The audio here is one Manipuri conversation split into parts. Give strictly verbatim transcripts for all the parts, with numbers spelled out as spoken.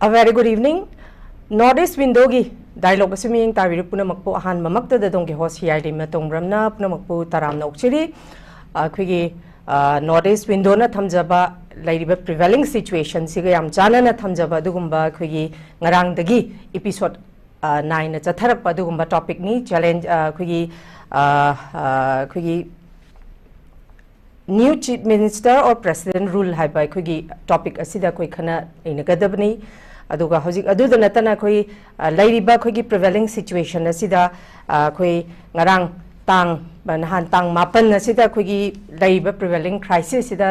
A very good evening. North East Window-ꯒꯤ dialogue ꯑꯁꯤ ꯃꯤꯠꯌꯦꯡ ꯇꯥꯕꯤꯔꯤꯕ ꯄꯨꯝꯅꯃꯛꯄꯨ ꯑꯍꯥꯟꯕꯃꯛꯇꯗ ꯑꯗꯣꯝꯒꯤ host ꯍꯤꯌꯥꯏꯂꯩꯃ ꯇꯣꯡꯕ꯭ꯔꯝꯅ ꯄꯨꯝꯅꯃꯛꯄꯨ ꯇꯔꯥꯝꯅ ꯑꯣꯛꯆꯔꯤ꯫ ꯑꯩꯈꯣꯏꯒꯤ, ꯑ, North East Window-ꯅ ꯊꯝꯖꯕ ꯂꯩꯔꯤꯕ prevailing situation-ꯁꯤꯒ ꯌꯥꯝ ꯆꯥꯟꯅꯅ ꯊꯝꯖꯕ ꯑꯗꯨꯒꯨꯝꯕ ꯑꯩꯈꯣꯏꯒꯤ ꯉꯔꯥꯡꯗꯒꯤ episode, ꯑ, ꯅꯥꯏꯅ ꯆꯠꯊꯔꯛꯄ ꯑꯗꯨꯒꯨꯝꯕ topic-ꯅꯤ꯫ Challenge, ꯑ, ꯑꯩꯈꯣꯏꯒꯤ, ꯑ, ꯑ, ꯑꯩꯈꯣꯏꯒꯤ New Chief Minister or President Rule ꯍꯥꯏꯕ ꯑꯩꯈꯣꯏꯒꯤ topic ꯑꯁꯤꯗ ꯑꯩꯈꯣꯏ ꯈꯟꯅ ꯅꯩꯅꯒꯗꯕꯅꯤ꯫ ꯑꯗꯨꯒ ꯍꯧꯖꯤꯛ ꯑꯗꯨꯗ ꯅꯠꯇꯅ ꯑꯩꯈꯣꯏ, ꯑ, ꯂꯩꯔꯤꯕ ꯑꯩꯈꯣꯏꯒꯤ prevailing situation ꯑꯁꯤꯗ, ꯑ, ꯑꯩꯈꯣꯏ ꯉꯔꯥꯡ ꯇꯥꯡ, ꯅꯍꯥꯟ ꯇꯥꯡ ꯃꯥꯄꯟ ꯑꯁꯤꯗ ꯑꯩꯈꯣꯏꯒꯤ ꯂꯩꯔꯤꯕ prevailing crisis-ꯁꯤꯗ,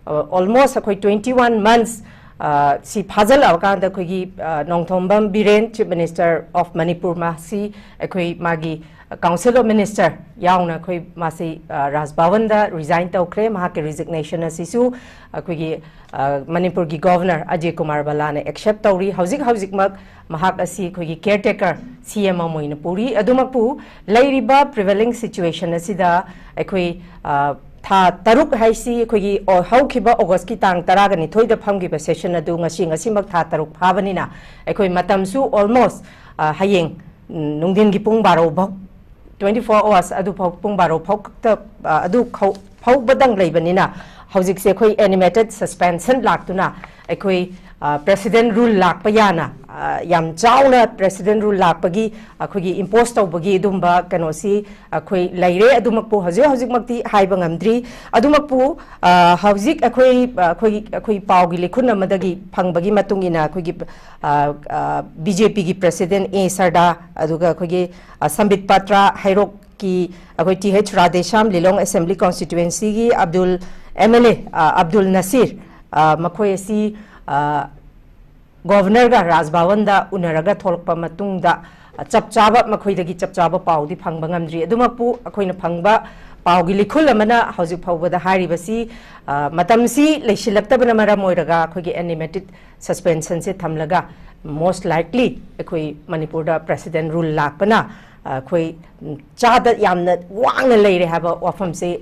ꯑ, almost ꯑꯩꯈꯣꯏ twenty one months, ꯑ, ꯁꯤ ꯐꯥꯖꯤꯜꯂꯛꯑꯀꯥꯟꯗ ꯑꯩꯈꯣꯏꯒꯤ, ꯑ, Nongthombam Biren, Chief Minister of Manipur, ꯃꯥꯁꯤ ꯑꯩꯈꯣꯏ ꯃꯥꯒꯤ Council of Minister ꯌꯥꯎꯅ ꯑꯩꯈꯣꯏ ꯃꯥꯁꯤ, ꯑ, ꯔꯥꯖ ꯚꯋꯟꯗ resign ꯇꯧꯈ꯭ꯔꯦ꯫ ꯃꯍꯥꯛꯀꯤ resignation ꯑꯁꯤꯁꯨ ꯑꯩꯈꯣꯏꯒꯤ, ꯑ, ꯃꯅꯤꯄꯨꯔꯒꯤ Governor ꯑꯖꯌ ꯀꯨꯃꯥꯔ ꯚꯜꯂꯥꯅ accept ꯇꯧꯔꯤ꯫ ꯍꯧꯖꯤꯛ ꯍꯧꯖꯤꯛꯃꯛ ꯃꯍꯥꯛ ꯑꯁꯤ ꯑꯩꯈꯣꯏꯒꯤ caretaker C M ꯑꯃ ꯑꯣꯏꯅ ꯄꯨꯔꯤ꯫ ꯑꯗꯨꯃꯛꯄꯨ ꯂꯩꯔꯤꯕ prevailing situation ꯑꯁꯤꯗ ꯑꯩꯈꯣꯏ, ꯑ, ꯊꯥ ꯇꯔꯨꯛ ꯍꯥꯏꯁꯤ ꯑꯩꯈꯣꯏꯒꯤ ꯑꯣ-, ꯍꯧꯈꯤꯕ August-ꯀꯤ ꯇꯥꯡ ꯇꯔꯥꯒ ꯅꯤꯊꯣꯏꯗ ꯐꯝꯈꯤꯕ session ꯑꯗꯨ ꯉꯁꯤ, ꯉꯁꯤꯃꯛ ꯊꯥ ꯇꯔꯨꯛ ꯐꯥꯕꯅꯤꯅ ꯑꯩꯈꯣꯏ ꯃꯇꯝꯁꯨ almost, ꯑ, ꯍꯌꯦꯡ, ꯎꯝ, ꯅꯨꯡꯊꯤꯟꯒꯤ ꯄꯨꯡ ꯕꯥꯔꯣ ꯐꯥꯎ, twenty four hours ꯑꯗꯨ ꯐꯥꯎ, ꯄꯨꯡ ꯕꯥꯔꯣ ꯐꯥꯎ ꯈꯛꯇ, ꯑ, ꯑꯗꯨ ꯈꯧ-, ꯐꯥꯎꯕꯗꯪ ꯂꯩꯕꯅꯤꯅ ꯍꯧꯖꯤꯛꯁꯦ ꯑꯩꯈꯣꯏ animated suspension ꯂꯥꯛꯇꯨꯅ ꯑꯩꯈꯣꯏ, ꯑ, President Rule ꯂꯥꯛꯄ ꯌꯥꯅ, ꯑ, ꯌꯥꯝ ꯆꯥꯎꯅ President Rule ꯂꯥꯛꯄꯒꯤ ꯑꯩꯈꯣꯏꯒꯤ impose ꯇꯧꯕꯒꯤ ꯑꯗꯨꯝꯕ ꯀꯩꯅꯣꯁꯤ ꯑꯩꯈꯣꯏ ꯂꯩꯔꯦ꯫ ꯑꯗꯨꯃꯛꯄꯨ ꯍꯧꯖꯤꯛ ꯍꯧꯖꯤꯛꯃꯛꯇꯤ ꯍꯥꯏꯕ ꯉꯝꯗ꯭ꯔꯤ꯫ ꯑꯗꯨꯃꯛꯄꯨ, ꯑ, ꯍꯧꯖꯤꯛ ꯑꯩꯈꯣꯏ, ꯑ, ꯑꯩꯈꯣꯏꯒꯤ, ꯑꯩꯈꯣꯏ ꯄꯥꯎꯒꯤ ꯂꯤꯈꯨꯟ ꯑꯃꯗꯒꯤ ꯐꯪꯕꯒꯤ ꯃꯇꯨꯡ ꯏꯟꯅ ꯑꯩꯈꯣꯏꯒꯤ, ꯑ, ꯑ, B J P-ꯒꯤ President A ꯁꯔꯗꯥ, ꯑꯗꯨꯒ ꯑꯩꯈꯣꯏꯒꯤ, ꯑ, ꯁꯝꯕꯤꯠ ꯄꯥꯇ꯭ꯔꯥ ꯍꯩꯔꯣꯛꯀꯤ ꯑꯩꯈꯣꯏ T H Radheshyam Lilong Assembly Constituency-ꯒꯤ Abdul, M L A, ꯑ, ꯑꯕꯗꯨꯜ ꯅꯁꯤꯔ, ꯑ, ꯃꯈꯣꯏ ꯑꯁꯤ, ꯑ, Governor-ꯒ ꯔꯥꯖ ꯚꯋꯟꯗ ꯎꯅꯔꯒ ꯊꯣꯛꯂꯛꯄ ꯃꯇꯨꯡꯗ, ꯑ, ꯆꯞ ꯆꯥꯕ ꯃꯈꯣꯏꯗꯒꯤ ꯆꯞ ꯆꯥꯕ ꯄꯥꯎꯗꯤ ꯐꯪꯕ ꯉꯝꯗ꯭ꯔꯤ꯫ ꯑꯗꯨꯃꯛꯄꯨ ꯑꯩꯈꯣꯏꯅ ꯐꯪꯕ ꯄꯥꯎꯒꯤ ꯂꯤꯈꯨꯜ ꯑꯃꯅ ꯍꯧꯖꯤꯛ ꯐꯥꯎꯕꯗ ꯍꯥꯏꯔꯤꯕꯁꯤ, ꯑ, ꯃꯇꯝꯁꯤ ꯂꯩꯁꯤꯜꯂꯛꯇꯕꯅ ꯃꯔꯝ ꯑꯣꯏꯔꯒ ꯑꯩꯈꯣꯏꯒꯤ animated suspension-ꯁꯦ ꯊꯝꯂꯒ most likely ꯑꯩꯈꯣꯏ ꯃꯅꯤꯄꯨꯔꯗ President Rule ꯂꯥꯛꯄꯅ ꯑꯩꯈꯣꯏ ꯆꯥꯗ ꯌꯥꯝꯅ ꯋꯥꯡꯅ ꯂꯩꯔꯦ ꯍꯥꯏꯕ ꯋꯥꯐꯝꯁꯤ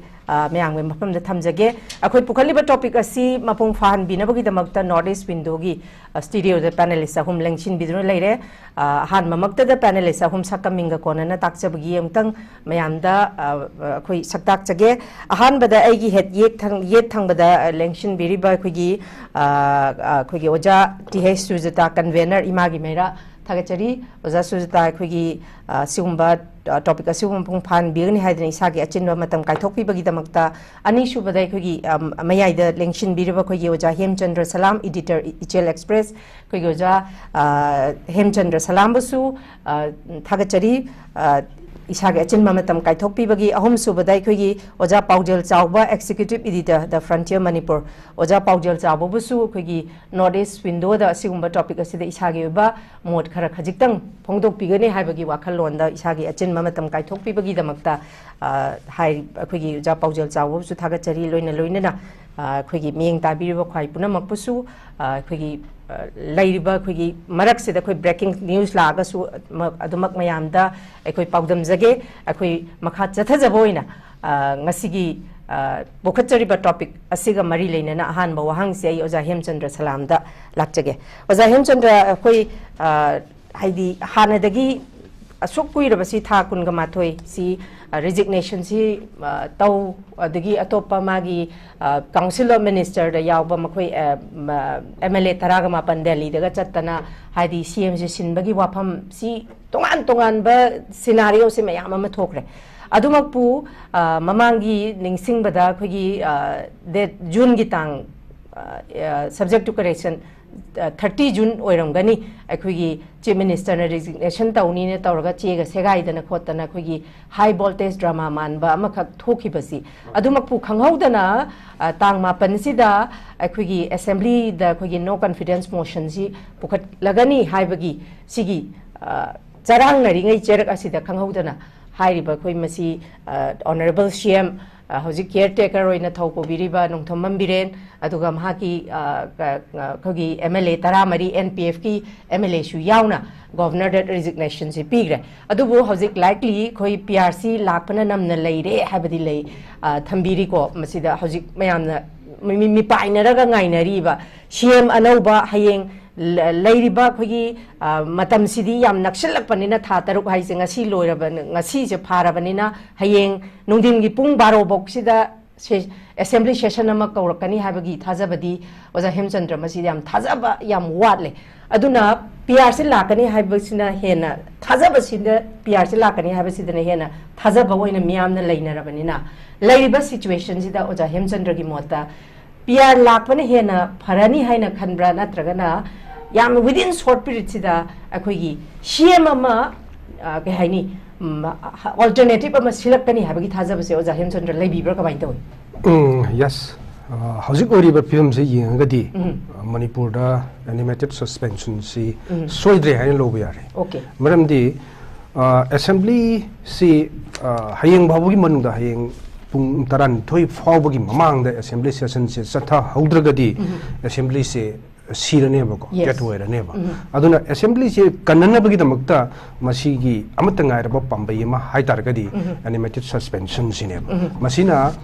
ꯃꯌꯥꯝꯒꯤ ꯃꯐꯝꯗ ꯊꯝꯖꯒꯦ꯫ ꯑꯩꯈꯣꯏ ꯄꯨꯈꯠꯂꯤꯕ topic ꯑꯁꯤ ꯃꯄꯨꯡ ꯐꯥꯍꯟꯕꯤꯅꯕꯒꯤꯗꯃꯛꯇ North East Windowꯒꯤ studioꯗ panelist ꯑꯍꯨꯝ ꯂꯦꯡꯁꯤꯟꯕꯤꯗꯨꯅ ꯂꯩꯔꯦ꯫ ꯑꯍꯥꯟꯕꯃꯛꯇꯗ panelist ꯑꯍꯨꯝ ꯁꯛꯀ ꯃꯤꯡꯒ ꯀꯣꯟꯅꯅ ꯇꯥꯛꯆꯕꯒꯤ ꯑꯃꯨꯛꯇꯪ ꯃꯌꯥꯝꯗ ꯑꯩꯈꯣꯏ ꯁꯛ ꯇꯥꯛꯆꯒꯦ꯫ ꯑꯍꯥꯟꯕꯗ ꯑꯩꯒꯤ ꯍꯦꯠ ꯌꯦꯠ ꯊꯪ-, ꯌꯦꯠ ꯊꯪꯕꯗ ꯂꯦꯡꯁꯤꯟꯕꯤꯔꯤꯕ ꯑꯩꯈꯣꯏꯒꯤ ꯑꯩꯈꯣꯏꯒꯤ ꯑꯣꯖꯥ ꯇꯤ ꯍꯩꯆ ꯁꯨꯖꯇꯥ, convener, ꯏꯃꯥꯒꯤ ꯃꯩꯔꯥ꯫ ꯊꯥꯒꯠꯆꯔꯤ꯫ ꯑꯣꯖꯥ ꯁꯨꯖꯇꯥ, ꯑꯩꯈꯣꯏꯒꯤ ꯁꯤꯒꯨꯝꯕ topic ꯑꯁꯤꯕꯨ ꯃꯄꯨꯡ ꯐꯥꯍꯟꯕꯤꯒꯅꯤ ꯍꯥꯏꯗꯅ ꯏꯁꯥꯒꯤ ꯑꯆꯤꯟꯕ ꯃꯇꯝ ꯀꯥꯏꯊꯣꯛꯄꯤꯕꯒꯤꯗꯃꯛꯇ꯫ ꯑꯅꯤꯁꯨꯕꯗ ꯑꯩꯈꯣꯏꯒꯤ ꯃꯌꯥꯏꯗ ꯂꯦꯡꯁꯤꯟꯕꯤꯔꯤꯕ ꯑꯩꯈꯣꯏꯒꯤ ꯑꯣꯖꯥ ꯍꯦꯝꯆꯟꯗ꯭ꯔ ꯁꯂꯥꯝ, editor, ꯏꯆꯦꯜ Express꯫ ꯑꯩꯈꯣꯏꯒꯤ ꯑꯣꯖꯥ ꯍꯦꯝꯆꯟꯗ꯭ꯔ ꯁꯂꯥꯝꯕꯨꯁꯨ ꯊꯥꯒꯠꯆꯔꯤ꯫ ꯏꯁꯥꯒꯤ ꯑꯆꯤꯟꯕ ꯃꯇꯝ ꯀꯥꯏꯊꯣꯛꯄꯤꯕꯒꯤ꯫ ꯑꯍꯨꯝꯁꯨꯕꯗ ꯑꯩꯈꯣꯏꯒꯤ ꯑꯣꯖꯥ ꯄꯥꯎꯖꯦꯜ ꯆꯥꯎꯕ, executive editor, The Frontier Manipur꯫ ꯑꯣꯖꯥ ꯄꯥꯎꯖꯦꯜ ꯆꯥꯎꯕꯕꯨꯁꯨ ꯑꯩꯈꯣꯏꯒꯤ North East Windowꯗ ꯑꯁꯤꯒꯨꯝꯕ topic ꯑꯁꯤꯗ ꯏꯁꯥꯒꯤ ꯑꯣꯏꯕ ꯃꯣꯠ ꯈꯔ ꯈꯖꯤꯛꯇꯪ ꯐꯣꯡꯗꯣꯛꯄꯤꯒꯅꯤ ꯍꯥꯏꯕꯒꯤ ꯋꯥꯈꯜꯂꯣꯟꯗ ꯏꯁꯥꯒꯤ ꯑꯆꯤꯟꯕ ꯃꯇꯝ ꯀꯥꯏꯊꯣꯛꯄꯤꯕꯒꯤꯗꯃꯛꯇ ꯍꯥꯏ, ꯑꯩꯈꯣꯏꯒꯤ ꯑꯣꯖꯥ ꯄꯥꯎꯖꯦꯜ ꯆꯥꯎꯕꯕꯨꯁꯨ ꯊꯥꯒꯠꯆꯔꯤ꯫ ꯂꯣꯏꯅ ꯂꯣꯏꯅꯅ ꯑꯩꯈꯣꯏꯒꯤ ꯃꯤꯠꯌꯦꯡ ꯇꯥꯕꯤꯔꯤꯕ ꯈ꯭ꯋꯥꯏ ꯄꯨꯝꯅꯃꯛꯄꯨꯁꯨ ꯑꯩꯈꯣꯏꯒꯤ ꯂꯩꯔꯤꯕ ꯑꯩꯈꯣꯏꯒꯤ ꯃꯔꯛꯁꯤꯗ ꯑꯩꯈꯣꯏ breaking news ꯂꯥꯛꯑꯒꯁꯨ ꯑꯗꯨꯃꯛ ꯃꯌꯥꯝꯗ ꯑꯩꯈꯣꯏ ꯄꯥꯎꯗꯝꯖꯒꯦ꯫ ꯑꯩꯈꯣꯏ ꯃꯈꯥ ꯆꯠꯊꯖꯕ ꯑꯣꯏꯅ ꯉꯁꯤꯒꯤ ꯄꯨꯈꯠꯆꯔꯤꯕ topic ꯑꯁꯤꯒ ꯃꯔꯤ ꯂꯩꯅꯅ ꯑꯍꯥꯟꯕ ꯋꯥꯍꯪꯁꯦ ꯑꯩ ꯑꯣꯖꯥ ꯍꯦꯝꯆꯟꯗ꯭ꯔ ꯁꯂꯥꯝꯗ ꯂꯥꯛꯆꯒꯦ꯫ ꯑꯣꯖꯥ ꯍꯦꯝꯆꯟꯗ꯭ꯔ, ꯑꯩꯈꯣꯏ ꯍꯥꯏꯗꯤ ꯍꯥꯟꯅꯗꯒꯤ ꯑꯁꯨꯛ ꯀꯨꯏꯔꯕꯁꯤ, ꯊꯥ ꯀꯨꯟꯒ ꯃꯥꯊꯣꯏꯁꯤ resignation ꯁꯤ ꯇꯧ, ꯑꯗꯒꯤ ꯑꯇꯣꯞꯄ ꯃꯥꯒꯤ Council of Minister ꯗ ꯌꯥꯎꯕ ꯃꯈꯣꯏ MLA ꯇꯔꯥꯒ ꯃꯥꯄꯟ ꯗꯦꯜꯂꯤꯗꯒ ꯆꯠꯇꯅ ꯍꯥꯏꯗꯤ CM ꯁꯦ ꯁꯤꯟꯕꯒꯤ ꯋꯥꯐꯝꯁꯤ ꯇꯣꯉꯥꯟ ꯇꯣꯉꯥꯟꯕ scenario ꯁꯤ ꯃꯌꯥꯝ ꯑꯃ ꯊꯣꯛꯈ꯭ꯔꯦ꯫ ꯑꯗꯨꯃꯛꯄꯨ ꯃꯃꯥꯡꯒꯤ ꯅꯤꯡꯁꯤꯡꯕꯗ ꯑꯩꯈꯣꯏꯒꯤ date, June ꯒꯤ ꯇꯥꯡ, subject to correction, thirty June ꯑꯣꯏꯔꯝꯒꯅꯤ, ꯑꯩꯈꯣꯏꯒꯤ Chief Minister ꯅ resignation ꯇꯧꯅꯤꯅ ꯇꯧꯔꯒ ꯆꯦꯒ ꯁꯦꯒꯥꯏꯗꯅ ꯈꯣꯠꯇꯅ ꯑꯩꯈꯣꯏꯒꯤ high voltage drama ꯃꯥꯟꯕ ꯑꯃꯈꯛ ꯊꯣꯛꯈꯤꯕꯁꯤ꯫ ꯑꯗꯨꯃꯛꯄꯨ ꯈꯪꯍꯧꯗꯅ ꯇꯥꯡ ꯃꯥꯄꯟꯁꯤꯗ ꯑꯩꯈꯣꯏꯒꯤ Assembly ꯗ ꯑꯩꯈꯣꯏꯒꯤ no confidence motion ꯁꯤ ꯄꯨꯈꯠꯂꯒꯅꯤ ꯍꯥꯏꯕꯒꯤ ꯁꯤꯒꯤ ꯆꯔꯥꯡꯅꯔꯤꯉꯩ ꯆꯩꯔꯛ ꯑꯁꯤꯗ ꯈꯪꯍꯧꯗꯅ ꯍꯥꯏꯔꯤꯕ ꯑꯩꯈꯣꯏ ꯃꯁꯤ Honourable CM ꯑ, ꯍꯧꯖꯤꯛ ꯀꯤꯌꯔ ꯇꯦꯀꯔ ꯑꯣꯏꯅ ꯊꯧ ꯄꯨꯕꯤꯔꯤꯕ ꯅꯣꯡꯊꯣꯝꯕꯝ ꯕꯤꯔꯦꯟ, ꯑꯗꯨꯒ ꯃꯍꯥꯛꯀꯤ, ꯑ, ꯀ-, ꯑ, ꯑꯩꯈꯣꯏꯒꯤ ꯑꯦꯝ ꯑꯦꯜ ꯑꯦ ꯇꯔꯥꯃꯔꯤ, ꯑꯦꯟ ꯄꯤ ꯑꯦꯐꯀꯤ ꯑꯦꯝ ꯑꯦꯜ ꯑꯦꯁꯨ ꯌꯥꯎꯅ ꯒꯣꯚꯔꯅꯔꯗ ꯔꯤꯖꯤꯒꯅꯦꯁꯟꯁꯤ ꯄꯤꯈ꯭ꯔꯦ꯫ ꯑꯗꯨꯕꯨ ꯍꯧꯖꯤꯛ ꯂꯥꯏꯛꯂꯤ ꯑꯩꯈꯣꯏ ꯄꯤ ꯑꯥꯔ ꯁꯤ ꯂꯥꯛꯄꯅ ꯅꯝꯅ ꯂꯩꯔꯦ ꯍꯥꯏꯕꯗꯤ ꯂꯩ, ꯑ, ꯊꯝꯕꯤꯔꯤꯀꯣ꯫ ꯃꯁꯤꯗ ꯍꯧꯖꯤꯛ ꯃꯌꯥꯝꯅ ꯃꯤ-, ꯃꯤ-, ꯃꯤꯄꯥꯏꯅꯔꯒ ꯉꯥꯏꯅꯔꯤꯕ ꯁꯤ ꯑꯦꯝ ꯑꯅꯧꯕ ꯍꯌꯦꯡ ꯂ-, ꯂꯩꯔꯤꯕ ꯑꯩꯈꯣꯏꯒꯤ, ꯑ, ꯃꯇꯝꯁꯤꯗꯤ ꯌꯥꯝ ꯅꯛꯁꯤꯜꯂꯛꯄꯅꯤꯅ, ꯊꯥ ꯇꯔꯨꯛ ꯍꯥꯏꯁꯦ ꯉꯁꯤ ꯂꯣꯏꯔꯕ-, ꯉꯁꯤꯁꯦ ꯐꯥꯔꯕꯅꯤꯅ, ꯍꯌꯦꯡ ꯅꯨꯡꯊꯤꯟꯒꯤ ꯄꯨꯡ ꯕꯥꯔꯣ ꯐꯥꯎꯁꯤꯗ ꯁꯦ-, ꯑꯦꯁꯦꯝꯕ꯭ꯂꯤ ꯁꯦꯁꯟ ꯑꯃ ꯀꯧꯔꯛꯀꯅꯤ ꯍꯥꯏꯕꯒꯤ ꯊꯥꯖꯕꯗꯤ ꯑꯣꯖꯥ ꯍꯦꯝꯆꯟꯗ꯭ꯔ ꯃꯁꯤꯗ ꯌꯥꯝ ꯊꯥꯖꯕ ꯌꯥꯝ ꯋꯥꯠꯂꯦ꯫ ꯑꯗꯨꯅ ꯄꯤ ꯑꯥꯔ ꯁꯤ ꯂꯥꯛꯀꯅꯤ ꯍꯥꯏꯕꯁꯤꯅ ꯍꯦꯟꯅ, ꯊꯥꯖꯕꯁꯤꯗ, ꯄꯤ ꯑꯥꯔ ꯁꯤ ꯂꯥꯛꯀꯅꯤ ꯍꯥꯏꯕꯁꯤꯗꯅ ꯍꯦꯟꯅ ꯊꯥꯖꯕ ꯑꯣꯏꯅ ꯃꯤꯌꯥꯝꯅ ꯂꯩꯅꯔꯕꯅꯤꯅ, ꯂꯩꯔꯤꯕ ꯁꯤꯆꯨꯋꯦꯁꯟꯁꯤꯗ ꯑꯣꯖꯥ ꯍꯦꯝꯆꯟꯗ꯭ꯔꯒꯤ ꯃꯣꯠꯇ ꯄꯤ ꯑꯥꯔ ꯂꯥꯛꯄꯅ ꯍꯦꯟꯅ ꯐꯔꯅꯤ ꯍꯥꯏꯅ ꯈꯟꯕ꯭ꯔꯥ, ꯅꯠꯇ꯭ꯔꯒꯅ ꯌꯥꯝ within short periodꯁꯤꯗ ꯑꯩꯈꯣꯏꯒꯤ ꯁꯤ ꯑꯦꯝ ꯑꯃ, ꯑ, ꯀꯩ ꯍꯥꯏꯅꯤ, ꯎꯝ, alternative ꯑꯃ ꯁꯤꯜꯂꯛꯀꯅꯤ ꯍꯥꯏꯕꯒꯤ ꯊꯥꯖꯕꯁꯦ ꯑꯣꯖꯥ ꯍꯦꯝꯆꯟꯗ꯭ꯔ ꯂꯩꯕꯤꯕ꯭ꯔꯥ, ꯀꯃꯥꯏꯅ ꯇꯧꯏ? ꯎꯝ, yes. ꯑ, ꯍꯧꯖꯤꯛ ꯑꯣꯏꯔꯤꯕ ꯐꯤꯕꯝꯁꯤ ꯌꯦꯡꯉꯒꯗꯤ, ꯎꯝ꯫ ꯑ, ꯃꯅꯤꯄꯨꯔꯗ animated suspensionꯁꯤ, ꯎꯝ꯫ ꯁꯣꯏꯗ꯭ꯔꯦ ꯍꯥꯏꯅ ꯂꯧꯕ ꯌꯥꯔꯦ꯫ Okay. ꯃꯔꯝꯗꯤ, ꯑ, ꯑꯦꯁꯦꯝꯕ꯭ꯂꯤꯁꯤ, ꯑ, ꯍꯌꯦꯡ ꯐꯥꯎꯕꯒꯤ ꯃꯅꯨꯡꯗ, ꯍꯌꯦꯡ ꯄꯨꯡ ꯇꯔꯥꯅꯤꯊꯣꯏ ꯐꯥꯎꯕꯒꯤ ꯃꯃꯥꯡꯗ ꯑꯦꯁꯦꯝꯕ꯭ꯂꯤ ꯁꯦꯁꯟꯁꯦ ꯆꯠꯊꯍꯧꯗ꯭ꯔꯒꯗꯤ, ꯎꯝ꯫ ꯑꯦꯁꯦꯝꯕ꯭ꯂꯤꯁꯦ ꯁꯤꯔꯅꯦꯕꯀꯣ, yes꯫ ꯗꯦꯠ ꯑꯣꯏꯔꯅꯦꯕ꯫ ꯎꯝ꯫ ꯑꯗꯨꯅ ꯑꯦꯁꯦꯝꯕ꯭ꯂꯤꯁꯦ ꯀꯟꯅꯅꯕꯒꯤꯗꯃꯛꯇ ꯃꯁꯤꯒꯤ ꯑꯃꯠꯇ ꯉꯥꯏꯔꯕ ꯄꯥꯝꯕꯩ ꯑꯃ ꯍꯥꯏꯇꯥꯔꯒꯗꯤ, ꯎꯝ꯫ Animated suspensionꯁꯤꯅꯦꯕ꯫ ꯎꯝ꯫ ꯃꯁꯤꯅ,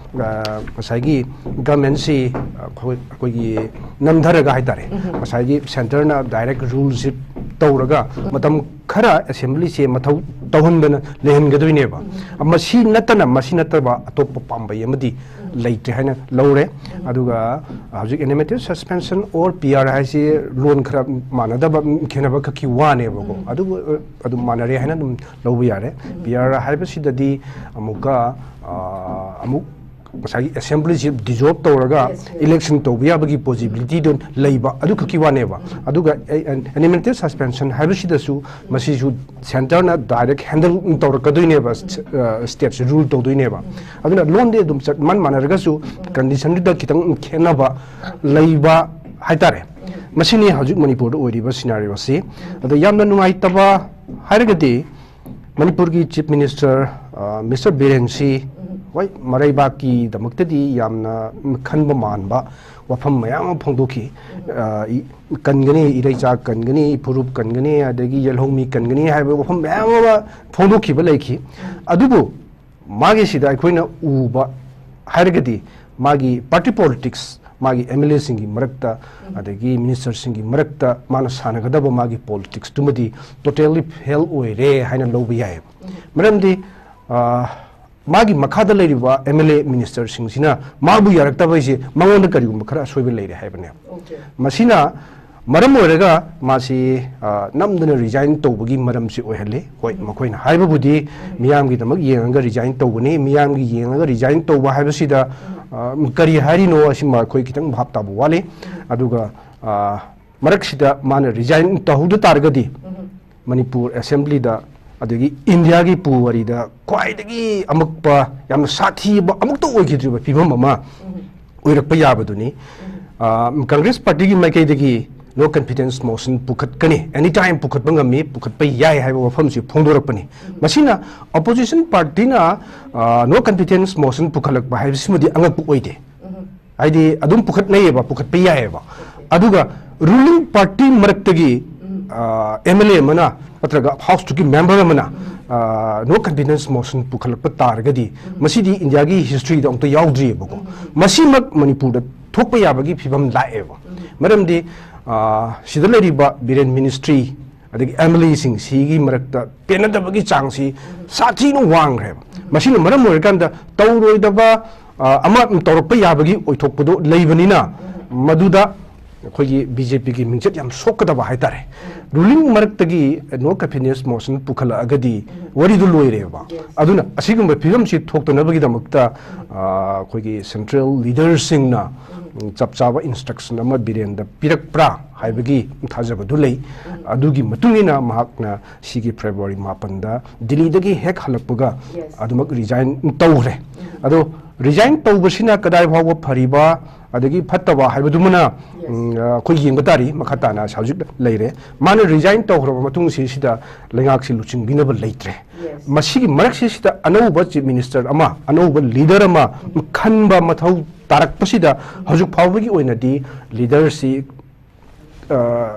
ꯑ, ꯉꯁꯥꯏꯒꯤ ꯒꯃꯦꯟꯁꯤ, ꯑ, ꯑꯩꯈꯣꯏ-, ꯑꯩꯈꯣꯏꯒꯤ ꯅꯝꯊꯔꯒ ꯍꯥꯏꯇꯥꯔꯦ, ꯎꯝ꯫ ꯉꯁꯥꯏꯒꯤ centreꯅ direct ruleꯁꯤ ꯇꯧꯔꯒ, ꯎꯝ꯫ ꯃꯇꯝ ꯈꯔ ꯑꯦꯁꯦꯝꯕ꯭ꯂꯤꯁꯦ ꯃꯊꯧ ꯇꯧꯍꯟꯗꯅ ꯂꯩꯍꯟꯒꯗꯣꯏꯅꯦꯕ꯫ ꯎꯝ꯫ ꯃꯁꯤ ꯅꯠꯇꯅ, ꯃꯁꯤ ꯅꯠꯇꯕ ꯑꯇꯣꯞꯄ ꯄꯥꯝꯕꯩ ꯑꯃꯗꯤ ꯂꯩꯇ꯭ꯔꯦ ꯍꯥꯏꯅ ꯂꯧꯔꯦ꯫ ꯑꯗꯨꯒ ꯍꯧꯖꯤꯛ animated suspension or P R ꯍꯥꯏꯁꯤ ꯂꯣꯟ ꯈꯔ ꯃꯥꯟꯅꯗꯕ, ꯈꯦꯠꯅꯕ ꯈꯛꯀꯤ ꯋꯥꯅꯦꯕꯀꯣ꯫ ꯎꯝ꯫ ꯑꯗꯨꯕꯨ, ꯑ, ꯑꯗꯨꯝ ꯃꯥꯟꯅꯔꯦ ꯍꯥꯏꯅ ꯑꯗꯨꯝ ꯂꯧꯕ ꯌꯥꯔꯦ꯫ ꯎꯝ꯫ P R ꯍꯥꯏꯕꯁꯤꯗꯗꯤ ꯑꯃꯨꯛꯀ, ꯑ, ꯑꯃꯨꯛ ꯉꯁꯥꯏꯒꯤ ꯑꯦꯁꯦꯝꯕ꯭ꯂꯤꯁꯤ dissolve ꯇꯧꯔꯒ, yes, yes꯫ Election ꯇꯧꯕ ꯌꯥꯕꯒꯤ possibilityꯗꯣ ꯂꯩꯕ, ꯑꯗꯨꯈꯛꯀꯤ ꯋꯥꯅꯦꯕ꯫ ꯎꯝ꯫ ꯑꯗꯨꯒ, ꯑ, ꯑ, animated suspension ꯍꯥꯏꯕꯁꯤꯗꯁꯨ ꯃꯁꯤꯁꯨ centreꯅ direct handle ꯇꯧꯔꯛꯀꯗꯣꯏꯅꯦꯕ, ꯎꯝ꯫ ꯑ, stateꯁꯦ rule ꯇꯧꯗꯣꯏꯅꯦꯕ꯫ ꯎꯝ꯫ ꯑꯗꯨꯅ ꯂꯣꯟꯗꯤ ꯑꯗꯨꯝ ꯆꯞ ꯃꯥꯟ ꯃꯥꯟꯅꯔꯒꯁꯨ, ꯎꯝ꯫ Conditionꯗꯨꯗ ꯈꯤꯇꯪ ꯈꯦꯠꯅꯕ ꯂꯩꯕ ꯍꯥꯏꯇꯥꯔꯦ꯫ ꯎꯝ꯫ ꯃꯁꯤꯅꯤ ꯍꯧꯖꯤꯛ ꯃꯅꯤꯄꯨꯔꯗ ꯑꯣꯏꯔꯤꯕ scenarioꯁꯤ꯫ ꯎꯝ꯫ ꯑꯗ ꯌꯥꯝꯅ ꯅꯨꯡꯉꯥꯏꯇꯕ ꯍꯥꯏꯔꯒꯗꯤ, ꯃꯅꯤꯄꯨꯔꯒꯤ Chief Minister, ꯑ, Mister ꯕꯤꯔꯦꯟꯁꯤ, ꯎꯝ꯫ ꯍꯣꯏ, ꯃꯔꯩꯕꯥꯛꯀꯤꯗꯃꯛꯇꯗꯤ ꯌꯥꯝꯅ ꯈꯟꯕ ꯃꯥꯟꯕ ꯋꯥꯐꯝ ꯃꯌꯥꯝ ꯑꯃ ꯐꯣꯡꯗꯣꯛꯈꯤ꯫ ꯑ, ꯏ-, ꯀꯟꯒꯅꯤ, ꯏꯔꯩꯆꯥ ꯀꯟꯒꯅꯤ, ꯐꯨꯔꯨꯞ ꯀꯟꯒꯅꯤ, ꯑꯗꯒꯤ ꯌꯦꯜꯍꯧꯃꯤ ꯀꯟꯒꯅꯤ ꯍꯥꯏꯕ ꯋꯥꯐꯝ ꯃꯌꯥꯝ ꯑꯃ ꯐꯣꯡꯗꯣꯛꯈꯤꯕ ꯂꯩꯈꯤ꯫ ꯑꯗꯨꯕꯨ ꯃꯥꯒꯤꯁꯤꯗ ꯑꯩꯈꯣꯏꯅ ꯎꯕ ꯍꯥꯏꯔꯒꯗꯤ ꯃꯥꯒꯤ party politics, ꯃꯥꯒꯤ M L A ꯁꯤꯡꯒꯤ ꯃꯔꯛꯇ, ꯑꯗꯒꯤ minister ꯁꯤꯡꯒꯤ ꯃꯔꯛꯇ ꯃꯥꯅ ꯁꯥꯟꯅꯒꯗꯕ ꯃꯥꯒꯤ politics ꯇꯨꯃꯗꯤ totally fail ꯑꯣꯏꯔꯦ ꯍꯥꯏꯅ ꯂꯧꯕ ꯌꯥꯏꯌꯦꯕ꯫ ꯃꯔꯝꯗꯤ, ꯑ, ꯃꯥꯒꯤ ꯃꯈꯥꯗ ꯂꯩꯔꯤꯕ M L A minister ꯁꯤꯡꯁꯤꯅ ꯃꯥꯕꯨ ꯌꯥꯔꯛꯇꯕ ꯍꯥꯏꯁꯦ ꯃꯉꯣꯟꯗ ꯀꯔꯤꯒꯨꯝꯕ ꯈꯔ ꯑꯁꯣꯏꯕ ꯂꯩꯔꯦ ꯍꯥꯏꯕꯅꯦꯕ꯫ ꯑꯣꯀꯦ꯫ ꯃꯁꯤꯅ ꯃꯔꯝ ꯑꯣꯏꯔꯒ ꯃꯥꯁꯤ, ꯑ, ꯅꯝꯗꯅ resign ꯇꯧꯕꯒꯤ ꯃꯔꯝꯁꯤ ꯑꯣꯏꯍꯜꯂꯤ꯫ ꯍꯣꯏ, ꯃꯈꯣꯏꯅ ꯍꯥꯏꯕꯕꯨꯗꯤ ꯃꯤꯌꯥꯝꯒꯤꯗꯃꯛ ꯌꯦꯡꯉꯒ resign ꯇꯧꯕꯅꯤ, ꯃꯤꯌꯥꯝꯒꯤ ꯌꯦꯡꯉꯒ resign ꯇꯧꯕ ꯍꯥꯏꯕꯁꯤꯗ, ꯑ, ꯀꯔꯤ ꯍꯥꯏꯔꯤꯅꯣ, ꯑꯁꯤꯃ ꯑꯩꯈꯣꯏ ꯈꯤꯇꯪ ꯚꯥꯞ ꯇꯥꯕ ꯋꯥꯠꯂꯤ꯫ ꯑꯗꯨꯒ, ꯑ, ꯃꯔꯛꯁꯤꯗ ꯃꯥꯅ resign ꯇꯧꯍꯧꯗ ꯇꯥꯔꯒꯗꯤ, ꯃꯅꯤꯄꯨꯔ assembly ꯗ, ꯑꯗꯒꯤ ꯏꯟꯗꯤꯌꯥꯒꯤ ꯄꯨꯋꯥꯔꯤꯗ ꯈ꯭ꯋꯥꯏꯗꯒꯤ ꯑꯃꯛꯄ, ꯌꯥꯝꯅ ꯁꯥꯊꯤꯕ, ꯑꯃꯨꯛꯇ ꯑꯣꯏꯈꯤꯗ꯭ꯔꯤꯕ ꯐꯤꯕꯝ ꯑꯃ ꯑꯣꯏꯔꯛꯄ ꯌꯥꯕꯗꯨꯅꯤ꯫ ꯑ, Congress party ꯒꯤ ꯃꯥꯏꯀꯩꯗꯒꯤ no confidence motion ꯄꯨꯈꯠꯀꯅꯤ, any time ꯄꯨꯈꯠꯄ ꯉꯝꯃꯤ, ꯄꯨꯈꯠꯄ ꯌꯥꯏ ꯍꯥꯏꯕ ꯋꯥꯐꯝꯁꯤ ꯐꯣꯡꯗꯣꯔꯛꯄꯅꯤ꯫ ꯃꯁꯤꯅ opposition party ꯅ, ꯑ, no confidence motion ꯄꯨꯈꯠꯂꯛꯄ ꯍꯥꯏꯕꯁꯤꯃꯗꯤ ꯑꯉꯛꯄ ꯑꯣꯏꯗꯦ꯫ ꯍꯥꯏꯗꯤ ꯑꯗꯨꯝ ꯄꯨꯈꯠꯅꯩꯌꯦꯕ, ꯄꯨꯈꯠꯄ ꯌꯥꯏꯌꯦꯕ꯫ ꯑꯗꯨꯒ ruling party ꯃꯔꯛꯇꯒꯤ, ꯑ, M L A ꯑꯃꯅ ꯅꯠꯇ꯭ꯔꯒ House ꯇꯨꯒꯤ member ꯑꯃꯅ, ꯑ, no confidence motion ꯄꯨꯈꯠꯂꯛꯄ ꯇꯥꯔꯒꯗꯤ ꯃꯁꯤꯗꯤ ꯏꯟꯗꯤꯌꯥꯒꯤ history ꯗ ꯑꯃꯨꯛꯇ ꯌꯥꯎꯗ꯭ꯔꯤꯑꯕꯀꯣ꯫ ꯃꯁꯤꯃꯛ ꯃꯅꯤꯄꯨꯔꯗ ꯊꯣꯛꯄ ꯌꯥꯕꯒꯤ ꯐꯤꯕꯝ ꯂꯥꯛꯑꯦꯕ꯫ ꯃꯔꯝꯗꯤ, ꯑ, ꯁꯤꯗ ꯂꯩꯔꯤꯕ ꯕꯤꯔꯦꯟ ministry ꯑꯗꯒꯤ M L A ꯁꯤꯡ ꯁꯤꯒꯤ ꯃꯔꯛꯇ ꯄꯦꯟꯅꯗꯕꯒꯤ ꯆꯥꯡꯁꯤ ꯁꯥꯊꯤꯅ ꯋꯥꯡꯈ꯭ꯔꯦꯕ꯫ ꯃꯁꯤꯅ ꯃꯔꯝ ꯑꯣꯏꯔꯀꯥꯟꯗ ꯇꯧꯔꯣꯏꯗꯕ, ꯑ, ꯑꯃ ꯇꯧꯔꯛꯄ ꯌꯥꯕꯒꯤ ꯑꯣꯏꯊꯣꯛꯄꯗꯣ ꯂꯩꯕꯅꯤꯅ, ꯃꯗꯨꯗ ꯑꯩꯈꯣꯏꯒꯤ B J P ꯒꯤ ꯃꯤꯡꯆꯠ ꯌꯥꯝ ꯁꯣꯛꯀꯗꯕ ꯍꯥꯏꯇꯥꯔꯦ꯫ Ruling ꯃꯔꯛꯇꯒꯤ no confidence motion ꯄꯨꯈꯠꯂꯛꯑꯒꯗꯤ ꯋꯥꯔꯤꯗꯨ ꯂꯣꯏꯔꯦꯕ꯫ ꯑꯗꯨꯅ ꯑꯁꯤꯒꯨꯝꯕ ꯐꯤꯕꯝꯁꯤ ꯊꯣꯛꯇꯅꯕꯒꯤꯗꯃꯛꯇ, ꯑ, ꯑꯩꯈꯣꯏꯒꯤ central leader ꯁꯤꯡꯅ, ꯎꯝ, ꯆꯞ ꯆꯥꯕ instruction ꯑꯃ ꯕꯤꯔꯦꯟꯗ ꯄꯤꯔꯛꯄ꯭ꯔꯥ ꯍꯥꯏꯕꯒꯤ ꯊꯥꯖꯕꯗꯨ ꯂꯩ꯫ ꯑꯗꯨꯒꯤ ꯃꯇꯨꯡ ꯏꯟꯅ ꯃꯍꯥꯛꯅ ꯁꯤꯒꯤ February ꯃꯥꯄꯟꯗ ꯗꯤꯜꯂꯤꯗꯒꯤ ꯍꯦꯛ ꯍꯜꯂꯛꯄꯒ ꯑꯗꯨꯃꯛ resign ꯇꯧꯈ꯭ꯔꯦ꯫ ꯑꯗꯣ ꯔꯤꯖꯥꯏꯟ ꯇꯧꯕꯁꯤꯅ ꯀꯗꯥꯏ ꯐꯥꯎꯕ ꯐꯔꯤꯕ ꯑꯗꯒꯤ ꯐꯠꯇꯕ ꯍꯥꯏꯕꯗꯨꯃꯅ, ꯎꯝ, ꯑ, ꯑꯩꯈꯣꯏ ꯌꯦꯡꯕ ꯇꯥꯔꯤ꯫ ꯃꯈꯥ ꯇꯥꯅ ꯍꯧꯖꯤꯛ ꯂꯩꯔꯦ꯫ ꯃꯥꯅ ꯔꯤꯖꯥꯏꯟ ꯇꯧꯈ꯭ꯔꯕ ꯃꯇꯨꯡꯁꯤꯁꯤꯗ ꯂꯩꯉꯥꯛꯁꯤ ꯂꯨꯆꯤꯡꯕꯤꯅꯕ ꯂꯩꯇ꯭ꯔꯦ꯫ ꯃꯁꯤꯒꯤ ꯃꯔꯛꯁꯤꯁꯤꯗ ꯑꯅꯧꯕ ꯆꯤꯐ ꯃꯤꯅꯤꯁꯇꯔ ꯑꯃ, ꯑꯅꯧꯕ ꯂꯤꯗꯔ ꯑꯃ ꯈꯟꯕ ꯃꯊꯧ ꯇꯥꯔꯛꯄꯁꯤꯗ ꯍꯧꯖꯤꯛ ꯐꯥꯎꯕꯒꯤ ꯑꯣꯏꯅꯗꯤ ꯂꯤꯗꯔꯁꯤ, ꯑ,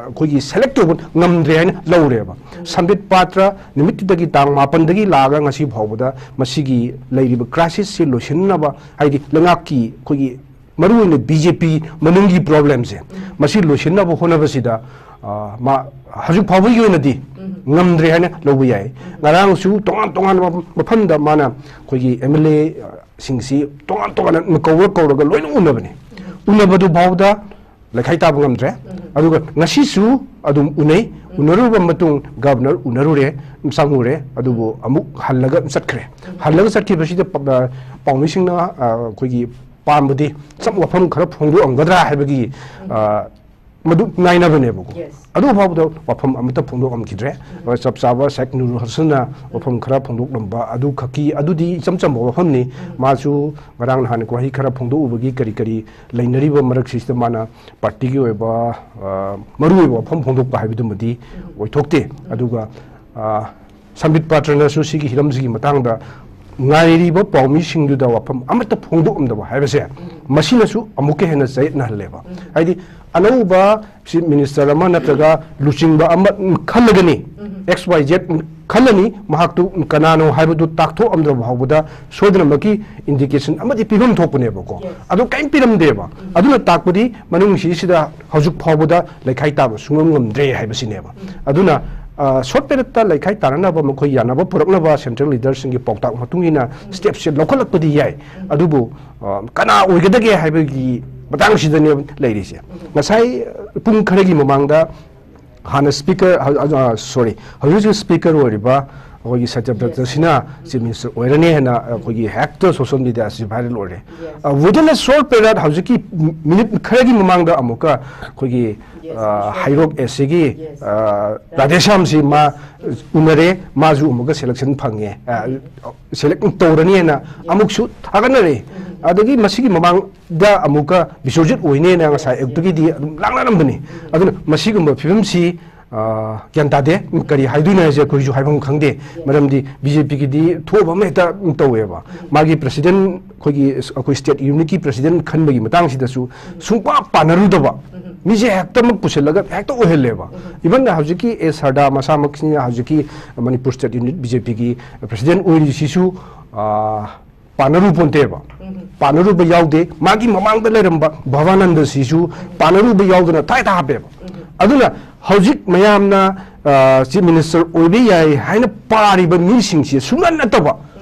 ꯑꯩꯈꯣꯏꯒꯤ ꯁꯦꯂꯦꯛ ꯇꯧꯕ ꯉꯝꯗ꯭ꯔꯦ ꯍꯥꯏꯅ ꯂꯧꯔꯦꯕ꯫ ꯁꯝꯕꯤꯠ ꯄꯥꯇ꯭ꯔ ꯅꯨꯃꯤꯠꯇꯨꯗꯒꯤ, ꯇꯥꯡ ꯃꯥꯄꯟꯗꯒꯤ ꯂꯥꯛꯑꯒ ꯉꯁꯤ ꯐꯥꯎꯕꯗ ꯃꯁꯤꯒꯤ ꯂꯩꯔꯤꯕ ꯀ꯭ꯔꯥꯏꯁꯤꯁꯁꯤ ꯂꯣꯏꯁꯤꯟꯅꯕ, ꯍꯥꯏꯗꯤ ꯂꯩꯉꯥꯛꯀꯤ ꯑꯩꯈꯣꯏꯒꯤ ꯃꯔꯨꯑꯣꯏꯅ ꯕꯤ ꯖꯦ ꯄꯤ ꯃꯅꯨꯡꯒꯤ ꯄ꯭ꯔꯣꯕ꯭ꯂꯦꯝꯁꯦ, ꯃꯁꯤ ꯂꯣꯏꯁꯤꯟꯅꯕ ꯍꯣꯠꯅꯕꯁꯤꯗ, ꯑ, ꯃꯥ ꯍꯧꯖꯤꯛ ꯐꯥꯎꯕꯒꯤ ꯑꯣꯏꯅꯗꯤ ꯉꯝꯗ꯭ꯔꯦ ꯍꯥꯏꯅ ꯂꯧꯕ ꯌꯥꯏ꯫ ꯉꯔꯥꯡꯁꯨ ꯇꯣꯉꯥꯟ ꯇꯣꯉꯥꯟꯕ ꯃꯐꯝꯗ ꯃꯥꯅ ꯑꯩꯈꯣꯏꯒꯤ ꯑꯦꯝ ꯑꯦꯜ ꯑꯦꯁꯤꯡꯁꯤ ꯇꯣꯉꯥꯟ ꯇꯣꯉꯥꯟꯅ ꯀꯧꯔ ꯀꯧꯔꯒ ꯂꯣꯏꯅ ꯎꯅꯕꯅꯤ꯫ ꯎꯅꯕꯗꯨ ꯐꯥꯎꯗ ꯂꯩꯈꯥꯏ ꯇꯥꯕ ꯉꯝꯗ꯭ꯔꯦ꯫ ꯑꯗꯨꯒ ꯉꯁꯤꯁꯨ ꯑꯗꯨꯝ ꯎꯅꯩ꯫ ꯎꯅꯔꯨꯔꯕ ꯃꯇꯨꯡ ꯒꯕꯅꯔ ꯎꯅꯔꯨꯔꯦ, ꯆꯪꯉꯨꯔꯦ, ꯑꯗꯨꯕꯨ ꯑꯃꯨꯛ ꯍꯜꯂꯒ ꯆꯠꯈ꯭ꯔꯦ꯫ ꯍꯜꯂꯒ ꯆꯠꯈꯤꯕꯁꯤꯗ ꯄ-, ꯄꯥꯎꯃꯤꯁꯤꯡꯅ, ꯑ, ꯑꯩꯈꯣꯏꯒꯤ ꯄꯥꯝꯕꯗꯤ ꯆꯞ ꯋꯥꯐꯝ ꯈꯔ ꯐꯣꯡꯗꯣꯛꯑꯝꯒꯗ꯭ꯔꯥ ꯍꯥꯏꯕꯒꯤ, ꯑ, ꯃꯗꯨ ꯉꯥꯏꯅꯕꯅꯦꯕꯀꯣ꯫ ꯑꯗꯨ ꯐꯥꯎꯕꯗ ꯋꯥꯐꯝ ꯑꯃꯠꯇ ꯐꯣꯡꯗꯣꯛꯑꯝꯈꯤꯗ꯭ꯔꯦ꯫ ꯑꯗꯨꯒ ꯆꯞ ꯆꯥꯕ ꯁꯦꯛ ꯅꯨꯔ ꯍꯁꯟꯅ ꯋꯥꯐꯝ ꯈꯔ ꯐꯣꯡꯗꯣꯛꯂꯝꯕ ꯑꯗꯨ ꯈꯛꯀꯤ, ꯑꯗꯨꯗꯤ ꯏꯆꯝ ꯆꯝꯕ ꯋꯥꯐꯝꯅꯤ꯫ ꯃꯥꯁꯨ ꯉꯔꯥꯡ ꯅꯍꯥꯟ ꯋꯥꯍꯩ ꯈꯔ ꯐꯣꯡꯗꯣꯛꯎꯕꯒꯤ ꯀꯔꯤ ꯀꯔꯤ ꯂꯩꯅꯔꯤꯕ ꯃꯔꯛꯁꯤꯁꯤꯗ ꯃꯥꯅ ꯄꯥꯔꯇꯤꯒꯤ ꯑꯣꯏꯕ, ꯑ, ꯃꯔꯨꯑꯣꯏꯕ ꯋꯥꯐꯝ ꯐꯣꯡꯗꯣꯛꯄ ꯍꯥꯏꯕꯗꯨꯃꯗꯤ ꯑꯣꯏꯊꯣꯛꯇꯦ꯫ ꯑꯗꯨꯒ, ꯑ, ꯁꯝꯕꯤꯠ ꯄꯥꯇ꯭ꯔꯅꯁꯨ ꯁꯤꯒꯤ ꯍꯤꯔꯝꯁꯤꯒꯤ ꯃꯇꯥꯡꯗ ꯉꯥꯏꯔꯤꯕ ꯄꯥꯎꯃꯤꯁꯤꯡꯗꯨꯗ ꯋꯥꯐꯝ ꯑꯃꯠꯇ ꯐꯣꯡꯗꯣꯛꯂꯝꯗꯕ ꯍꯥꯏꯕꯁꯦ, ꯃꯁꯤꯅꯁꯨ ꯑꯃꯨꯛꯀ ꯍꯦꯟꯅ ꯆꯌꯦꯠꯅꯍꯜꯂꯦꯕ꯫ ꯍꯥꯏꯗꯤ ꯑꯅꯧꯕ ꯆꯤꯐ ꯃꯤꯅꯤꯁꯇꯔ ꯑꯃ ꯅꯠꯇ꯭ꯔꯒ ꯂꯨꯆꯤꯡꯕ ꯑꯃ ꯈꯜꯂꯒꯅꯤ, ꯑꯦꯛꯁ ꯋꯥꯏ ꯖꯦꯠ ꯈꯜꯂꯅꯤ, ꯃꯍꯥꯛꯇꯨ ꯀꯅꯥꯅꯣ ꯍꯥꯏꯕꯗꯨ ꯇꯥꯛꯊꯣꯛꯂꯝꯗ꯭ꯔꯕ ꯐꯥꯎꯕꯗ ꯁꯣꯏꯗꯅꯃꯛꯀꯤ ꯏꯟꯗꯤꯀꯦꯁꯟ ꯑꯃꯗꯤ ꯄꯤꯐꯝ ꯊꯣꯛꯄꯅꯦꯕꯀꯣ꯫ ꯑꯗꯨ ꯀꯔꯤꯝ ꯄꯤꯔꯝꯗꯦꯕ꯫ ꯑꯗꯨꯅ ꯇꯥꯛꯄꯗꯤ ꯃꯅꯨꯡꯁꯤꯁꯤꯗ ꯍꯧꯖꯤꯛ ꯐꯥꯎꯕꯗ ꯂꯩꯈꯥꯏ ꯇꯥꯕ ꯁꯨꯡꯉꯝ ꯉꯝꯗ꯭ꯔꯦ ꯍꯥꯏꯕꯁꯤꯅꯦꯕ꯫ ꯑꯗꯨꯅ, ꯑ, ꯁꯣꯔꯠ ꯄꯦꯔꯦꯠꯇ ꯂꯩꯈꯥꯏ ꯇꯥꯅꯅꯕ ꯃꯈꯣꯏ ꯌꯥꯅꯕ ꯄꯨꯔꯛꯅꯕ ꯁꯦꯟꯇ꯭ꯔꯦꯜ ꯂꯤꯗꯔꯁꯤꯡꯒꯤ ꯄꯥꯎꯇꯥꯛ ꯃꯇꯨꯡ ꯏꯟꯅ ꯁ꯭ꯇꯦꯞꯁꯦ ꯂꯧꯈꯠꯂꯛꯄꯗꯤ ꯌꯥꯏ, ꯑꯗꯨꯕꯨ, ꯑ, ꯀꯅꯥ ꯑꯣꯏꯒꯗꯒꯦ ꯍꯥꯏꯕꯒꯤ ꯃꯇꯥꯡꯁꯤꯗꯅꯦꯕ ꯂꯩꯔꯤꯁꯦ꯫ ꯉꯁꯥꯏ, ꯑ, ꯄꯨꯡ ꯈꯔꯒꯤ ꯃꯃꯥꯡꯗ ꯍꯥꯟꯅ ꯁ꯭ꯄꯤꯀꯔ, ꯑ, ꯑ, ꯁꯣꯔꯤ, ꯍꯧꯖꯤꯛ ꯍꯧꯖꯤꯛ ꯁ꯭ꯄꯤꯀꯔ ꯑꯣꯏꯔꯤꯕ, ꯑꯩꯈꯣꯏꯒꯤ ꯁꯇ꯭ꯌꯕ꯭ꯔꯇ ꯁꯤꯅꯥ ꯆꯤꯐ ꯃꯤꯅꯤꯁꯇꯔ ꯑꯣꯏꯔꯅꯤ ꯍꯥꯏꯅ ꯑꯩꯈꯣꯏꯒꯤ ꯍꯦꯛꯇ ꯁꯣꯁꯤꯌꯦꯜ ꯃꯤꯗꯤꯌꯥꯁꯤ ꯚꯥꯏꯔꯦꯜ ꯑꯣꯏꯔꯦ꯫ Within a short period, ꯍꯧꯖꯤꯛꯀꯤ ꯃꯤꯅꯤꯠ ꯈꯔꯒꯤ ꯃꯃꯥꯡꯗ ꯑꯃꯨꯛꯀ ꯑꯩꯈꯣꯏꯒꯤ ꯍꯩꯔꯣꯛ ꯑꯦꯁ ꯁꯤꯒꯤ ꯔꯥꯙꯦꯁ꯭ꯌꯥꯝꯁꯤ ꯃꯥ ꯎꯅꯔꯦ, ꯃꯥꯁꯨ ꯑꯃꯨꯛꯀ ꯁꯦꯂꯦꯛꯁꯟ ꯐꯪꯉꯦ, ꯁꯦꯂꯦꯛ ꯇꯧꯔꯅꯤ ꯍꯥꯏꯅ ꯑꯃꯨꯛꯁꯨ ꯊꯥꯒꯠꯅꯔꯦ꯫ ꯑꯗꯒꯤ ꯃꯁꯤꯒꯤ ꯃꯃꯥꯡꯗ ꯑꯃꯨꯛꯀ ꯕꯤꯁ꯭ꯋꯖꯤꯠ ꯑꯣꯏꯅꯦꯅ ꯉꯁꯥꯏ ꯑꯌꯨꯛꯇꯒꯤꯗꯤ ꯑꯗꯨꯝ ꯂꯥꯡꯅꯔꯝꯕꯅꯤ꯫ ꯑꯗꯨꯅ ꯃꯁꯤꯒꯨꯝꯕ ꯐꯤꯕꯝꯁꯤ ꯒ꯭ꯌꯥꯟ ꯇꯥꯗꯦ꯫ ꯀꯔꯤ ꯍꯥꯏꯗꯣꯏꯅꯣ ꯍꯥꯏꯁꯦ ꯑꯩꯈꯣꯏꯁꯨ ꯍꯥꯏꯐꯝ ꯈꯪꯗꯦ꯫ ꯃꯔꯝꯗꯤ ꯕꯤ ꯖꯦ ꯄꯤꯒꯤꯗꯤ ꯊꯣꯛꯑꯕ ꯑꯃ ꯍꯦꯛꯇ ꯇꯧꯋꯦꯕ꯫ ꯃꯥꯒꯤ ꯄ꯭ꯔꯁꯤꯗꯦꯟ, ꯑꯩꯈꯣꯏꯒꯤ, ꯑꯩꯈꯣꯏ ꯁ꯭ꯇꯦꯠ ꯌꯨꯅꯤꯠꯀꯤ ꯄ꯭ꯔꯁꯤꯗꯦꯟ ꯈꯟꯕꯒꯤ ꯃꯇꯥꯡꯁꯤꯗꯁꯨ ꯁꯨꯡꯄꯥ ꯄꯥꯟꯅꯔꯨꯗꯕ ꯃꯤꯁꯦ ꯍꯦꯛꯇꯃꯛ ꯄꯨꯁꯤꯜꯂꯒ ꯍꯦꯛꯇ ꯑꯣꯏꯍꯜꯂꯦꯕ꯫ Even ꯍꯧꯖꯤꯛꯀꯤ ꯑꯦ ꯁꯔꯗꯥ ꯃꯁꯥꯃꯛꯁꯤꯅ ꯍꯧꯖꯤꯛꯀꯤ Manipur state unit B J ꯄꯤꯒꯤ ꯄ꯭ꯔꯁꯤꯗꯦꯟ ꯑꯣꯏꯔꯤꯁꯤꯁꯨ ꯄꯥꯟꯅꯔꯨ ꯄꯣꯟꯇꯦꯕ꯫ ꯄꯥꯟꯅꯔꯨꯕ ꯌꯥꯎꯗꯦ꯫ ꯃꯥꯒꯤ ꯃꯃꯥꯡꯗ ꯂꯩꯔꯝꯕ ꯚꯕꯥꯅꯟꯗꯁꯤꯁꯨ ꯄꯥꯟꯅꯔꯨꯕ ꯌꯥꯎꯗꯅ ꯊꯥꯏ ꯊꯥ ꯍꯥꯞꯄꯦꯕ꯫ ꯑꯗꯨꯅ ꯍꯧꯖꯤꯛ ꯃꯌꯥꯝꯅ ꯆꯤꯐ ꯃꯤꯅꯤꯁꯇꯔ ꯑꯣꯏꯕ ꯌꯥꯏ ꯍꯥꯏꯅ ꯄꯥꯔꯤꯕ ꯃꯤꯁꯤꯡꯁꯦ ꯁꯨꯡꯅ ꯅꯠꯇꯕ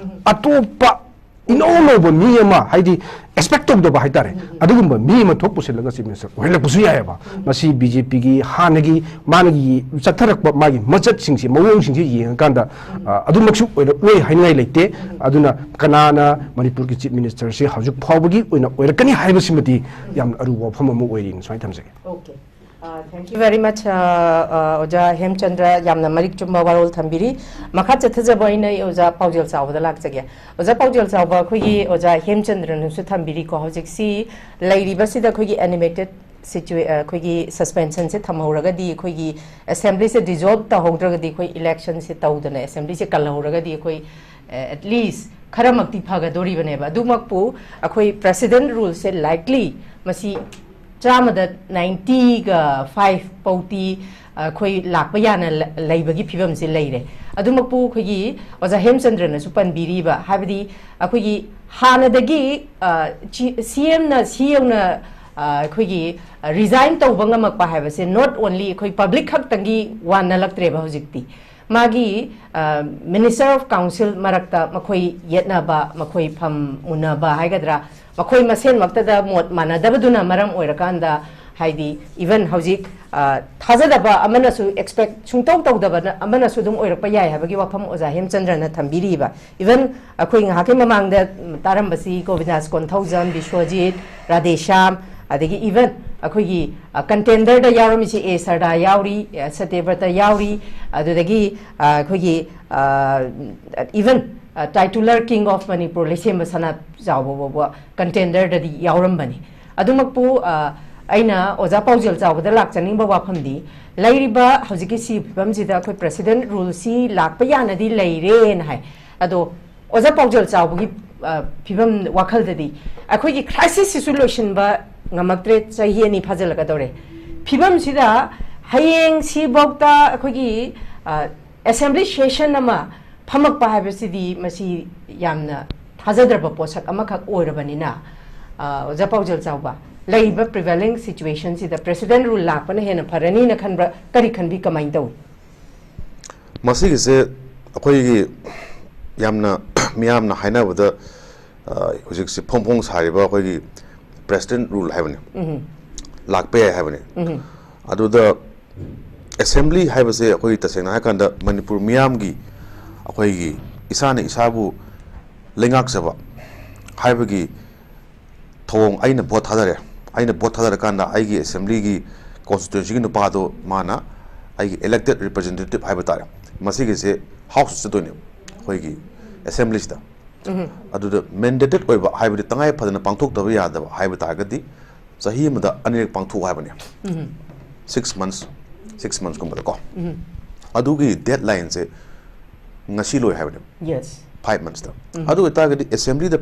ꯑꯇꯣꯞꯄ ꯏꯅꯧ ꯅꯧꯕ ꯃꯤ ꯑꯃ, ꯍꯥꯏꯗꯤ ꯑꯦꯛꯁꯄꯦꯛ ꯇꯧꯗꯕ ꯍꯥꯏꯇꯥꯔꯦ, ꯑꯗꯨꯒꯨꯝꯕ ꯃꯤ ꯑꯃ ꯊꯣꯛ ꯄꯨꯁꯤꯜꯂꯒ ꯆꯤꯐ ꯃꯤꯅꯤꯁꯇꯔ ꯑꯣꯏꯍꯜꯂꯛꯄꯁꯨ ꯌꯥꯏꯑꯕ꯫ ꯃꯁꯤ ꯕꯤ ꯖꯦ ꯄꯤꯒꯤ ꯍꯥꯟꯅꯒꯤ ꯃꯥꯅꯒꯤ ꯆꯠꯊꯔꯛꯄ ꯃꯥꯒꯤ ꯃꯆꯠꯁꯤꯡꯁꯦ, ꯃꯑꯣꯡꯁꯤꯡꯁꯦ ꯌꯦꯡꯉꯀꯥꯟꯗ ꯑ, ꯑꯗꯨꯃꯛꯁꯨ ꯑꯣꯏꯔꯛꯂꯣꯏ ꯍꯥꯏꯅꯤꯡꯉꯥꯏ ꯂꯩꯇꯦ꯫ ꯑꯗꯨꯅ ꯀꯅꯥꯅ ꯃꯅꯤꯄꯨꯔꯒꯤ ꯆꯤꯐ ꯃꯤꯅꯤꯁꯇꯔꯁꯦ ꯍꯧꯖꯤꯛ ꯐꯥꯎꯕꯒꯤ ꯑꯣꯏꯅ ꯑꯣꯏꯔꯛꯀꯅꯤ ꯍꯥꯏꯕꯁꯤꯃꯗꯤ ꯌꯥꯝꯅ ꯑꯔꯨꯕ ꯋꯥꯐꯝ ꯑꯃ ꯑꯣꯏꯔꯤꯅ ꯁꯨꯃꯥꯏꯅ ꯊꯝꯖꯒꯦ꯫ Okay. Uh, thank you very much, uh, uh, ꯑꯣꯖꯥ ꯍꯦꯝꯆꯟꯗ꯭ꯔ, ꯌꯥꯝꯅ ꯃꯔꯤꯛ ꯆꯨꯝꯕ ꯋꯥꯔꯣꯜ ꯊꯝꯕꯤꯔꯤ꯫ ꯃꯈꯥ ꯆꯠꯊꯖꯕ ꯑꯣꯏꯅ ꯑꯩ ꯑꯣꯖꯥ ꯄꯥꯎꯖꯦꯜ ꯆꯥꯎꯕꯗ ꯂꯥꯛꯆꯒꯦ꯫ ꯑꯣꯖꯥ ꯄꯥꯎꯖꯦꯜ ꯆꯥꯎꯕ, ꯑꯩꯈꯣꯏꯒꯤ ꯑꯣꯖꯥ ꯍꯦꯝꯆꯟꯗ꯭ꯔꯅꯁꯨ ꯊꯝꯕꯤꯔꯤꯀꯣ, ꯍꯧꯖꯤꯛꯁꯤ ꯂꯩꯔꯤꯕꯁꯤꯗ ꯑꯩꯈꯣꯏꯒꯤ ꯑꯦꯅꯤꯃꯦꯇꯦꯠ ꯁꯤꯆꯨꯋꯦ-, ꯑ, ꯑꯩꯈꯣꯏꯒꯤ ꯁꯁꯄꯦꯟꯁꯟꯁꯦ ꯊꯝꯍꯧꯔꯒꯗꯤ, ꯑꯩꯈꯣꯏꯒꯤ ꯑꯦꯁꯦꯝꯕ꯭ꯂꯤꯁꯦ ꯗꯤꯖꯣꯜꯕ ꯇꯧꯍꯧꯗ꯭ꯔꯒꯗꯤ, ꯑꯩꯈꯣꯏ ꯏꯂꯦꯛꯁꯟꯁꯦ ꯇꯧꯗꯅ ꯑꯦꯁꯦꯝꯕ꯭ꯂꯤꯁꯦ ꯀꯜꯍꯧꯔꯒꯗꯤ, ꯑꯩꯈꯣꯏ ꯑꯦꯠꯂꯤꯁ ꯈꯔꯃꯛꯇꯤ ꯐꯒꯗꯣꯔꯤꯕꯅꯦꯕ꯫ ꯑꯗꯨꯃꯛꯄꯨ ꯑꯩꯈꯣꯏ ꯄ꯭ꯔꯦꯁꯤꯗꯦꯟ ꯔꯨꯜꯁꯦ ꯂꯥꯏꯛꯂꯤ ꯃꯁꯤ ꯆꯥꯝꯃꯗ ꯅꯥꯏꯟꯇꯤꯒ ꯐꯥꯏꯚ ꯐꯥꯎꯇꯤ ꯑꯩꯈꯣꯏ ꯂꯥꯛꯄ ꯌꯥꯅ ꯂ-, ꯂꯩꯕꯒꯤ ꯐꯤꯕꯝꯁꯦ ꯂꯩꯔꯦ꯫ ꯑꯗꯨꯃꯛꯄꯨ ꯑꯩꯈꯣꯏꯒꯤ ꯑꯣꯖꯥ ꯍꯦꯝꯆꯟꯗ꯭ꯔꯅꯁꯨ ꯄꯟꯕꯤꯔꯤꯕ, ꯍꯥꯏꯕꯗꯤ ꯑꯩꯈꯣꯏꯒꯤ ꯍꯥꯟꯅꯗꯒꯤ, ꯑ, ꯆꯤ-, ꯁꯤ ꯑꯦꯝꯅ ꯁꯤ ꯌꯧꯅ, ꯑ, ꯑꯩꯈꯣꯏꯒꯤ, ꯑ, ꯔꯤꯖꯥꯏꯟ ꯇꯧꯕ ꯉꯝꯃꯛꯄ ꯍꯥꯏꯕꯁꯦ not only ꯑꯩꯈꯣꯏ ꯄꯕ꯭ꯂꯤꯛ ꯈꯛꯇꯪꯒꯤ ꯋꯥ ꯅꯠꯂꯛꯇ꯭ꯔꯦꯕ ꯍꯧꯖꯤꯛꯇꯤ꯫ ꯃꯥꯒꯤ, ꯑ, ꯃꯤꯅꯤꯁꯇꯔ ꯑꯣꯐ ꯀꯥꯎꯟꯁꯤꯜ ꯃꯔꯛꯇ ꯃꯈꯣꯏ ꯌꯦꯠꯅꯕ, ꯃꯈꯣꯏ ꯐꯝ ꯃꯨꯟꯅꯕ ꯍꯥꯏꯒꯗ꯭ꯔꯥ, ꯃꯈꯣꯏ ꯃꯁꯦꯟꯃꯛꯇꯗ ꯃꯣꯠ ꯃꯥꯟꯅꯗꯕꯗꯨꯅ ꯃꯔꯝ ꯑꯣꯏꯔꯀꯥꯟꯗ ꯍꯥꯏꯗꯤ, even ꯍꯧꯖꯤꯛ, ꯑ, ꯊꯥꯖꯗꯕ ꯑꯃꯅꯁꯨ, expect ꯁꯨꯡꯇꯧ ꯇꯧꯗꯕ ꯑꯃꯅꯁꯨ ꯑꯗꯨꯝ ꯑꯣꯏꯔꯛꯄ ꯌꯥꯏ ꯍꯥꯏꯕꯒꯤ ꯋꯥꯐꯝ ꯑꯣꯖꯥ ꯍꯦꯝꯆꯟꯗ꯭ꯔꯅ ꯊꯝꯕꯤꯔꯤꯕ꯫ Even ꯑꯩꯈꯣꯏ ꯉꯥꯏꯍꯥꯛꯀꯤ ꯃꯃꯥꯡꯗ ꯇꯥꯔꯝꯕꯁꯤ ꯒꯣꯕꯤꯟꯗꯥꯁ ꯀꯣꯟꯊꯧꯖꯝ, ꯕꯤꯁ꯭ꯋꯖꯤꯠ, ꯔꯥꯙꯦꯁ꯭ꯌꯥꯝ, ꯑꯗꯒꯤ even ꯑꯩꯈꯣꯏꯒꯤ, ꯑ, contenderꯗ ꯌꯥꯎꯔꯝꯃꯤꯁꯤ ꯑꯦ ꯁꯔꯗꯥ ꯌꯥꯎꯔꯤ, ꯑ, ꯁꯇ꯭ꯌꯕ꯭ꯔꯇ ꯌꯥꯎꯔꯤ, ꯑꯗꯨꯗꯒꯤ, ꯑ, ꯑꯩꯈꯣꯏꯒꯤ, ꯑ, even, ꯑ, titular King of Manipur ꯂꯩꯁꯦꯝꯕ ꯁꯅꯥꯖꯥꯎꯕ ꯐꯥꯎꯕ contenderꯗꯗꯤ ꯌꯥꯎꯔꯝꯕꯅꯤ꯫ ꯑꯗꯨꯃꯛꯄꯨ, ꯑ, ꯑꯩꯅ ꯑꯣꯖꯥ ꯄꯥꯎꯖꯦꯜ ꯆꯥꯎꯕꯗ ꯂꯥꯛꯆꯅꯤꯡꯕ ꯋꯥꯐꯝꯗꯤ, ꯂꯩꯔꯤꯕ ꯍꯧꯖꯤꯛꯀꯤ ꯁꯤ ꯐꯤꯕꯝꯁꯤꯗ ꯑꯩꯈꯣꯏ president ruleꯁꯤ ꯂꯥꯛꯄ ꯌꯥꯅꯗꯤ ꯂꯩꯔꯦꯅ ꯍꯥꯏ꯫ ꯑꯗꯣ ꯑꯣꯖꯥ ꯄꯥꯎꯖꯦꯜ ꯆꯥꯎꯕꯒꯤ, ꯑ, ꯐꯤꯕꯝ ꯋꯥꯈꯜꯗꯗꯤ ꯑꯩꯈꯣꯏꯒꯤ crisisꯁꯤꯁꯨ ꯂꯣꯏꯁꯤꯟꯕ ꯉꯝꯃꯛꯇ꯭ꯔꯦ, ꯆꯍꯤ ꯑꯅꯤ ꯐꯥꯖꯤꯜꯂꯛꯀꯗꯧꯔꯦ꯫ ꯐꯤꯕꯝꯁꯤꯗ ꯍꯌꯦꯡ ꯁꯤꯐꯥꯎꯗ ꯑꯩꯈꯣꯏꯒꯤ, ꯑ, assembly session ꯑꯃ ꯐꯝꯃꯛꯄ ꯍꯥꯏꯕꯁꯤꯗꯤ ꯃꯁꯤ ꯌꯥꯝꯅ ꯊꯥꯖꯗ꯭ꯔꯕ ꯄꯣꯠꯁꯛ ꯑꯃꯈꯛ ꯑꯣꯏꯔꯕꯅꯤꯅ, ꯑ, ꯑꯣꯖꯥ ꯄꯥꯎꯖꯦꯜ ꯆꯥꯎꯕ, ꯂꯩꯔꯤꯕ prevailing situationꯁꯤꯗ president rule ꯂꯥꯛꯄꯅ ꯍꯦꯟꯅ ꯐꯔꯅꯤꯅ ꯈꯟꯕ꯭ꯔꯥ? ꯀꯔꯤ ꯈꯟꯕꯤ? ꯀꯃꯥꯏꯅ ꯇꯧꯏ? ꯃꯁꯤꯒꯤꯁꯦ ꯑꯩꯈꯣꯏꯒꯤ ꯌꯥꯝꯅ ꯃꯤꯌꯥꯝꯅ ꯍꯥꯏꯅꯕꯗ, ꯑ, ꯍꯧꯖꯤꯛꯁꯦ ꯐꯣꯡ ꯐꯣꯡ ꯁꯥꯔꯤꯕ ꯑꯩꯈꯣꯏꯒꯤ president rule ꯍꯥꯏꯕꯅꯤ, ꯂꯥꯛꯄ ꯌꯥꯏ ꯍꯥꯏꯕꯅꯤ꯫ ꯑꯗꯨꯗ assembly ꯍꯥꯏꯕꯁꯦ ꯑꯩꯈꯣꯏꯒꯤ ꯇꯁꯦꯡꯅ ꯍꯥꯏꯔꯀꯥꯟꯗ ꯃꯅꯤꯄꯨꯔ ꯃꯤꯌꯥꯝꯒꯤ, ꯑꯩꯈꯣꯏꯒꯤ ꯏꯁꯥꯅ ꯏꯁꯥꯕꯨ ꯂꯩꯉꯥꯛꯆꯕ ꯍꯥꯏꯕꯒꯤ ꯊꯧꯑꯣꯡ, ꯑꯩꯅ vote ꯊꯥꯗꯔꯦ, ꯑꯩꯅ vote ꯊꯥꯗꯔꯀꯥꯟꯗ ꯑꯩꯒꯤ assemblyꯒꯤ constituencyꯒꯤ ꯅꯨꯄꯥꯗꯣ ꯃꯥꯅ ꯑꯩꯒꯤ elected representative ꯍꯥꯏꯕ ꯇꯥꯔꯦ, ꯃꯁꯤꯒꯤꯁꯦ houseꯇ ꯆꯠꯇꯣꯏꯅꯦꯕ, ꯑꯩꯈꯣꯏꯒꯤ assemblyꯁꯤꯗ꯫ ꯑꯗꯨꯗ mandated ꯑꯣꯏꯕ ꯍꯥꯏꯕꯗꯤ ꯇꯉꯥꯏ ꯐꯗꯅ ꯄꯥꯡꯊꯣꯛꯇꯕ ꯌꯥꯗꯕ ꯍꯥꯏꯕ ꯇꯥꯔꯒꯗꯤ ꯆꯍꯤ ꯑꯃꯗ ꯑꯅꯤꯔꯛ ꯄꯥꯡꯊꯣꯛꯎ ꯍꯥꯏꯕꯅꯦ, six months, six monthsꯀꯨꯝꯕꯗꯀꯣ꯫ ꯑꯗꯨꯒꯤ deadlineꯁꯦ ꯉꯁꯤ ꯂꯣꯏ ꯍꯥꯏꯕꯅꯦꯕ, Yes. five monthsꯇ꯫ ꯑꯗꯨ ꯑꯣꯏꯇꯥꯔꯒꯗꯤ assemblyꯗ,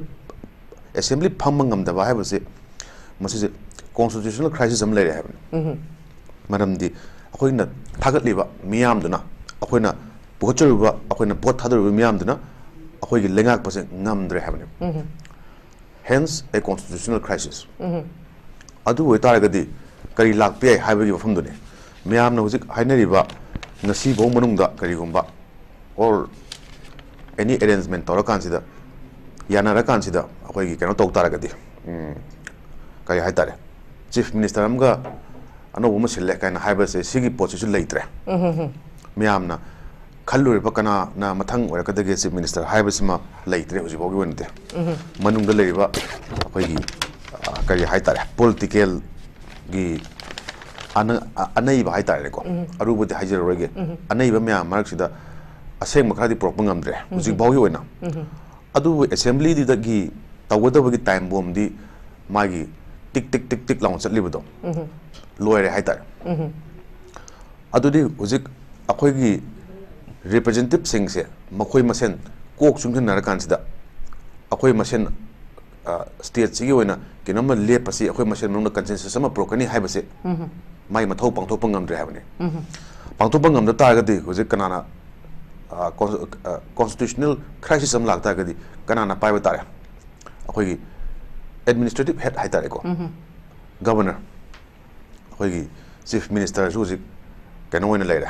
assembly ꯐꯝꯕ ꯉꯝꯗꯕ ꯍꯥꯏꯕꯁꯦ, ꯃꯁꯤꯁꯦ constitutional crisis ꯑꯃ ꯂꯩꯔꯦ ꯍꯥꯏꯕꯅꯤ꯫ ꯃꯔꯝꯗꯤ ꯑꯩꯈꯣꯏꯅ ꯊꯥꯒꯠꯂꯤꯕ ꯃꯤꯌꯥꯝꯗꯨꯅ, ꯑꯩꯈꯣꯏꯅ ꯄꯨꯈꯠꯆꯔꯨꯕ, ꯑꯩꯈꯣꯏꯅ vote ꯊꯥꯗꯔꯨꯕ ꯃꯤꯌꯥꯝꯗꯨꯅ ꯑꯩꯈꯣꯏꯒꯤ ꯂꯩꯉꯥꯛꯄꯁꯦ ꯉꯝꯗ꯭ꯔꯦ ꯍꯥꯏꯕꯅꯤ꯫ Hence a constitutional crisis. ꯑꯗꯨ ꯑꯣꯏꯇꯥꯔꯒꯗꯤ ꯀꯔꯤ ꯂꯥꯛꯄ ꯌꯥꯏ ꯍꯥꯏꯕꯒꯤ ꯋꯥꯐꯝꯗꯨꯅꯤ꯫ ꯃꯌꯥꯝꯅ ꯍꯧꯖꯤꯛ ꯍꯥꯏꯅꯔꯤꯕ, ꯉꯁꯤꯐꯥꯎ ꯃꯅꯨꯡꯗ ꯀꯔꯤꯒꯨꯝꯕ or any arrangement ꯇꯧꯔꯀꯥꯟꯁꯤꯗ, ꯌꯥꯅꯔꯀꯥꯟꯁꯤꯗ ꯑꯩꯈꯣꯏꯒꯤ ꯀꯩꯅꯣ ꯇꯧ ꯇꯥꯔꯒꯗꯤ, ꯎꯝ, ꯀꯔꯤ ꯍꯥꯏꯇꯥꯔꯦ, ꯆꯤꯐ ꯃꯤꯅꯤꯁꯇꯔ ꯑꯃꯒ ꯑꯅꯧꯕ ꯑꯃ ꯁꯤꯜꯂꯦ ꯀꯥꯏꯅ ꯍꯥꯏꯕꯁꯦ, ꯁꯤꯒꯤ ꯄꯣꯠꯁꯤꯁꯨ ꯂꯩꯇ꯭ꯔꯦ꯫ ꯃꯌꯥꯝꯅ ꯈꯜꯂꯨꯔꯤꯕ ꯀꯅꯥꯅ ꯃꯊꯪ ꯑꯣꯏꯔꯛꯀꯗꯒꯦ ꯆꯤꯐ ꯃꯤꯅꯤꯁꯇꯔ ꯍꯥꯏꯕꯁꯤꯃ ꯂꯩꯇ꯭ꯔꯦ ꯍꯧꯖꯤꯛ ꯐꯥꯎꯒꯤ ꯑꯣꯏꯅꯗꯤ꯫ ꯃꯅꯨꯡꯗ ꯂꯩꯔꯤꯕ ꯑꯩꯈꯣꯏꯒꯤ, ꯑ, ꯀꯔꯤ ꯍꯥꯏꯇꯥꯔꯦ, ꯄꯣꯂꯤꯇꯤꯀꯦꯜꯒꯤ ꯑꯅ-, ꯑ-, ꯑꯅꯩꯕ ꯍꯥꯏꯇꯥꯔꯦꯀꯣ, ꯑꯔꯨꯕꯗꯤ ꯍꯥꯏꯖꯔꯔꯣꯏꯒꯦ꯫ ꯑꯅꯩꯕ ꯃꯌꯥꯝ ꯃꯔꯛꯁꯤꯗ ꯑꯁꯦꯡꯕ ꯈꯔꯗꯤ ꯄꯨꯔꯛꯄ ꯉꯝꯗ꯭ꯔꯦ ꯍꯧꯖꯤꯛ ꯐꯥꯎꯒꯤ ꯑꯣꯏꯅ꯫ ꯑꯗꯨꯕꯨ ꯑꯦꯁꯦꯝꯕ꯭ꯂꯤꯗꯨꯗꯒꯤ ꯇꯧꯒꯗꯕꯒꯤ ꯇꯥꯏꯝ ꯕꯣꯝꯗꯤ ꯃꯥꯒꯤ ꯇꯤꯛ ꯇꯤꯛ ꯇꯤꯛ ꯇꯤꯛ ꯂꯥꯎꯅ ꯆꯠꯂꯤꯕꯗꯣ ꯂꯣꯏꯔꯦ ꯍꯥꯏꯇꯥꯔꯦ꯫ ꯑꯗꯨꯗꯤ ꯍꯧꯖꯤꯛ ꯑꯩꯈꯣꯏꯒꯤ ꯔꯤꯄ꯭ꯔꯖꯦꯟꯇꯦꯇꯤꯚꯁꯤꯡꯁꯦ ꯃꯈꯣꯏ ꯃꯁꯦꯟ ꯀꯣꯛ ꯆꯨꯡꯁꯤꯟꯅꯔꯀꯥꯟꯁꯤꯗ ꯑꯩꯈꯣꯏ ꯃꯁꯦꯟ, ꯑ, ꯁ꯭ꯇꯦꯠꯁꯤꯒꯤ ꯑꯣꯏꯅ ꯀꯩꯅꯣꯝꯃ ꯂꯦꯞꯄꯁꯤ, ꯑꯩꯈꯣꯏ ꯃꯁꯦꯟ ꯃꯅꯨꯡꯗ ꯀꯟꯁꯦꯟꯁꯁ ꯑꯃ ꯄꯨꯔꯛꯀꯅꯤ ꯍꯥꯏꯕꯁꯦ ꯃꯥꯒꯤ ꯃꯊꯧ ꯄꯥꯡꯊꯣꯛꯄ ꯉꯝꯗ꯭ꯔꯦ ꯍꯥꯏꯕꯅꯤ꯫ ꯄꯥꯡꯊꯣꯛꯄ ꯉꯝꯗ ꯇꯥꯔꯒꯗꯤ ꯍꯧꯖꯤꯛ ꯀꯅꯥꯅ, ꯑ, ꯀꯣꯟ-, ꯑ, ꯀꯣꯟꯁꯇꯤꯇ꯭ꯌꯨꯁꯅꯦꯜ ꯀ꯭ꯔꯥꯏꯁꯤꯁ ꯑꯃ ꯂꯥꯛꯇꯥꯔꯒꯗꯤ ꯀꯅꯥꯅ ꯄꯥꯏꯕ ꯇꯥꯔꯦ? ꯑꯩꯈꯣꯏꯒꯤ ꯑꯦꯗꯃꯤꯅꯤꯁꯇ꯭ꯔꯦꯇꯤꯚ ꯍꯦꯗ ꯍꯥꯏꯇꯥꯔꯦꯀꯣ, ꯒꯕꯔꯅꯔ, ꯑꯩꯈꯣꯏꯒꯤ ꯆꯤꯐ ꯃꯤꯅꯤꯁꯇꯔꯁꯨ ꯍꯧꯖꯤꯛ ꯀꯩꯅꯣ ꯑꯣꯏꯅ ꯂꯩꯔꯦ,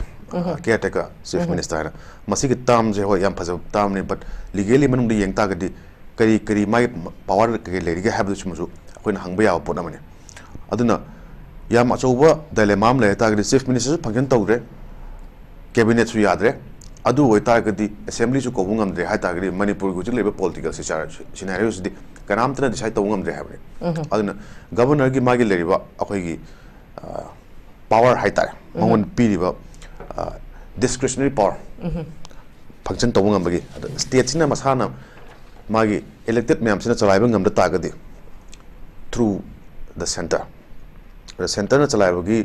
ꯀꯤꯌꯔ ꯇꯦꯀꯔ ꯆꯤꯐ ꯃꯤꯅꯤꯁꯇꯔ ꯍꯥꯏꯅ꯫ ꯃꯁꯤꯒꯤ ꯇꯥꯔꯝꯁꯦ, ꯍꯣꯏ, ꯌꯥꯝ ꯐꯖꯕ ꯇꯥꯔꯝꯅꯤ, ꯕꯠ ꯂꯤꯒꯦꯂꯤ ꯃꯅꯨꯡꯗ ꯌꯦꯡ ꯇꯥꯔꯒꯗꯤ ꯀꯔꯤ ꯀꯔꯤ ꯃꯥꯒꯤ ꯄꯥꯋꯔ ꯀꯩꯀꯩ ꯂꯩꯔꯤꯒꯦ ꯍꯥꯏꯕꯗꯨꯁꯤꯃꯁꯨ ꯑꯩꯈꯣꯏꯅ ꯍꯪꯕ ꯌꯥꯕ ꯄꯣꯠ ꯑꯃꯅꯤ꯫ ꯑꯗꯨꯅ ꯌꯥꯝ ꯑꯆꯧꯕ ꯗꯥꯏꯂꯦꯃꯥ ꯑꯃ ꯂꯩ ꯍꯥꯏ ꯇꯥꯔꯒꯗꯤ ꯆꯤꯐ ꯃꯤꯅꯤꯁꯇꯔꯁꯨ ꯐꯪꯁꯟ ꯇꯧꯗ꯭ꯔꯦ, ꯀꯦꯕꯤꯅꯦꯠꯁꯨ ꯌꯥꯗ꯭ꯔꯦ, ꯑꯗꯨ ꯑꯣꯏꯇꯥꯔꯒꯗꯤ ꯑꯦꯁꯦꯝꯕ꯭ꯂꯤꯁꯨ ꯀꯧꯕ ꯉꯝꯗ꯭ꯔꯦ ꯍꯥꯏ ꯇꯥꯔꯒꯗꯤ ꯃꯅꯤꯄꯨꯔꯒꯤ ꯍꯧꯖꯤꯛ ꯂꯩꯔꯤꯕ ꯄꯣꯂꯤꯇꯤꯀꯦꯜ ꯁꯤꯆꯥꯔ-, ꯁꯤꯅꯥꯔꯤꯑꯣꯁꯤꯗꯤ ꯀꯅꯥꯝꯇꯅ ꯗꯤꯁꯥꯏꯠ ꯇꯧꯕ ꯉꯝꯗ꯭ꯔꯦ ꯍꯥꯏꯕꯅꯤ꯫ ꯑꯗꯨꯅ ꯒꯕꯔꯅꯔꯒꯤ ꯃꯥꯒꯤ ꯂꯩꯔꯤꯕ ꯑꯩꯈꯣꯏꯒꯤ, ꯑ, ꯄꯥꯋꯔ ꯍꯥꯏ ꯇꯥꯔꯦ, ꯃꯉꯣꯟꯗ ꯄꯤꯔꯤꯕ, ꯑ, ꯗꯤꯁꯀ꯭ꯔꯤꯁꯅꯔꯤ ꯄꯥꯋꯔ ꯐꯪꯁꯟ ꯇꯧꯕ ꯉꯝꯕꯒꯤ, ꯑꯗ ꯁ꯭ꯇꯦꯠꯁꯤꯅ ꯃꯁꯥꯅ ꯃꯥꯒꯤ ꯏꯂꯦꯛꯇꯦꯗ ꯃꯌꯥꯝꯁꯤꯅ ꯆꯂꯥꯏꯕ ꯉꯝꯗ ꯇꯥꯔꯒꯗꯤ through the centre, ꯑꯗ ꯁꯦꯟꯇꯔꯅ ꯆꯂꯥꯏꯕꯒꯤ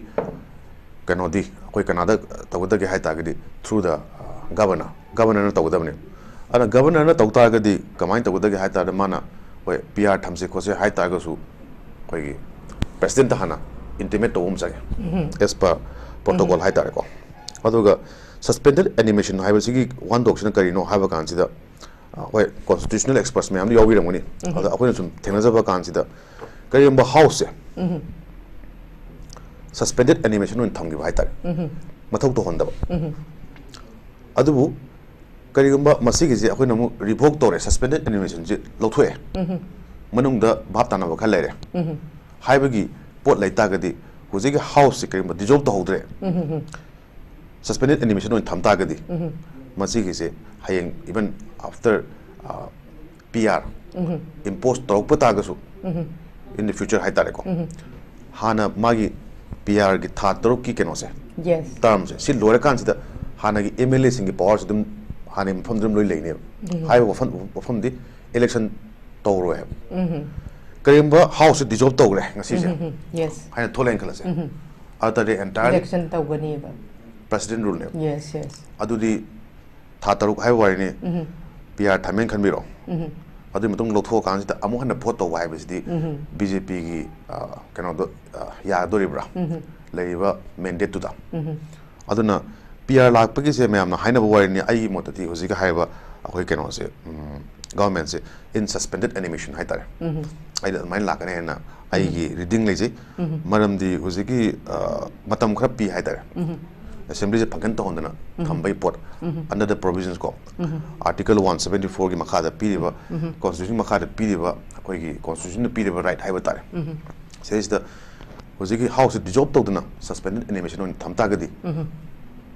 ꯀꯩꯅꯣꯗꯤ ꯑꯩꯈꯣꯏ ꯀꯅꯥꯗ ꯇꯧꯒꯗꯒꯦ ꯍꯥꯏ ꯇꯥꯔꯒꯗꯤ through the, ꯑ, governor, ꯒꯕꯔꯅꯔꯅ ꯇꯧꯒꯗꯕꯅꯤ꯫ ꯑꯗꯨꯅ ꯒꯕꯔꯅꯔꯅ ꯇꯧ ꯇꯥꯔꯒꯗꯤ ꯀꯃꯥꯏꯅ ꯇꯧꯒꯗꯒꯦ ꯍꯥꯏ ꯇꯥꯔꯗꯤ ꯃꯥꯅ, ꯍꯣꯏ, ꯄꯤ ꯑꯥꯔ ꯊꯝꯁꯦ ꯈꯣꯠꯁꯦ ꯍꯥꯏ ꯇꯥꯔꯒꯁꯨ ꯑꯩꯈꯣꯏꯒꯤ ꯄ꯭ꯔꯦꯁꯤꯗꯦꯟꯠꯇ ꯍꯥꯟꯅ ꯏꯟꯇꯤꯃꯦꯠ ꯇꯧꯕ ꯑꯃ ꯆꯪꯉꯦ, as per protocol ꯍꯥꯏ ꯇꯥꯔꯦꯀꯣ꯫ ꯑꯗꯨꯒ suspended animation ꯍꯥꯏꯕꯁꯤꯒꯤ ꯋꯥꯍꯟꯊꯣꯛꯁꯤꯅ ꯀꯔꯤꯅꯣ ꯍꯥꯏꯕ ꯀꯥꯟꯁꯤꯗ, ꯑ, ꯍꯣꯏ, ꯀꯣꯟꯁꯇꯤꯇ꯭ꯌꯨꯁꯅꯦꯜ ꯑꯦꯛꯁꯄꯔꯠꯁ ꯃꯌꯥꯝꯗꯤ ꯌꯥꯎꯕꯤꯔꯝꯒꯅꯤ꯫ ꯑꯗ ꯑꯩꯈꯣꯏꯅ ꯁꯨꯝ ꯊꯦꯡꯅꯖꯕ ꯀꯥꯟꯁꯤꯗ ꯀꯔꯤꯒꯨꯝꯕ ꯍꯥꯎꯁꯁꯦ suspended animation ꯑꯣꯏꯅ ꯊꯝꯈꯤꯕ ꯍꯥꯏ ꯇꯥꯔꯦ, ꯃꯊꯧ ꯇꯧꯍꯟꯗꯕ, ꯑꯗꯨꯕꯨ ꯀꯔꯤꯒꯨꯝꯕ ꯃꯁꯤꯒꯤꯁꯦ ꯑꯩꯈꯣꯏꯅ ꯑꯃꯨꯛ ꯔꯤꯚꯣꯛ ꯇꯧꯔꯦ, suspended animationꯁꯦ ꯂꯧꯊꯣꯛꯑꯦ, ꯃꯅꯨꯡꯗ ꯚꯥꯞ ꯇꯥꯅꯕ ꯈꯔ ꯂꯩꯔꯦ ꯍꯥꯏꯕꯒꯤ ꯄꯣꯠ ꯂꯩ ꯇꯥꯔꯒꯗꯤ ꯍꯧꯖꯤꯛꯀꯤ ꯍꯥꯎꯁꯁꯦ ꯀꯔꯤꯒꯨꯝꯕ ꯗꯤꯖꯣꯜꯕ ꯇꯧꯍꯧꯗ꯭ꯔꯦ, ꯁꯁꯄꯦꯟꯗꯦꯗ ꯑꯦꯅꯤꯃꯦꯁꯟ ꯑꯣꯏꯅ ꯊꯝ ꯇꯥꯔꯒꯗꯤ ꯃꯁꯤꯒꯤꯁꯦ ꯍꯌꯦꯡ even after ꯄꯤ ꯑꯥꯔ ꯏꯝꯄꯣꯁ ꯇꯧꯔꯛꯄ ꯇꯥꯔꯒꯁꯨ in the future ꯍꯥꯏ ꯇꯥꯔꯦꯀꯣ, ꯍꯥꯟꯅ ꯃꯥꯒꯤ ꯄꯤ ꯑꯥꯔꯒꯤ ꯊꯥ ꯇꯔꯨꯛꯀꯤ ꯀꯩꯅꯣꯁꯦ, ꯌꯦꯁ ꯇꯔꯝꯁꯦ ꯁꯤ ꯂꯣꯏꯔꯀꯥꯟꯁꯤꯗ ꯍꯥꯟꯅꯒꯤ ꯑꯦꯝ ꯑꯦꯜ ꯑꯦꯁꯤꯡꯒꯤ ꯄꯋꯥꯔꯁꯦ ꯑꯗꯨꯝ ꯍꯥꯟꯅꯒꯤ ꯃꯐꯝꯗ ꯑꯗꯨꯝ ꯂꯣꯏ ꯂꯩꯅꯦꯕ꯫ ꯍꯥꯏꯔꯤꯕ ꯋꯥꯐꯝ ꯋꯥꯐꯝꯗꯤ ꯏꯂꯦꯛꯁꯟ ꯇꯧꯔꯣꯏ ꯍꯥꯏꯕ꯫ ꯀꯔꯤꯒꯨꯝꯕ ꯍꯥꯎꯁꯁꯦ ꯗꯤꯖꯣꯜꯕ ꯇꯧꯈ꯭ꯔꯦ ꯉꯁꯤꯁꯦ ꯌꯦꯁ ꯍꯥꯏꯅ ꯊꯣꯛꯂꯛꯑꯦꯅ ꯈꯜꯂꯁꯦ, ꯑꯗꯨ ꯇꯥꯔꯗꯤ ꯑꯦꯟꯇꯥꯌꯔꯂꯤ ꯏꯂꯦꯛꯁꯟ ꯇꯧꯒꯅꯤꯕ ꯄ꯭ꯔꯦꯁꯤꯗꯦꯟ ꯔꯨꯜꯅꯦꯕ꯫ ꯌꯦꯁ ꯌꯦꯁ ꯑꯗꯨꯗꯤ ꯊꯥ ꯇꯔꯨꯛ ꯍꯥꯏꯕ ꯋꯥꯔꯤꯅꯤ, ꯄꯤ ꯑꯥꯔ ꯊꯝꯃꯦꯅ ꯈꯟꯕꯤꯔꯣ꯫ ꯑꯗꯨꯒꯤ ꯃꯇꯨꯡ ꯂꯧꯊꯣꯛꯑꯀꯥꯟꯁꯤꯗ ꯑꯃꯨꯛ ꯍꯟꯅ ꯚꯣꯠ ꯇꯧꯕ ꯍꯥꯏꯕꯁꯤꯗꯤ ꯕꯤ ꯖꯦ ꯄꯤꯒꯤ ꯀꯩꯅꯣꯗꯣ ꯑ, ꯌꯥꯗꯣꯔꯤꯕ꯭ꯔꯥ ꯂꯩꯔꯤꯕ ꯃꯦꯟꯗꯦꯠꯇꯨꯗ? ꯑꯗꯨꯅ ꯄꯤ ꯑꯥꯔ ꯂꯥꯛꯄꯒꯤꯁꯦ ꯃꯌꯥꯝꯅ ꯍꯥꯏꯅꯕ ꯋꯥꯔꯤꯅꯤ꯫ ꯑꯩꯒꯤ ꯃꯣꯠꯇꯗꯤ ꯍꯧꯖꯤꯛꯀꯤ ꯍꯥꯏꯔꯤꯕ ꯑꯩꯈꯣꯏ ꯀꯩꯅꯣꯁꯦ, ꯒꯚꯔꯟꯃꯦꯟꯁꯦ in suspended animation ꯍꯥꯏ ꯇꯥꯔꯦ, ꯑꯩꯗꯤ ꯑꯗꯨꯃꯥꯏꯅ ꯂꯥꯛꯀꯅꯤ ꯍꯥꯏꯅ ꯑꯩꯒꯤ ꯔꯤꯗꯤꯡ ꯂꯩꯖꯩ꯫ ꯃꯔꯝꯗꯤ ꯍꯧꯖꯤꯛꯀꯤ ꯑ, ꯃꯇꯝ ꯈꯔ ꯄꯤ ꯍꯥꯏ ꯇꯥꯔꯦ, ꯑꯦꯁꯦꯝꯕ꯭ꯂꯤꯁꯦ ꯐꯪꯁꯟ ꯇꯧꯍꯟꯗꯅ ꯊꯝꯕꯒꯤ ꯄꯣꯠ, under the provisions ꯀꯣ, ꯑꯥꯔꯇꯤꯀꯜ ꯋꯥꯟ ꯁꯕꯦꯟꯇꯤ ꯐꯣꯔꯒꯤ ꯃꯈꯥꯗ ꯄꯤꯔꯤꯕ, ꯀꯣꯟꯁꯇꯤꯇ꯭ꯌꯨꯁꯟ ꯃꯈꯥꯗ ꯄꯤꯔꯤꯕ, ꯑꯩꯈꯣꯏꯒꯤ ꯀꯣꯟꯁꯇꯤꯇ꯭ꯌꯨꯁꯟꯅ ꯄꯤꯔꯤꯕ ꯔꯥꯏꯠ ꯍꯥꯏꯕ ꯇꯥꯔꯦ꯫ ꯁꯤꯗꯩꯁꯤꯗ ꯍꯧꯖꯤꯛꯀꯤ ꯍꯥꯎꯁꯁꯦ ꯗꯤꯖꯣꯜꯕ ꯇꯧꯗꯅ ꯁꯁꯄꯦꯟꯗꯦꯗ ꯑꯦꯅꯤꯃꯦꯁꯟ ꯑꯣꯏꯅ ꯊꯝ ꯇꯥꯔꯒꯗꯤ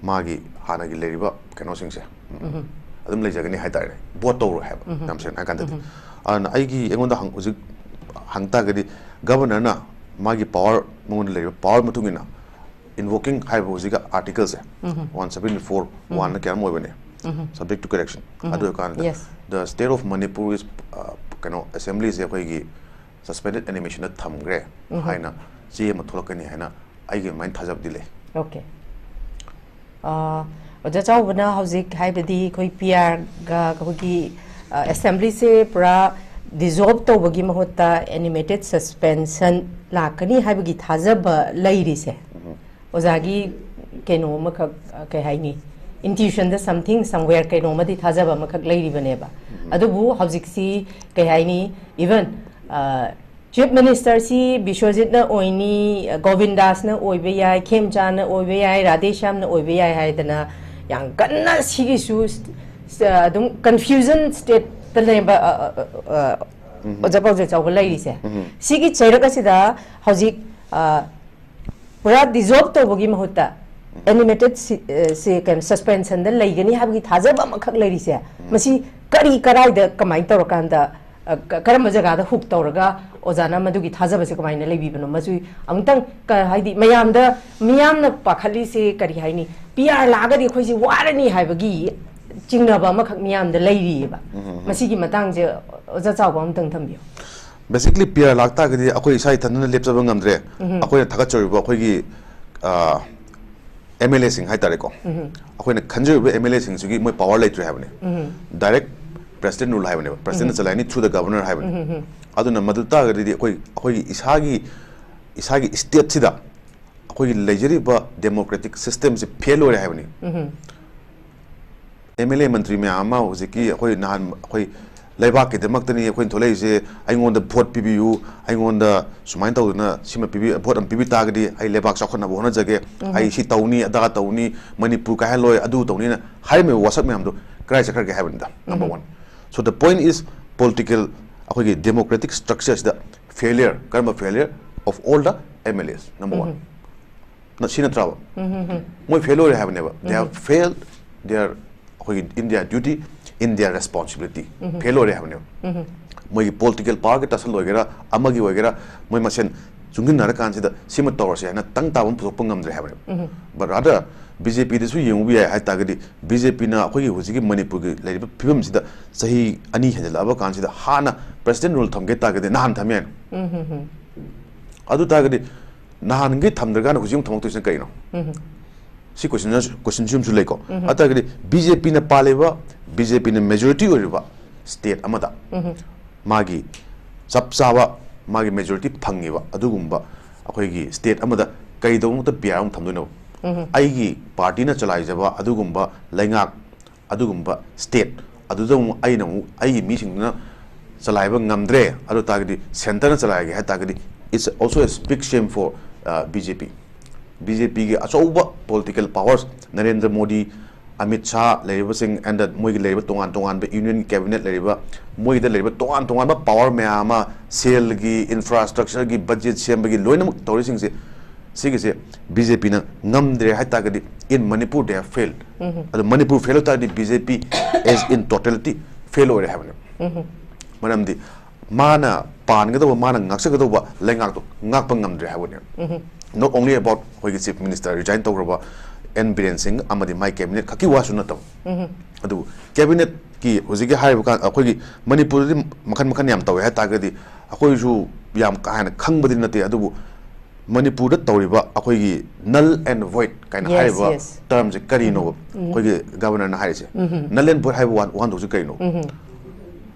ꯃꯥꯒꯤ ꯍꯥꯟꯅꯒꯤ ꯂꯩꯔꯤꯕ ꯀꯩꯅꯣꯁꯤꯡꯁꯦ ꯑꯗꯨꯝ ꯂꯩꯖꯒꯅꯤ ꯍꯥꯏ ꯇꯥꯔꯦ, ꯚꯣꯠ ꯇꯧꯔꯣꯏ ꯍꯥꯏꯕ, ꯌꯥꯝ ꯁꯦꯡꯅ ꯍꯥꯏ ꯀꯥꯟꯗꯗꯤ꯫ ꯑꯗꯨꯅ ꯑꯩꯒꯤ ꯑꯩꯉꯣꯟꯗ ꯍꯪ- ꯍꯧꯖꯤꯛ ꯍꯪ ꯇꯥꯔꯒꯗꯤ ꯒꯚꯔꯅꯔꯅ ꯃꯥꯒꯤ ꯄꯋꯥꯔ, ꯃꯉꯣꯟꯗ ꯂꯩꯔꯤꯕ ꯄꯋꯥꯔ ꯃꯇꯨꯡ ꯏꯟꯅ ꯏꯟꯚꯣꯀꯤꯡ ꯍꯥꯏꯕ ꯍꯧꯖꯤꯛꯀꯤ ꯑꯥꯔꯇꯤꯀꯜꯁꯦ ꯋꯥꯟ ꯁꯕꯦꯟꯇꯤ ꯐꯣꯔ ꯋꯥꯟꯅ ꯀꯌꯥꯝ ꯑꯣꯏꯕꯅꯦ, subject to correction, ꯑꯗꯨ ꯑꯣꯏꯔꯀꯥꯟꯗ Yes. the state of Manipur is, uh, ꯀꯩꯅꯣ, ꯑꯦꯁꯦꯝꯕ꯭ꯂꯤꯁꯦ ꯑꯩꯈꯣꯏꯒꯤ ꯁꯁꯄꯦꯟꯗꯦꯗ ꯑꯦꯅꯤꯃꯦꯁꯟꯗ ꯊꯝꯈ꯭ꯔꯦ ꯍꯥꯏꯅ ꯆꯦ ꯑꯃ ꯊꯣꯛꯂꯛꯀꯅꯤ ꯍꯥꯏꯅ ꯑꯩꯒꯤ ꯑꯗꯨꯃꯥꯏꯅ ꯊꯥꯖꯕꯗꯤ ꯂꯩ꯫ ꯑꯣꯀꯦ꯫ ꯑ, ꯑꯣꯖꯥ ꯆꯥꯎꯕꯅ ꯍꯧꯖꯤꯛ ꯍꯥꯏꯕꯗꯤ ꯑꯩꯈꯣꯏ ꯄꯤ ꯑꯥꯔꯒ ꯑꯩꯈꯣꯏꯒꯤ ꯑꯦꯁꯦꯝꯕ꯭ꯂꯤꯁꯦ ꯄꯨꯔꯥ ꯗꯤꯖꯣꯜꯕ ꯇꯧꯕꯒꯤ ꯃꯍꯨꯠꯇ ꯑꯦꯅꯤꯃꯦꯇꯦꯗ ꯁꯁꯄꯦꯟꯁꯟ ꯂꯥꯛꯀꯅꯤ ꯍꯥꯏꯕꯒꯤ ꯊꯥꯖꯕ ꯂꯩꯔꯤꯁꯦ ꯑꯣꯖꯥꯒꯤ ꯀꯩꯅꯣ ꯑꯃꯈꯛ, ꯑ, ꯀꯩ ꯍꯥꯏꯅꯤ, ꯏꯟꯇ꯭ꯌꯨꯁꯟꯗ something somewhere ꯀꯩꯅꯣ ꯑꯃꯗꯤ ꯊꯥꯖꯕ ꯑꯃꯈꯛ ꯂꯩꯔꯤꯕꯅꯦꯕ꯫ ꯑꯗꯨꯕꯨ ꯍꯧꯖꯤꯛꯁꯤ ꯀꯩ ꯍꯥꯏꯅꯤ, even ꯆꯤꯐ ꯃꯤꯅꯤꯁꯇꯔꯁꯤ ꯕꯤꯁ꯭ꯋꯖꯤꯠꯅ ꯑꯣꯏꯅꯤ, ꯒꯣꯕꯤꯟꯗꯥꯁꯅ ꯑꯣꯏꯕ ꯌꯥꯏ, ꯈꯦꯝꯆꯥꯟꯅ ꯑꯣꯏꯕ ꯌꯥꯏ, ꯔꯥꯙꯦꯁ꯭ꯌꯥꯝꯅ ꯑꯣꯏꯕ ꯌꯥꯏ ꯍꯥꯏꯗꯅ ꯌꯥꯝ ꯀꯟꯅ ꯁꯤꯒꯤꯁꯨ ꯁ- ꯑꯗꯨꯝ ꯀꯟꯐ꯭ꯌꯨꯖꯟ ꯁ꯭ꯇꯦꯠꯇ ꯂꯩꯕ, ꯑ, ꯑ, ꯑ, ꯑ, ꯑꯣꯖꯥ ꯄꯥꯎꯖꯦ ꯆꯥꯎꯕ ꯂꯩꯔꯤꯁꯦ꯫ ꯁꯤꯒꯤ ꯆꯩꯔꯛ ꯑꯁꯤꯗ ꯍꯧꯖꯤꯛ ꯑ, ꯄꯨꯔꯥ ꯗꯤꯖꯣꯜꯕ ꯇꯧꯕꯒꯤ ꯃꯍꯨꯠꯇ ꯑꯦꯅꯤꯃꯦꯇꯦꯠ ꯁꯤ ꯀꯩꯅꯣ ꯁꯁꯄꯦꯟꯁꯟꯗ ꯂꯩꯒꯅꯤ ꯍꯥꯏꯕꯒꯤ ꯊꯥꯖꯕ ꯑꯃꯈꯛ ꯂꯩꯔꯤꯁꯦ, ꯃꯁꯤ ꯀꯔꯤ ꯀꯔꯥꯏꯗ ꯀꯃꯥꯏꯅ ꯇꯧꯔꯀꯥꯟꯗ, ꯑ, ꯀ- ꯀꯔꯝꯕ ꯖꯒꯥꯗ ꯍꯨꯛ ꯇꯧꯔꯒ ꯑꯣꯖꯥꯅ ꯃꯗꯨꯒꯤ ꯊꯥꯖꯕꯁꯦ ꯀꯃꯥꯏꯅ ꯂꯩꯕꯤꯕꯅꯣ? ꯃꯁꯤ ꯑꯃꯨꯛꯇꯪ ꯀ- ꯍꯥꯏꯗꯤ ꯃꯌꯥꯝꯗ, ꯃꯤꯌꯥꯝꯅ ꯄꯥꯈꯠꯂꯤꯁꯦ ꯀꯔꯤ ꯍꯥꯏꯅꯤ? ꯄꯤ ꯑꯥꯔ ꯂꯥꯛꯑꯒꯗꯤ ꯑꯩꯈꯣꯏꯁꯤ ꯋꯥꯔꯅꯤ ꯍꯥꯏꯕꯒꯤ ꯆꯤꯡꯅꯕ ꯑꯃꯈꯛ ꯃꯤꯌꯥꯝꯗ ꯂꯩꯔꯤꯑꯕ꯫ ꯃꯁꯤꯒꯤ ꯃꯇꯥꯡꯁꯦ ꯑꯣꯖꯥ ꯆꯥꯎꯕ ꯑꯃꯇꯪ ꯊꯝꯕꯤꯌꯨ꯫ ꯕꯦꯁꯤꯀꯂꯤ ꯄꯤ ꯑꯥꯔ ꯂꯥꯛꯇꯥꯔꯒꯗꯤ ꯑꯩꯈꯣꯏ ꯏꯁꯥ ꯏꯊꯟꯗꯅ ꯂꯦꯞꯆꯕ ꯉꯝꯗ꯭ꯔꯦ꯫ ꯑꯩꯈꯣꯏꯅ ꯊꯥꯒꯠꯆꯔꯤꯕ ꯑꯩꯈꯣꯏꯒꯤ ꯑꯦꯝ ꯑꯦꯜ ꯑꯦꯁꯤꯡ ꯍꯥꯏꯇꯥꯔꯦꯀꯣ, ꯑꯩꯈꯣꯏꯅ ꯈꯟꯖꯔꯤꯕ ꯑꯦꯝ ꯑꯦꯜ ꯑꯦꯁꯤꯡꯁꯤꯒꯤ ꯃꯣꯏ ꯄꯋꯥꯔ ꯂꯩꯇ꯭ꯔꯦ ꯍꯥꯏꯕꯅꯤ꯫ ꯗꯥꯏꯔꯦꯛ ꯄ꯭ꯔꯦꯁꯤꯗꯦꯟ ꯔꯨꯜ ꯍꯥꯏꯕꯅꯦꯕ, ꯄ꯭ꯔꯦꯁꯤꯗꯦꯟꯅ ꯆꯂꯥꯏꯅꯤ through the governor ꯍꯥꯏꯕꯅꯤ꯫ ꯑꯗꯨꯅ ꯃꯗꯨ ꯇꯥꯔꯒꯗꯤ ꯑꯩꯈꯣꯏ ꯑꯩꯈꯣꯏꯒꯤ ꯏꯁꯥꯒꯤ ꯏꯁꯥꯒꯤ ꯁ꯭ꯇꯦꯠꯁꯤꯗ ꯑꯩꯈꯣꯏꯒꯤ ꯂꯩꯖꯔꯤꯕ ꯗꯦꯃꯣꯀ꯭ꯔꯦꯇꯤꯛ ꯁꯤꯁꯇꯦꯝꯁꯤ ꯐꯦꯜ ꯑꯣꯏꯔꯦ ꯍꯥꯏꯕꯅꯤ꯫ ꯑꯦꯝ ꯑꯦꯜ ꯑꯦ ꯃꯟꯇ꯭ꯔꯤ ꯃꯌꯥꯝ ꯑꯃ ꯍꯧꯖꯤꯛꯀꯤ ꯑꯩꯈꯣꯏ ꯅꯍꯥꯟ ꯑꯩꯈꯣꯏ ꯂꯩꯕꯥꯛꯀꯤꯗꯃꯛꯇꯅꯤ ꯑꯩꯈꯣꯏꯅ ꯊꯣꯛꯂꯛꯏꯁꯦ, ꯑꯩꯉꯣꯟꯗ ꯚꯣꯠ ꯄꯤꯕꯤꯌꯨ, ꯑꯩꯉꯣꯟꯗ ꯁꯨꯃꯥꯏꯅ ꯇꯧꯗꯅ ꯁꯤꯃ ꯄꯤꯕꯤ, ꯚꯣꯠ ꯑꯃ ꯄꯤꯕꯤ ꯇꯥꯔꯒꯗꯤ ꯑꯩ ꯂꯩꯕꯥꯛ ꯆꯥꯎꯈꯠꯅꯕ ꯍꯣꯠꯅꯖꯒꯦ, ꯑꯩ ꯁꯤ ꯇꯧꯅꯤ, ꯑꯗꯥ ꯇꯧꯅꯤ, ꯃꯅꯤꯄꯨꯔ ꯀꯥꯏꯍꯜꯂꯣꯏ, ꯑꯗꯨ ꯇꯧꯅꯤꯅ ꯍꯥꯏꯔꯝꯃꯤꯕ ꯋꯥꯁꯛ ꯃꯌꯥꯝꯗꯣ ꯀꯗꯥꯏ ꯆꯠꯈ꯭ꯔꯒꯦ ꯍꯥꯏꯕꯅꯤꯗ, number one. So the point is, political, ꯑꯩꯈꯣꯏꯒꯤ democratic structureꯁꯤꯗ failure, ꯀꯔꯝꯕ failure? Of all the M L As, number one. ꯅ-, ꯁꯤ ꯅꯠꯇ꯭ꯔꯕ? ꯃꯣꯏ ꯐꯦꯜ ꯑꯣꯏꯔꯦ ꯍꯥꯏꯕꯅꯦꯕ꯫ They have failed their, ꯑꯩꯈꯣꯏꯒꯤ, in their duty, in their responsibility. Fail ꯑꯣꯏꯔꯦ ꯍꯥꯏꯕꯅꯦꯕ꯫ ꯃꯣꯏꯒꯤ ꯄꯣꯂꯤꯇꯤꯀꯦꯜ ꯄꯥꯋꯔꯒꯤ ꯇꯁꯜ ꯑꯣꯏꯒꯦꯔꯥ, ꯑꯃꯒꯤ ꯑꯣꯏꯒꯦꯔꯥ, ꯃꯣꯏ ꯃꯁꯦꯟ ꯆꯨꯡꯁꯤꯟꯅꯔꯀꯥꯟꯁꯤꯗ ꯁꯤꯃ ꯇꯧꯔꯁꯦ ꯍꯥꯏꯅ ꯇꯪ ꯇꯥꯕ ꯑꯃ ꯄꯨꯊꯣꯛꯄ ꯉꯝꯗ꯭ꯔꯦ ꯍꯥꯏꯕꯅꯦꯕ꯫ But rather, ꯕꯤ ꯖꯦ ꯄꯤꯗꯁꯨ ꯌꯦꯡꯉꯨꯕ ꯌꯥꯏ ꯍꯥꯏ ꯇꯥꯔꯒꯗꯤ, ꯕꯤ ꯖꯦ ꯄꯤꯅ ꯑꯩꯈꯣꯏꯒꯤ ꯍꯧꯖꯤꯛꯀꯤ ꯃꯅꯤꯄꯨꯔꯒꯤ ꯂꯩꯔꯤꯕ ꯐꯤꯕꯝꯁꯤꯗ ꯆꯍꯤ ꯑꯅꯤ ꯍꯦꯟꯖꯜꯂꯛꯑꯕ ꯀꯥꯟꯁꯤꯗ ꯍꯥꯟꯅ ꯄ꯭ꯔꯦꯁꯤꯗꯦꯟ ꯔꯨꯜ ꯊꯝꯒꯦ ꯇꯥꯔꯒꯗꯤ ꯅꯍꯥꯟ ꯊꯝ ꯌꯥꯏꯅ꯫ ꯑꯗꯨ ꯇꯥꯔꯒꯗꯤ ꯅꯍꯥꯟꯒꯤ ꯊꯝꯗ꯭ꯔꯀꯥꯟꯗ ꯍꯧꯖꯤꯛ ꯑꯃꯨꯛ ꯊꯝꯃꯛꯇꯣꯏꯁꯤꯅ ꯀꯩꯅꯣ? ꯁꯤ ꯀꯣꯏꯁꯟ, ꯀꯣꯏꯁꯟꯁꯤ ꯑꯃꯁꯨ ꯂꯩꯀꯣ꯫ ꯑꯗꯨ ꯇꯥꯔꯒꯗꯤ ꯕꯤ ꯖꯦ ꯄꯤꯅ ꯄꯥꯜꯂꯤꯕ, ꯕꯤ ꯖꯦ ꯄꯤꯅ ꯃꯦꯖꯣꯔꯤꯇꯤ ꯑꯣꯏꯔꯤꯕ ꯁ꯭ꯇꯦꯠ ꯑꯃꯗ ꯃꯥꯒꯤ ꯆꯞ ꯆꯥꯕ ꯃꯥꯒꯤ ꯃꯦꯖꯣꯔꯤꯇꯤ ꯐꯪꯉꯤꯕ ꯑꯗꯨꯒꯨꯝꯕ ꯑꯩꯈꯣꯏꯒꯤ ꯁ꯭ꯇꯦꯠ ꯑꯃꯗ ꯀꯩꯗꯧꯕꯃꯛꯇ ꯄꯤ ꯑꯥꯔ ꯑꯃꯨꯛ ꯊꯝꯗꯣꯏꯅꯣ? ꯑꯩꯒꯤ ꯄꯥꯔꯇꯤꯅ ꯆꯂꯥꯏꯖꯕ ꯑꯗꯨꯒꯨꯝꯕ ꯂꯩꯉꯥꯛ, ꯑꯗꯨꯒꯨꯝꯕ ꯁ꯭ꯇꯦꯠ ꯑꯗꯨꯗ ꯑꯃꯨꯛ ꯑꯩꯅ ꯑꯃꯨꯛ ꯑꯩꯒꯤ ꯃꯤꯁꯤꯡꯗꯨꯅ ꯆꯂꯥꯏꯕ ꯉꯝꯗ꯭ꯔꯦ꯫ ꯑꯗꯨ ꯇꯥꯔꯒꯗꯤ ꯁꯦꯟꯇꯔꯅ ꯆꯂꯥꯏꯒꯦ ꯍꯥꯏ ꯇꯥꯔꯒꯗꯤ, it's also a big shame for, uh, B J P. B J ꯄꯤꯒꯤ ꯑꯆꯧꯕ ꯄꯣꯂꯤꯇꯤꯀꯦꯜ ꯄꯥꯋꯔꯁ ꯅꯔꯦꯟꯗ꯭ꯔ ꯃꯣꯗꯤ, ꯑꯃꯤꯠ ꯁꯥꯍ ꯂꯩꯔꯤꯕꯁꯤꯡ and ꯃꯣꯏꯒꯤ ꯂꯩꯔꯤꯕ ꯇꯣꯉꯥꯟ ꯇꯣꯉꯥꯟꯕ ꯌꯨꯅꯤꯌꯟ ꯀꯦꯕꯤꯅꯦꯠ ꯂꯩꯔꯤꯕ, ꯃꯣꯏꯗ ꯂꯩꯔꯤꯕ ꯇꯣꯉꯥꯟ ꯇꯣꯉꯥꯟꯕ ꯄꯥꯋꯔ ꯃꯌꯥꯝ ꯑꯃ, ꯁꯦꯜꯒꯤ, ꯏꯟꯐ꯭ꯔꯥꯁ꯭ꯇ꯭ꯔꯛꯆꯔꯒꯤ, ꯕꯖꯦꯠ ꯁꯦꯝꯕꯒꯤ, ꯂꯣꯏꯅꯃꯛ ꯇꯧꯔꯤꯁꯤꯡꯁꯦ, ꯁꯤꯒꯤꯁꯦ ꯕꯤ ꯖꯦ ꯄꯤꯅ ꯉꯝꯗ꯭ꯔꯦ ꯍꯥꯏꯇꯥꯔꯒꯗꯤ, in Manipur they have failed. ꯑꯗꯣ ꯃꯅꯤꯄꯨꯔ ꯐꯦꯜ ꯑꯣꯏ ꯇꯥꯔꯗꯤ B J P as in totality fail ꯑꯣꯏꯔꯦ ꯍꯥꯏꯕꯅꯦ꯫ ꯃꯔꯝꯗꯤ ꯃꯥꯅ ꯄꯥꯟꯒꯗꯧꯕ, ꯃꯥꯅ ꯉꯥꯛꯆꯒꯗꯧꯕ ꯂꯩꯉꯥꯛꯇꯣ ꯉꯥꯛꯄ ꯉꯝꯗ꯭ꯔꯦ ꯍꯥꯏꯕꯅꯦ꯫ Not only about ꯑꯩꯈꯣꯏꯒꯤ ꯆꯤꯐ ꯃꯤꯅꯤꯁꯇꯔ ꯔꯤꯖꯥꯏꯟ ꯇꯧꯈ꯭ꯔꯕ ꯑꯦꯟ ꯕꯤꯔꯦꯟ ꯁꯤꯡ ꯑꯃꯗꯤ ꯃꯥꯏ ꯀꯦꯕꯤꯅꯦꯠ ꯈꯛꯀꯤ ꯋꯥꯁꯨ ꯅꯠꯇꯕ, ꯑꯗꯨꯕꯨ ꯀꯦꯕꯤꯅꯦꯠꯀꯤ ꯍꯧꯖꯤꯛꯀꯤ ꯍꯥꯏꯔꯤꯕ ꯀꯥꯟ, ꯑꯩꯈꯣꯏꯒꯤ ꯃꯅꯤꯄꯨꯔꯗꯗꯤ ꯃꯈꯜ ꯃꯈꯜ ꯌꯥꯝ ꯇꯧꯋꯦ ꯍꯥꯏꯇꯥꯔꯒꯗꯤ, ꯑꯩꯈꯣꯏꯁꯨ ꯌꯥꯝ ꯀꯥ ꯍꯦꯟꯅ ꯈꯪꯕꯗꯤ ꯅꯠꯇꯦ, ꯑꯗꯨꯕꯨ ꯃꯅꯤꯄꯨꯔꯗ ꯇꯧꯔꯤꯕ ꯑꯩꯈꯣꯏꯒꯤ null and void ꯀꯥꯏꯅ Yes, ꯍꯥꯏꯔꯤꯕ yes. ꯇꯔꯝꯁꯦ ꯀꯔꯤꯅꯣꯕ? ꯑꯩꯈꯣꯏꯒꯤ ꯒꯕꯔꯅꯔꯅ ꯍꯥꯏꯔꯤꯁꯦ null and void ꯍꯥꯏꯕ ꯋꯥꯍꯟ-, ꯋꯥꯍꯟꯊꯣꯛꯁꯦ ꯀꯔꯤꯅꯣ?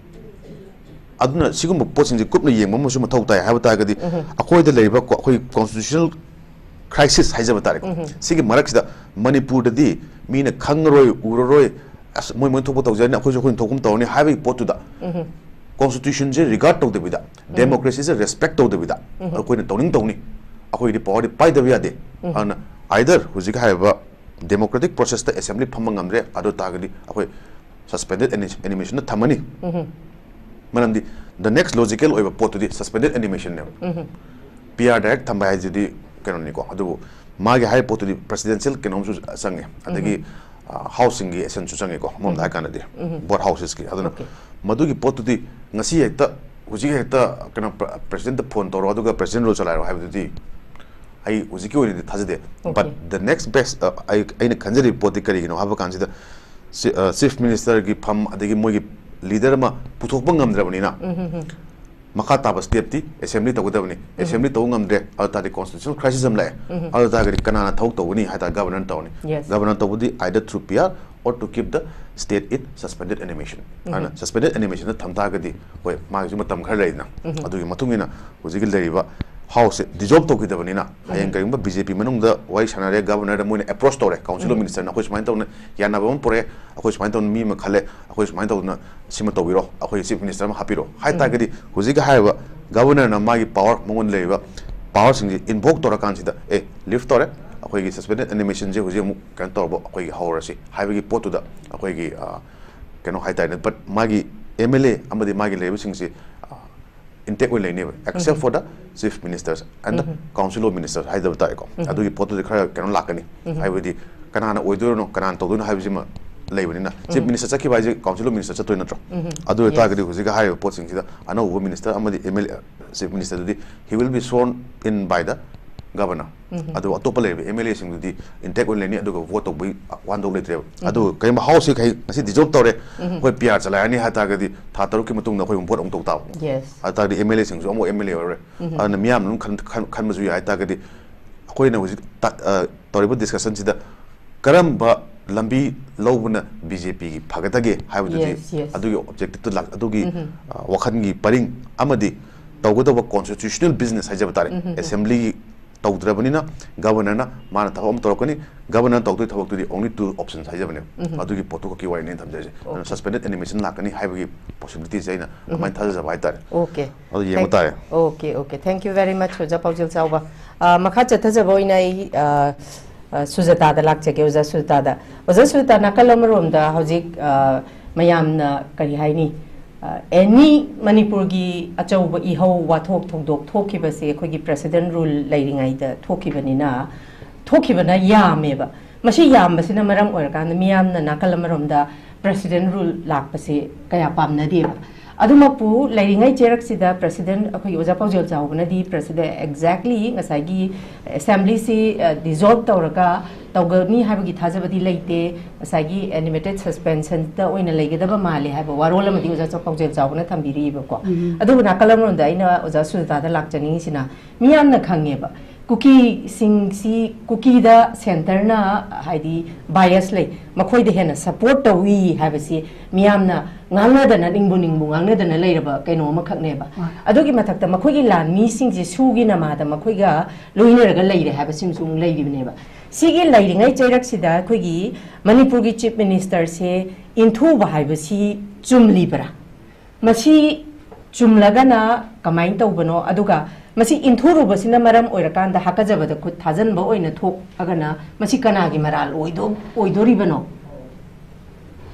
ꯑꯗꯨꯅ ꯁꯤꯒꯨꯝꯕ ꯄꯣꯠꯁꯤꯡꯁꯦ ꯀꯨꯞꯅ ꯌꯦꯡꯕ ꯑꯃꯁꯨ ꯃꯊꯧ ꯇꯥꯏ ꯍꯥꯏꯕ ꯇꯥꯔꯒꯗꯤ, ꯑꯩꯈꯣꯏꯗ ꯂꯩꯔꯤꯕ ꯀꯣ-, ꯑꯩꯈꯣꯏ constitutional crisis ꯍꯥꯏꯖꯕ ꯇꯥꯔꯦꯀꯣ, ꯁꯤꯒꯤ ꯃꯔꯛꯁꯤꯗ ꯃꯅꯤꯄꯨꯔꯗꯗꯤ ꯃꯤꯅ ꯈꯪꯉꯔꯣꯏ, ꯎꯔꯔꯣꯏ, ꯑꯁ, ꯃꯣꯏ ꯃꯣꯏ ꯊꯣꯛꯄ ꯇꯧꯖꯔꯅꯤ, ꯑꯩꯈꯣꯏꯁꯨ ꯑꯩꯈꯣꯏꯅ ꯊꯣꯛꯄ ꯇꯧꯔꯅꯤ ꯍꯥꯏꯕꯒꯤ ꯄꯣꯠꯇꯨꯗ, constitutionꯁꯦ regard ꯇꯧꯗꯕꯤꯗ, democracyꯁꯦ respect ꯇꯧꯗꯕꯤꯗ, ꯑꯩꯈꯣꯏꯅ ꯇꯧꯅꯤꯡ ꯇꯧꯅꯤ, ꯑꯩꯈꯣꯏꯒꯤꯗꯤ powerꯗꯤ ꯄꯥꯏꯗꯕ ꯌꯥꯗꯦ꯫ ꯑꯗꯨꯅ either ꯍꯧꯖꯤꯛ ꯍꯥꯏꯔꯤꯕ democratic processꯇ assembly ꯐꯝꯕ ꯉꯝꯗ꯭ꯔꯦ, ꯑꯗꯨ ꯇꯥꯔꯒꯗꯤ ꯑꯩꯈꯣꯏ suspended animationꯗ ꯊꯝꯃꯅꯤ꯫ ꯃꯔꯝꯗꯤ the next logical ꯑꯣꯏꯕ ꯄꯣꯠꯇꯨꯗꯤ suspended animationꯅꯦꯕ꯫ P R direct ꯊꯝꯕ ꯍꯥꯏꯁꯤꯗꯤ ꯀꯩꯅꯣꯅꯤꯀꯣ, ꯑꯗꯨꯕꯨ ꯃꯥꯒꯤ ꯍꯥꯏꯔꯤꯕ ꯄꯣꯠꯇꯨꯗꯤ presidential ꯀꯩꯅꯣꯝꯁꯨ ꯆꯪꯉꯦ, ꯑꯗꯒꯤ ꯍꯥꯎꯁꯁꯤꯡꯒꯤ assentꯁꯨ ꯆꯪꯉꯦꯀꯣ, ꯑꯃꯔꯣꯝꯗ ꯍꯥꯏꯔꯀꯥꯟꯗꯗꯤ both housesꯀꯤ꯫ ꯑꯗꯨꯅ ꯃꯗꯨꯒꯤ ꯄꯣꯠꯇꯨꯗꯤ ꯉꯁꯤ ꯍꯦꯛꯇ, ꯍꯧꯖꯤꯛ ꯍꯦꯛꯇ ꯀꯩꯅꯣ, presidentꯇ phone ꯇꯧꯔꯣ ꯑꯗꯨꯒ president rule ꯆꯂꯥꯏꯔꯣ ꯍꯥꯏꯕꯗꯨꯗꯤ ꯑꯩ ꯍꯧꯖꯤꯛꯀꯤ ꯑꯣꯏꯅꯗꯤ ꯊꯥꯖꯗꯦ꯫ But the next best, ꯑ, ꯑꯩ, ꯑꯩꯅ ꯈꯟꯖꯔꯤꯕ ꯄꯣꯠꯇꯤ ꯀꯔꯤꯒꯤꯅꯣ ꯍꯥꯏꯕ ꯀꯥꯟꯁꯤꯗ, ꯆꯤ-, ꯑ, ꯆꯤꯐ ꯃꯤꯅꯤꯁꯇꯔꯒꯤ ꯐꯝ, ꯑꯗꯒꯤ ꯃꯣꯏꯒꯤ ꯂꯤꯗꯔ ꯑꯃ ꯄꯨꯊꯣꯛꯄ ꯉꯝꯗ꯭ꯔꯕꯅꯤꯅ, ꯃꯈꯥ ꯇꯥꯕ stepꯇꯤ assembly ꯇꯧꯒꯗꯕꯅꯤ꯫ Assembly ꯇꯧꯕ ꯉꯝꯗ꯭ꯔꯦ, ꯑꯗꯨ ꯇꯥꯔꯗꯤ constitutional crisis ꯑꯃ ꯂꯥꯛꯑꯦ꯫ ꯑꯗꯨ ꯇꯥꯔꯒꯗꯤ ꯀꯅꯥꯅ ꯊꯕꯛ ꯇꯧꯒꯅꯤ ꯍꯥꯏ ꯇꯥꯔꯗꯤ ꯒꯕꯔꯅꯔ ꯇꯧꯔꯅꯤ꯫ Yes. ꯒꯕꯔꯅꯔ ꯇꯧꯕꯗꯤ either through P R or to keep the state in suspended animation꯫ ꯑꯗꯨꯅ suspended animationꯗ ꯊꯝ ꯇꯥꯔꯒꯗꯤ, ꯍꯣꯏ, ꯃꯥꯒꯤꯁꯨ ꯃꯇꯝ ꯈꯔ ꯂꯩꯗꯅ, ꯑꯗꯨꯒꯤ ꯃꯇꯨꯡ ꯏꯟꯅ ꯍꯧꯖꯤꯛꯀꯤ ꯂꯩꯔꯤꯕ ꯍꯥꯎꯁꯁꯦ dissolve ꯇꯧꯈꯤꯗꯕꯅꯤꯅ, ꯍꯌꯦꯡ ꯀꯔꯤꯒꯨꯝꯕ B J P ꯃꯅꯨꯡꯗ ꯋꯥꯔꯤ ꯁꯥꯟꯅꯔꯦ, ꯒꯕꯔꯅꯔꯗ ꯃꯣꯏꯅ approach ꯇꯧꯔꯦ, council of ministerꯅ ꯑꯩꯈꯣꯏ ꯁꯨꯃꯥꯏꯅ ꯇꯧꯅ ꯌꯥꯅꯕ ꯑꯃ ꯄꯨꯔꯛꯑꯦ, ꯑꯩꯈꯣꯏ ꯁꯨꯃꯥꯏꯅ ꯇꯧꯅ ꯃꯤ ꯑꯃ ꯈꯜꯂꯦ, ꯑꯩꯈꯣꯏ ꯁꯨꯃꯥꯏꯅ ꯇꯧꯗꯅ ꯁꯤꯃ ꯇꯧꯕꯤꯔꯣ, ꯑꯩꯈꯣꯏ chief minister ꯑꯃ ꯍꯥꯞꯄꯤꯔꯣ ꯍꯥꯏ ꯇꯥꯔꯒꯗꯤ, ꯍꯧꯖꯤꯛꯀꯤ ꯍꯥꯏꯔꯤꯕ ꯒꯕꯔꯅꯔꯅ ꯃꯥꯒꯤ power, ꯃꯉꯣꯟꯗ ꯂꯩꯔꯤꯕ powerꯁꯤꯡꯁꯤ invoke ꯇꯧꯔꯀꯥꯟꯁꯤꯗ, ꯑꯦ, lift ꯇꯧꯔꯦ, ꯑꯩꯈꯣꯏꯒꯤ suspended animationꯁꯦ ꯍꯧꯖꯤꯛ ꯑꯃꯨꯛ ꯀꯩꯅꯣ ꯇꯧꯔꯕ, ꯑꯩꯈꯣꯏꯒꯤ ꯍꯧꯔꯁꯤ ꯍꯥꯏꯕꯒꯤ ꯄꯣꯠꯇꯨꯗ ꯑꯩꯈꯣꯏꯒꯤ, ꯑ, ꯀꯩꯅꯣ ꯍꯥꯏꯇꯥꯔꯦꯅꯦ, but ꯃꯥꯒꯤ M L A ꯑꯃꯗꯤ ꯃꯥꯒꯤ ꯂꯩꯔꯤꯕꯁꯤꯡꯁꯤ, ꯑ, intact ꯑꯣꯏꯅ ꯂꯩꯅꯦꯕ, except for the chief ministers and the council of ministers ꯍꯥꯏꯗꯕ ꯇꯥꯔꯦꯀꯣ꯫ ꯑꯗꯨꯒꯤ ꯄꯣꯠꯇꯨꯗꯤ ꯈꯔ ꯀꯩꯅꯣ ꯂꯥꯛꯀꯅꯤ, ꯍꯥꯏꯕꯗꯤ ꯀꯅꯥꯅ ꯑꯣꯏꯗꯣꯏꯅꯣ, ꯀꯅꯥꯅ ꯇꯧꯗꯣꯏꯅꯣ ꯍꯥꯏꯕꯁꯤꯃ ꯂꯩꯕꯅꯤꯅ, chief minister ꯆꯠꯈꯤꯕ ꯍꯥꯏꯁꯦ council of minister ꯆꯠꯇꯣꯏ ꯅꯠꯇ꯭ꯔꯣ? ꯑꯗꯨ ꯑꯣꯏꯇꯥꯔꯒꯗꯤ ꯍꯧꯖꯤꯛ ꯍꯥꯏꯔꯤꯕ ꯄꯣꯠꯁꯤꯡꯁꯤꯗ ꯑꯅꯧꯕ minister ꯑꯃꯗꯤ M L A, chief ministerꯗꯨꯗꯤ he will be sworn in by the governor꯫ ꯑꯗꯨꯒ ꯑꯇꯣꯞꯄ ꯂꯩꯔꯤꯕ M L Aꯁꯤꯡꯗꯨꯗꯤ intact ꯑꯣꯏꯅ ꯂꯩꯅꯤ, ꯑꯗꯨꯒ vote ꯇꯧꯕꯒꯤ ꯋꯥꯟꯗꯧ ꯂꯩꯇ꯭ꯔꯦꯕ꯫ ꯑꯗꯨꯒ ꯀꯔꯤꯒꯨꯝꯕ Houseꯁꯤ ꯀꯩ ꯉꯁꯤ dissolve ꯇꯧꯔꯦ, ꯑꯩꯈꯣꯏ P R ꯆꯂꯥꯏꯔꯅꯤ ꯍꯥꯏ ꯇꯥꯔꯒꯗꯤ ꯊꯥ ꯇꯔꯨꯛꯀꯤ ꯃꯇꯨꯡꯗ ꯑꯩꯈꯣꯏ ꯑꯃꯨꯛ vote ꯑꯃꯨꯛ ꯇꯧ ꯇꯥꯕ꯫ Yes. ꯑꯗꯨ ꯇꯥꯔꯒꯗꯤ M L Aꯁꯤꯡꯁꯨ ꯑꯃꯨꯛ M L A ꯑꯣꯏꯔꯔꯣꯏ꯫ ꯑꯗꯨꯅ ꯃꯤꯌꯥꯝꯅ ꯑꯗꯨꯝ ꯈꯟ-, ꯈꯟ-, ꯈꯟꯕꯁꯨ ꯌꯥꯏ꯫ ꯍꯥꯏ ꯇꯥꯔꯒꯗꯤ ꯑꯩꯈꯣꯏꯅ ꯍꯧꯖꯤꯛ ꯇ-, ꯑ, ꯇꯧꯔꯤꯕ discussionꯁꯤꯗ ꯀꯔꯝꯕ ꯂꯝꯕꯤ ꯂꯧꯕꯅ BJPꯒꯤ ꯐꯒꯗꯒꯦ ꯍꯥꯏꯕꯗꯨꯗꯤ, Yes, yes. ꯑꯗꯨꯒꯤ objectiveꯇꯨ ꯂꯥꯛ-, ꯑꯗꯨꯒꯤ, ꯑ, ꯋꯥꯈꯜꯒꯤ ꯄꯔꯤꯡ ꯑꯃꯗꯤ ꯇꯧꯒꯗꯧꯕ constitutional business ꯍꯥꯏꯖꯕ ꯇꯥꯔꯦ, Assemblyꯒꯤ ꯇꯧꯗ꯭ꯔꯕꯅꯤꯅ Governorꯅ ꯃꯥꯅ ꯊꯕꯛ ꯑꯃ ꯇꯧꯔꯛꯀꯅꯤ꯫ Governorꯅ ꯇꯧꯗꯣꯏ ꯊꯕꯛꯇꯨꯗꯤ only two options ꯍꯥꯏꯖꯕꯅꯦ꯫ ꯑꯗꯨꯒꯤ ꯄꯣꯠꯇꯨ ꯈꯛꯀꯤ ꯋꯥꯔꯤꯅꯤ ꯑꯩꯅ ꯊꯝꯖꯔꯤꯁꯦ꯫ ꯑꯗꯨꯅ suspended animation ꯂꯥꯛꯀꯅꯤ ꯍꯥꯏꯕꯒꯤ possibilityꯁꯦ ꯑꯩꯅ ꯑꯗꯨꯃꯥꯏꯅ ꯊꯥꯖꯖꯕ ꯍꯥꯏꯇꯥꯔꯦ꯫ Okay. ꯑꯗꯨ ꯌꯦꯡꯕ ꯇꯥꯔꯦ꯫ Okay, okay. Thank you very much, ꯑꯣꯖꯥ ꯄꯥꯎꯖꯦꯜ ꯆꯥꯎꯕ꯫ ꯑ, ꯃꯈꯥ ꯆꯠꯊꯖꯕ ꯑꯣꯏꯅ ꯑꯩ, ꯑ, ꯑ, ꯁꯨꯖꯇꯥꯗ ꯂꯥꯛꯆꯒꯦ, ꯑꯣꯖꯥ ꯁꯨꯖꯇꯥꯗ꯫ ꯑꯣꯖꯥ ꯁꯨꯖꯇꯥ, ꯅꯥꯀꯜ ꯑꯃꯔꯣꯝꯗ ꯍꯧꯖꯤꯛ, ꯑ, ꯃꯌꯥꯝꯅ ꯀꯔꯤ ꯍꯥꯏꯅꯤ, ꯑ, any ꯃꯅꯤꯄꯨꯔꯒꯤ ꯑꯆꯧꯕ ꯏꯍꯧ ꯋꯥꯊꯣꯛ ꯊꯧꯗꯣꯛ ꯊꯣꯛꯈꯤꯕꯁꯦ ꯑꯩꯈꯣꯏꯒꯤ President Rule ꯂꯩꯔꯤꯉꯩꯗ ꯊꯣꯛꯈꯤꯕꯅꯤꯅ, ꯊꯣꯛꯈꯤꯕꯅ ꯌꯥꯝꯃꯦꯕ꯫ ꯃꯁꯤ ꯌꯥꯝꯕꯁꯤꯅ ꯃꯔꯝ ꯑꯣꯏꯔꯀꯥꯟꯗ ꯃꯤꯌꯥꯝꯅ ꯅꯥꯀꯜ ꯑꯃꯔꯣꯝꯗ President Rule ꯂꯥꯛꯄꯁꯦ ꯀꯌꯥ ꯄꯥꯝꯅꯗꯦꯕ꯫ ꯑꯗꯨꯃꯛꯄꯨ ꯂꯩꯔꯤꯉꯩ ꯆꯩꯔꯛꯁꯤꯗ President, ꯑꯩꯈꯣꯏꯒꯤ ꯑꯣꯖꯥ ꯄꯥꯎꯖꯦꯜ ꯆꯥꯎꯕꯅꯗꯤ President exactly ꯉꯁꯥꯏꯒꯤ Assemblyꯁꯤ, ꯑ, dissolve ꯇꯧꯔꯒ ꯇꯧꯒꯅꯤ ꯍꯥꯏꯕꯒꯤ ꯊꯥꯖꯕꯗꯤ ꯂꯩꯇꯦ, ꯉꯁꯥꯏꯒꯤ animated suspensionꯗ ꯑꯣꯏꯅ ꯂꯩꯒꯗꯕ ꯃꯥꯜꯂꯦ ꯍꯥꯏꯕ ꯋꯥꯔꯣꯜ ꯑꯃꯗꯤ ꯑꯣꯖꯥ ꯄꯥꯎꯖꯦꯜ ꯆꯥꯎꯕꯅ ꯊꯝꯕꯤꯔꯤꯕꯀꯣ꯫ ꯑꯗꯨꯕꯨ ꯅꯥꯀꯜ ꯑꯃꯔꯣꯝꯗ ꯑꯩꯅ ꯑꯣꯖꯥ ꯁꯨꯖꯇꯥꯗ ꯂꯥꯛꯆꯅꯤꯡꯉꯤꯁꯤꯅ, ꯃꯤꯌꯥꯝꯅ ꯈꯪꯉꯦꯕ, ꯀꯨꯀꯤꯁꯤꯡꯁꯤ, ꯀꯨꯀꯤꯗ centreꯅ ꯍꯥꯏꯗꯤ bias ꯂꯩ, ꯃꯈꯣꯏꯗ ꯍꯦꯟꯅ support ꯇꯧꯏ ꯍꯥꯏꯕꯁꯤ ꯃꯤꯌꯥꯝꯅ ꯉꯥꯡꯅꯗꯅ, ꯅꯤꯡꯕꯨ ꯅꯤꯡꯕꯨ ꯉꯥꯡꯅꯗꯅ ꯂꯩꯔꯕ ꯀꯩꯅꯣ ꯑꯃꯈꯛꯅꯦꯕ꯫ ꯑꯗꯨꯒꯤ ꯃꯊꯛꯇ ꯃꯈꯣꯏꯒꯤ ꯂꯥꯟꯃꯤꯁꯤꯡꯁꯤ ꯁꯨꯒꯤ ꯅꯃꯥꯗ ꯃꯈꯣꯏꯒ ꯂꯣꯏꯅꯔꯒ ꯂꯩꯔꯦ ꯍꯥꯏꯕꯁꯤꯃꯁꯨ ꯑꯃꯨꯛ ꯂꯩꯔꯤꯕꯅꯦꯕ꯫ ꯁꯤꯒꯤ ꯂꯩꯔꯤꯉꯩ ꯆꯩꯔꯛꯁꯤꯗ ꯑꯩꯈꯣꯏꯒꯤ ꯃꯅꯤꯄꯨꯔꯒꯤ Chief Ministerꯁꯦ ꯏꯟꯊꯨꯕ ꯍꯥꯏꯕꯁꯤ ꯆꯨꯝꯂꯤꯕ꯭ꯔꯥ? ꯃꯁꯤ ꯆꯨꯝꯂꯒꯅ ꯀꯃꯥꯏꯅ ꯇꯧꯕꯅꯣ? ꯑꯗꯨꯒ ꯃꯁꯤ ꯏꯟꯊꯨꯔꯨꯕꯁꯤꯅ ꯃꯔꯝ ꯑꯣꯏꯔꯀꯥꯟꯗ ꯍꯥꯀꯖꯕꯗ ꯈꯨꯠ ꯊꯥꯖꯟꯕ ꯑꯣꯏꯅ ꯊꯣꯛꯑꯒꯅ ꯃꯁꯤ ꯀꯅꯥꯒꯤ ꯃꯔꯥꯜ ꯑꯣꯏꯗꯣ-, ꯑꯣꯏꯗꯣꯔꯤꯕꯅꯣ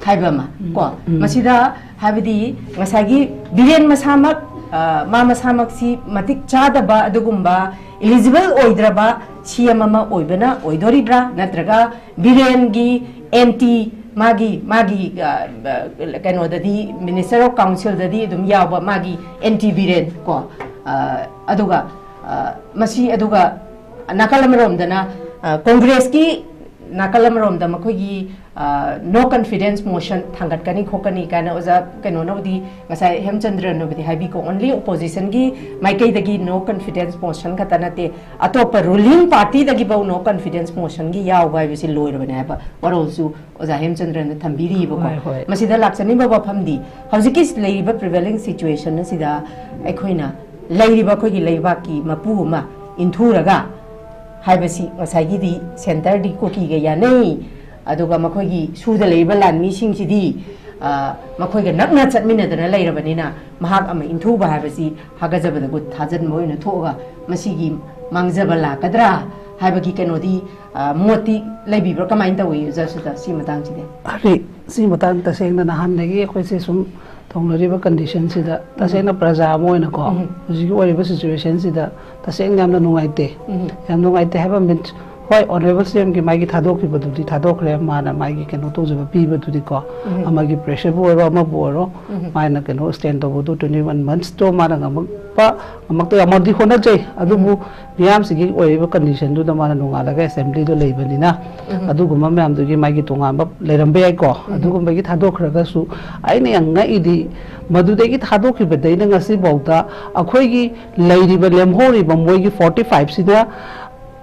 ꯍꯥꯏꯕ ꯑꯃ ꯀꯣ꯫ ꯃꯁꯤꯗ ꯍꯥꯏꯕꯗꯤ ꯉꯁꯥꯏꯒꯤ ꯕꯤꯔꯦꯟ ꯃꯁꯥꯃꯛ, ꯑ, ꯃꯥ ꯃꯁꯥꯃꯛꯁꯤ ꯃꯇꯤꯛ ꯆꯥꯗꯕ ꯑꯗꯨꯒꯨꯝꯕ eligible ꯑꯣꯏꯗ꯭ꯔꯕ C M ꯑꯃ ꯑꯣꯏꯕꯅ ꯑꯣꯏꯗꯣꯔꯤꯕ꯭ꯔꯥ, ꯅꯠꯇ꯭ꯔꯒ ꯕꯤꯔꯦꯟꯒꯤ anti, ꯃꯥꯒꯤ, ꯃꯥꯒꯤ, ꯑ, ꯑ, ꯀꯩꯅꯣꯗꯗꯤ, Minister of Councilꯗꯗꯤ ꯑꯗꯨꯝ ꯌꯥꯎꯕ ꯃꯥꯒꯤ anti ꯕꯤꯔꯦꯟ ꯀꯣ, ꯑ, ꯑꯗꯨꯒ, ꯑ, ꯃꯁꯤ, ꯑꯗꯨꯒ ꯅꯥꯀꯜ ꯑꯃꯔꯣꯝꯗꯅ, ꯑ, ꯀꯣꯡꯒ꯭ꯔꯦꯁꯀꯤ ꯅꯥꯀꯜ ꯑꯃꯔꯣꯝꯗ ꯃꯈꯣꯏꯒꯤ, ꯑ, no confidence motion ꯊꯥꯡꯒꯠꯀꯅꯤ ꯈꯣꯠꯀꯅꯤ ꯀꯥꯏꯅ ꯑꯣꯖꯥ ꯀꯩꯅꯣꯅꯕꯨꯗꯤ, ꯉꯁꯥꯏ ꯍꯦꯝꯆꯟꯗ꯭ꯔꯅꯕꯨꯗꯤ ꯍꯥꯏꯕꯤꯀꯣ, only oppositionꯒꯤ ꯃꯥꯏꯀꯩꯗꯒꯤ no confidence motion ꯈꯛꯇ ꯅꯠꯇꯦ, ꯑꯇꯣꯞꯄ ruling partyꯗꯒꯤꯐꯥꯎ no confidence motionꯒꯤ ꯌꯥꯎꯕ ꯍꯥꯏꯕꯁꯤ ꯂꯣꯏꯔꯕꯅꯦ ꯍꯥꯏꯕ ꯋꯥꯔꯣꯜꯁꯨ ꯑꯣꯖꯥ ꯍꯦꯝꯆꯟꯗ꯭ꯔꯅ ꯊꯝꯕꯤꯔꯤꯕꯀꯣ꯫ ꯍꯣꯏ, ꯍꯣꯏ꯫ ꯃꯁꯤꯗ ꯂꯥꯛꯆꯅꯤꯡꯕ ꯋꯥꯐꯝꯗꯤ, ꯍꯧꯖꯤꯛꯀꯤ ꯂꯩꯔꯤꯕ prevailing situation ꯑꯁꯤꯗ ꯑꯩꯈꯣꯏꯅ ꯂꯩꯔꯤꯕ ꯑꯩꯈꯣꯏꯒꯤ ꯂꯩꯕꯥꯛꯀꯤ ꯃꯄꯨ ꯑꯃ ꯏꯟꯊꯨꯔꯒ ꯍꯥꯏꯕꯁꯤ ꯉꯁꯥꯏꯒꯤꯗꯤ centreꯗꯤ ꯀꯨꯀꯤꯒ ꯌꯥꯅꯩ, ꯑꯗꯨꯒ ꯃꯈꯣꯏꯒꯤ ꯁꯨꯗ ꯂꯩꯔꯤꯕ ꯂꯥꯟꯃꯤꯁꯤꯡꯁꯤꯗꯤ, ꯑ, ꯃꯈꯣꯏꯒ ꯅꯛꯅ ꯆꯠꯃꯤꯟꯅꯗꯅ ꯂꯩꯔꯕꯅꯤꯅ, ꯃꯍꯥꯛ ꯑꯃ ꯏꯟꯊꯨꯕ ꯍꯥꯏꯕꯁꯤ ꯍꯥꯒꯠꯆꯕꯗ ꯈꯨꯠ ꯊꯥꯖꯟꯕ ꯑꯣꯏꯅ ꯊꯣꯛꯑꯒ ꯃꯁꯤꯒꯤ ꯃꯥꯡꯖꯕ ꯂꯥꯛꯀꯗ꯭ꯔꯥ ꯍꯥꯏꯕꯒꯤ ꯀꯩꯅꯣꯗꯤ, ꯑ, ꯃꯣꯠꯇꯤ ꯂꯩꯕꯤꯕ꯭ꯔꯥ? ꯀꯃꯥꯏꯅ ꯇꯧꯏ, ꯑꯣꯖꯥ ꯁꯨꯖꯥ, ꯁꯤ ꯃꯇꯥꯡꯁꯤꯗꯤ? ꯑꯔꯦ, ꯁꯤ ꯃꯇꯥꯡ ꯇꯁꯦꯡꯅ ꯅꯍꯥꯟꯗꯒꯤ ꯑꯩꯈꯣꯏꯁꯦ ꯁꯨꯝ ꯇꯧꯅꯔꯤꯕ conditionꯁꯤꯗ, ꯇꯁꯦꯡꯅ ꯄ꯭ꯔꯖꯥ ꯑꯃ ꯑꯣꯏꯅꯀꯣ, ꯎꯝ꯫ ꯍꯧꯖꯤꯛꯀꯤ ꯑꯣꯏꯔꯤꯕ situationꯁꯤꯗ ꯇꯁꯦꯡꯅ ꯌꯥꯝꯅ ꯅꯨꯡꯉꯥꯏꯇꯦ꯫ ꯎꯝ꯫ ꯌꯥꯝ ꯅꯨꯡꯉꯥꯏꯇꯦ ꯍꯥꯏꯕ means, ꯍꯣꯏ, honourable C Mꯒꯤ ꯃꯥꯒꯤ ꯊꯥꯗꯣꯛꯈꯤꯕꯗꯨꯗꯤ ꯊꯥꯗꯣꯛꯈ꯭ꯔꯦ, ꯃꯥꯅ ꯃꯥꯒꯤ ꯀꯩꯅꯣ ꯇꯧꯖꯕ ꯄꯤꯕꯗꯨꯗꯤꯀꯣ, ꯎꯝ꯫ ꯑꯃꯒꯤ pressureꯕꯨ ꯑꯣꯏꯔꯣ, ꯑꯃꯕꯨ ꯑꯣꯏꯔꯣ, ꯎꯝ꯫ ꯃꯥꯅ ꯀꯩꯅꯣ stand ꯇꯧꯕꯗꯣ twenty one monthsꯇꯣ ꯃꯥꯅ ꯉꯝꯃꯛꯄ, ꯉꯝꯃꯛꯇ ꯌꯥꯝꯃꯗꯤ ꯍꯣꯠꯅꯖꯩ, ꯑꯗꯨꯕꯨ ꯎꯝ꯫ ꯃꯤꯌꯥꯝꯁꯤꯒꯤ ꯑꯣꯏꯔꯤꯕ conditionꯗꯨꯗ ꯃꯥꯅ ꯅꯣꯡꯉꯥꯜꯂꯒ assemblyꯗ ꯂꯩꯕꯅꯤꯅ, ꯎꯝ꯫ ꯑꯗꯨꯒꯨꯝꯕ ꯃꯌꯥꯝꯗꯨꯒꯤ ꯃꯥꯒꯤ ꯇꯣꯉꯥꯟꯕ ꯂꯩꯔꯝꯕ ꯌꯥꯏꯀꯣ, ꯎꯝ꯫ ꯑꯗꯨꯒꯨꯝꯕꯒꯤ ꯊꯥꯗꯣꯛꯈ꯭ꯔꯒꯁꯨ, ꯑꯩꯅ ꯌꯥꯝ ꯉꯛꯏꯗꯤ, ꯃꯗꯨꯗꯒꯤ ꯊꯥꯗꯣꯛꯈꯤꯕꯗꯩꯅ ꯉꯁꯤꯐꯥꯎꯗ ꯑꯩꯈꯣꯏꯒꯤ ꯂꯩꯔꯤꯕ, ꯂꯦꯝꯍꯧꯔꯤꯕ ꯃꯣꯏꯒꯤ forty fiveꯁꯤꯅ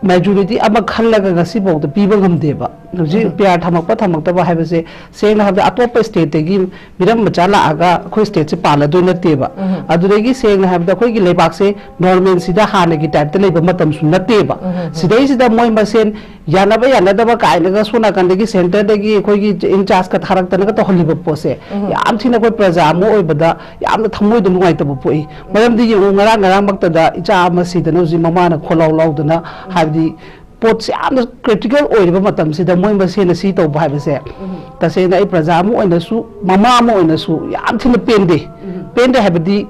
ꯃꯦꯖꯣꯔꯤꯇꯤ ꯑꯃ ꯈꯜꯂꯒ ꯉꯁꯤꯐꯥꯎꯗ ꯄꯤꯕ ꯉꯝꯗꯦꯕ꯫ ꯍꯧꯖꯤꯛ ꯎꯝ꯫ ꯄꯤ ꯑꯥꯔ ꯊꯝꯃꯛꯄ ꯊꯝꯃꯛꯇꯕ ꯍꯥꯏꯕꯁꯦ, ꯁꯦꯡꯅ ꯍꯥꯏꯕꯗ, ꯑꯇꯣꯞꯄ ꯁ꯭ꯇꯦꯠꯇꯒꯤ ꯃꯤꯔꯝ ꯃꯆꯥ ꯂꯥꯛꯑꯒ ꯑꯩꯈꯣꯏ ꯁ꯭ꯇꯦꯠꯁꯦ ꯄꯥꯜꯂꯗꯣꯏ ꯅꯠꯇꯦꯕ꯫ ꯎꯝ꯫ ꯑꯗꯨꯗꯒꯤ ꯁꯦꯡꯅ ꯍꯥꯏꯕꯗ, ꯑꯩꯈꯣꯏꯒꯤ ꯂꯩꯕꯥꯛꯁꯦ ꯅꯣꯔꯃꯦꯜꯁꯤꯗ ꯍꯥꯟꯅꯒꯤ ꯇꯥꯏꯞꯇ ꯂꯩꯕ ꯃꯇꯝꯁꯨ ꯅꯠꯇꯦꯕ꯫ ꯎꯝ꯫ ꯁꯤꯗꯩꯁꯤꯗ ꯃꯣꯏ ꯃꯁꯦꯟ ꯌꯥꯅꯕ ꯌꯥꯅꯗꯕ ꯀꯥꯏꯅꯒ ꯁꯣꯝ ꯅꯥꯀꯟꯗꯒꯤ ꯁꯦꯟꯇꯔꯗꯒꯤ ꯑꯩꯈꯣꯏꯒꯤ ꯏꯟꯆꯥꯔꯖꯀ ꯊꯥꯔꯛꯇꯅꯒ ꯇꯧꯍꯜꯂꯤꯕ ꯄꯣꯠꯁꯦ, ꯎꯝ꯫ ꯌꯥꯝ ꯊꯤꯅ ꯑꯩꯈꯣꯏ ꯄ꯭ꯔꯖꯥ ꯑꯃ ꯑꯣꯏꯕꯗ ꯌꯥꯝꯅ ꯊꯃꯣꯏꯗ ꯅꯨꯡꯉꯥꯏꯇꯕ ꯄꯣꯛꯏ꯫ ꯃꯔꯝꯗꯤ ꯌꯦꯡꯉꯨ, ꯉꯔꯥꯡ ꯉꯔꯥꯡꯃꯛꯇꯗ ꯏꯆꯥ ꯑꯃ ꯁꯤꯗꯅ ꯍꯧꯖꯤꯛ ꯃꯃꯥꯅ ꯈꯣꯜꯂꯥꯎ ꯂꯥꯎꯗꯅ, ꯎꯝ꯫ ꯍꯥꯏꯕꯗꯤ ꯄꯣꯠꯁꯦ ꯌꯥꯝꯅ ꯀ꯭ꯔꯤꯇꯤꯀꯦꯜ ꯑꯣꯏꯔꯤꯕ ꯃꯇꯝꯁꯤꯗ ꯃꯣꯏ ꯃꯁꯦꯟꯅ ꯁꯤ ꯇꯧꯕ ꯍꯥꯏꯕꯁꯦ, ꯎꯝ꯫ ꯇꯁꯦꯡꯅ ꯑꯩ ꯄ꯭ꯔꯖꯥ ꯑꯃ ꯑꯣꯏꯅꯁꯨ, ꯃꯃꯥ ꯑꯃ ꯑꯣꯏꯅꯁꯨ ꯌꯥꯝ ꯊꯤꯅ ꯄꯦꯟꯗꯦ꯫ ꯎꯝ꯫ ꯄꯦꯟꯗꯦ ꯍꯥꯏꯕꯗꯤ,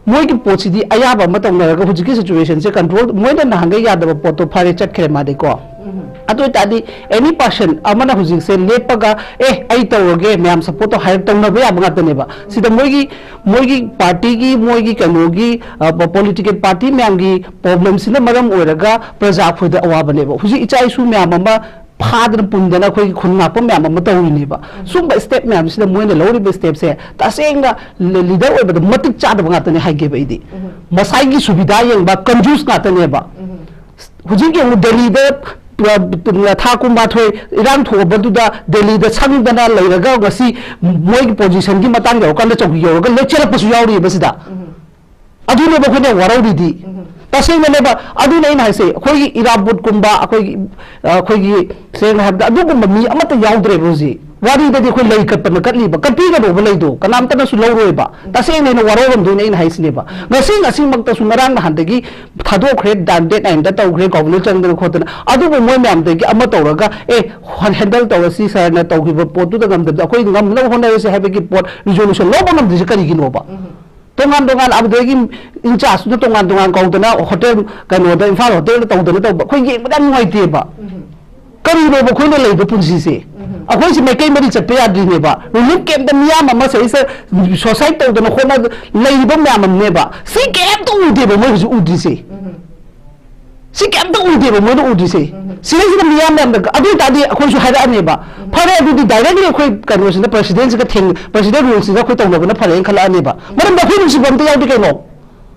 ꯃꯣꯏꯒꯤ ꯄꯣꯠꯁꯤꯗꯤ ꯑꯌꯥꯕ ꯑꯃ ꯇꯧꯅꯔꯒ ꯍꯧꯖꯤꯛꯀꯤ ꯁꯤꯆꯨꯋꯦꯁꯟꯁꯦ ꯀꯟꯇ꯭ꯔꯣꯜ, ꯃꯣꯏꯅ ꯅꯍꯥꯟꯒꯩ ꯌꯥꯗꯕ ꯄꯣꯠꯇꯣ ꯐꯔꯦ, ꯆꯠꯈ꯭ꯔꯦ ꯃꯥꯗꯤꯀꯣ꯫ ꯎꯝ꯫ ꯑꯗꯨ ꯑꯣꯏꯇꯥꯔꯗꯤ, ꯑꯦꯅꯤ ꯄꯥꯔꯁꯟ ꯑꯃꯅ ꯍꯧꯖꯤꯛꯁꯦ ꯂꯦꯞꯄꯒ, "ꯑꯦ, ꯑꯩ ꯇꯧꯔꯒꯦ, ꯃꯌꯥꯝ ꯁꯞꯄꯣꯔꯠ ꯇꯧ" ꯍꯥꯏꯔꯒ ꯇꯧꯅꯕ ꯌꯥꯕ ꯉꯥꯛꯇꯅꯦꯕ꯫ ꯁꯤꯗ ꯃꯣꯏꯒꯤ, ꯃꯣꯏꯒꯤ ꯄꯥꯔꯇꯤꯒꯤ, ꯃꯣꯏꯒꯤ ꯀꯩꯅꯣꯒꯤ, ꯑ, ꯄꯣꯂꯤꯇꯤꯀꯦꯜ ꯄꯥꯔꯇꯤ ꯃꯌꯥꯝꯒꯤ ꯄ꯭ꯔꯣꯕ꯭ꯂꯦꯝꯁꯤꯅ ꯃꯔꯝ ꯑꯣꯏꯔꯒ ꯄ꯭ꯔꯖꯥ ꯑꯩꯈꯣꯏꯗ ꯑꯋꯥꯕꯅꯦꯕ꯫ ꯍꯧꯖꯤꯛ ꯏꯆꯥ ꯏꯁꯨ ꯃꯌꯥꯝ ꯑꯃ ꯐꯥꯗꯅ ꯄꯨꯟꯗꯅ ꯑꯩꯈꯣꯏꯒꯤ ꯈꯨꯟ ꯉꯥꯛꯄ ꯃꯌꯥꯝ ꯑꯃ ꯇꯧꯔꯤꯅꯦꯕ꯫ ꯎꯝ꯫ ꯁꯨꯝꯕ ꯁ꯭ꯇꯦꯞ ꯃꯌꯥꯝꯁꯤꯗ ꯃꯣꯏꯅ ꯂꯧꯔꯤꯕ ꯁ꯭ꯇꯦꯞꯁꯦ ꯇꯁꯦꯡꯅ ꯂꯤ-, ꯂꯤꯗꯔ ꯑꯣꯏꯕꯗ ꯃꯇꯤꯛ ꯆꯥꯗꯕ ꯉꯥꯛꯇꯅꯦ ꯍꯥꯏꯒꯦꯕ ꯑꯩꯗꯤ꯫ ꯎꯝ꯫ ꯃꯁꯥꯒꯤ ꯁꯨꯕꯤꯗꯥ ꯌꯦꯡꯕ ꯀꯟꯖꯨꯁ ꯉꯥꯛꯇꯅꯦꯕ꯫ ꯎꯝ꯫ ꯍꯧꯖꯤꯛ ꯌꯦꯡꯉꯨ, ꯗꯦꯜꯂꯤꯗ, ꯑ, ꯊꯥ ꯀꯨꯟꯃꯥꯊꯣꯏ ꯏꯔꯥꯡ ꯊꯣꯛꯑꯕꯗꯨꯗ ꯗꯦꯜꯂꯤꯗ ꯁꯪꯗꯅ ꯂꯩꯔꯒ ꯉꯁꯤ ꯃꯣꯏꯒꯤ ꯄꯣꯖꯤꯁꯟꯒꯤ ꯃꯇꯥꯡ ꯌꯧꯔꯀꯥꯟꯗ ꯆꯧꯀꯤ ꯌꯧꯔꯒ ꯂꯦꯞꯆꯔꯛꯄꯁꯨ ꯌꯥꯎꯔꯤꯑꯕ ꯁꯤꯗ꯫ ꯎꯝ꯫ ꯑꯗꯨꯅꯦꯕ ꯑꯩꯈꯣꯏꯅ ꯋꯥꯔꯧꯔꯤꯗꯤ꯫ ꯎꯝ꯫ ꯇꯁꯦꯡꯅꯅꯦꯕ, ꯑꯗꯨꯅ ꯑꯩꯅ ꯍꯥꯏꯁꯦ, ꯑꯩꯈꯣꯏꯒꯤ ꯏꯔꯥꯕꯣꯠꯀꯨꯝꯕ, ꯑꯩꯈꯣꯏꯒꯤ, ꯑ, ꯑꯩꯈꯣꯏꯒꯤ, ꯁꯦꯡꯅ ꯍꯥꯏꯕꯗ, ꯑꯗꯨꯒꯨꯝꯕ ꯃꯤ ꯑꯃꯠꯇ ꯌꯥꯎꯗ꯭ꯔꯦꯕ ꯍꯧꯖꯤꯛ꯫ ꯋꯥꯔꯤꯗꯗꯤ ꯑꯩꯈꯣꯏ ꯂꯩ ꯀꯠꯄꯅ ꯀꯠꯂꯤꯕ, ꯀꯠꯄꯤꯒꯗꯧꯕ ꯂꯩꯗꯣ ꯀꯅꯥꯝꯇꯅꯁꯨ ꯂꯧꯔꯣꯏꯕ꯫ ꯎꯝ꯫ ꯇꯁꯦꯡꯅ ꯑꯩꯅ ꯋꯥꯔꯧꯔꯝꯗꯣꯏꯅꯦ ꯑꯩꯅ ꯍꯥꯏꯁꯤꯅꯦꯕ꯫ ꯎꯝ꯫ ꯉꯁꯤ, ꯉꯁꯤꯃꯛꯇꯁꯨ, ꯉꯔꯥꯡ ꯅꯍꯥꯟꯗꯒꯤ ꯊꯥꯗꯣꯛꯈ꯭ꯔꯦ, ꯗꯥꯟ ꯗꯦꯠ ꯅꯥꯏꯟꯗ ꯇꯧꯈ꯭ꯔꯦ, ꯒꯣꯕꯔꯅꯔ ꯆꯪꯗꯅ ꯈꯣꯠꯇꯅ, ꯑꯗꯨꯕꯨ ꯃꯣꯏ ꯃꯌꯥꯝꯗꯒꯤ ꯑꯃ ꯇꯧꯔꯒ, "ꯑꯦ, ꯍꯦꯟꯗꯜ ꯇꯧꯔꯁꯤ, ꯁꯥꯔꯅ ꯇꯧꯈꯤꯕ ꯄꯣꯠꯇꯨꯗ ꯉꯝꯗꯕꯗ ꯑꯩꯈꯣꯏ ꯉꯝꯅꯕ ꯍꯣꯠꯅꯔꯁꯤ" ꯍꯥꯏꯕꯒꯤ ꯄꯣꯠ ꯔꯤꯖꯣꯂꯨꯁꯟ ꯂꯧꯕ ꯉꯝꯗ꯭ꯔꯤꯁꯦ ꯀꯔꯤꯒꯤꯅꯣꯕ? ꯎꯝ꯫ ꯇꯣꯉꯥꯟ ꯇꯣꯉꯥꯟ, ꯑꯗꯨꯗꯒꯤ ꯏꯟꯆꯥꯔꯖꯇꯨꯅ ꯇꯣꯉꯥꯟ ꯇꯣꯉꯥꯟ ꯀꯧꯗꯅ ꯍꯣꯇꯦꯜ, ꯀꯩꯅꯣꯗ, ꯏꯝꯐꯥꯜ ꯍꯣꯇꯦꯜꯗ ꯇꯧꯗꯅ ꯇꯧꯕ, ꯑꯩꯈꯣꯏ ꯌꯦꯡꯕꯗ ꯌꯥꯝ ꯅꯨꯡꯉꯥꯏꯇꯦꯕ꯫ ꯎꯝ꯫ ꯀꯔꯤꯅꯣꯕ ꯑꯩꯈꯣꯏꯅ ꯂꯩꯕ ꯄꯨꯟꯁꯤꯁꯦ? ꯎꯝ꯫ ꯑꯩꯈꯣꯏꯁꯦ ꯃꯥꯏꯀꯩ ꯃꯔꯤ ꯆꯠꯄ ꯌꯥꯗ꯭ꯔꯤꯅꯦꯕ꯫ ꯔꯤꯂꯤꯐ ꯀꯦꯝꯞꯇ ꯃꯤꯌꯥꯝ ꯑꯃ ꯁꯤꯗꯩꯁꯤꯗ ꯁꯨꯁꯥꯏꯠ ꯇꯧꯗꯅ ꯈꯣꯠꯅ ꯂꯩꯔꯤꯕ ꯃꯌꯥꯝ ꯑꯃꯅꯦꯕ꯫ ꯁꯤ ꯀꯩꯝꯇ ꯎꯗꯦꯕ ꯃꯣꯏ ꯍꯧꯖꯤꯛ ꯎꯗ꯭ꯔꯤꯁꯦ꯫ ꯎꯝ꯫ ꯁꯤ ꯀꯩꯝꯇ ꯎꯗꯦꯕ ꯃꯣꯏꯅ ꯎꯗ꯭ꯔꯤꯁꯦ꯫ ꯎꯝ꯫ ꯁꯤꯗꯩꯁꯤꯗ ꯃꯤꯌꯥꯝ ꯃꯌꯥꯝꯗ, ꯑꯗꯨ ꯑꯣꯏꯇꯥꯔꯗꯤ ꯑꯩꯈꯣꯏꯁꯨ ꯍꯥꯏꯔꯛꯑꯅꯦꯕ꯫ ꯎꯝ꯫ ꯐꯔꯦ, ꯑꯗꯨꯗꯤ ꯗꯥꯏꯔꯦꯛꯂꯤ ꯑꯩꯈꯣꯏ ꯀꯩꯅꯣꯁꯤꯗ, ꯄ꯭ꯔꯁꯤꯗꯦꯟꯁꯤꯒ ꯊꯦꯡ-, ꯄ꯭ꯔꯁꯤꯗꯦꯟ ꯔꯨꯜꯁꯤꯗ ꯑꯩꯈꯣꯏ ꯇꯧꯅꯕꯅ ꯐꯔꯦꯅ ꯈꯜꯂꯛꯑꯅꯦꯕ꯫ ꯎꯝ꯫ ꯃꯔꯝꯗꯤ ꯑꯩꯈꯣꯏ ꯅꯨꯡꯁꯤꯕ ꯑꯝꯇ ꯌꯥꯎꯗꯦ ꯀꯩꯅꯣ꯫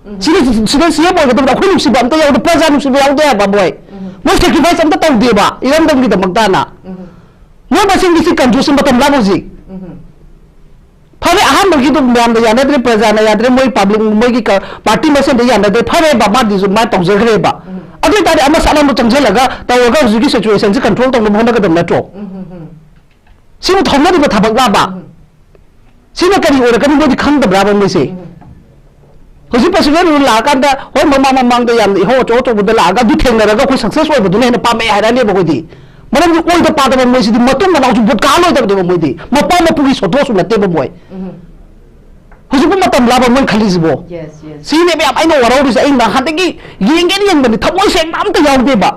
ꯎꯝ꯫ ꯁꯤꯗ, ꯁꯤꯗ ꯁꯤ ꯑꯦꯝ ꯑꯣꯏꯒꯗꯕꯗ ꯑꯩꯈꯣꯏ ꯅꯨꯡꯁꯤꯕ ꯑꯝꯇ ꯌꯥꯎꯗꯦ, ꯄ꯭ꯔꯖꯥ ꯅꯨꯡꯁꯤꯕ ꯌꯥꯎꯗꯦ ꯍꯥꯏꯕ ꯃꯣꯏ꯫ ꯎꯝ꯫ ꯃꯣꯏ ꯁꯦꯀ꯭ꯔꯤꯐꯥꯏꯁ ꯑꯝꯇ ꯇꯧꯗꯦꯕ ꯏꯔꯝꯗꯝꯒꯤꯗꯃꯛꯇꯥꯅ꯫ ꯃꯣꯏ ꯃꯁꯦꯟꯒꯤ ꯁꯤ ꯀꯟꯖꯨꯁꯟ ꯃꯇꯝ ꯂꯥꯛꯄ ꯍꯧꯖꯤꯛ꯫ ꯐꯔꯦ, ꯑꯍꯥꯟꯕꯒꯤꯗꯣ ꯃꯌꯥꯝꯅ ꯌꯥꯅꯗ꯭ꯔꯦ, ꯄ꯭ꯔꯖꯥꯅ ꯌꯥꯗ꯭ꯔꯦ, ꯃꯣꯏ ꯄꯥꯕ꯭ꯂꯤꯛ, ꯃꯣꯏꯒꯤ ꯀ-, ꯄꯥꯔꯇꯤ ꯃꯁꯦꯟꯗ ꯌꯥꯅꯗ꯭ꯔꯦ, ꯐꯔꯦꯕ, ꯃꯥꯗꯤꯁꯨ ꯃꯥ ꯇꯧꯖꯈ꯭ꯔꯦꯕ꯫ ꯑꯗꯨ ꯑꯣꯏꯇꯥꯔꯗꯤ ꯑꯃ ꯁꯠ ꯑꯃ ꯆꯪꯁꯤꯜꯂꯒ ꯇꯧꯔꯒ ꯍꯧꯖꯤꯛꯀꯤ ꯁꯤꯆꯨꯋꯦꯁꯟꯁꯦ ꯀꯟꯇ꯭ꯔꯣꯜ ꯇꯧꯅꯕ ꯍꯣꯠꯅꯒꯗꯕ ꯅꯠꯇ꯭ꯔꯣ? ꯁꯤꯕꯨ ꯊꯧꯅꯔꯤꯕ ꯊꯕꯛꯂꯥꯕ? ꯁꯤꯅ ꯀꯔꯤ ꯑꯣꯏꯔꯛꯀꯅꯤ ꯃꯣꯏꯗꯤ ꯈꯪꯗꯕ꯭ꯔꯥꯕ ꯃꯣꯏꯁꯦ? ꯍꯧꯖꯤꯛ ꯄ꯭ꯔꯁꯤꯗꯦꯟ ꯔꯨꯜ ꯂꯥꯛꯑꯀꯥꯟꯗ, ꯍꯣꯏ, ꯃꯃꯥꯡ ꯃꯃꯥꯡꯗ ꯌꯥꯝꯅ ꯏꯍꯧ ꯑꯆꯧ ꯑꯆꯧꯕꯗ ꯂꯥꯛꯑꯒ ꯑꯗꯨ ꯊꯦꯡꯅꯔꯒ ꯑꯩꯈꯣꯏ ꯁꯛꯁꯦꯁ ꯑꯣꯏꯕꯗꯨꯅ ꯍꯦꯟꯅ ꯄꯥꯝꯃꯛꯑꯦ ꯍꯥꯏꯔꯛꯑꯅꯦꯕ ꯑꯩꯈꯣꯏꯗꯤ꯫ ꯃꯔꯝꯗꯤ ꯑꯣꯏꯗ ꯄꯥꯗꯕ ꯃꯣꯏꯁꯤꯗꯤ, ꯃꯇꯨꯡ ꯃꯅꯥꯎꯁꯨ ꯚꯣꯠ ꯀꯥꯍꯜꯂꯣꯏꯗꯕꯅꯦꯕ ꯃꯣꯏꯗꯤ꯫ ꯃꯄꯥ ꯃꯄꯨꯒꯤ ꯁꯣꯇꯣꯁꯨ ꯅꯠꯇꯦꯕ ꯃꯣꯏ꯫ ꯍꯧꯖꯤꯛꯄꯨ ꯃꯇꯝ ꯂꯥꯕ ꯃꯣꯏ ꯈꯜꯂꯤꯁꯤꯕꯣ? Yes, yes. ꯁꯤꯅꯦ ꯃꯌꯥꯝ ꯑꯩꯅ ꯋꯥꯔꯧꯔꯤꯁꯦ꯫ ꯑꯩ ꯅꯍꯥꯟꯗꯒꯤ ꯌꯦꯡꯒꯦꯅ ꯌꯦꯡꯕꯅꯤ, ꯊꯃꯣꯏ ꯁꯦꯡꯕ ꯑꯝꯇ ꯌꯥꯎꯗꯦꯕ꯫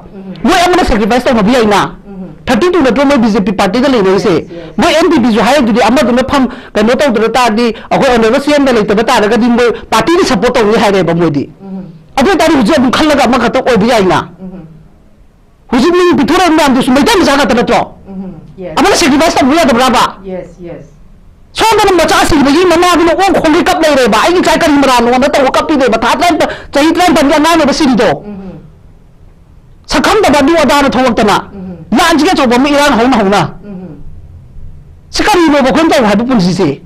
ꯃꯣꯏ ꯑꯃꯅ ꯁꯦꯀ꯭ꯔꯤꯐꯥꯏꯁ ꯇꯧꯅꯕ ꯌꯥꯏꯅ꯫ ꯊꯥꯔꯇꯤ ꯇꯨ ꯅꯠꯇ꯭ꯔꯣ ꯃꯣꯏ ꯕꯤ ꯖꯦ ꯄꯤ ꯄꯥꯔꯇꯤꯗ ꯂꯩꯅꯔꯤꯁꯦ? Yes, yes. ꯃꯣꯏ ꯑꯦꯟ ꯄꯤ ꯄꯤꯁꯨ ꯍꯥꯏꯔꯗꯨꯗꯤ, ꯑꯃꯗꯨꯅ ꯐꯝ ꯀꯩꯅꯣ ꯇꯧꯗ꯭ꯔ ꯇꯥꯔꯗꯤ, ꯑꯩꯈꯣꯏ ꯑꯣꯅꯔꯦꯕꯜ ꯁꯤ ꯑꯦꯝꯗ ꯂꯩꯇꯕ ꯇꯥꯔꯒꯗꯤ ꯃꯣꯏ ꯄꯥꯔꯇꯤꯗ ꯁꯞꯄꯣꯔꯠ ꯇꯧꯅꯤ ꯍꯥꯏꯔꯦꯕ ꯃꯣꯏꯗꯤ꯫ ꯑꯗꯨ ꯑꯣꯏꯇꯥꯔꯗꯤ ꯍꯧꯖꯤꯛ ꯑꯗꯨꯝ ꯈꯜꯂꯒ ꯑꯃꯈꯛꯇ ꯑꯣꯏꯕ ꯌꯥꯏꯅ꯫ ꯍꯧꯖꯤꯛ ꯃꯤ ꯄꯤꯊꯣꯔꯛꯏꯕ ꯃꯌꯥꯝꯗꯨꯁꯨ ꯃꯩꯇꯩ ꯃꯆꯥ ꯉꯥꯛꯇ ꯅꯠꯇ꯭ꯔꯣ? Yes. ꯑꯃꯅ ꯁꯦꯀ꯭ꯔꯤꯐꯥꯏꯁ ꯇꯧꯕ ꯌꯥꯗꯕ꯭ꯔꯥꯕ? Yes, yes. ꯁꯣꯝꯗꯅ ꯃꯆꯥ ꯁꯤꯕꯒꯤ ꯃꯃꯥꯗꯨꯅ ꯑꯣꯛ ꯈꯣꯡꯒꯩ ꯀꯞ ꯂꯩꯔꯦꯕ, "ꯑꯩꯒꯤ ꯏꯆꯥ ꯀꯔꯤ ꯃꯔꯥꯜꯅꯣꯅ?" ꯇꯧꯔ ꯀꯞꯄꯤꯅꯦꯕ꯫ ꯊꯥ ꯇꯔꯥꯅꯤꯄꯥꯟ, ꯆꯍꯤ ꯇꯔꯥꯅꯤꯄꯥꯟꯒꯤ ꯑꯉꯥꯡꯅꯦꯕ ꯁꯤꯔꯤꯗꯣ꯫ ꯁꯛꯈꯪꯗꯕ ꯑꯗꯨ ꯑꯗꯥꯅ ꯊꯣꯛꯂꯛꯇꯅ꯫ ꯂꯥꯟꯁꯤꯒꯤ ꯑꯆꯧꯕ ꯑꯃ ꯏꯔꯥꯡ ꯍꯧꯅ ꯍꯧꯅ꯫ ꯁꯤ ꯀꯔꯤꯅꯣꯕ ꯑꯩꯈꯣꯏꯅ ꯇꯧꯕ ꯍꯥꯏꯕ ꯄꯨꯟꯁꯤꯁꯦ?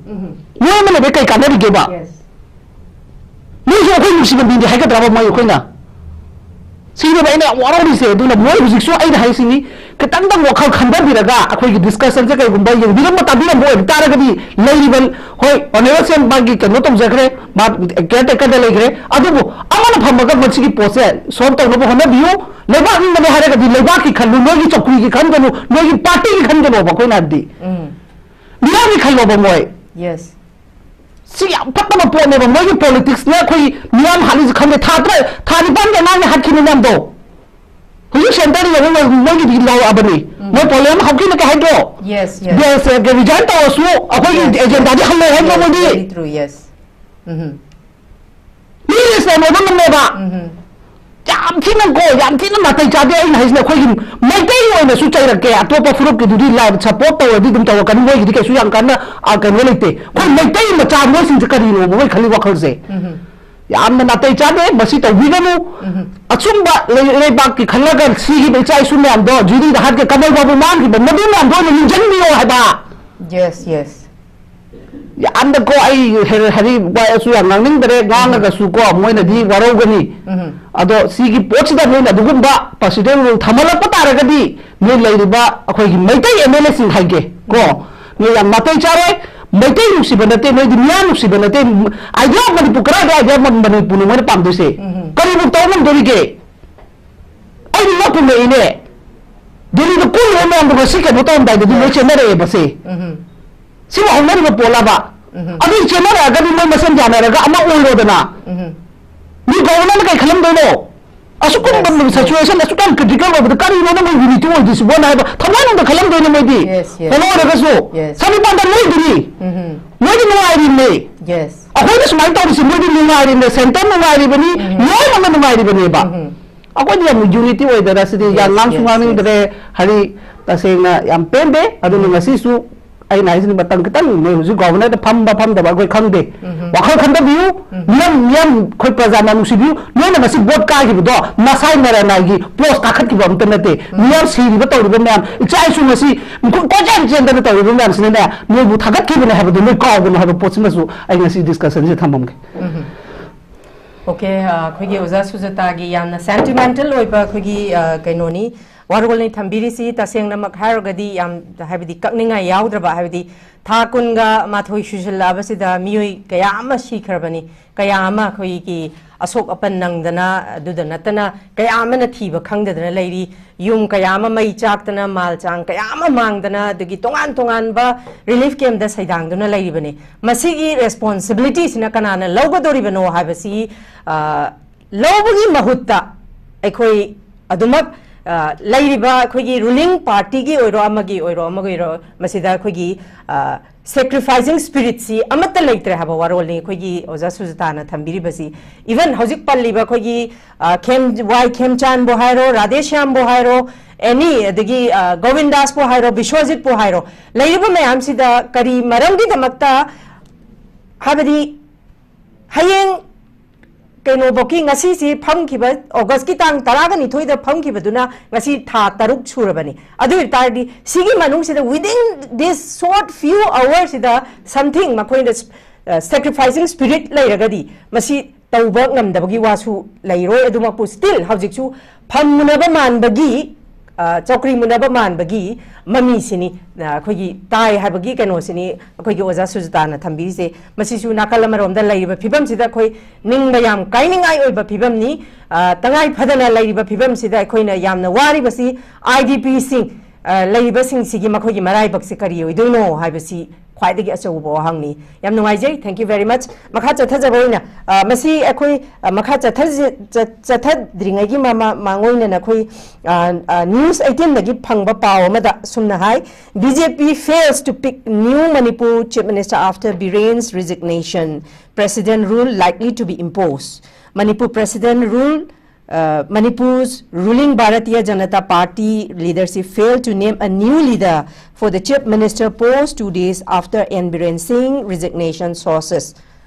ꯃꯣꯏ ꯑꯃ ꯂꯩꯕꯩ ꯀꯩ ꯀꯥꯟꯅꯔꯤꯒꯦꯕ? Yes. ꯃꯣꯏꯁꯨ ꯑꯩꯈꯣꯏ ꯅꯨꯡꯁꯤꯕ ꯃꯤꯅꯤ ꯍꯥꯏꯒꯗ꯭ꯔꯕ ꯃꯣꯏ ꯑꯩꯈꯣꯏꯅ? ꯁꯤꯅꯦꯕ ꯑꯩꯅ ꯌꯥꯝ ꯋꯥꯔꯧꯔꯤꯁꯦ꯫ ꯑꯗꯨꯅ ꯃꯣꯏ ꯍꯧꯖꯤꯛꯁꯨ ꯑꯩꯅ ꯍꯥꯏꯁꯤꯅꯤ, ꯈꯤꯇꯪꯗꯪ ꯋꯥꯈꯜ ꯈꯟꯊꯕꯤꯔꯒ ꯑꯩꯈꯣꯏꯒꯤ ꯗꯤꯁꯀꯁꯟꯁꯦ ꯀꯩꯒꯨꯝꯕ ꯌꯦꯡꯕꯤꯔꯝꯕ ꯇꯥꯕꯤꯔꯝꯕ ꯑꯣꯏꯕ ꯇꯥꯔꯒꯗꯤ, ꯂꯩꯔꯤꯕ, ꯍꯣꯏ, ꯑꯣꯅꯔꯦꯕꯜ ꯁꯤ ꯑꯦꯝ ꯃꯥꯒꯤ ꯀꯩꯅꯣ ꯇꯧꯖꯈ꯭ꯔꯦ, ꯃꯥ ꯀꯦꯌꯔ ꯇꯦꯀꯔꯗ ꯂꯩꯈ꯭ꯔꯦ, ꯑꯗꯨꯕꯨ ꯑꯃꯅ ꯐꯝꯃꯒ ꯃꯁꯤꯒꯤ ꯄꯣꯠꯁꯦ ꯁꯣꯜꯕ ꯇꯧꯅꯕ ꯍꯣꯠꯅꯕꯤꯌꯨ꯫ ꯂꯩꯕꯥꯛ ꯅꯤꯡꯕꯅꯦ ꯍꯥꯏꯔꯒꯗꯤ ꯂꯩꯕꯥꯛꯀꯤ ꯈꯜꯂꯨ, ꯅꯣꯏꯒꯤ ꯆꯧꯀ꯭ꯔꯤꯒꯤ ꯈꯟꯒꯅꯨ, ꯅꯣꯏꯒꯤ ꯄꯥꯔꯇꯤꯒꯤ ꯈꯟꯒꯅꯣꯕ꯫ ꯑꯩꯈꯣꯏꯅ ꯍꯥꯏꯕꯗꯤ ꯃꯤꯌꯥꯝꯒꯤ ꯈꯜꯂꯣꯕ ꯃꯣꯏ꯫ Yes. ꯁꯤ ꯌꯥꯝ ꯐꯠꯇꯕ ꯄꯣꯠꯅꯦꯕ꯫ ꯃꯣꯏꯒꯤ ꯄꯣꯂꯤꯇꯤꯛꯁꯅ ꯑꯩꯈꯣꯏ ꯃꯤꯌꯥꯝ ꯍꯥꯠꯂꯤꯁꯤ ꯈꯪꯗꯦ꯫ ꯊꯥ ꯇꯔꯥ, ꯊꯥ ꯅꯤꯄꯥꯟꯒꯤ ꯑꯉꯥꯡꯅ ꯍꯥꯠꯈꯤꯕ ꯃꯌꯥꯝꯗꯣ꯫ ꯍꯧꯖꯤꯛ ꯁꯦꯟꯇꯔꯗ ꯌꯦꯡꯉꯨ, ꯃꯣꯏꯒꯤꯗꯤ ꯂꯥꯎꯔꯛꯑꯕꯅꯤ꯫ ꯎꯝ꯫ ꯃꯣꯏ ꯄ꯭ꯔꯣꯕ꯭ꯂꯦꯝ ꯍꯧꯈꯤꯅ ꯀꯩ ꯍꯥꯏꯗ꯭ꯔꯣ? Yes, yes. ꯔꯤꯖꯥꯏꯟ ꯇꯧꯔꯁꯨ ꯑꯩꯈꯣꯏꯒꯤ Yes, ꯑꯦꯖꯦꯟꯗꯥꯗꯤ yes. ꯍꯜꯂꯣꯏ ꯍꯥꯏꯕ꯭ꯔꯣ Yes, ꯃꯣꯏꯗꯤ? Very true, yes. ꯎꯝ꯫ ꯃꯤ ꯔꯤꯖꯅꯦꯕꯜ ꯑꯣꯏꯕ ꯉꯝꯃꯦꯕ꯫ ꯎꯝ꯫ ꯌꯥꯝ ꯊꯤꯅ ꯀꯣ, ꯌꯥꯝ ꯊꯤꯅ ꯅꯥꯇꯩ ꯆꯥꯗꯦ꯫ ꯑꯩꯅ ꯍꯥꯏꯁꯤꯅ ꯑꯩꯈꯣꯏꯒꯤ ꯃꯩꯇꯩꯒꯤ ꯑꯣꯏꯅꯁꯨ ꯆꯩꯔꯛꯀꯦ꯫ ꯑꯇꯣꯞꯄ ꯐꯨꯔꯨꯞꯀꯤꯗꯨꯗꯤ ꯂꯥꯏ ꯁꯞꯄꯣꯔꯠ ꯇꯧꯔꯗꯤ ꯑꯗꯨꯝ ꯇꯧꯔꯛꯀꯅꯤ, ꯃꯣꯏꯒꯤꯗꯤ ꯀꯩꯁꯨ ꯌꯥꯝ ꯀꯟꯅ, ꯑ, ꯀꯩꯅꯣ ꯂꯩꯇꯦ꯫ ꯑꯩꯈꯣꯏ ꯃꯩꯇꯩ ꯃꯆꯥ ꯃꯣꯏꯁꯤꯡꯁꯦ ꯀꯔꯤꯅꯣꯕ ꯃꯣꯏ ꯈꯜꯂꯤ ꯋꯥꯈꯜꯁꯦ? ꯎꯝ꯫ ꯌꯥꯝꯅ ꯅꯥꯇꯩ ꯆꯥꯗꯦ, ꯃꯁꯤ ꯇꯧꯕꯤꯒꯅꯨ꯫ ꯑꯆꯨꯝꯕ ꯂꯩ-, ꯂꯩꯕꯥꯛꯀꯤ ꯈꯜꯂꯒ ꯁꯤꯈꯤꯕ ꯏꯆꯥ ꯏꯁꯨ ꯃꯌꯥꯝꯗꯣ, ꯖꯤꯔꯤꯗ ꯍꯥꯠꯀꯦ ꯀꯃꯜ ꯕꯥꯕꯨ ꯃꯥꯡꯈꯤꯕ, ꯃꯗꯨ ꯃꯌꯥꯝꯗꯣ ꯑꯣꯏꯅ ꯅꯤꯡꯁꯤꯡꯕꯤꯌꯣ ꯍꯥꯏꯕ꯫ Yes, yes. ꯌꯥꯝꯅꯀꯣ, ꯑꯩ ꯍꯦ-, ꯍꯥꯏꯗꯤ ꯋꯥꯁꯨ ꯌꯥꯝ ꯉꯥꯡꯅꯤꯡꯗ꯭ꯔꯦ, ꯉꯥꯡꯉꯒꯁꯨ ꯀꯣ, ꯃꯣꯏꯅꯗꯤ ꯋꯥꯔꯧꯒꯅꯤ꯫ ꯑꯗꯣ ꯁꯤꯒꯤ ꯄꯣꯠꯁꯤꯗ ꯅꯣꯏꯅ ꯑꯗꯨꯒꯨꯝꯕ presidential rule ꯊꯝꯍꯜꯂꯛꯄ ꯇꯥꯔꯒꯗꯤ, ꯅꯣꯏ ꯂꯩꯔꯤꯕ ꯑꯩꯈꯣꯏꯒꯤ ꯃꯩꯇꯩ MLA ꯁꯤꯡ ꯍꯥꯏꯒꯦ ꯀꯣ, ꯅꯣꯏ ꯌꯥꯝ ꯅꯥꯇꯩ ꯆꯥꯔꯣꯏ꯫ ꯃꯩꯇꯩ ꯅꯨꯡꯁꯤꯕ ꯅꯠꯇꯦ, ꯅꯣꯏꯗꯤ ꯃꯤꯌꯥꯝ ꯅꯨꯡꯁꯤꯕ ꯅꯠꯇꯦ꯫ Idea of Manipur, ꯀꯗꯥꯏꯗ Idea of ꯃꯅꯤꯄꯨꯔꯅꯣ ꯃꯣꯏꯅ ꯄꯥꯝꯗꯣꯏꯁꯦ? ꯀꯔꯤꯕꯨ ꯇꯧ ꯉꯝꯗꯣꯔꯤꯒꯦ? ꯑꯩꯗꯤ ꯉꯛꯄꯨ ꯉꯛꯏꯅꯦ꯫ ꯗꯦꯜꯂꯤꯗ ꯀꯣꯏꯔꯤꯕ ꯃꯌꯥꯝꯗꯣ ꯉꯁꯤ ꯀꯩꯅꯣ ꯇꯧꯔꯝꯗꯥꯏꯗꯗꯤ ꯂꯣꯏ ꯆꯦꯟꯅꯔꯛꯑꯦꯕꯁꯦ꯫ ꯁꯤꯕꯨ ꯍꯧꯅꯔꯤꯕ ꯄꯣꯠꯂꯕ? ꯑꯗꯨ ꯆꯦꯟꯅꯔꯛꯑꯒꯗꯤ ꯃꯣꯏ ꯃꯁꯦꯟ ꯌꯥꯅꯔꯒ ꯑꯃ ꯑꯣꯏꯔꯣꯗꯅ꯫ ꯃꯤ ꯒꯣꯕꯔꯅꯔꯅ ꯀꯩ ꯈꯜꯂꯝꯗꯣꯏꯅꯣ? ꯑꯁꯨꯛ ꯀꯨꯝꯕ Yes, yes. Situation ꯑꯁꯨꯛ ꯌꯥꯝ critical ꯑꯣꯏꯕꯗ ꯀꯔꯤꯅꯣ ꯅꯪ unity ꯑꯣꯏꯗꯣꯏꯁꯤꯕꯣꯅ ꯍꯥꯏꯕ ꯊꯃꯣꯏꯅꯨꯡꯗ ꯈꯜꯂꯝꯗꯣꯏꯅꯦ ꯃꯣꯏꯗꯤ꯫ Yes, yes, ꯀꯩꯅꯣ yes. ꯑꯣꯏꯔꯒꯁꯨ Yes. ꯁꯃꯤꯄꯥꯟꯗ ꯃꯣꯏꯗꯨꯅꯤ꯫ ꯃꯣꯏꯗꯤ ꯅꯨꯡꯉꯥꯏꯔꯤꯅꯦ꯫ Yes. ꯑꯩꯈꯣꯏꯅ ꯁꯨꯃꯥꯏꯅ ꯇꯧꯔꯤꯁꯤ ꯃꯣꯏꯗꯤ ꯅꯨꯡꯉꯥꯏꯔꯤꯅꯦ, centre ꯅꯨꯡꯉꯥꯏꯔꯤꯕꯅꯤ, ꯂꯣꯏꯅꯃꯛ ꯅꯨꯡꯉꯥꯏꯔꯤꯕꯅꯦꯕ꯫ ꯑꯩꯈꯣꯏꯗꯤ ꯌꯥꯝ unity ꯑꯣꯏꯗꯅ ꯁꯤꯗꯤ ꯌꯥꯝ Yes, ꯉꯥꯡꯁꯨ yes, ꯉꯥꯡꯅꯤꯡꯗ꯭ꯔꯦ꯫ ꯍꯥꯏꯗꯤ ꯇꯁꯦꯡꯅ ꯌꯥꯝ ꯄꯦꯟꯗꯦ꯫ ꯑꯗꯨꯅ ꯉꯁꯤꯁꯨ ꯑꯩꯅ ꯍꯥꯏꯁꯤꯅꯤ, ꯃꯇꯝ ꯈꯤꯇꯪ ꯅꯣꯏ ꯍꯧꯖꯤꯛ ꯒꯣꯕꯔꯅꯔꯗ ꯐꯝꯕ ꯐꯝꯗꯕ ꯑꯩꯈꯣꯏ ꯈꯪꯗꯦ꯫ ꯋꯥꯈꯜ ꯈꯟꯊꯕꯤꯌꯨ꯫ ꯃꯤꯌꯥꯝ, ꯃꯤꯌꯥꯝ ꯑꯩꯈꯣꯏ ꯄ꯭ꯔꯖꯥꯅ ꯅꯨꯡꯁꯤꯕꯤꯌꯨ꯫ ꯅꯣꯏꯅ ꯉꯁꯤ ꯚꯣꯠ ꯀꯥꯈꯤꯕꯗꯣ ꯅꯁꯥꯏ ꯅꯔꯥꯅꯥꯏꯒꯤ ꯄꯣꯁ ꯀꯥꯈꯠꯈꯤꯕ ꯑꯝꯇ ꯅꯠꯇꯦ꯫ ꯃꯤꯌꯥꯝ ꯁꯤꯔꯤꯕ ꯇꯧꯔꯤꯕ ꯃꯌꯥꯝ, ꯏꯆꯥ ꯏꯁꯨ ꯉꯁꯤ ꯀꯣꯏꯆꯦꯟ ꯆꯦꯟꯗꯅ ꯇꯧꯔꯤꯕ ꯃꯌꯥꯝꯁꯤꯅꯅꯦ, ꯅꯣꯏꯕꯨ ꯊꯥꯒꯠꯈꯤꯕꯅꯦ ꯍꯥꯏꯕꯗꯣ ꯅꯣꯏ ꯀꯥꯎꯒꯅꯨ ꯍꯥꯏꯕ ꯄꯣꯠꯁꯤꯃꯁꯨ ꯑꯩ ꯉꯁꯤ discussion ꯁꯦ ꯊꯝꯃꯝꯒꯦ꯫ Okay, ꯑ, ꯑꯩꯈꯣꯏꯒꯤ ꯑꯣꯖꯥ ꯁꯨꯖꯇꯥꯒꯤ ꯌꯥꯝꯅ sentimental ꯑꯣꯏꯕ ꯑꯩꯈꯣꯏꯒꯤ, ꯑ, ꯀꯩꯅꯣꯅꯤ, ꯋꯥꯔꯣꯜꯅꯤ ꯊꯝꯕꯤꯔꯤꯁꯤ꯫ ꯇꯁꯦꯡꯅꯃꯛ ꯍꯥꯏꯔꯒꯗꯤ ꯌꯥꯝ, ꯍꯥꯏꯕꯗꯤ, ꯀꯛꯅꯤꯡꯉꯥꯏ ꯌꯥꯎꯗ꯭ꯔꯕ, ꯍꯥꯏꯕꯗꯤ, ꯊꯥ ꯀꯨꯟꯒ ꯃꯥꯊꯣꯏ ꯁꯨꯖꯜꯂꯛꯑꯕꯁꯤꯗ ꯃꯤꯑꯣꯏ ꯀꯌꯥ ꯑꯃ ꯁꯤꯈ꯭ꯔꯕꯅꯤ, ꯀꯌꯥ ꯑꯃ ꯑꯩꯈꯣꯏꯒꯤ ꯑꯁꯣꯛ ꯑꯄꯟ ꯅꯪꯗꯅ, ꯑꯗꯨꯗ ꯅꯠꯇꯅ ꯀꯌꯥ ꯑꯃꯅ ꯊꯤꯕ ꯈꯪꯗꯗꯅ ꯂꯩꯔꯤ, ꯌꯨꯝ ꯀꯌꯥ ꯑꯃ ꯃꯩ ꯆꯥꯛꯇꯅ, ꯃꯥꯜ ꯆꯥꯡ ꯀꯌꯥ ꯑꯃ ꯃꯥꯡꯗꯅ, ꯑꯗꯒꯤ ꯇꯣꯉꯥꯟ ꯇꯣꯉꯥꯟꯕ relief camp ꯇ ꯁꯩꯗꯥꯡꯗꯨꯅ ꯂꯩꯔꯤꯕꯅꯤ꯫ ꯃꯁꯤꯒꯤ responsibility ꯁꯤꯅ ꯀꯅꯥꯅ ꯂꯧꯒꯗꯧꯔꯤꯕꯅꯣ ꯍꯥꯏꯕꯁꯤ, ꯑ, ꯂꯧꯕꯒꯤ ꯃꯍꯨꯠꯇ ꯑꯩꯈꯣꯏ ꯑꯗꯨꯃꯛ, ꯑ, ꯂꯩꯔꯤꯕ ꯑꯩꯈꯣꯏꯒꯤ ruling party ꯒꯤ ꯑꯣꯏꯔꯣ, ꯑꯃꯒꯤ ꯑꯣꯏꯔꯣ, ꯑꯃꯒꯤ ꯑꯣꯏꯔꯣ, ꯃꯁꯤꯗ ꯑꯩꯈꯣꯏꯒꯤ, ꯑ, sacrificing spirit ꯁꯤ ꯑꯃꯠꯇ ꯂꯩꯇ꯭ꯔꯦ ꯍꯥꯏꯕ ꯋꯥꯔꯣꯜꯅꯤ ꯑꯩꯈꯣꯏꯒꯤ ꯑꯣꯖꯥ ꯁꯨꯖꯇꯥꯅ ꯊꯝꯕꯤꯔꯤꯕꯁꯤ꯫ Even ꯍꯧꯖꯤꯛ ꯄꯜꯂꯤꯕ ꯑꯩꯈꯣꯏꯒꯤ, ꯑ, ꯈꯦꯝ-, ꯋꯥꯏ ꯈꯦꯝꯆꯥꯟꯕꯨ ꯍꯥꯏꯔꯣ, ꯔꯥꯙꯦꯁ꯭ꯌꯥꯝꯕꯨ ꯍꯥꯏꯔꯣ, any, ꯑꯗꯒꯤ, ꯑ, ꯒꯣꯕꯤꯟꯗꯥꯁꯄꯨ ꯍꯥꯏꯔꯣ, ꯕꯤꯁ꯭ꯋꯖꯤꯠꯄꯨ ꯍꯥꯏꯔꯣ, ꯂꯩꯔꯤꯕ ꯃꯌꯥꯝꯁꯤꯗ ꯀꯔꯤ ꯃꯔꯝꯒꯤꯗꯃꯛꯇ, ꯍꯥꯏꯕꯗꯤ, ꯍꯌꯦꯡ ꯀꯩꯅꯣꯐꯧꯀꯤ ꯉꯁꯤꯁꯤ ꯐꯝꯈꯤꯕ, ꯑꯣꯒꯁꯀꯤ ꯇꯥꯡ ꯇꯔꯥꯒ ꯅꯤꯊꯣꯏꯗ ꯐꯝꯈꯤꯕꯗꯨꯅ ꯉꯁꯤ ꯊꯥ ꯇꯔꯨꯛ ꯁꯨꯔꯕꯅꯤ꯫ ꯑꯗꯨ ꯑꯣꯏ ꯇꯥꯔꯗꯤ ꯁꯤꯒꯤ ꯃꯅꯨꯡꯁꯤꯗ, within this short few hours ꯁꯤꯗ, something ꯃꯈꯣꯏꯅ sacrificing spirit ꯂꯩꯔꯒꯗꯤ ꯃꯁꯤ ꯇꯧꯕ ꯉꯝꯗꯕꯒꯤ ꯋꯥꯁꯨ ꯂꯩꯔꯣꯏ꯫ ꯑꯗꯨꯃꯛꯄꯨ still ꯍꯧꯖꯤꯛꯁꯨ ꯐꯝꯃꯨꯅꯕ ꯃꯥꯟꯕꯒꯤ, ꯑ, ꯆꯧꯀ꯭ꯔꯤ ꯃꯨꯅꯕ ꯃꯥꯟꯕꯒꯤ ꯃꯃꯤꯁꯤꯅꯤ, ꯑ, ꯑꯩꯈꯣꯏꯒꯤ ꯇꯥꯏ ꯍꯥꯏꯕꯒꯤ ꯀꯩꯅꯣꯁꯤꯅꯤ ꯑꯩꯈꯣꯏꯒꯤ ꯑꯣꯖꯥ ꯁꯨꯖꯇꯥꯅ ꯊꯝꯕꯤꯔꯤꯁꯦ꯫ ꯃꯁꯤꯁꯨ ꯅꯥꯀꯜ ꯑꯃꯔꯣꯝꯗ ꯂꯩꯔꯤꯕ ꯐꯤꯕꯝꯁꯤꯗ ꯑꯩꯈꯣꯏ ꯅꯤꯡꯕ ꯌꯥꯝ ꯀꯥꯏꯅꯤꯡꯉꯥꯏ ꯑꯣꯏꯕ ꯐꯤꯕꯝꯅꯤ꯫ ꯑ, ꯇꯉꯥꯏ ꯐꯗꯅ ꯂꯩꯔꯤꯕ ꯐꯤꯕꯝꯁꯤꯗ ꯑꯩꯈꯣꯏꯅ ꯌꯥꯝꯅ ꯋꯥꯔꯤꯕꯁꯤ IDPꯁꯤꯡ, ꯑ, ꯂꯩꯔꯤꯕꯁꯤꯡꯁꯤꯒꯤ ꯃꯈꯣꯏꯒꯤ ꯃꯔꯥꯏꯕꯛꯁꯤ ꯀꯔꯤ ꯑꯣꯏꯗꯣꯏꯅꯣ ꯍꯥꯏꯕꯁꯤ ꯈ꯭ꯋꯥꯏꯗꯒꯤ ꯑꯆꯧꯕ ꯋꯥꯍꯪꯅꯤ꯫ ꯌꯥꯝ ꯅꯨꯡꯉꯥꯏꯖꯩ꯫ Thank you very much꯫ ꯃꯈꯥ ꯆꯠꯊꯖꯕ ꯑꯣꯏꯅ, ꯑ, ꯃꯁꯤ ꯑꯩꯈꯣꯏ, ꯑ, ꯃꯈꯥ ꯆꯠꯊ-, ꯆꯠ-, ꯆꯠꯊꯗ꯭ꯔꯤꯉꯩꯒꯤ ꯃꯃꯥ-, ꯃꯥꯡꯑꯣꯏꯅꯅ ꯑꯩꯈꯣꯏ, ꯑ, ꯑ, News eighteenꯗꯒꯤ ꯐꯪꯕ ꯄꯥꯎ ꯑꯃꯗ ꯁꯨꯝꯅ ꯍꯥꯏ, BJP fails to pick new Manipur Chief Minister after Biren's resignation, President rule likely to be imposed. Manipur President rule, uh, Manipur's ruling Bharatiya Janata Party leadership failed to name a new leader for the Chief Minister post two days after N Biren Singh resignation, sources.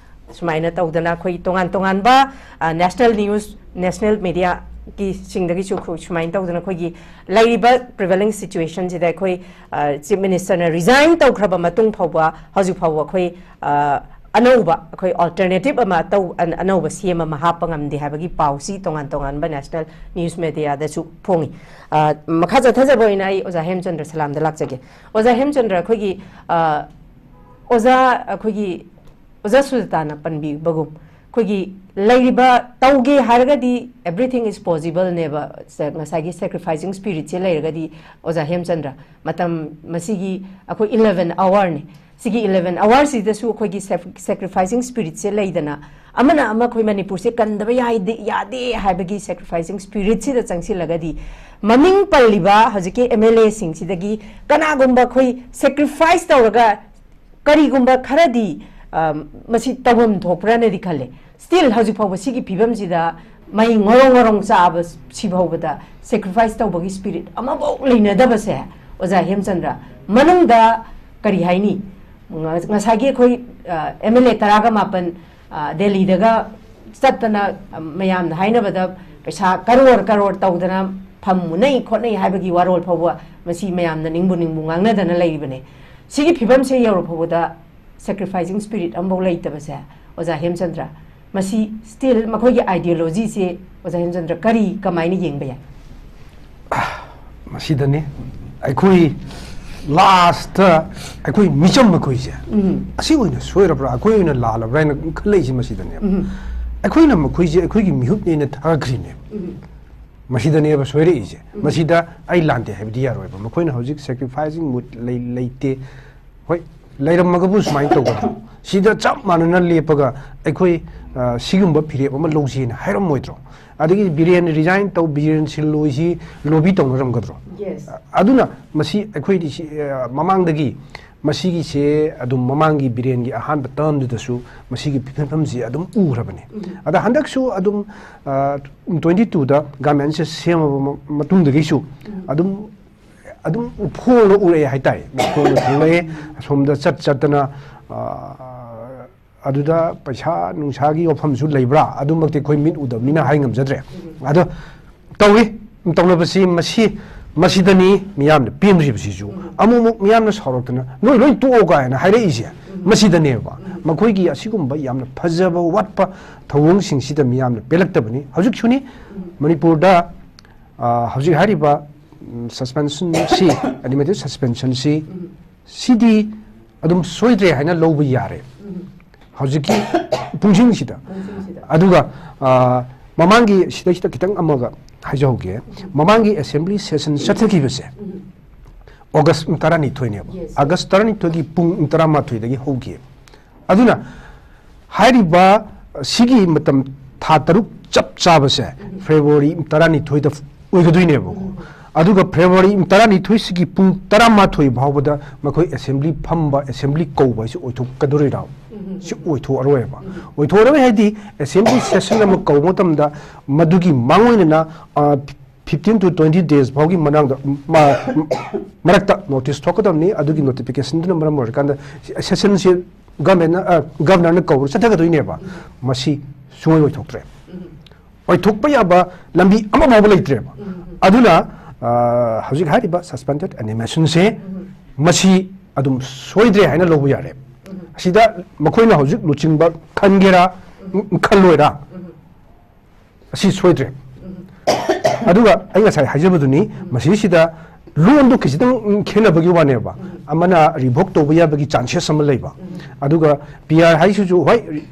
ꯁꯨꯃꯥꯏꯅ ꯇꯧꯗꯅ ꯑꯩꯈꯣꯏ ꯇꯣꯉꯥꯟ ꯇꯣꯉꯥꯟꯕ, ꯑ, national news, national mediaꯒꯤ ꯁꯤꯡꯗꯒꯤꯁꯨ ꯑꯩꯈꯣꯏ ꯁꯨꯃꯥꯏꯅ ꯇꯧꯗꯅ ꯑꯩꯈꯣꯏꯒꯤ ꯂꯩꯔꯤꯕ prevailing situationꯁꯤꯗ ꯑꯩꯈꯣꯏ, ꯑ, Chief Ministerꯅ resign ꯇꯧꯈ꯭ꯔꯕ ꯃꯇꯨꯡ ꯐꯥꯎꯕ, ꯍꯧꯖꯤꯛ ꯐꯥꯎꯕ ꯑꯩꯈꯣꯏ, ꯑ, ꯑꯅꯧꯕ, ꯑꯩꯈꯣꯏ alternative ꯑꯃ ꯇꯧ-, ꯑꯅ-, ꯑꯅꯧꯕ CM ꯑꯃ ꯍꯥꯞꯄ ꯉꯝꯗꯦ ꯍꯥꯏꯕꯒꯤ ꯄꯥꯎꯁꯤ ꯇꯣꯉꯥꯟ ꯇꯣꯉꯥꯟꯕ national news mediaꯗꯁꯨ ꯐꯣꯡꯉꯤ꯫ ꯑ, ꯃꯈꯥ ꯆꯠꯊꯖꯕ ꯑꯣꯏꯅ ꯑꯩ ꯑꯣꯖꯥ ꯍꯦꯝꯆꯟꯗ꯭ꯔ ꯁꯂꯥꯝꯗ ꯂꯥꯛꯆꯒꯦ꯫ ꯑꯣꯖꯥ ꯍꯦꯝꯆꯟꯗ꯭ꯔ, ꯑꯩꯈꯣꯏꯒꯤ, ꯑ, ꯑꯣꯖꯥ, ꯑꯩꯈꯣꯏꯒꯤ ꯑꯣꯖꯥ ꯁꯨꯖꯇꯥꯅ ꯄꯟꯕꯤꯕꯒꯨꯝ, ꯑꯩꯈꯣꯏꯒꯤ ꯂꯩꯔꯤꯕ, ꯇꯧꯒꯦ ꯍꯥꯏꯔꯒꯗꯤ everything is possibleꯅꯦꯕ꯫ ꯁ-, ꯉꯁꯥꯏꯒꯤ sacrificing spiritꯁꯦ ꯂꯩꯔꯒꯗꯤ, ꯑꯣꯖꯥ ꯍꯦꯝꯆꯟꯗ꯭ꯔ, ꯃꯇꯝ ꯃꯁꯤꯒꯤ ꯑꯩꯈꯣꯏ eleven hourꯅꯤ꯫ ꯁꯤꯒꯤ eleven hourꯁꯤꯗꯁꯨ ꯑꯩꯈꯣꯏꯒꯤ sac-, sacrificing spiritꯁꯦ ꯂꯩꯗꯅ, ꯑꯃꯅ ꯑꯃ ꯑꯩꯈꯣꯏ ꯃꯅꯤꯄꯨꯔꯁꯦ ꯀꯟꯗꯕ ꯌꯥꯏꯗꯦ-, ꯌꯥꯗꯦ ꯍꯥꯏꯕꯒꯤ sacrificing spiritꯁꯤꯗ ꯆꯪꯁꯤꯜꯂꯒꯗꯤ, ꯃꯃꯤꯡ ꯄꯜꯂꯤꯕ ꯍꯧꯖꯤꯛꯀꯤ MLAꯁꯤꯡꯁꯤꯗꯒꯤ ꯀꯅꯥꯒꯨꯝꯕ ꯑꯩꯈꯣꯏ sacrifice ꯇꯧꯔꯒ ꯀꯔꯤꯒꯨꯝꯕ ꯈꯔꯗꯤ, ꯑ, ꯃꯁꯤ ꯇꯧꯐꯝ ꯊꯣꯛꯄ꯭ꯔꯥꯅꯗꯤ ꯈꯜꯂꯦ꯫ Still ꯍꯧꯖꯤꯛ ꯐꯥꯎꯕ ꯁꯤꯒꯤ ꯐꯤꯕꯝꯁꯤꯗ ꯃꯩ ꯉꯣꯔꯣꯡ ꯉꯣꯔꯣꯡ ꯆꯥꯕ ꯁꯤ ꯐꯥꯎꯕꯗ sacrifice ꯇꯧꯕꯒꯤ spirit ꯑꯃꯐꯥꯎ ꯂꯩꯅꯗꯕꯁꯦ, ꯑꯣꯖꯥ ꯍꯦꯝꯆꯟꯗ꯭ꯔ, ꯃꯅꯨꯡꯗ ꯀꯔꯤ ꯍꯥꯏꯅꯤ? ꯉ-, ꯉꯁꯥꯏꯒꯤ ꯑꯩꯈꯣꯏ, ꯑ, MLA ꯇꯔꯥꯒ ꯃꯥꯄꯟ, ꯑ, ꯗꯦꯜꯂꯤꯗꯒ ꯆꯠꯇꯅ, ꯑ, ꯃꯌꯥꯝꯅ ꯍꯥꯏꯅꯕꯗ ꯄꯩꯁꯥ ꯀꯔꯣꯔ ꯀꯔꯣꯔ ꯇꯧꯗꯅ ꯐꯝ ꯃꯨꯅꯩ ꯈꯣꯠꯅꯩ ꯍꯥꯏꯕꯒꯤ ꯋꯥꯔꯣꯜ ꯐꯥꯎꯕ ꯃꯁꯤ ꯃꯌꯥꯝꯅ ꯅꯤꯡꯕꯨ ꯅꯤꯡꯕꯨ ꯉꯥꯡꯅꯗꯅ ꯂꯩꯔꯤꯕꯅꯦ꯫ ꯁꯤꯒꯤ ꯐꯤꯕꯝꯁꯦ ꯌꯧꯔ ꯐꯥꯎꯕꯗ sacrificing spirit ꯑꯃꯐꯥꯎ ꯂꯩꯇꯕꯁꯦ, ꯑꯣꯖꯥ ꯍꯦꯝꯆꯟꯗ꯭ꯔ, ꯃꯁꯤ still ꯃꯈꯣꯏꯒꯤ ideology ꯁꯦ, ꯑꯣꯖꯥ ꯍꯦꯝꯆꯟꯗ꯭ꯔ, ꯀꯔꯤ, ꯀꯃꯥꯏꯅ ꯌꯦꯡꯕ ꯌꯥꯏ? ꯃꯁꯤꯗꯅꯤ ꯑꯩꯈꯣꯏ last ꯑꯩꯈꯣꯏ ꯃꯤꯆꯝ ꯑꯩꯈꯣꯏꯁꯦ, ꯎꯝ꯫ ꯑꯁꯤ ꯑꯣꯏꯅ ꯁꯣꯏꯔꯕ꯭ꯔꯥ, ꯑꯩꯈꯣꯏ ꯑꯣꯏꯅ ꯂꯥꯜꯂꯕ꯭ꯔꯥ ꯍꯥꯏꯅ ꯈꯜꯂꯛꯏꯁꯦ ꯃꯁꯤꯗꯅꯦꯕ꯫ ꯎꯝ꯫ ꯑꯩꯈꯣꯏꯅ ꯃꯈꯣꯏꯁꯦ ꯑꯩꯈꯣꯏꯒꯤ ꯃꯤꯍꯨꯠꯅꯦꯅ ꯊꯥꯒꯠꯈ꯭ꯔꯤꯅꯦꯕ꯫ ꯎꯝ꯫ ꯃꯁꯤꯗꯅꯦꯕ ꯁꯣꯏꯔꯛꯏꯁꯦ꯫ ꯎꯝ꯫ ꯃꯁꯤꯗ ꯑꯩ ꯂꯥꯟꯗꯦ ꯍꯥꯏꯕꯗꯤ ꯌꯥꯔꯣꯏꯕ꯫ ꯃꯈꯣꯏꯅ ꯍꯧꯖꯤꯛ sacrificing mood ꯂꯩ-, ꯂꯩꯇꯦ꯫ ꯍꯣꯏ, ꯂꯩꯔꯝꯃꯒꯕꯨ ꯁꯨꯃꯥꯏꯅ ꯇꯧꯒꯗ꯭ꯔꯣ? ꯁꯤꯗ ꯆꯞ ꯃꯥꯟꯅꯅ ꯂꯦꯞꯄꯒ ꯑꯩꯈꯣꯏ, ꯑ, ꯁꯤꯒꯨꯝꯕ ꯐꯤꯔꯦꯞ ꯑꯃ ꯂꯧꯁꯦꯅ ꯍꯥꯏꯔꯝꯃꯣꯏꯗ꯭ꯔꯣ? ꯑꯗꯒꯤ ꯕꯤꯔꯦꯟ resign ꯇꯧ, ꯕꯤꯔꯦꯟ ꯁꯤꯜꯂꯣꯏꯁꯤ lobby ꯇꯧꯅꯔꯝꯒꯗ꯭ꯔꯣ? Yes. ꯑ, ꯑꯗꯨꯅ ꯃꯁꯤ ꯑꯩꯈꯣꯏꯗꯤ ꯁꯤ, ꯑ, ꯃꯃꯥꯡꯗꯒꯤ ꯃꯁꯤꯒꯤꯁꯦ ꯑꯗꯨꯝ ꯃꯃꯥꯡꯒꯤ ꯕꯤꯔꯦꯟꯒꯤ ꯑꯍꯥꯟꯕ term ꯗꯨꯗꯁꯨ ꯃꯁꯤꯒꯤ ꯐꯤꯕꯝꯁꯤ ꯑꯗꯨꯝ ꯎꯈ꯭ꯔꯕꯅꯤ꯫ ꯎꯝ꯫ ꯑꯗ ꯍꯟꯗꯛꯁꯨ ꯑꯗꯨꯝ, ꯑ, twenty two ꯗ government ꯁꯦ ꯁꯦꯝꯃꯕ ꯃ-, ꯃꯇꯨꯡꯗꯒꯤꯁꯨ ꯎꯝ꯫ ꯑꯗꯨꯝ ꯑꯗꯨꯝ ꯎꯐꯣꯜꯗ ꯎꯔꯛꯑꯦ ꯍꯥꯏꯇꯥꯔꯦ꯫ ꯎꯐꯣꯜꯗ ꯊꯣꯛꯂꯛꯑꯦ, ꯑꯁꯣꯝꯗ ꯆꯠ ꯆꯠꯇꯅ, ꯑ, ꯑꯗꯨꯗ ꯄꯩꯁꯥ ꯅꯨꯡꯁꯥꯒꯤ ꯋꯥꯐꯝꯁꯨ ꯂꯩꯕ꯭ꯔꯥ? ꯑꯗꯨꯃꯛꯇꯤ ꯑꯩꯈꯣꯏ ꯃꯤꯠ ꯎꯗꯕꯅꯤꯅ ꯍꯥꯏ ꯉꯝꯖꯗ꯭ꯔꯦ꯫ ꯑꯗꯣ ꯇꯧꯏ, ꯇꯧꯅꯕꯁꯤ ꯃꯁꯤ, ꯃꯁꯤꯗꯅꯤ ꯃꯤꯌꯥꯝꯅ ꯄꯦꯟꯗ꯭ꯔꯤꯕꯁꯤꯁꯨ꯫ ꯑꯃꯨꯛ ꯑꯃꯨꯛ ꯃꯤꯌꯥꯝꯅ ꯁꯥꯎꯔꯛꯇꯅ, "ꯅꯣꯏ ꯂꯣꯏ ꯇꯣꯛꯑꯣ" ꯀꯥꯏꯅ ꯍꯥꯏꯔꯛꯏꯁꯦ ꯃꯁꯤꯗꯅꯦꯕ꯫ ꯃꯈꯣꯏꯒꯤ ꯑꯁꯤꯒꯨꯝꯕ ꯌꯥꯝꯅ ꯐꯖꯕ ꯋꯥꯠꯄ ꯊꯧꯑꯣꯡꯁꯤꯡꯁꯤꯗ ꯃꯤꯌꯥꯝꯅ ꯄꯦꯜꯂꯛꯇꯕꯅꯤ꯫ ꯍꯧꯖꯤꯛꯁꯨꯅꯤ ꯃꯅꯤꯄꯨꯔꯗ ꯑ, ꯍꯧꯖꯤꯛ ꯍꯥꯏꯔꯤꯕ, ꯎꯝ, suspension ꯁꯤ, administrative suspension ꯁꯤ, ꯁꯤꯗꯤ ꯑꯗꯨꯝ ꯁꯣꯏꯗ꯭ꯔꯦ ꯍꯥꯏꯅ ꯂꯧꯕ ꯌꯥꯔꯦ ꯍꯧꯖꯤꯛꯀꯤ ꯄꯨꯡꯁꯤꯡꯁꯤꯗ꯫ ꯄꯨꯡꯁꯤꯡꯁꯤꯗ꯫ ꯑꯗꯨꯒ, ꯑ, ꯃꯃꯥꯡꯒꯤ, ꯁꯤꯗꯩꯁꯤꯗ ꯈꯤꯇꯪ ꯑꯃꯒ ꯍꯥꯏꯖꯍꯧꯒꯦ꯫ ꯃꯃꯥꯡꯒꯤ assembly session ꯆꯠꯊꯈꯤꯕꯁꯦ August ꯇꯔꯥꯅꯤꯊꯣꯏꯅꯦꯕ꯫ Yes. August ꯇꯔꯥꯅꯤꯊꯣꯏꯒꯤ ꯄꯨꯡ ꯇꯔꯥꯃꯥꯊꯣꯏꯗꯒꯤ ꯍꯧꯈꯤ꯫ ꯑꯗꯨꯅ ꯍꯥꯏꯔꯤꯕ ꯁꯤꯒꯤ ꯃꯇꯝ, ꯊꯥ ꯇꯔꯨꯛ ꯆꯞ ꯆꯥꯕꯁꯦ February ꯇꯔꯥꯅꯤꯊꯣꯏꯗ ꯑꯣꯏꯒꯗꯣꯏꯅꯦꯕꯀꯣ꯫ ꯑꯗꯨꯒ February ꯇꯔꯥꯅꯤꯊꯣꯏꯁꯤꯒꯤ ꯄꯨꯡ ꯇꯔꯥꯃꯥꯊꯣꯏ ꯐꯥꯎꯕꯗ ꯃꯈꯣꯏ assembly ꯐꯝꯕ, assembly ꯀꯧꯕ ꯍꯥꯏꯁꯤ ꯑꯣꯏꯊꯣꯛꯀꯗꯣꯔꯤꯔꯥ? ꯁꯤ ꯑꯣꯏꯊꯣꯛꯑꯔꯣꯏꯕ꯫ ꯑꯣꯏꯊꯣꯛꯑꯔꯣꯏ ꯍꯥꯏꯗꯤ, assembly session ꯑꯃ ꯀꯧꯕ ꯃꯇꯝꯗ ꯃꯗꯨꯒꯤ ꯃꯥꯡꯑꯣꯏꯅꯅ, ꯑ, fifteen to twenty days ꯐꯥꯎꯒꯤ ꯃꯅꯥꯡꯗ, ꯃ-, ꯃꯔꯛꯇ notice ꯊꯣꯛꯀꯗꯕꯅꯤ꯫ ꯑꯗꯨꯒꯤ notification ꯗꯨꯅ ꯃꯔꯝ ꯑꯣꯏꯔꯀꯥꯟꯗ session ꯁꯤ government ꯅ, ꯑ, governor ꯅ ꯀꯧꯔ ꯆꯠꯊꯒꯗꯣꯏꯅꯦꯕ꯫ ꯃꯁꯤ ꯁꯨꯡꯑꯣꯏ ꯑꯣꯏꯊꯣꯛꯇ꯭ꯔꯦ꯫ ꯑꯣꯏꯊꯣꯛꯄ ꯌꯥꯕ ꯂꯝꯕꯤ ꯑꯃ ꯐꯥꯎꯕ ꯂꯩꯇ꯭ꯔꯦꯕ꯫ ꯑꯗꯨꯅ, ꯑ, ꯍꯧꯖꯤꯛ ꯍꯥꯏꯔꯤꯕ suspended animationꯁꯦ ꯃꯁꯤ ꯑꯗꯨꯝ ꯁꯣꯏꯗ꯭ꯔꯦ ꯍꯥꯏꯅ ꯂꯧꯕ ꯌꯥꯔꯦ꯫ ꯑꯁꯤꯗ ꯃꯈꯣꯏꯅ ꯍꯧꯖꯤꯛ ꯂꯨꯆꯤꯡꯕ ꯈꯟꯒꯦꯔꯥ, ꯈꯜꯂꯣꯏꯔꯥ, ꯑꯁꯤ ꯁꯣꯏꯗ꯭ꯔꯦ꯫ ꯑꯗꯨꯒ ꯑꯩ ꯉꯁꯥꯏ ꯍꯥꯏꯖꯕꯗꯨꯅꯤ, ꯃꯁꯤꯁꯤꯗ ꯂꯣꯟꯗꯣ ꯈꯤꯖꯤꯇꯪ ꯈꯦꯠꯅꯕꯒꯤ ꯋꯥꯅꯦꯕ꯫ ꯑꯃꯅ revoke ꯇꯧꯕ ꯌꯥꯕꯒꯤ chances ꯑꯃ ꯂꯩꯕ, ꯑꯗꯨꯒ P R ꯍꯥꯏꯁꯤꯁꯨ, ꯍꯣꯏ,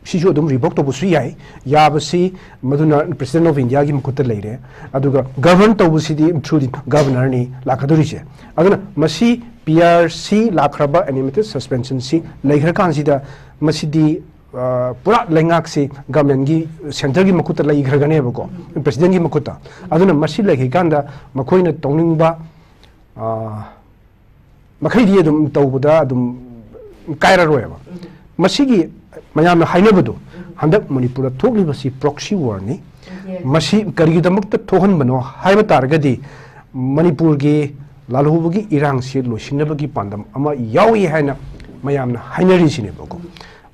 ꯁꯤꯁꯨ ꯑꯗꯨꯝ revoke ꯇꯧꯕꯁꯨ ꯌꯥꯏ꯫ ꯌꯥꯕꯁꯤ ꯃꯗꯨꯅ President of Indiaꯒꯤ ꯃꯈꯨꯠꯇ ꯂꯩꯔꯦ꯫ ꯑꯗꯨꯒ govern ꯇꯧꯕꯁꯤꯗꯤ through the governorꯅꯤ ꯂꯥꯛꯀꯗꯧꯔꯤꯁꯦ꯫ ꯑꯗꯨꯅ ꯃꯁꯤ P R C ꯂꯥꯛꯈ꯭ꯔꯕ animated suspensionꯁꯤ ꯂꯩꯈ꯭ꯔꯀꯥꯟꯁꯤꯗ ꯃꯁꯤꯗꯤ, ꯑ, ꯄꯨꯔꯥ ꯂꯩꯉꯥꯛꯁꯤ governmentꯀꯤ, centreꯒꯤ ꯃꯈꯨꯠꯇ ꯂꯩꯈ꯭ꯔꯒꯅꯦꯕꯀꯣ, Presidentꯀꯤ ꯃꯈꯨꯠꯇ꯫ ꯑꯗꯨꯅ ꯃꯁꯤ ꯂꯩꯈꯤꯀꯥꯟꯗ ꯃꯈꯣꯏꯅ ꯇꯧꯅꯤꯡꯕ, ꯑ, ꯃꯈꯩꯗꯤ ꯑꯗꯨꯝ ꯇꯧꯕꯗ ꯑꯗꯨꯝ ꯀꯥꯏꯔꯔꯣꯏꯕ꯫ ꯃꯁꯤꯒꯤ ꯃꯌꯥꯝꯅ ꯍꯥꯏꯅꯕꯗꯣ, ꯍꯟꯗꯛ ꯃꯅꯤꯄꯨꯔꯗ ꯊꯣꯛꯂꯤꯕꯁꯤ proxy warꯅꯤ꯫ ꯃꯁꯤ ꯀꯔꯤꯒꯤꯗꯃꯛꯇ ꯊꯣꯛꯍꯟꯕꯅꯣ ꯍꯥꯏꯕ ꯇꯥꯔꯒꯗꯤ, ꯃꯅꯤꯄꯨꯔꯒꯤ ꯂꯥꯜꯍꯧꯕꯒꯤ ꯏꯔꯥꯡꯁꯤ ꯂꯣꯏꯁꯤꯟꯅꯕꯒꯤ ꯄꯥꯟꯗꯝ ꯑꯃ ꯌꯥꯎꯏ ꯍꯥꯏꯅ ꯃꯌꯥꯝꯅ ꯍꯥꯏꯅꯔꯤꯁꯤꯅꯦꯕꯀꯣ꯫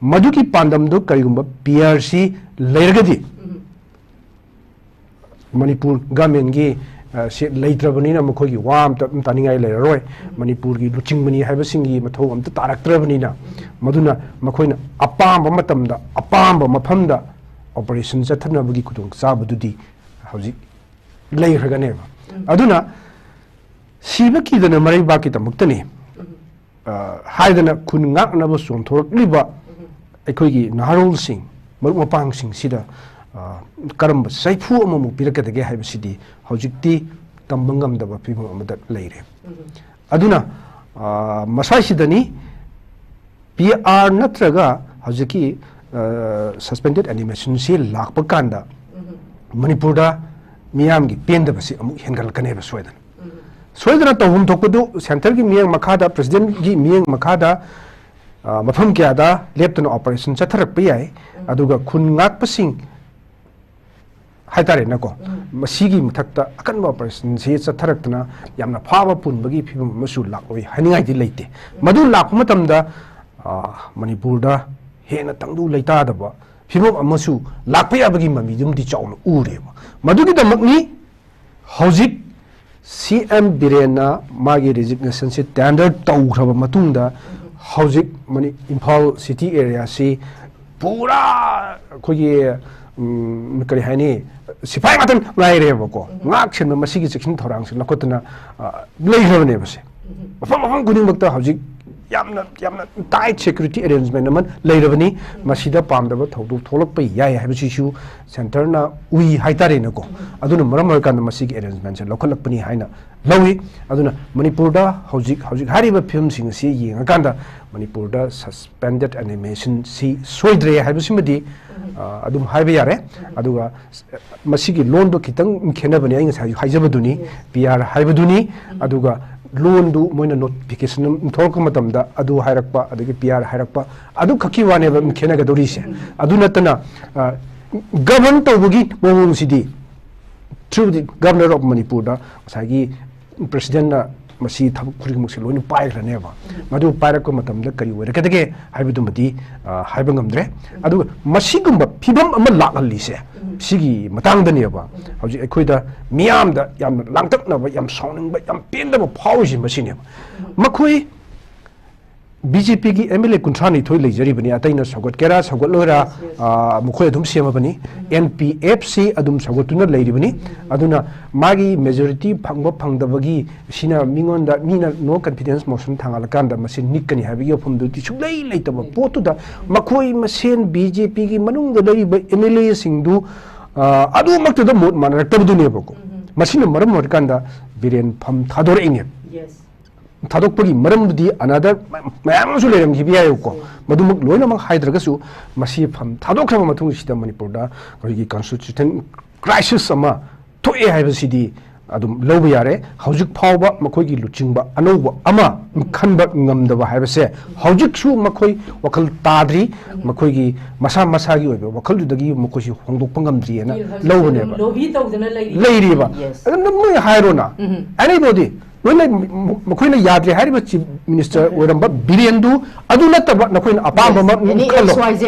ꯃꯗꯨꯒꯤ ꯄꯥꯟꯗꯝꯗꯨ ꯀꯔꯤꯒꯨꯝꯕ P R C ꯂꯩꯔꯒꯗꯤ, ꯃꯅꯤꯄꯨꯔ governmentꯀꯤ, ꯑ, ꯁꯤ ꯂꯩꯇ꯭ꯔꯕꯅꯤꯅ ꯃꯈꯣꯏꯒꯤ ꯋꯥ ꯑꯝꯇ ꯑꯗꯨꯝ ꯇꯥꯅꯤꯡꯉꯥꯏ ꯂꯩꯔꯔꯣꯏ꯫ ꯃꯅꯤꯄꯨꯔꯒꯤ ꯂꯨꯆꯤꯡꯕꯅꯤ ꯍꯥꯏꯕꯁꯤꯡꯒꯤ ꯃꯊꯧ ꯑꯝꯇ ꯇꯥꯔꯛꯇ꯭ꯔꯕꯅꯤꯅ, ꯃꯗꯨꯅ ꯃꯈꯣꯏꯅ ꯑꯄꯥꯝꯕ ꯃꯇꯝꯗ, ꯑꯄꯥꯝꯕ ꯃꯐꯝꯗ operation ꯆꯠꯊꯅꯕꯒꯤ ꯈꯨꯗꯣꯡꯆꯥꯕꯗꯨꯗꯤ ꯍꯧꯖꯤꯛ ꯂꯩꯈ꯭ꯔꯒꯅꯦꯕ꯫ ꯑꯗꯨꯅ ꯁꯤꯕ ꯀꯤꯗꯅ ꯃꯔꯩꯕꯥꯛꯀꯤꯗꯃꯛꯇꯅꯤ꯫ ꯑ, ꯍꯥꯏꯗꯅ ꯈꯨꯟ ꯉꯥꯛꯅꯕ ꯆꯣꯡꯊꯣꯔꯛꯂꯤꯕ ꯑꯩꯈꯣꯏꯒꯤ ꯅꯍꯥꯔꯣꯜꯁꯤꯡ, ꯃꯔꯨꯞ ꯃꯄꯥꯡꯁꯤꯡꯁꯤꯗ, ꯑ, ꯀꯔꯝꯕ ꯆꯩꯐꯨ ꯑꯃꯃꯨꯛ ꯄꯤꯔꯛꯀꯗꯒꯦ ꯍꯥꯏꯕꯁꯤꯗꯤ ꯍꯧꯖꯤꯛꯇꯤ ꯇꯝꯕ ꯉꯝꯗꯕ ꯐꯤꯕꯝ ꯑꯃꯗ ꯂꯩꯔꯦ꯫ ꯑꯗꯨꯅ, ꯑ, ꯃꯁꯥꯏꯁꯤꯗꯅꯤ P R ꯅꯠꯇ꯭ꯔꯒ ꯍꯧꯖꯤꯛꯀꯤ, ꯑ, suspended animationꯁꯤ ꯂꯥꯛꯄ ꯀꯥꯟꯗ ꯃꯅꯤꯄꯨꯔꯗ ꯃꯤꯌꯥꯝꯒꯤ ꯄꯦꯟꯗꯕꯁꯤ ꯑꯃꯨꯛ ꯍꯦꯟꯒꯠꯂꯛꯀꯅꯦꯕ ꯁꯣꯏꯗꯅ꯫ ꯁꯣꯏꯗꯅ ꯇꯧꯐꯝ ꯊꯣꯛꯄꯗꯨ centreꯒꯤ ꯃꯤꯠꯌꯦꯡ ꯃꯈꯥꯗ, Presidentꯒꯤ ꯃꯤꯠꯌꯦꯡ ꯃꯈꯥꯗ, ꯑ, ꯃꯐꯝ ꯀꯌꯥꯗ ꯂꯦꯞꯇꯅ operation ꯆꯠꯊꯔꯛꯄ ꯌꯥꯏ꯫ ꯑꯗꯨꯒ ꯈꯨꯟ ꯉꯥꯛꯄꯁꯤꯡ ꯍꯥꯏꯇꯥꯔꯦꯅꯦꯀꯣ, ꯃꯁꯤꯒꯤ ꯃꯊꯛꯇ ꯑꯀꯟꯕ operationꯁꯤ ꯆꯠꯊꯔꯛꯇꯅ ꯌꯥꯝꯅ ꯐꯥꯕ ꯄꯨꯟꯕꯒꯤ ꯐꯤꯕꯝ ꯑꯃꯁꯨ ꯂꯥꯛꯂꯣꯏ ꯍꯥꯏꯅꯤꯡꯉꯥꯏꯗꯤ ꯂꯩꯇꯦ꯫ ꯃꯗꯨ ꯂꯥꯛꯄ ꯃꯇꯝꯗ, ꯑ, ꯃꯅꯤꯄꯨꯔꯗ ꯍꯦꯟꯅ ꯇꯪꯗꯨ ꯂꯩꯇꯥꯗꯕ ꯐꯤꯕꯝ ꯑꯃꯁꯨ ꯂꯥꯛꯄ ꯌꯥꯕꯒꯤ ꯃꯃꯤꯗꯨꯃꯗꯤ ꯆꯥꯎꯅ ꯎꯔꯦꯕ꯫ ꯃꯗꯨꯒꯤꯗꯃꯛꯅꯤ ꯍꯧꯖꯤꯛ ꯁꯤ ꯑꯦꯝ ꯕꯤꯔꯦꯟꯅ ꯃꯥꯒꯤ ꯔꯤꯖꯤꯒꯅꯦꯁꯟꯁꯦ ꯇꯦꯟꯗꯔ ꯇꯧꯈ꯭ꯔꯕ ꯃꯇꯨꯡꯗ ꯍꯧꯖꯤꯛ ꯃꯅꯤ-, ꯏꯝꯐꯥꯜ ꯁꯤꯇꯤ ꯑꯦꯔꯤꯌꯥꯁꯤ ꯄꯨꯔꯥ ꯑꯩꯈꯣꯏꯒꯤ, ꯎꯝ, ꯀꯔꯤ ꯍꯥꯏꯅꯤ, ꯁꯤꯐꯥꯏ ꯉꯥꯛꯇ ꯉꯥꯏꯔꯦꯕꯀꯣ꯫ ꯉꯥꯛ ꯁꯦꯟꯕ ꯃꯁꯤꯒꯤ ꯆꯦꯛꯁꯤꯟ ꯊꯧꯔꯥꯡꯁꯦ ꯂꯧꯈꯠꯇꯨꯅ, ꯑ, ꯂꯩꯈ꯭ꯔꯕꯅꯦꯕꯁꯦ꯫ ꯃꯐꯝ ꯃꯐꯝ ꯈꯨꯗꯤꯡꯃꯛꯇ ꯍꯧꯖꯤꯛ ꯌꯥꯝꯅ, ꯌꯥꯝꯅ ꯇꯥꯏꯠ ꯁꯦꯀ꯭ꯌꯨꯔꯤꯇꯤ ꯑꯦꯔꯦꯟꯖꯃꯦꯟ ꯑꯃ ꯂꯩꯔꯕꯅꯤ꯫ ꯃꯁꯤꯗ ꯄꯥꯝꯗꯕ ꯊꯧꯗꯣꯛ ꯊꯣꯛꯂꯛꯄ ꯌꯥꯏ ꯍꯥꯏꯕꯁꯤꯁꯨ ꯁꯦꯟꯇꯔꯅ ꯎꯏ ꯍꯥꯏꯇꯥꯔꯦꯅꯦꯀꯣ꯫ ꯑꯗꯨꯅ ꯃꯔꯝ ꯑꯣꯏꯔꯀꯥꯟꯗ ꯃꯁꯤꯒꯤ ꯑꯦꯔꯦꯟꯖꯃꯦꯟꯁꯦ ꯂꯧꯈꯠꯂꯛꯄꯅꯤ ꯍꯥꯏꯅ ꯂꯧꯏ꯫ ꯑꯗꯨꯅ ꯃꯅꯤꯄꯨꯔꯗ ꯍꯧꯖꯤꯛ, ꯍꯧꯖꯤꯛ ꯍꯥꯏꯔꯤꯕ ꯐꯤꯕꯝꯁꯤꯡ ꯑꯁꯤ ꯌꯦꯡꯉꯀꯥꯟꯗ ꯃꯅꯤꯄꯨꯔꯗ ꯁꯁꯄꯦꯟꯗꯦꯠ ꯑꯦꯅꯤꯃꯦꯁꯟꯁꯤ ꯁꯣꯏꯗ꯭ꯔꯦ ꯍꯥꯏꯕꯁꯤꯃꯗꯤ, ꯑ, ꯑꯗꯨꯝ ꯍꯥꯏꯕ ꯌꯥꯔꯦ꯫ ꯑꯗꯨꯒ ꯃꯁꯤꯒꯤ ꯂꯣꯟꯗꯣ ꯈꯤꯇꯪ ꯈꯦꯠꯅꯕꯅꯦ, ꯑꯩ ꯉꯁꯥꯏ ꯍꯥꯏꯖꯕꯗꯨꯅꯤ, ꯄꯤ ꯑꯥꯔ ꯍꯥꯏꯕꯗꯨꯅꯤ꯫ ꯑꯗꯨꯒ ꯂꯣꯟꯗꯨ ꯃꯣꯏꯅ ꯅꯣꯇꯤꯐꯤꯀꯦꯁꯟ ꯑꯃ ꯊꯣꯛꯂꯛꯄ ꯃꯇꯝꯗ ꯑꯗꯨ ꯍꯥꯏꯔꯛꯄ, ꯑꯗꯒꯤ ꯄꯤ ꯑꯥꯔ ꯍꯥꯏꯔꯛꯄ, ꯑꯗꯨ ꯈꯛꯀꯤ ꯋꯥꯅꯦꯕ ꯈꯦꯠꯅꯒꯗꯧꯔꯤꯁꯦ꯫ ꯑꯗꯨ ꯅꯠꯇꯅ, ꯑ, ꯒꯕꯔꯟ ꯇꯧꯕꯒꯤ ꯃꯑꯣꯡꯁꯤꯗꯤ through the Governor of ꯃꯅꯤꯄꯨꯔꯗ ꯉꯁꯥꯏꯒꯤ ꯄ꯭ꯔꯁꯤꯗꯦꯟꯅ ꯃꯁꯤ ꯊꯕꯛ ꯈꯨꯗꯤꯡꯃꯛꯁꯦ ꯂꯣꯏꯅ ꯄꯥꯏꯈ꯭ꯔꯅꯦꯕ꯫ ꯃꯗꯨ ꯄꯥꯏꯔꯛꯄ ꯃꯇꯝꯗ ꯀꯔꯤ ꯑꯣꯏꯔꯛꯀꯗꯒꯦ ꯍꯥꯏꯕꯗꯨꯃꯗꯤ, ꯑ, ꯍꯥꯏꯕ ꯉꯝꯗ꯭ꯔꯦ꯫ ꯑꯗꯨꯒ ꯃꯁꯤꯒꯨꯝꯕ ꯐꯤꯕꯝ ꯑꯃ ꯂꯥꯛꯍꯜꯂꯤꯁꯦ, ꯁꯤꯒꯤ ꯃꯇꯥꯡꯗꯅꯦꯕ ꯍꯧꯖꯤꯛ ꯑꯩꯈꯣꯏꯗ ꯃꯤꯌꯥꯝꯗ ꯌꯥꯝꯅ ꯂꯥꯡꯇꯛꯅꯕ, ꯌꯥꯝ ꯁꯥꯎꯅꯤꯡꯕ, ꯌꯥꯝ ꯄꯦꯟꯗꯕ ꯐꯥꯎꯔꯤꯁꯦ ꯃꯁꯤꯅꯦꯕ꯫ ꯃꯈꯣꯏ ꯕꯤ ꯖꯦ ꯄꯤꯒꯤ ꯑꯦꯝ ꯑꯦꯜ ꯑꯦ ꯀꯨꯟꯊ꯭ꯔꯥ ꯅꯤꯊꯣꯏ ꯂꯩꯖꯔꯤꯕꯅꯤ, ꯑꯇꯩꯅ ꯁꯧꯒꯠꯀꯦꯔꯥ ꯁꯧꯒꯠꯂꯣꯏꯔꯥ, ꯑ, ꯃꯈꯣꯏ ꯑꯗꯨꯝ ꯁꯦꯝꯃꯕꯅꯤ꯫ ꯑꯦꯟ ꯄꯤ ꯑꯦꯐ ꯁꯤ ꯑꯗꯨꯝ ꯁꯧꯒꯠꯇꯨꯅ ꯂꯩꯔꯤꯕꯅꯤ꯫ ꯑꯗꯨꯅ ꯃꯥꯒꯤ ꯃꯦꯖꯣꯔꯤꯇꯤ ꯐꯪꯕ ꯐꯪꯗꯕꯒꯤ ꯁꯤꯅ ꯃꯤꯉꯣꯟꯗ, ꯃꯤꯅ ꯅꯣ ꯀꯟꯐꯤꯗꯦꯟꯁ ꯃꯣꯁꯟ ꯊꯥꯡꯒꯠꯂꯀꯥꯟꯗ ꯃꯁꯤ ꯅꯤꯛꯀꯅꯤ ꯍꯥꯏꯕꯒꯤ ꯋꯥꯐꯝꯗꯨꯗꯤ ꯁꯨꯡꯂꯩ ꯂꯩꯇꯕ ꯄꯣꯠꯇꯨꯗ ꯃꯈꯣꯏ ꯃꯁꯦꯟ ꯕꯤ ꯖꯦ ꯄꯤꯒꯤ ꯃꯅꯨꯡꯗ ꯂꯩꯔꯤꯕ ꯑꯦꯝ ꯑꯦꯜ ꯑꯦꯁꯤꯡꯗꯨ, ꯑ, ꯑꯗꯨꯃꯛꯇꯗ ꯃꯣꯠ ꯃꯥꯟꯅꯔꯛꯇꯕꯗꯨꯅꯦꯕꯀꯣ꯫ ꯃꯁꯤꯅ ꯃꯔꯝ ꯑꯣꯏꯔꯀꯥꯟꯗ ꯕꯤꯔꯦꯟ ꯐꯝ ꯊꯥꯗꯣꯔꯛꯏꯅꯦꯕ꯫ ꯊꯥꯗꯣꯛꯄꯒꯤ ꯃꯔꯝꯗꯨꯗꯤ another ꯃꯌꯥꯝ ꯑꯃꯁꯨ ꯂꯩꯔꯝꯈꯤꯕ ꯌꯥꯏꯌꯦꯕꯀꯣ꯫ ꯃꯗꯨꯃꯛ ꯂꯣꯏꯅꯃꯛ ꯍꯥꯏꯗ꯭ꯔꯒꯁꯨ ꯃꯁꯤ ꯐꯝ ꯊꯥꯗꯣꯛꯈ꯭ꯔꯕ ꯃꯇꯨꯡꯁꯤꯗ ꯃꯅꯤꯄꯨꯔꯗ ꯑꯩꯈꯣꯏꯒꯤ ꯀꯟꯁꯇꯤꯇ꯭ꯌꯨꯁꯟ ꯀ꯭ꯔꯥꯏꯁꯤꯁ ꯑꯃ ꯊꯣꯛꯑꯦ ꯍꯥꯏꯕꯁꯤꯗꯤ, ꯑꯗꯨꯝ ꯂꯧꯕ ꯌꯥꯔꯦ꯫ ꯍꯧꯖꯤꯛ ꯐꯥꯎꯕ ꯃꯈꯣꯏꯒꯤ ꯂꯨꯆꯤꯡꯕ ꯑꯅꯧꯕ ꯑꯃ ꯈꯟꯕ ꯉꯝꯗꯕ ꯍꯥꯏꯕꯁꯦ ꯍꯧꯖꯤꯛꯁꯨ ꯃꯈꯣꯏ ꯋꯥꯈꯜ ꯇꯥꯗ꯭ꯔꯤ꯫ ꯃꯈꯣꯏꯒꯤ ꯃꯁꯥ ꯃꯁꯥꯒꯤ ꯑꯣꯏꯕ ꯋꯥꯈꯜꯗꯨꯗꯒꯤ ꯃꯈꯣꯏꯁꯤ ꯍꯣꯡꯗꯣꯛꯄ ꯉꯝꯗ꯭ꯔꯤꯑꯅ ꯍꯧꯖꯤꯛꯁꯨ ꯂꯧꯕꯅꯦꯕ꯫ ꯑꯗꯨꯝ lobby ꯇꯧꯗꯨꯅ ꯂꯩꯔꯤ꯫ ꯂꯩꯔꯤꯕ꯫ Yes. ꯑꯗꯨꯝ ꯅꯣꯏ ꯍꯥꯏꯔꯣꯅ꯫ Anybody, ꯅꯣꯏꯅ ꯃ-, ꯃꯈꯣꯏꯅ ꯌꯥꯗ꯭ꯔꯦ ꯍꯥꯏꯔꯤꯕ chief minister ꯑꯣꯏꯔꯝꯕ ꯕꯤꯔꯦꯟꯗꯨ, ꯑꯗꯨ ꯅꯠꯇꯕ ꯅꯈꯣꯏꯅ ꯑꯄꯥꯝꯕ ꯑꯃ ꯈꯜꯂꯣ꯫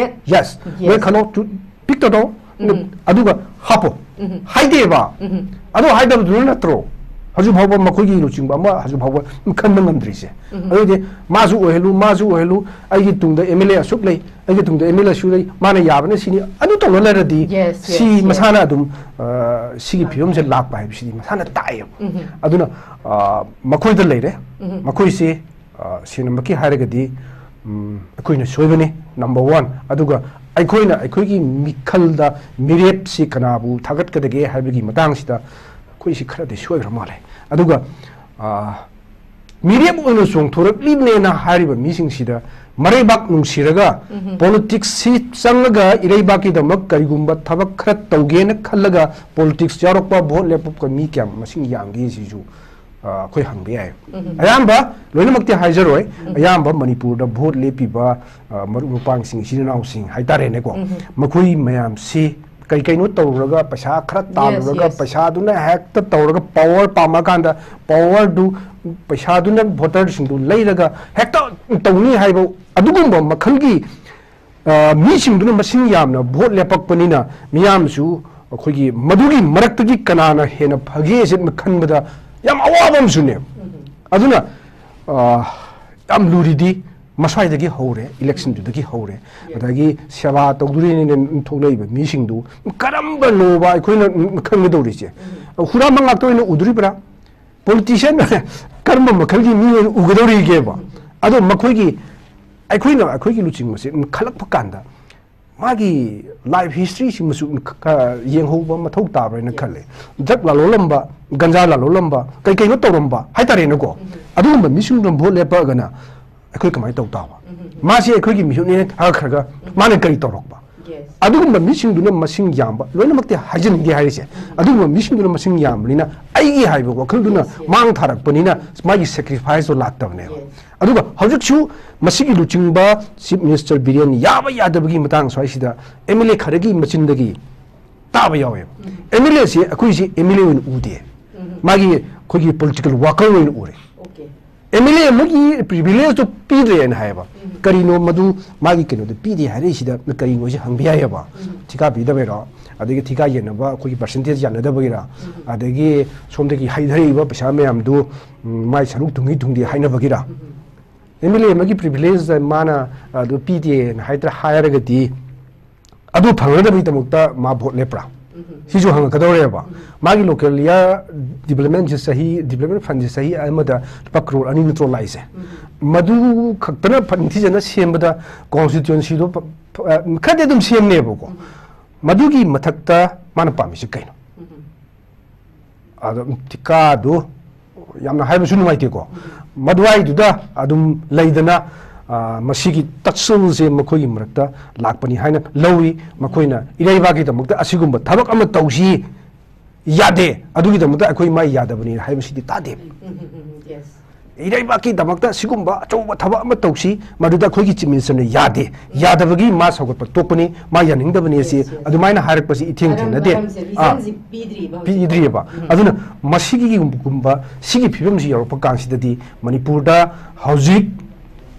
Yes. ꯅꯣꯏ ꯈꯜꯂꯣ, ꯄꯤꯛ ꯇꯧꯔꯣ꯫ ꯑꯗꯨꯒ ꯍꯥꯞꯄꯣ꯫ ꯍꯥꯏꯗꯦꯕ꯫ ꯑꯗꯨ ꯍꯥꯏꯗꯕꯗꯨꯅ ꯅꯠꯇ꯭ꯔꯣ ꯍꯧꯖꯤꯛ ꯐꯥꯎꯕ ꯃꯈꯣꯏꯒꯤ ꯂꯨꯆꯤꯡꯕ ꯑꯃ ꯍꯧꯖꯤꯛ ꯐꯥꯎꯕ ꯈꯟꯕ ꯉꯝꯗ꯭ꯔꯤꯁꯦ? ꯑꯗꯨꯗꯤ ꯃꯥꯁꯨ ꯑꯣꯏꯍꯜꯂꯨ, ꯃꯥꯁꯨ ꯑꯣꯏꯍꯜꯂꯨ, ꯑꯩꯒꯤ ꯇꯨꯡꯗ M L A ꯑꯁꯨꯛ ꯂꯩ, ꯑꯩꯒꯤ ꯇꯨꯡꯗ M L A ꯑꯁꯨꯛ ꯂꯩ, ꯃꯥꯅ ꯌꯥꯕꯅ ꯁꯤꯅꯤ, ꯑꯗꯨ ꯇꯧꯔ ꯂꯩꯔꯗꯤ ꯁꯤ ꯃꯁꯥꯅ ꯑꯗꯨꯝ, ꯑ, ꯁꯤꯒꯤ ꯐꯤꯕꯝꯁꯦ ꯂꯥꯛꯄ ꯍꯥꯏꯕꯁꯤꯗꯤ ꯃꯁꯥꯅ ꯇꯥꯛꯑꯦꯕ꯫ ꯑꯗꯨꯅ, ꯑ, ꯃꯈꯣꯏꯗ ꯂꯩꯔꯦ꯫ ꯃꯈꯣꯏꯁꯦ, ꯑ, ꯁꯦꯡꯅꯃꯛꯀꯤ ꯍꯥꯏꯔꯒꯗꯤ, ꯎꯝ, ꯑꯩꯈꯣꯏꯅ ꯁꯣꯏꯕꯅꯤ, number one꯫ ꯑꯗꯨꯒ ꯑꯩꯈꯣꯏꯅ ꯑꯩꯈꯣꯏꯒꯤ ꯃꯤꯈꯜꯗ ꯃꯤꯔꯦꯞꯁꯤ ꯀꯅꯥꯕꯨ ꯊꯥꯒꯠꯀꯗꯒꯦ ꯍꯥꯏꯕꯒꯤ ꯃꯇꯥꯡꯁꯤꯗ ꯑꯩꯈꯣꯏꯁꯤ ꯈꯔꯗꯤ ꯁꯣꯏꯈ꯭ꯔ ꯃꯥꯜꯂꯦ꯫ ꯑꯗꯨꯒ, ꯑ, ꯃꯤꯔꯦꯞ ꯑꯣꯏꯅ ꯆꯣꯡꯊꯣꯔꯛꯂꯤꯕꯅꯦꯅ ꯍꯥꯏꯔꯤꯕ ꯃꯤꯁꯤꯡꯁꯤꯗ ꯃꯔꯩꯕꯥꯛ ꯅꯨꯡꯁꯤꯔꯒ politicsꯁꯤ ꯆꯪꯉꯒ ꯏꯔꯩꯕꯥꯛꯀꯤꯗꯃꯛ ꯀꯔꯤꯒꯨꯝꯕ ꯊꯕꯛ ꯈꯔ ꯇꯧꯒꯦꯅ ꯈꯜꯂꯒ politics ꯌꯥꯎꯔꯛꯄ, vote ꯂꯦꯞꯄꯛꯄ ꯃꯤ ꯀꯌꯥꯝ ꯃꯁꯤꯡ ꯌꯥꯝꯒꯦ ꯁꯤꯁꯨ, ꯑ, ꯑꯩꯈꯣꯏ ꯍꯪꯕ ꯌꯥꯏ꯫ ꯑꯌꯥꯝꯕ, ꯂꯣꯏꯅꯃꯛꯇꯤ ꯍꯥꯏꯖꯔꯣꯏ, ꯑꯌꯥꯝꯕ ꯃꯅꯤꯄꯨꯔꯗ vote ꯂꯦꯞꯄꯤꯕ, ꯑ, ꯃꯔꯨꯞ ꯃꯄꯥꯡꯁꯤꯡ, ꯏꯆꯤꯟ ꯏꯅꯥꯎꯁꯤꯡ ꯍꯥꯏꯇꯥꯔꯦꯅꯦꯀꯣ, ꯃꯈꯣꯏ ꯃꯌꯥꯝꯁꯤ ꯀꯩ ꯀꯩꯅꯣ ꯇꯧꯔꯨꯔꯒ, ꯄꯩꯁꯥ ꯈꯔ ꯇꯥꯜꯂꯨꯔꯒ, ꯄꯩꯁꯥꯗꯨꯅ ꯍꯦꯛꯇ ꯇꯧꯔꯒ power ꯄꯥꯝꯃꯀꯥꯟꯗ powerꯗꯨ, ꯄꯩꯁꯥꯗꯨꯅ voterꯁꯤꯡꯗꯨ ꯂꯩꯔꯒ ꯍꯦꯛꯇ ꯇꯧꯅꯤ ꯍꯥꯏꯕ ꯑꯗꯨꯒꯨꯝꯕ ꯃꯈꯜꯒꯤ, ꯑ, ꯃꯤꯁꯤꯡꯗꯨꯅ ꯃꯁꯤꯡ ꯌꯥꯝꯅ vote ꯂꯦꯞꯄꯛꯄꯅꯤꯅ ꯃꯤꯌꯥꯝꯁꯨ ꯑꯩꯈꯣꯏꯒꯤ ꯃꯗꯨꯒꯤ ꯃꯔꯛꯇꯒꯤ ꯀꯅꯥꯅ ꯍꯦꯟꯅ ꯐꯒꯦ ꯁꯤ ꯈꯟꯕꯗ ꯌꯥꯝ ꯑꯋꯥꯕ ꯑꯃꯁꯨꯅꯦ꯫ ꯑꯗꯨꯅ, ꯑ, ꯌꯥꯝ ꯂꯨꯔꯤꯗꯤ ꯃꯁ꯭ꯋꯥꯏꯗꯒꯤ ꯍꯧꯔꯦ, electionꯗꯨꯗꯒꯤ ꯍꯧꯔꯦ꯫ ꯑꯗꯒꯤ ꯁꯦꯕꯥ ꯇꯧꯗꯣꯔꯤꯅꯦꯅ ꯊꯣꯛꯂꯛꯏꯕ ꯃꯤꯁꯤꯡꯗꯨ ꯀꯔꯝꯕꯅꯣꯕ ꯑꯩꯈꯣꯏꯅ ꯈꯪꯒꯗꯧꯔꯤꯁꯦ? ꯍꯨꯔꯥꯟꯕ ꯉꯥꯛꯇ ꯑꯣꯏꯅ ꯎꯗꯣꯔꯤꯕ꯭ꯔꯥ? Politician ꯀꯔꯝꯕ ꯃꯈꯜꯒꯤ ꯃꯤ ꯑꯣꯏꯅ ꯎꯒꯗꯧꯔꯤꯒꯦꯕ? ꯑꯗꯣ ꯃꯈꯣꯏꯒꯤ, ꯑꯩꯈꯣꯏꯅ ꯑꯩꯈꯣꯏꯒꯤ ꯂꯨꯆꯤꯡꯕꯁꯦ ꯈꯜꯂꯛꯄ ꯀꯥꯟꯗ ꯃꯥꯒꯤ life historyꯁꯤꯃꯁꯨ ꯈ-, ꯌꯦꯡꯍꯧꯕ ꯃꯊꯧ ꯇꯥꯕ꯭ꯔꯥ ꯍꯥꯏꯅ ꯈꯜꯂꯦ꯫ Drug ꯂꯥꯂꯣꯜꯂꯝꯕ, ꯒꯟꯖꯥ ꯂꯥꯂꯣꯜꯂꯝꯕ, ꯀꯩ ꯀꯩꯅꯣ ꯇꯧꯔꯝꯕ ꯍꯥꯏꯇꯥꯔꯦꯅꯦꯀꯣ꯫ ꯑꯗꯨꯒꯨꯝꯕ ꯃꯤꯁꯤꯡꯗꯨꯅ vote ꯂꯦꯞꯄꯛꯑꯒꯅ ꯑꯩꯈꯣꯏ ꯀꯃꯥꯏꯅ ꯇꯧ ꯇꯥꯕ? ꯃꯥꯁꯤ ꯑꯩꯈꯣꯏꯒꯤ ꯃꯤꯍꯨꯠꯅꯦꯅ ꯊꯥꯒꯠꯈ꯭ꯔꯒ ꯃꯥꯅ ꯀꯔꯤ ꯇꯧꯔꯛꯄ? ꯑꯗꯨꯒꯨꯝꯕ ꯃꯤꯁꯤꯡꯗꯨꯅ ꯃꯁꯤꯡ ꯌꯥꯝꯕ, ꯂꯣꯏꯅꯃꯛꯇꯤ ꯍꯥꯏꯖꯅꯤꯡꯗꯦ ꯍꯥꯏꯔꯤꯁꯦ, ꯑꯗꯨꯒꯨꯝꯕ ꯃꯤꯁꯤꯡꯗꯨꯅ ꯃꯁꯤꯡ ꯌꯥꯝꯕꯅꯤꯅ ꯑꯩꯒꯤ ꯍꯥꯏꯕ ꯋꯥꯈꯜꯗꯨꯅ ꯃꯥꯡ ꯊꯥꯔꯛꯄꯅꯤꯅ ꯃꯥꯒꯤ ꯁꯦꯀ꯭ꯔꯤꯐꯥꯏꯁꯇꯣ ꯂꯥꯛꯇꯕꯅꯦꯕ꯫ ꯑꯗꯨꯒ ꯍꯧꯖꯤꯛꯁꯨ ꯃꯁꯤꯒꯤ ꯂꯨꯆꯤꯡꯕ ꯆꯤꯐ ꯃꯤꯅꯤꯁꯇꯔ ꯕꯤꯔꯦꯟ ꯌꯥꯕ ꯌꯥꯗꯕꯒꯤ ꯃꯇꯥꯡ ꯁ꯭ꯋꯥꯏꯁꯤꯗ ꯑꯦꯝ ꯑꯦꯜ ꯑꯦ ꯈꯔꯒꯤ ꯃꯆꯤꯟꯗꯒꯤ ꯇꯥꯕ ꯌꯥꯎꯋꯦꯕ꯫ ꯑꯦꯝ ꯑꯦꯜ ꯑꯦꯁꯦ ꯑꯩꯈꯣꯏꯁꯦ ꯑꯦꯝ ꯑꯦꯜ ꯑꯦ ꯑꯣꯏꯅ ꯎꯗꯦ, ꯃꯥꯒꯤ ꯑꯩꯈꯣꯏꯒꯤ ꯄꯣꯂꯤꯇꯤꯀꯦꯜ ꯋꯥꯀꯔ ꯑꯣꯏꯅ ꯎꯔꯦ꯫ ꯑꯦꯝ ꯑꯦꯜ ꯑꯦ ꯑꯃꯒꯤ ꯄ꯭ꯔꯤꯚꯤꯂꯦꯖꯇꯣ ꯄꯤꯗ꯭ꯔꯦꯅ ꯍꯥꯏꯌꯦꯕ꯫ ꯀꯔꯤꯅꯣ ꯃꯗꯨ ꯃꯥꯒꯤ ꯀꯩꯅꯣꯗꯣ ꯄꯤꯗꯦ ꯍꯥꯏꯔꯛꯏꯁꯤꯗ ꯀꯔꯤꯅꯣꯁꯦ ꯍꯪꯕ ꯌꯥꯏꯌꯦꯕ꯫ ꯊꯤꯀꯥ ꯄꯤꯗꯕꯩꯔꯣ? ꯑꯗꯒꯤ ꯊꯤꯀꯥ ꯌꯦꯟꯅꯕ ꯑꯩꯈꯣꯏꯒꯤ ꯄꯥꯔꯁꯦꯟꯇꯦꯖ ꯌꯥꯅꯗꯕꯒꯤꯔ? ꯑꯗꯒꯤ ꯁꯣꯝꯗꯒꯤ ꯍꯩꯊꯔꯛꯏꯕ ꯄꯩꯁꯥ ꯃꯌꯥꯝꯗꯨ, ꯎꯝ, ꯃꯥꯏ ꯁꯔꯨꯛ ꯊꯨꯡꯏ ꯊꯨꯡꯗꯦ ꯍꯥꯏꯅꯕꯒꯤꯔ? ꯑꯦꯝ ꯑꯦꯜ ꯑꯦ ꯑꯃꯒꯤ ꯄ꯭ꯔꯤꯚꯤꯂꯦꯖ ꯃꯥꯅ ꯑꯗꯨ ꯄꯤꯗꯦꯅ ꯍꯥꯏꯗ꯭ꯔꯥ ꯍꯥꯏꯔꯒꯗꯤ ꯑꯗꯨ ꯐꯪꯅꯅꯕꯒꯤꯗꯃꯛꯇ ꯃꯥ ꯚꯣꯠ ꯂꯦꯞꯄ꯭ꯔꯥ? ꯁꯤꯁꯨ ꯍꯪꯉꯛꯀꯗꯧꯔꯦꯕ꯫ ꯃꯥꯒꯤ ꯂꯣꯀꯦꯜ ꯑꯦꯔꯤꯌꯥ ꯗꯤꯕꯂꯞꯃꯦꯟꯁꯦ ꯆꯍꯤ, ꯗꯤꯕꯂꯞꯃꯦꯟ ꯐꯟꯁꯦ ꯆꯍꯤ ꯑꯃꯗ ꯂꯨꯄꯥ ꯀ꯭ꯔꯣꯔ ꯑꯅꯤ ꯅꯠꯇ꯭ꯔꯣ ꯂꯥꯛꯏꯁꯦ? ꯃꯗꯨ ꯈꯛꯇꯅ ꯐ-, ꯅꯤꯡꯊꯤꯖꯅ ꯁꯦꯝꯕꯗ ꯀꯣꯟꯁꯇꯤꯇ꯭ꯋꯦꯟꯁꯤꯗꯣ ꯐ-, ꯐ-, ꯑ, ꯈꯔꯗꯤ ꯑꯗꯨꯝ ꯁꯦꯝꯅꯦꯕꯀꯣ꯫ ꯃꯗꯨꯒꯤ ꯃꯊꯛꯇ ꯃꯥꯅ ꯄꯥꯝꯃꯤꯁꯦ ꯀꯩꯅꯣ? ꯑꯗꯣ ꯊꯤꯀꯥꯗꯨ ꯌꯥꯝꯅ ꯍꯥꯏꯕꯁꯨ ꯅꯨꯡꯉꯥꯏꯇꯦꯀꯣ꯫ ꯃꯗꯨꯋꯥꯏꯗꯨꯗ ꯑꯗꯨꯝ ꯂꯩꯗꯅ, ꯑ, ꯃꯁꯤꯒꯤ ꯇꯛꯁꯜꯁꯦ ꯃꯈꯣꯏꯒꯤ ꯃꯔꯛꯇ ꯂꯥꯛꯄꯅꯤ ꯍꯥꯏꯅ ꯂꯧꯏ꯫ ꯃꯈꯣꯏꯅ ꯏꯔꯩꯕꯥꯛꯀꯤꯗꯃꯛꯇ ꯑꯁꯤꯒꯨꯝꯕ ꯊꯕꯛ ꯑꯃ ꯇꯧꯁꯤ, ꯌꯥꯗꯦ, ꯑꯗꯨꯒꯤꯗꯃꯛꯇ ꯑꯩꯈꯣꯏ ꯃꯥꯏ ꯌꯥꯗꯕꯅꯤ ꯍꯥꯏꯕꯁꯤꯗꯤ ꯇꯥꯗꯦ꯫ ꯏꯔꯩꯕꯥꯛꯀꯤꯗꯃꯛꯇ ꯁꯤꯒꯨꯝꯕ ꯑꯆꯧꯕ ꯊꯕꯛ ꯑꯃ ꯇꯧꯁꯤ, ꯃꯗꯨꯗ ꯑꯩꯈꯣꯏꯒꯤ ꯆꯤꯐ ꯃꯤꯅꯤꯁꯇꯔꯅ ꯌꯥꯗꯦ, ꯌꯥꯗꯕꯒꯤ ꯃꯥ ꯁꯧꯒꯠꯄ ꯇꯣꯛꯄꯅꯤ, ꯃꯥ ꯌꯥꯅꯤꯡꯗꯕꯅꯤ ꯑꯁꯤ꯫ Yes, yes. ꯑꯗꯨꯃꯥꯏꯅ ꯍꯥꯏꯔꯛꯄꯁꯤ ꯏꯊꯦꯡ ꯃꯔꯝ-, ꯊꯦꯡꯅꯗꯦ꯫ ꯃꯔꯝꯁꯦ, ꯑꯥ, reasonꯁꯦ ꯄꯤꯗ꯭ꯔꯤꯕ ꯍꯧꯖꯤꯛ ꯄꯤꯗ꯭ꯔꯤꯑꯕ꯫ ꯎꯝ꯫ ꯑꯗꯨꯅ ꯃꯁꯤꯒꯤꯒꯨꯝꯕ, ꯁꯤꯒꯤ ꯐꯤꯕꯝꯁꯤ ꯌꯧꯔꯛꯄ ꯀꯥꯟꯁꯤꯗꯗꯤ ꯃꯅꯤꯄꯨꯔꯗ ꯍꯧꯖꯤꯛ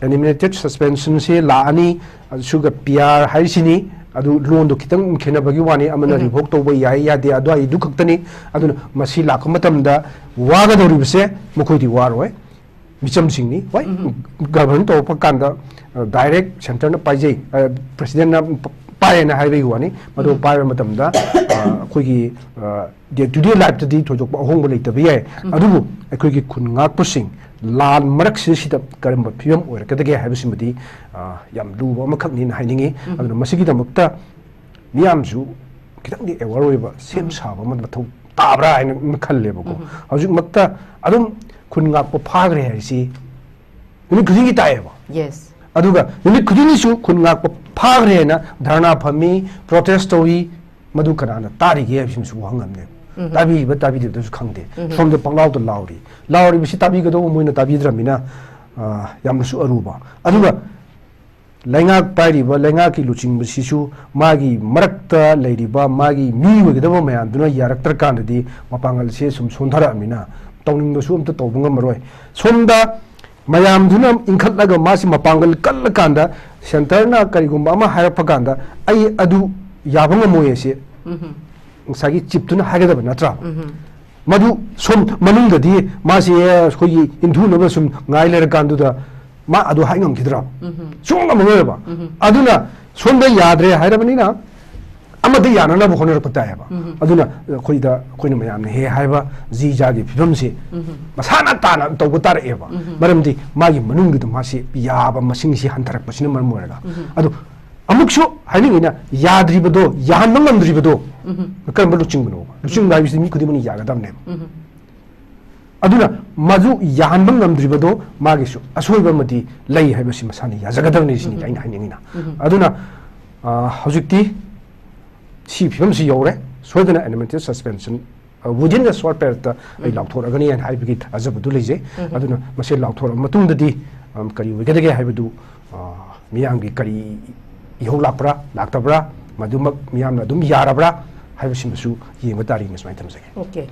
ꯑꯦꯅꯤꯃꯦꯇꯦꯠ ꯁꯁꯄꯦꯟꯁꯟꯁꯦ ꯂꯥꯛꯑꯅꯤ, ꯑꯗꯨꯒ ꯄꯤ ꯑꯥꯔ ꯍꯥꯏꯔꯤꯁꯤꯅꯤ꯫ ꯑꯗꯨ ꯂꯣꯟꯗꯣ ꯈꯤꯇꯪ ꯈꯦꯠꯅꯕꯒꯤ ꯋꯥꯅꯤ, ꯑꯃꯅ ꯎꯝ꯫ ꯔꯤꯚꯣꯛ ꯇꯧꯕ ꯌꯥꯏ ꯌꯥꯗꯦ ꯑꯗꯨꯋꯥꯏꯗꯨ ꯈꯛꯇꯅꯤ꯫ ꯑꯗꯨꯅ ꯃꯁꯤ ꯂꯥꯛꯄ ꯃꯇꯝꯗ ꯋꯥꯒꯗꯧꯔꯤꯕꯁꯦ ꯃꯈꯣꯏꯗꯤ ꯋꯥꯔꯣꯏ, ꯃꯤꯆꯝꯁꯤꯡꯅꯤ꯫ ꯍꯣꯏ, ꯎꯝ꯫ ꯒꯕꯔꯟ ꯇꯧꯔꯛꯄ ꯀꯥꯟꯗ, ꯑ, ꯗꯥꯏꯔꯦꯛ ꯁꯦꯟꯇꯔꯅ ꯄꯥꯏꯖꯩ, ꯑ, ꯄ꯭ꯔꯁꯤꯗꯦꯟꯅ ꯄ-, ꯄꯥꯏꯌꯦꯅ ꯍꯥꯏꯕꯒꯤ ꯋꯥꯅꯤ꯫ ꯃꯗꯨ ꯎꯝ꯫ ꯄꯥꯏꯕ ꯃꯇꯝꯗ, ꯑ, ꯑꯩꯈꯣꯏꯒꯤ, ꯑ, ꯗꯦ ꯇꯨ ꯗꯦ ꯂꯥꯏꯐꯇꯗꯤ ꯊꯣꯏꯗꯣꯛꯄ ꯑꯍꯣꯡꯕ ꯂꯩꯇꯕ ꯌꯥꯏ꯫ ꯎꯝ꯫ ꯑꯗꯨꯕꯨ ꯑꯩꯈꯣꯏꯒꯤ ꯈꯨꯟ ꯉꯥꯛꯄꯁꯤꯡ ꯂꯥꯟ ꯃꯔꯛꯁꯤꯗ ꯀꯔꯝꯕ ꯐꯤꯕꯝ ꯑꯣꯏꯔꯛꯀꯗꯒꯦ ꯍꯥꯏꯕꯁꯤꯃꯗꯤ, ꯑ, ꯌꯥꯝ ꯂꯨꯕ ꯑꯃꯈꯛꯅꯤꯅ ꯍꯥꯏꯅꯤꯡꯉꯤ꯫ ꯎꯝ꯫ ꯑꯗꯨꯅ ꯃꯁꯤꯒꯤꯗꯃꯛꯇ ꯃꯤꯌꯥꯝꯁꯨ ꯈꯤꯇꯪꯗꯤ ꯑꯦꯋꯥꯔ ꯑꯣꯏꯕ, ꯁꯦꯝ ꯎꯝ꯫ ꯁꯥꯕ ꯑꯃ ꯃꯊꯧ ꯇꯥꯕ꯭ꯔꯥ ꯍꯥꯏꯅ ꯑꯃ ꯈꯜꯂꯦꯕꯀꯣ꯫ ꯎꯝ꯫ ꯍꯧꯖꯤꯛꯃꯛꯇ ꯑꯗꯨꯝ ꯈꯨꯟ ꯉꯥꯛꯄ ꯐꯥꯈ꯭ꯔꯦ ꯍꯥꯏꯁꯤ ꯅꯨꯃꯤꯠ ꯈꯨꯗꯤꯡꯒꯤ ꯇꯥꯏꯌꯦꯕ꯫ Yes꯫ ꯑꯗꯨꯒ ꯅꯨꯃꯤꯠ ꯈꯨꯗꯤꯡꯒꯤꯁꯨ ꯈꯨꯟ ꯉꯥꯛꯄ ꯐꯥꯈ꯭ꯔꯦꯅ ꯙꯔꯅꯥ ꯐꯝꯃꯤ, ꯄ꯭ꯔꯣꯇꯦꯁ ꯇꯧꯏ꯫ ꯃꯗꯨ ꯀꯅꯥꯅ ꯇꯥꯔꯤꯒꯦ ꯍꯥꯏꯕꯁꯤꯃꯁꯨ ꯋꯥꯍꯪ ꯑꯃꯅꯦ꯫ ꯎꯝ꯫ ꯇꯥꯕꯤꯔꯤꯕ ꯇꯥꯕꯤꯗꯕꯗꯨꯁꯨ ꯈꯪꯗꯦ꯫ ꯎꯝ꯫ ꯁꯣꯝꯗ ꯄꯪꯂꯥꯎꯗ ꯂꯥꯎꯔꯤ꯫ ꯂꯥꯎꯔꯤꯕꯁꯤ ꯇꯥꯕꯤꯒꯗꯧꯕ ꯃꯣꯏꯅ ꯇꯥꯕꯤꯗ꯭ꯔꯕꯅꯤꯅ, ꯑ, ꯌꯥꯝꯅꯁꯨ ꯑꯔꯨꯕ꯫ ꯑꯗꯨꯒ ꯂꯩꯉꯥꯛ ꯄꯥꯏꯔꯤꯕ ꯂꯩꯉꯥꯛꯀꯤ ꯂꯨꯆꯤꯡꯕꯁꯤꯁꯨ ꯃꯥꯒꯤ ꯃꯔꯛꯇ ꯂꯩꯔꯤꯕ ꯃꯥꯒꯤ ꯃꯤ ꯑꯣꯏꯒꯗꯕ ꯃꯌꯥꯝꯗꯨꯅ ꯌꯥꯔꯛꯇ꯭ꯔꯀꯥꯟꯗꯗꯤ ꯃꯄꯥꯡꯒꯜꯁꯦ ꯁꯨꯝ ꯁꯣꯟꯊꯔꯛꯑꯃꯤꯅ ꯇꯧꯅꯤꯡꯕꯁꯨ ꯑꯝꯇ ꯇꯧꯕ ꯉꯝꯃꯔꯣꯏ꯫ ꯁꯣꯝꯗ ꯃꯌꯥꯝꯗꯨꯅ ꯏꯟꯈꯠꯂꯒ ꯃꯥꯁꯤ ꯃꯄꯥꯡꯒꯜ ꯀꯜꯂꯀꯥꯟꯗ ꯁꯦꯟꯇꯔꯅ ꯀꯔꯤꯒꯨꯝꯕ ꯑꯃ ꯍꯥꯏꯔꯛꯄ ꯀꯥꯟꯗ ꯑꯩ ꯑꯗꯨ ꯌꯥꯕ ꯉꯝꯃꯣꯏ ꯑꯁꯤ ꯎꯝꯍꯨꯝ꯫ ꯉꯁꯥꯏꯒꯤ ꯆꯤꯞꯇꯨꯅ ꯍꯥꯏꯒꯗꯕ ꯅꯠꯇ꯭ꯔꯥ? ꯎꯝꯍꯨꯝ꯫ ꯃꯗꯨ ꯁꯣꯝ ꯃꯅꯨꯡꯗꯗꯤ ꯃꯥꯁꯤ ꯑꯩꯈꯣꯏꯒꯤ ꯏꯟꯊꯨꯅꯕ ꯁꯨꯝ ꯉꯥꯏ ꯂꯩꯔꯀꯥꯟꯗꯨꯗ ꯃꯥ ꯑꯗꯨ ꯍꯥꯏ ꯉꯝꯈꯤꯗ꯭ꯔꯥ? ꯎꯝꯍꯨꯝ꯫ ꯁꯨꯡꯉꯝ ꯉꯝꯃꯔꯣꯏꯕ꯫ ꯎꯝꯍꯨꯝ꯫ ꯑꯗꯨꯅ ꯁꯣꯝꯗ ꯌꯥꯗ꯭ꯔꯦ ꯍꯥꯏꯔꯕꯅꯤꯅ ꯑꯃꯗ ꯌꯥꯅꯅꯕ ꯍꯣꯠꯅꯔꯛꯄ ꯇꯥꯏꯌꯦꯕ꯫ ꯎꯝꯍꯨꯝ꯫ ꯑꯗꯨꯅ ꯑꯩꯈꯣꯏꯗ, ꯑꯩꯈꯣꯏꯅ ꯃꯌꯥꯝꯅ ꯍꯦ ꯍꯥꯏꯕ ꯖꯤ ꯖꯥꯒꯤ ꯐꯤꯕꯝꯁꯤ ꯎꯝꯍꯨꯝ꯫ ꯃꯁꯥꯅ ꯇꯥꯅ ꯇꯧꯕ ꯇꯥꯔꯛꯑꯦꯕ꯫ ꯎꯝꯍꯨꯝ꯫ ꯃꯔꯝꯗꯤ ꯃꯥꯒꯤ ꯃꯅꯨꯡꯒꯤꯗ ꯃꯥꯁꯤ ꯌꯥꯕ ꯃꯁꯤꯡꯁꯤ ꯍꯟꯊꯔꯛꯄꯁꯤꯅ ꯃꯔꯝ ꯑꯣꯏꯔꯒ꯫ ꯎꯝꯍꯨꯝ꯫ ꯑꯗꯨ ꯑꯃꯨꯛꯁꯨ ꯍꯥꯏꯅꯤꯡꯉꯤꯅ ꯌꯥꯗ꯭ꯔꯤꯕꯗꯣ, ꯌꯥꯍꯟꯕ ꯉꯝꯗ꯭ꯔꯤꯕꯗꯣ ꯎꯝꯍꯨꯝ꯫ ꯀꯔꯝꯕ ꯂꯨꯆꯤꯡꯕꯅꯣꯕ? ꯂꯨꯆꯤꯡꯕ ꯍꯥꯏꯕꯁꯤꯗꯤ ꯃꯤ ꯈꯨꯗꯤꯡꯃꯛꯅ ꯌꯥꯒꯗꯕꯅꯦꯕ꯫ ꯎꯝꯍꯨꯝ꯫ ꯑꯗꯨꯅ ꯃꯗꯨ ꯌꯥꯍꯟꯕ ꯉꯝꯗ꯭ꯔꯤꯕꯗꯣ ꯃꯥꯒꯤꯁꯨ ꯑꯁꯣꯏꯕ ꯑꯃꯗꯤ ꯂꯩ ꯍꯥꯏꯕꯁꯤ ꯃꯁꯥꯅ ꯌꯥꯖꯒꯗꯕꯅꯤ ꯁꯤꯅꯤ ꯎꯝꯍꯨꯝ꯫ ꯑꯩꯅ ꯍꯥꯏꯅꯤꯡꯉꯤꯅ꯫ ꯎꯝꯍꯨꯝ꯫ ꯑꯗꯨꯅ, ꯑ, ꯍꯧꯖꯤꯛꯇꯤ ꯁꯤ ꯐꯤꯕꯝꯁꯤ ꯌꯧꯔꯦ, ꯁꯣꯏꯗꯅ animated suspension, ꯑ, within the short periodꯇ ꯑꯩ ꯎꯝ꯫ ꯂꯥꯎꯊꯣꯔꯛꯑꯒꯅꯤ ꯍꯥꯏꯅ ꯍꯥꯏꯕꯒꯤ ꯊꯥꯖꯕꯗꯨ ꯂꯩꯖꯩ꯫ ꯎꯝꯍꯨꯝ꯫ ꯑꯗꯨꯅ ꯃꯁꯤ ꯂꯥꯎꯊꯣꯔꯛꯑꯕ ꯃꯇꯨꯡꯗꯗꯤ, ꯑꯝ, ꯀꯔꯤ ꯑꯣꯏꯒꯗꯒꯦ ꯍꯥꯏꯕꯗꯨ, ꯑ, ꯃꯤꯌꯥꯝꯒꯤ ꯀꯔꯤ ꯏꯍꯧ ꯂꯥꯛꯄ꯭ꯔꯥ, ꯂꯥꯛꯇꯕ꯭ꯔꯥ, ꯃꯗꯨꯃꯛ ꯃꯤꯌꯥꯝꯅ ꯑꯗꯨꯝ ꯌꯥꯔꯕ꯭ꯔꯥ ꯍꯥꯏꯕꯁꯤꯃꯁꯨ ꯌꯦꯡꯕ ꯇꯥꯔꯤꯅ ꯁꯨꯃꯥꯏꯅ ꯊꯝꯖꯒꯦ꯫ Okay.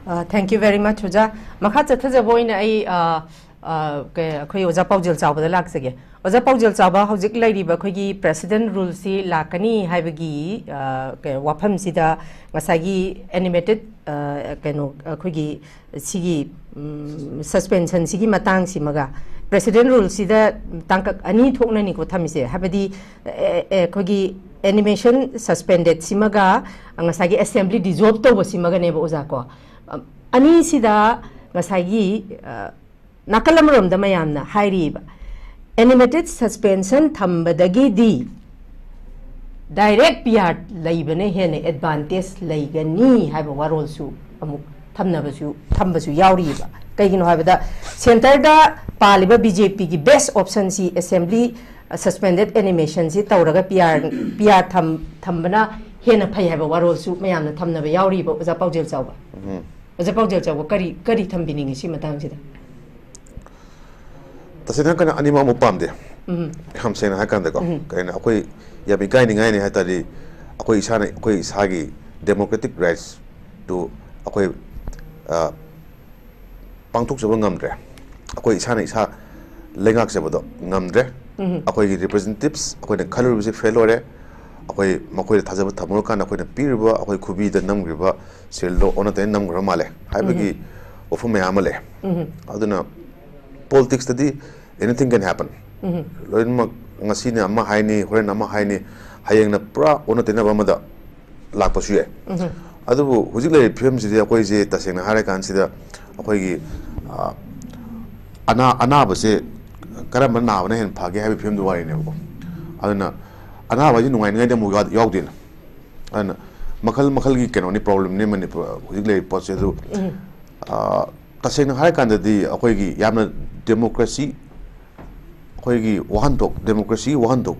Uh, thank you very much, ꯑꯣꯖꯥ꯫ ꯃꯈꯥ ꯆꯠꯊꯖꯕ ꯑꯣꯏꯅ ꯑꯩ, ꯑ, ꯑ, ꯀꯩ, ꯑꯩꯈꯣꯏ ꯑꯣꯖꯥ ꯄꯥꯎꯖꯦꯜ ꯆꯥꯎꯕꯗ ꯂꯥꯛꯆꯒꯦ꯫ ꯑꯣꯖꯥ ꯄꯥꯎꯖꯦꯜ ꯆꯥꯎꯕ, ꯍꯧꯖꯤꯛ ꯂꯩꯔꯤꯕ ꯑꯩꯈꯣꯏꯒꯤ president ruleꯁꯤ ꯂꯥꯛꯀꯅꯤ ꯍꯥꯏꯕꯒꯤ, ꯑ, ꯀꯩ, ꯋꯥꯐꯝꯁꯤꯗ ꯉꯁꯥꯏꯒꯤ animated, ꯑ, ꯀꯩꯅꯣ, ꯑꯩꯈꯣꯏꯒꯤ ꯁꯤꯒꯤ, ꯎꯝ, suspensionꯁꯤꯒꯤ ꯃꯇꯥꯡꯁꯤꯃꯒ, president ruleꯁꯤꯗ ꯇꯥꯡꯀꯛ ꯑꯅꯤ ꯊꯣꯛꯅꯅꯤꯀꯣ ꯊꯝꯃꯤꯁꯦ, ꯍꯥꯏꯕꯗꯤ, ꯑꯦ, ꯑꯦ, ꯑꯩꯈꯣꯏꯒꯤ animation suspendedꯁꯤꯃꯒ ꯉꯁꯥꯏꯒꯤ assembly dissolve ꯇꯧꯕꯁꯤꯃꯒꯅꯦꯕ, ꯑꯣꯖꯥ, ꯀꯣ꯫ ꯑ, ꯑꯅꯤꯁꯤꯗ ꯉꯁꯥꯏꯒꯤ, ꯑ, ꯅꯥꯀꯜ ꯑꯃꯔꯣꯝꯗ ꯃꯌꯥꯝꯅ ꯍꯥꯏꯔꯤꯕ animated suspension ꯊꯝꯕꯗꯒꯤꯗꯤ direct P R ꯂꯩꯕꯅ ꯍꯦꯟꯅ advantage ꯂꯩꯒꯅꯤ ꯍꯥꯏꯕ ꯋꯥꯔꯣꯜꯁꯨ ꯑꯃꯨꯛ ꯊꯝꯅꯕꯁꯨ, ꯊꯝꯕꯁꯨ ꯌꯥꯎꯔꯤꯕ꯫ ꯀꯩꯒꯤꯅꯣ ꯍꯥꯏꯕꯗ, ꯁꯦꯟꯇꯔꯗ ꯄꯥꯜꯂꯤꯕ ꯕꯤ ꯖꯦ ꯄꯤꯒꯤ ꯕꯦꯁ ꯑꯣꯞꯁꯟꯁꯤ ꯑꯦꯁꯦꯝꯕ꯭ꯂꯤ ꯁꯁꯄꯦꯟꯗꯦꯗ ꯑꯦꯅꯤꯃꯦꯁꯟꯁꯤ ꯇꯧꯔꯒ ꯄꯤ ꯑꯥꯔ, ꯄꯤ ꯑꯥꯔ ꯊꯝ-, ꯊꯝꯕꯅ ꯍꯦꯟꯅ ꯐꯩ ꯍꯥꯏꯕ ꯋꯥꯔꯣꯜꯁꯨ ꯃꯌꯥꯝꯅ ꯊꯝꯅꯕ ꯌꯥꯎꯔꯤꯕ, ꯑꯣꯖꯥ ꯄꯥꯎꯖꯦꯜ ꯆꯥꯎꯕ꯫ ꯎꯝ꯫ ꯑꯣꯖꯥ ꯄꯥꯎꯖꯦꯜ ꯆꯥꯎꯕ, ꯀꯔꯤ, ꯀꯔꯤ ꯊꯝꯕꯤꯅꯤꯡꯉꯤ ꯁꯤ ꯃꯇꯥꯡꯁꯤꯗ? ꯇꯁꯦꯡꯅ ꯍꯥꯏꯔꯀꯥꯟꯗ ꯑꯅꯤꯃꯛ ꯑꯃꯨꯛ ꯄꯥꯝꯗꯦ꯫ ꯎꯝ꯫ ꯌꯥꯝ ꯁꯦꯡꯅ ꯍꯥꯏꯔꯀꯥꯟꯗꯀꯣ, ꯎꯝ꯫ ꯀꯩꯅꯣ, ꯑꯩꯈꯣꯏ ꯌꯥꯝ ꯏꯀꯥꯏꯅꯤꯡꯉꯥꯏꯅꯤ ꯍꯥꯏ ꯇꯥꯔꯗꯤ, ꯑꯩꯈꯣꯏ ꯏꯁꯥꯅ, ꯑꯩꯈꯣꯏ ꯏꯁꯥꯒꯤ democratic rights ꯇꯨ ꯑꯩꯈꯣꯏ, ꯑ, ꯄꯥꯡꯊꯣꯛꯆꯕ ꯉꯝꯗ꯭ꯔꯦ꯫ ꯑꯩꯈꯣꯏ ꯏꯁꯥꯅ ꯏꯁꯥ ꯂꯩꯉꯥꯛꯆꯕꯗꯣ ꯉꯝꯗ꯭ꯔꯦ꯫ ꯎꯝ꯫ ꯑꯩꯈꯣꯏꯒꯤ representatives, ꯑꯩꯈꯣꯏꯅ ꯈꯜꯂꯨꯔꯤꯕꯁꯤ fail ꯑꯣꯏꯔꯦ꯫ ꯑꯩꯈꯣꯏ ꯃꯈꯣꯏꯗ ꯊꯥꯖꯕ ꯊꯝꯃꯨꯔꯀꯥꯟꯗ ꯑꯩꯈꯣꯏꯅ ꯄꯤꯔꯤꯕ, ꯑꯩꯈꯣꯏ ꯈꯨꯕꯤꯗ ꯅꯝꯈ꯭ꯔꯤꯕ ꯁꯤꯜꯗꯣ ꯑꯣꯟꯅ ꯇꯩꯅ ꯅꯝꯈ꯭ꯔ ꯃꯥꯜꯂꯦ ꯍꯥꯏꯕꯒꯤ ꯎꯝ꯫ ꯋꯥꯐꯝ ꯃꯌꯥꯝ ꯑꯃ ꯂꯩ꯫ ꯎꯝ꯫ ꯑꯗꯨꯅ politics ꯇꯗꯤ anything can happen꯫ ꯎꯝ꯫ ꯂꯣꯏꯅꯃꯛ ꯉꯁꯤꯅ ꯑꯃ ꯍꯥꯏꯅꯤ, ꯍꯣꯔꯦꯟ ꯑꯃ ꯍꯥꯏꯅꯤ, ꯍꯌꯦꯡꯅ ꯄꯨꯔꯥ ꯑꯣꯟꯅ ꯇꯩꯅꯕ ꯑꯃꯗ ꯂꯥꯛꯄꯁꯨ ꯌꯥꯏ꯫ ꯎꯝ꯫ ꯑꯗꯨꯕꯨ ꯍꯧꯖꯤꯛ ꯂꯩꯔꯤꯕ ꯐꯤꯕꯝꯁꯤꯗꯤ ꯑꯩꯈꯣꯏꯁꯦ ꯇꯁꯦꯡꯅ ꯍꯥꯏꯔꯀꯥꯟꯁꯤꯗ ꯑꯩꯈꯣꯏꯒꯤ, ꯑ, ꯑꯅꯥ-, ꯑꯅꯥꯕꯁꯦ ꯀꯔꯝꯕ ꯅꯥꯕꯅ ꯍꯦꯟꯅ ꯐꯒꯦ ꯍꯥꯏꯕꯒꯤ ꯐꯤꯕꯝꯗꯨ ꯋꯥꯔꯤꯅꯦꯕꯀꯣ꯫ ꯑꯗꯨꯅ ꯑꯅꯥꯕ ꯍꯥꯏꯁꯦ ꯅꯨꯡꯉꯥꯏꯅꯤꯡꯉꯥꯏꯗꯤ ꯑꯃꯨꯛ ꯌꯥꯎ-, ꯌꯥꯎꯗꯦꯅ꯫ ꯑꯗꯨꯅ ꯃꯈꯜ ꯃꯈꯜꯒꯤ ꯀꯩꯅꯣꯅꯤ, problem ꯅꯤ ꯃꯅꯤꯄꯨꯔ ꯍꯧꯖꯤꯛ ꯂꯩꯔꯤꯕ ꯄꯣꯠꯁꯦ꯫ ꯑꯗꯨ, ꯎꯝ꯫ ꯑ, ꯇꯁꯦꯡꯅ ꯍꯥꯏꯔꯀꯥꯟꯗꯗꯤ ꯑꯩꯈꯣꯏꯒꯤ ꯌꯥꯝꯅ democracy, ꯑꯩꯈꯣꯏꯒꯤ ꯋꯥꯍꯟꯊꯣꯛ, democracy ꯒꯤ ꯋꯥꯍꯟꯊꯣꯛ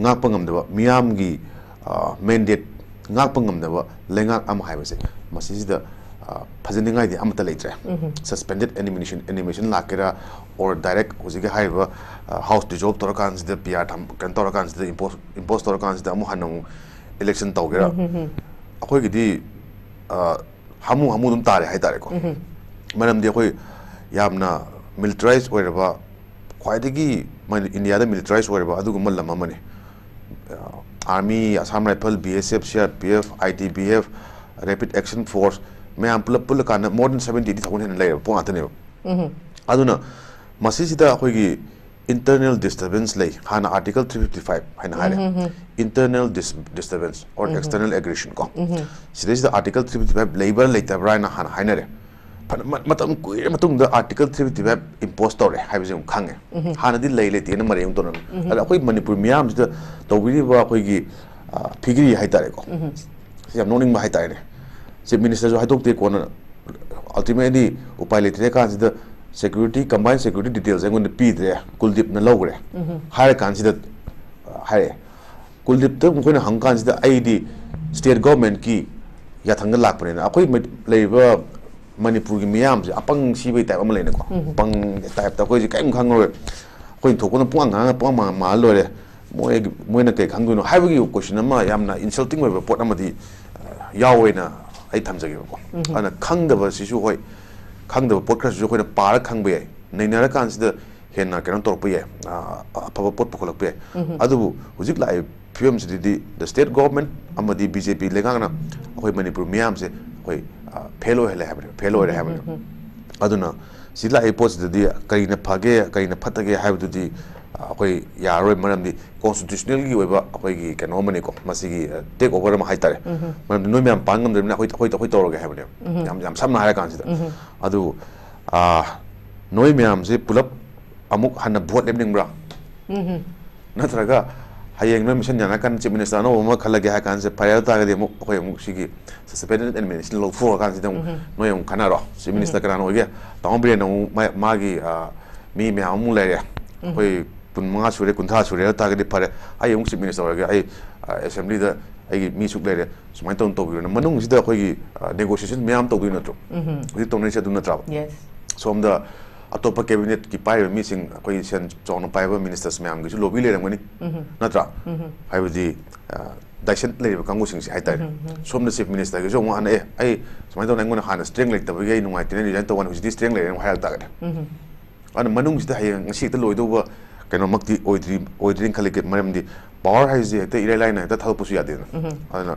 ꯉꯥꯛꯄ ꯉꯝꯗꯕ, ꯃꯤꯌꯥꯝꯒꯤ, ꯑ, mandate ꯉꯥꯛꯄ ꯉꯝꯗꯕ ꯂꯩꯉꯥꯛ ꯑꯃ ꯍꯥꯏꯕꯁꯦ ꯃꯁꯤꯁꯤꯗ, ꯑ, ꯐꯖꯅꯤꯡꯉꯥꯏꯗꯤ ꯑꯃꯠꯇ ꯂꯩꯇ꯭ꯔꯦ꯫ ꯎꯝ꯫ Suspended animation, animation ꯂꯥꯛꯀꯦꯔꯥ, or direct ꯍꯧꯖꯤꯛꯀꯤ ꯍꯥꯏꯔꯤꯕ, ꯑ, house dissolve ꯇꯧꯔꯀꯥꯟꯁꯤꯗ, ꯄꯤ ꯑꯥꯔ ꯊꯝ-, ꯀꯩꯅꯣ ꯇꯧꯔꯀꯥꯟꯁꯤꯗ, impose, impose ꯇꯧꯔꯀꯥꯟꯁꯤꯗ ꯑꯃꯨꯛ ꯍꯟꯅ ꯑꯃꯨꯛ election ꯇꯧꯒꯦꯔꯥ, ꯎꯝ, ꯎꯝ, ꯎꯝ꯫ ꯑꯩꯈꯣꯏꯒꯤꯗꯤ, ꯑ, ꯍꯥꯃꯨ ꯍꯥꯃꯨ ꯑꯗꯨꯝ ꯇꯥꯔꯦ ꯍꯥꯏꯇꯥꯔꯦꯀꯣ꯫ ꯎꯝ꯫ ꯃꯔꯝꯗꯤ ꯑꯩꯈꯣꯏ ꯌꯥꯝꯅ militarize ꯑꯣꯏꯔꯕ, ꯈ꯭ꯋꯥꯏꯗꯒꯤ ꯃꯅꯤ-, ꯏꯟꯗꯤꯌꯥꯗ militarize ꯑꯣꯏꯔꯕ ꯑꯗꯨꯒꯨꯝꯕ ꯂꯝ ꯑꯃꯅꯤ꯫ ꯑ, Army, Assam Rifle, B S F, C R P F, I T B P, Rapid Action Force ꯃꯌꯥꯝ ꯄꯨꯂꯞ ꯄꯨꯜꯂꯀꯥꯟꯗ more than seventy, eighty thousand ꯍꯦꯟꯅ ꯂꯩꯔꯕ ꯄꯣꯠ ꯉꯥꯛꯇꯅꯦꯕ꯫ ꯎꯝ꯫ ꯑꯗꯨꯅ ꯃꯁꯤꯁꯤꯗ ꯑꯩꯈꯣꯏꯒꯤ internal disturbance ꯂꯩ꯫ ꯍꯥꯟꯅ Article three fifty five ꯍꯥꯏꯅ ꯍꯥꯏꯔꯦ꯫ ꯎꯝ, ꯎꯝ, ꯎꯝ꯫ Internal dis-, disturbance or um, um. External aggression ꯀꯣ꯫ ꯎꯝ, ꯎꯝ꯫ ꯁꯤꯗꯩꯁꯤꯗ Article three fifty five ꯂꯩꯕ꯭ꯔꯥ ꯂꯩꯇꯕ꯭ꯔꯥ ꯍꯥꯏꯅ ꯍꯥꯟꯅ ꯍꯥꯏꯅꯔꯦ꯫ ꯐꯅ ꯃ-, ꯃꯇꯝ ꯀꯨꯏꯔ ꯃꯇꯨꯡꯗ Article three fifty five impose ꯇꯧꯔꯦ ꯍꯥꯏꯕꯁꯤ ꯑꯃꯨꯛ ꯈꯪꯉꯦ꯫ ꯎꯝ, ꯎꯝ꯫ ꯍꯥꯟꯅꯗꯤ ꯂꯩ ꯂꯩꯇꯦꯅ ꯃꯔꯩ ꯑꯃꯨꯛ ꯇꯧꯅꯔꯝꯃꯤ꯫ ꯎꯝ, ꯎꯝ꯫ ꯑꯗ ꯑꯩꯈꯣꯏ ꯃꯅꯤꯄꯨꯔ ꯃꯤꯌꯥꯝꯁꯤꯗ ꯇꯧꯕꯤꯔꯤꯕ ꯑꯩꯈꯣꯏꯒꯤ, ꯑ, ꯐꯤꯒ꯭ꯔꯤ ꯍꯥꯏꯇꯥꯔꯦꯀꯣ꯫ ꯎꯝ, ꯎꯝ꯫ ꯁꯤ ꯌꯥꯝ ꯅꯣꯛꯅꯤꯡꯕ ꯍꯥꯏꯇꯥꯔꯦꯅꯦ꯫ Chief Minister ꯁꯨ ꯍꯥꯏꯗꯣꯛꯇꯦ, ꯀꯣꯟꯅ Ultimately ꯎꯄꯥꯏ ꯂꯩꯇ꯭ꯔꯦ ꯀꯥꯟꯁꯤꯗ security, combined security details ꯑꯩꯉꯣꯟꯗ ꯄꯤꯗ꯭ꯔꯦ, ꯀꯨꯜꯗꯤꯞꯅ ꯂꯧꯈ꯭ꯔꯦ ꯍꯥꯏꯔ ꯀꯥꯟꯁꯤꯗ, ꯑ, ꯍꯥꯏꯔꯛꯑꯦ꯫ ꯀꯨꯜꯗꯤꯞꯇ ꯃꯈꯣꯏꯅ ꯍꯪ ꯀꯥꯟꯁꯤꯗ ꯑꯩꯗꯤ state governmentꯀꯤ ꯌꯥꯊꯪꯗ ꯂꯥꯛꯄꯅꯤꯅ, ꯑꯩꯈꯣꯏ ꯃ-, ꯂꯩꯔꯤꯕ ꯃꯅꯤꯄꯨꯔꯒꯤ ꯃꯤꯌꯥꯝꯁꯦ ꯑꯄꯪ ꯁꯤꯕꯩ type ꯑꯃ ꯂꯩꯅꯀꯣ, ꯎꯝ꯫ ꯑꯄꯪ typeꯇ ꯑꯩꯈꯣꯏꯁꯦ ꯀꯔꯤꯝ ꯈꯪꯉꯔꯣꯏ, ꯑꯩꯈꯣꯏꯅ ꯊꯣꯛꯄꯅ ꯄꯨꯡꯉꯥꯡ ꯉꯥꯡꯉ ꯄꯨꯡꯉꯥꯡ ꯃꯥ-, ꯃꯥꯜꯂ ꯂꯣꯏꯔꯦ, ꯃꯣꯏ, ꯃꯣꯏꯅ ꯀꯩ ꯈꯪꯗꯣꯏꯅꯣ ꯍꯥꯏꯕꯒꯤ question ꯑꯃ ꯌꯥꯝꯅ insulting ꯑꯣꯏꯕ ꯄꯣꯠ ꯑꯃꯗꯤ, ꯑ, ꯌꯥꯎꯋꯦꯅ ꯑꯩ ꯊꯝꯖꯒꯦꯕꯀꯣ꯫ ꯎꯝ꯫ ꯑꯗꯨꯅ ꯈꯪꯗꯕꯁꯤꯁꯨ, ꯍꯣꯏ, ꯈꯪꯗꯕ ꯄꯣꯠ ꯈꯔꯁꯤꯁꯨ ꯑꯩꯈꯣꯏꯅ ꯄꯥꯔ ꯈꯪꯕ ꯌꯥꯏ, ꯅꯩꯅꯔꯀꯥꯟꯁꯤꯗ ꯍꯦꯟꯅ ꯀꯩꯅꯣ ꯇꯧꯔꯛꯄ ꯌꯥꯏ, ꯑ, ꯑꯐꯕ ꯄꯣꯠ ꯄꯨꯈꯠꯂꯛꯄ ꯌꯥꯏ꯫ ꯎꯝ꯫ ꯑꯗꯨꯕꯨ ꯍꯧꯖꯤꯛ ꯂꯥꯛꯏꯕ ꯐꯤꯕꯝꯁꯤꯗꯗꯤ the state government ꯑꯃꯗꯤ BJP ꯂꯩꯉꯥꯛꯅ ꯑꯩꯈꯣꯏ ꯃꯅꯤꯄꯨꯔ ꯃꯤꯌꯥꯝꯁꯦ ꯑꯩꯈꯣꯏ, ꯑ, fail ꯑꯣꯏꯍꯜꯂꯦ ꯍꯥꯏꯕꯅꯦ, fail ꯑꯣꯏꯔꯦ ꯍꯥꯏꯕꯅꯦ꯫ ꯎꯝ, ꯎꯝ, ꯎꯝ꯫ ꯑꯗꯨꯅ ꯁꯤ ꯂꯥꯛꯏ ꯄꯣꯠꯁꯤꯗꯗꯤ ꯀꯔꯤꯅ ꯐꯒꯦ, ꯀꯔꯤꯅ ꯐꯠꯇꯒꯦ ꯍꯥꯏꯕꯗꯨꯗꯤ, ꯑ, ꯑꯩꯈꯣꯏ ꯌꯥꯔꯔꯣꯏ꯫ ꯃꯔꯝꯗꯤ constitutionalꯒꯤ ꯑꯣꯏꯕ ꯑꯩꯈꯣꯏꯒꯤ ꯀꯩꯅꯣ ꯑꯃꯅꯤꯀꯣ, ꯃꯁꯤꯒꯤ, ꯑ, take over ꯑꯃ ꯍꯥꯏꯇꯥꯔꯦ꯫ ꯎꯝ, ꯎꯝ꯫ ꯃꯔꯝꯗꯤ ꯅꯣꯏ ꯃꯌꯥꯝ ꯄꯥꯡ ꯉꯝꯗ꯭ꯔꯕꯅꯤꯅ ꯑꯩꯈꯣꯏ, ꯑꯩꯈꯣꯏ, ꯑꯩꯈꯣꯏ ꯇꯧꯔꯒꯦ ꯍꯥꯏꯕꯅꯦꯕ꯫ ꯎꯝ, ꯎꯝ꯫ ꯌꯥꯝ, ꯌꯥꯝ ꯁꯝꯅ ꯍꯥꯏꯔ ꯀꯥꯟꯁꯤꯗ꯫ ꯎꯝ, ꯎꯝ꯫ ꯑꯗꯨ, ꯑ, ꯅꯣꯏ ꯃꯌꯥꯝꯁꯦ ꯄꯨꯂꯞ ꯑꯃꯨꯛ ꯍꯟꯅ vote ꯂꯦꯞꯅꯤꯡꯕ꯭ꯔꯥ? ꯎꯝ, ꯎꯝ꯫ ꯅꯠꯇ꯭ꯔꯒ ꯍꯌꯦꯡ ꯅꯣꯏ mission ꯌꯥꯅꯔꯀꯥꯟꯗ chief minister ꯑꯅꯧꯕ ꯑꯃ ꯈꯜꯂꯒꯦ ꯍꯥꯏ ꯀꯥꯟꯁꯤꯗ, ꯐꯔꯦ, ꯑꯗꯨ ꯇꯥꯔꯒꯗꯤ ꯑꯃꯨꯛ ꯑꯩꯈꯣꯏ ꯑꯃꯨꯛ ꯁꯤꯒꯤ suspended administration ꯂꯧꯊꯣꯛꯑꯀꯥꯟꯁꯤꯗ ꯑꯃꯨꯛ ꯎꯝ꯫ ꯅꯣꯏ ꯑꯃꯨꯛ ꯈꯟꯅꯔꯣ꯫ Chief minister ꯎꯝ꯫ ꯀꯅꯥꯅ ꯑꯣꯏꯒꯦ? ꯇꯥꯃꯣ ꯕꯤꯔꯦꯟꯅ ꯑꯃꯨꯛ ꯃꯥ-, ꯃꯥꯒꯤ, ꯑ, ꯃꯤ ꯃꯌꯥꯝ ꯑꯃꯨꯛ ꯂꯩꯔꯦ꯫ ꯎꯝ꯫ ꯑꯩꯈꯣꯏ ꯀꯨꯟꯃꯉꯥ ꯁꯨꯔꯦ, ꯀꯨꯟꯊ꯭ꯔꯥ ꯁꯨꯔꯦ, ꯑꯗꯨ ꯇꯥꯔꯒꯗꯤ ꯐꯔꯦ, ꯑꯩ ꯑꯃꯨꯛ chief minister ꯑꯣꯏꯔꯒꯦ, ꯑꯩ, ꯑ, assemblyꯗ ꯑꯩꯒꯤ ꯃꯤ ꯁꯨꯛ ꯂꯩꯔꯦ, ꯁꯨꯃꯥꯏꯅ ꯇꯧꯅ ꯇꯧꯕꯤꯔꯣꯅ꯫ ꯃꯅꯨꯡꯁꯤꯗ ꯑꯩꯈꯣꯏꯒꯤ, ꯑ, negotiation ꯃꯌꯥꯝ ꯇꯧꯗꯣꯏ ꯅꯠꯇ꯭ꯔꯣ? ꯎꯝ꯫ ꯍꯧꯖꯤꯛ ꯇꯧꯅꯔꯤꯁꯦ ꯑꯗꯨ ꯅꯠꯇ꯭ꯔꯕ? Yes꯫ ꯁꯣꯝꯗ ꯑꯇꯣꯞꯄ cabinetꯀꯤ ꯄꯥꯏꯔꯤꯕ ꯃꯤꯁꯤꯡ, ꯑꯩꯈꯣꯏ ꯁꯦꯟ ꯆꯥꯎꯅ ꯄꯥꯏꯕ ministerꯁ ꯃꯌꯥꯝꯒꯤꯁꯨ lobby ꯂꯩꯔꯝꯒꯅꯤ, ꯎꯝ꯫ ꯅꯠꯇ꯭ꯔꯥ? ꯎꯝ꯫ ꯍꯥꯏꯕꯗꯤ, ꯑ, ꯗꯥꯏꯁꯟ ꯂꯩꯔꯤꯕ ꯀꯥꯡꯕꯨꯁꯤꯡꯁꯦ ꯍꯥꯏꯇꯥꯔꯦ꯫ ꯎꯝ, ꯎꯝ꯫ ꯁꯣꯝꯗ chief ministerꯒꯤꯁꯨ ꯑꯃꯨꯛ ꯍꯥꯟꯅ, "ꯑꯦ, ꯑꯩ ꯁꯨꯃꯥꯏꯅ ꯇꯧꯗꯅ ꯑꯩꯉꯣꯟꯗ ꯍꯥꯟꯅ strength ꯂꯩꯇꯕꯒꯤ ꯑꯩ ꯅꯨꯡꯉꯥꯏꯇꯦꯅ resign ꯇꯧꯕ ꯋꯥꯅꯤ, ꯍꯧꯖꯤꯛꯇꯤ strength ꯂꯩꯔꯦꯅ" ꯑꯃꯨꯛ ꯍꯥꯏꯔꯛ ꯇꯥꯔꯒꯗꯤ꯫ ꯎꯝ꯫ ꯑꯗꯨꯅ ꯃꯅꯨꯡꯁꯤꯗ ꯍꯌꯦꯡ ꯉꯁꯤ ꯍꯦꯛꯇ ꯂꯣꯏꯗꯧꯕ ꯀꯩꯅꯣꯃꯛꯇꯤ ꯑꯣꯏꯗ꯭ꯔꯤ, ꯑꯣꯏꯗ꯭ꯔꯤꯅ ꯈꯜꯂꯤ꯫ ꯃꯔꯝꯗꯤ power ꯍꯥꯏꯁꯦ ꯍꯦꯛꯇ ꯏꯔꯥꯏ ꯂꯥꯏꯅ ꯍꯦꯛꯇ ꯊꯥꯗꯣꯛꯄꯁꯨ ꯌꯥꯗꯦꯗꯅ꯫ ꯎꯝ꯫ ꯑꯗꯨꯅ,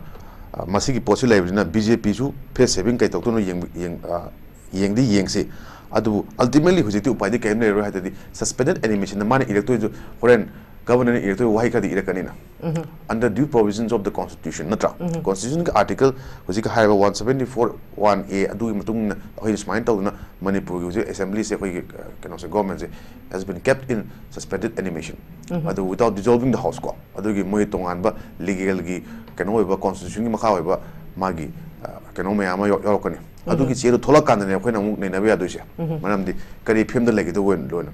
ꯑ, ꯃꯁꯤꯒꯤ ꯄꯣꯠꯁꯤ ꯂꯩꯕꯅꯤꯅ BJPꯁꯨ face saving ꯀꯩ ꯇꯧꯗꯣꯏꯅꯣ ꯌꯦꯡꯕ-, ꯌꯦꯡ-, ꯑ, ꯌꯦꯡꯗꯤ ꯌꯦꯡꯁꯤ꯫ ꯑꯗꯨꯕꯨ ultimately ꯍꯧꯖꯤꯛꯇꯤ ꯎꯄꯥꯏꯗꯤ ꯀꯔꯤꯝ ꯂꯩꯔꯔꯣꯏ꯫ ꯍꯥꯏꯗꯤ suspended animationꯗ ꯃꯥꯅ ꯏꯔꯛꯇꯣꯏꯗꯨ ꯍꯣꯔꯦꯟ governorꯅ ꯏꯔꯛꯇꯣꯏ ꯋꯥꯍꯩ ꯈꯔꯗꯤ ꯏꯔꯛꯀꯅꯤꯅ꯫ ꯎꯝ꯫ Under due provisions of the constitution, ꯅꯠꯇ꯭ꯔꯥ? ꯎꯝ꯫ Constitutionꯒꯤ article ꯍꯧꯖꯤꯛ ꯍꯥꯏꯔꯤꯕ one seventy four one A ꯑꯗꯨꯒꯤ ꯃꯇꯨꯡ ꯏꯟꯅ ꯑꯩꯈꯣꯏꯅ ꯁꯨꯃꯥꯏꯅ ꯇꯧꯗꯅ ꯃꯅꯤꯄꯨꯔꯒꯤ ꯍꯧꯖꯤꯛ assemblyꯁꯦ, ꯑꯩꯈꯣꯏꯒꯤ, ꯑ, ꯀꯩꯅꯣꯁꯦ, governmentꯁꯦ has been kept in suspended animation꯫ ꯎꯝ꯫ ꯑꯗꯨ without dissolving the house ꯀꯣ, ꯑꯗꯨꯒꯤ ꯃꯣꯏ ꯇꯣꯉꯥꯟꯕ legalꯒꯤ ꯀꯩꯅꯣ ꯑꯣꯏꯕ, constitutionꯒꯤ ꯃꯈꯥ ꯑꯣꯏꯕ ꯃꯥꯒꯤ, ꯑ, ꯀꯩꯅꯣ ꯃꯌꯥꯝ ꯑꯃ ꯌꯥꯎ-, ꯌꯥꯎꯔꯛꯀꯅꯤ꯫ ꯑꯗꯨꯒꯤ ꯆꯦꯗꯣ ꯊꯣꯛꯂꯛꯀꯥꯟꯗꯅꯦ ꯑꯩꯈꯣꯏꯅ ꯑꯃꯨꯛ ꯅꯩꯅꯕ ꯌꯥꯗꯣꯏꯁꯦ꯫ ꯃꯔꯝꯗꯤ ꯀꯔꯤ ꯐꯤꯕꯝꯗ ꯂꯩꯒꯗꯧꯕ ꯑꯣꯏꯅ ꯂꯣꯏꯅ꯫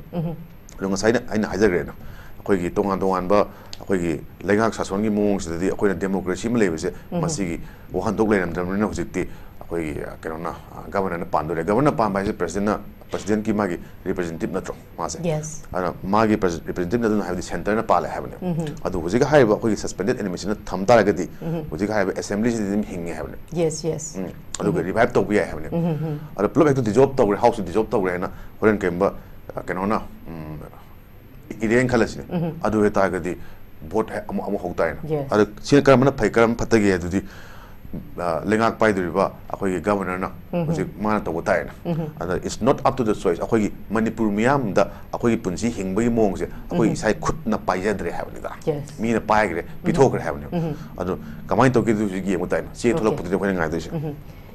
ꯑꯗꯣ ꯉꯁꯥꯏꯅ ꯑꯩꯅ ꯍꯥꯏꯖꯈ꯭ꯔꯦꯅ, ꯑꯩꯈꯣꯏꯒꯤ ꯇꯣꯉꯥꯟ ꯇꯣꯉꯥꯟꯕ ꯑꯩꯈꯣꯏꯒꯤ ꯂꯩꯉꯥꯛ ꯁꯥꯁꯣꯟꯒꯤ ꯃꯑꯣꯡꯁꯤꯗꯗꯤ ꯑꯩꯈꯣꯏꯅ democracy ꯑꯃ ꯂꯩꯕꯁꯦ, ꯃꯁꯤꯒꯤ ꯋꯥꯍꯟꯊꯣꯛ ꯂꯩꯔꯝꯗ꯭ꯔꯕꯅꯤꯅ ꯍꯧꯖꯤꯛꯇꯤ ꯑꯩꯈꯣꯏꯒꯤ, ꯑ, ꯀꯩꯅꯣꯅ, ꯑ, governorꯅ ꯄꯥꯟꯗꯣꯔꯦ꯫ Governorꯅ ꯄꯥꯟꯕ ꯍꯥꯏꯁꯦ presidentꯅ, presidentꯀꯤ ꯃꯥꯒꯤ representative ꯅꯠꯇ꯭ꯔꯣ ꯃꯥꯁꯦ? Yes. ꯑꯗꯨꯅ ꯃꯥꯒꯤ pres-, representativeꯅ ꯑꯗꯨꯅ ꯍꯥꯏꯕꯗꯤ centreꯅ ꯄꯥꯜꯂꯦ ꯍꯥꯏꯕꯅꯦ꯫ ꯑꯗꯣ ꯍꯧꯖꯤꯛ ꯍꯥꯏꯔꯤꯕ ꯑꯩꯈꯣꯏꯒꯤ suspended animationꯅ ꯊꯝ ꯇꯥꯔꯒꯗꯤ ꯍꯧꯖꯤꯛ ꯍꯥꯏꯔꯤꯕ assemblyꯁꯤꯗꯤ ꯑꯗꯨꯝ ꯍꯤꯡꯉꯦ ꯍꯥꯏꯕꯅꯦ꯫ Yes, yes. ꯎꯝ꯫ ꯑꯗꯨꯒ revive ꯇꯧꯕ ꯌꯥꯏ ꯍꯥꯏꯕꯅꯦ꯫ ꯑꯗꯣ ꯄꯨꯂꯞ ꯍꯦꯛꯇ dissolve ꯇꯧꯈ꯭ꯔꯦ, Houseꯁꯦ dissolve ꯇꯧꯈ꯭ꯔꯦ ꯍꯥꯏꯅ ꯍꯣꯔꯦꯟ ꯀꯩꯒꯨꯝꯕ, ꯑ, ꯀꯩꯅꯣꯅ, ꯎꯝ, ꯏꯔꯦꯅ ꯈꯜꯂꯁꯤꯅꯦ꯫ ꯑꯗꯨ ꯑꯣꯏꯇꯥꯔꯒꯗꯤ vote ꯍꯦꯛ ꯑꯃꯨꯛ, ꯑꯃꯨꯛ ꯍꯧ ꯇꯥꯔꯦꯅ꯫ Yes. ꯑꯗꯣ ꯁꯤꯅ ꯀꯔꯝꯕꯅ ꯐꯩ, ꯀꯔꯝꯕꯅ ꯐꯠꯇꯒꯦ ꯍꯥꯏꯗꯨꯗꯤ, ꯑ, ꯂꯩꯉꯥꯛ ꯄꯥꯏꯗꯣꯔꯤꯕ ꯑꯩꯈꯣꯏꯒꯤ governorꯅ ꯍꯧꯖꯤꯛ ꯃꯥꯅ ꯇꯧꯕ ꯇꯥꯔꯦꯅ꯫ ꯑꯗ it's not up to the choice꯫ ꯑꯩꯈꯣꯏꯒꯤ ꯃꯅꯤꯄꯨꯔ ꯃꯤꯌꯥꯝꯗ ꯑꯩꯈꯣꯏꯒꯤ ꯄꯨꯟꯁꯤ ꯍꯤꯡꯕꯒꯤ ꯃꯑꯣꯡꯁꯦ ꯑꯩꯈꯣꯏ ꯏꯁꯥꯒꯤ ꯈꯨꯠꯅ ꯄꯥꯏꯖꯗ꯭ꯔꯦ ꯍꯥꯏꯕꯅꯤꯗ꯫ Yes. ꯃꯤꯅ ꯄꯥꯏꯈ꯭ꯔꯦ, ꯄꯤꯊꯣꯛꯈ꯭ꯔꯦ ꯍꯥꯏꯕꯅꯦꯕ꯫ ꯑꯗꯣ ꯀꯃꯥꯏꯅ ꯇꯧꯒꯦ ꯑꯗꯨ ꯍꯧꯖꯤꯛ ꯌꯦꯡꯕ ꯇꯥꯏꯅ꯫ ꯆꯦ Okay. ꯊꯣꯛꯂꯛꯄꯗꯨꯗꯤ ꯑꯩꯈꯣꯏꯅ ꯉꯥꯏꯗꯣꯏꯁꯦ꯫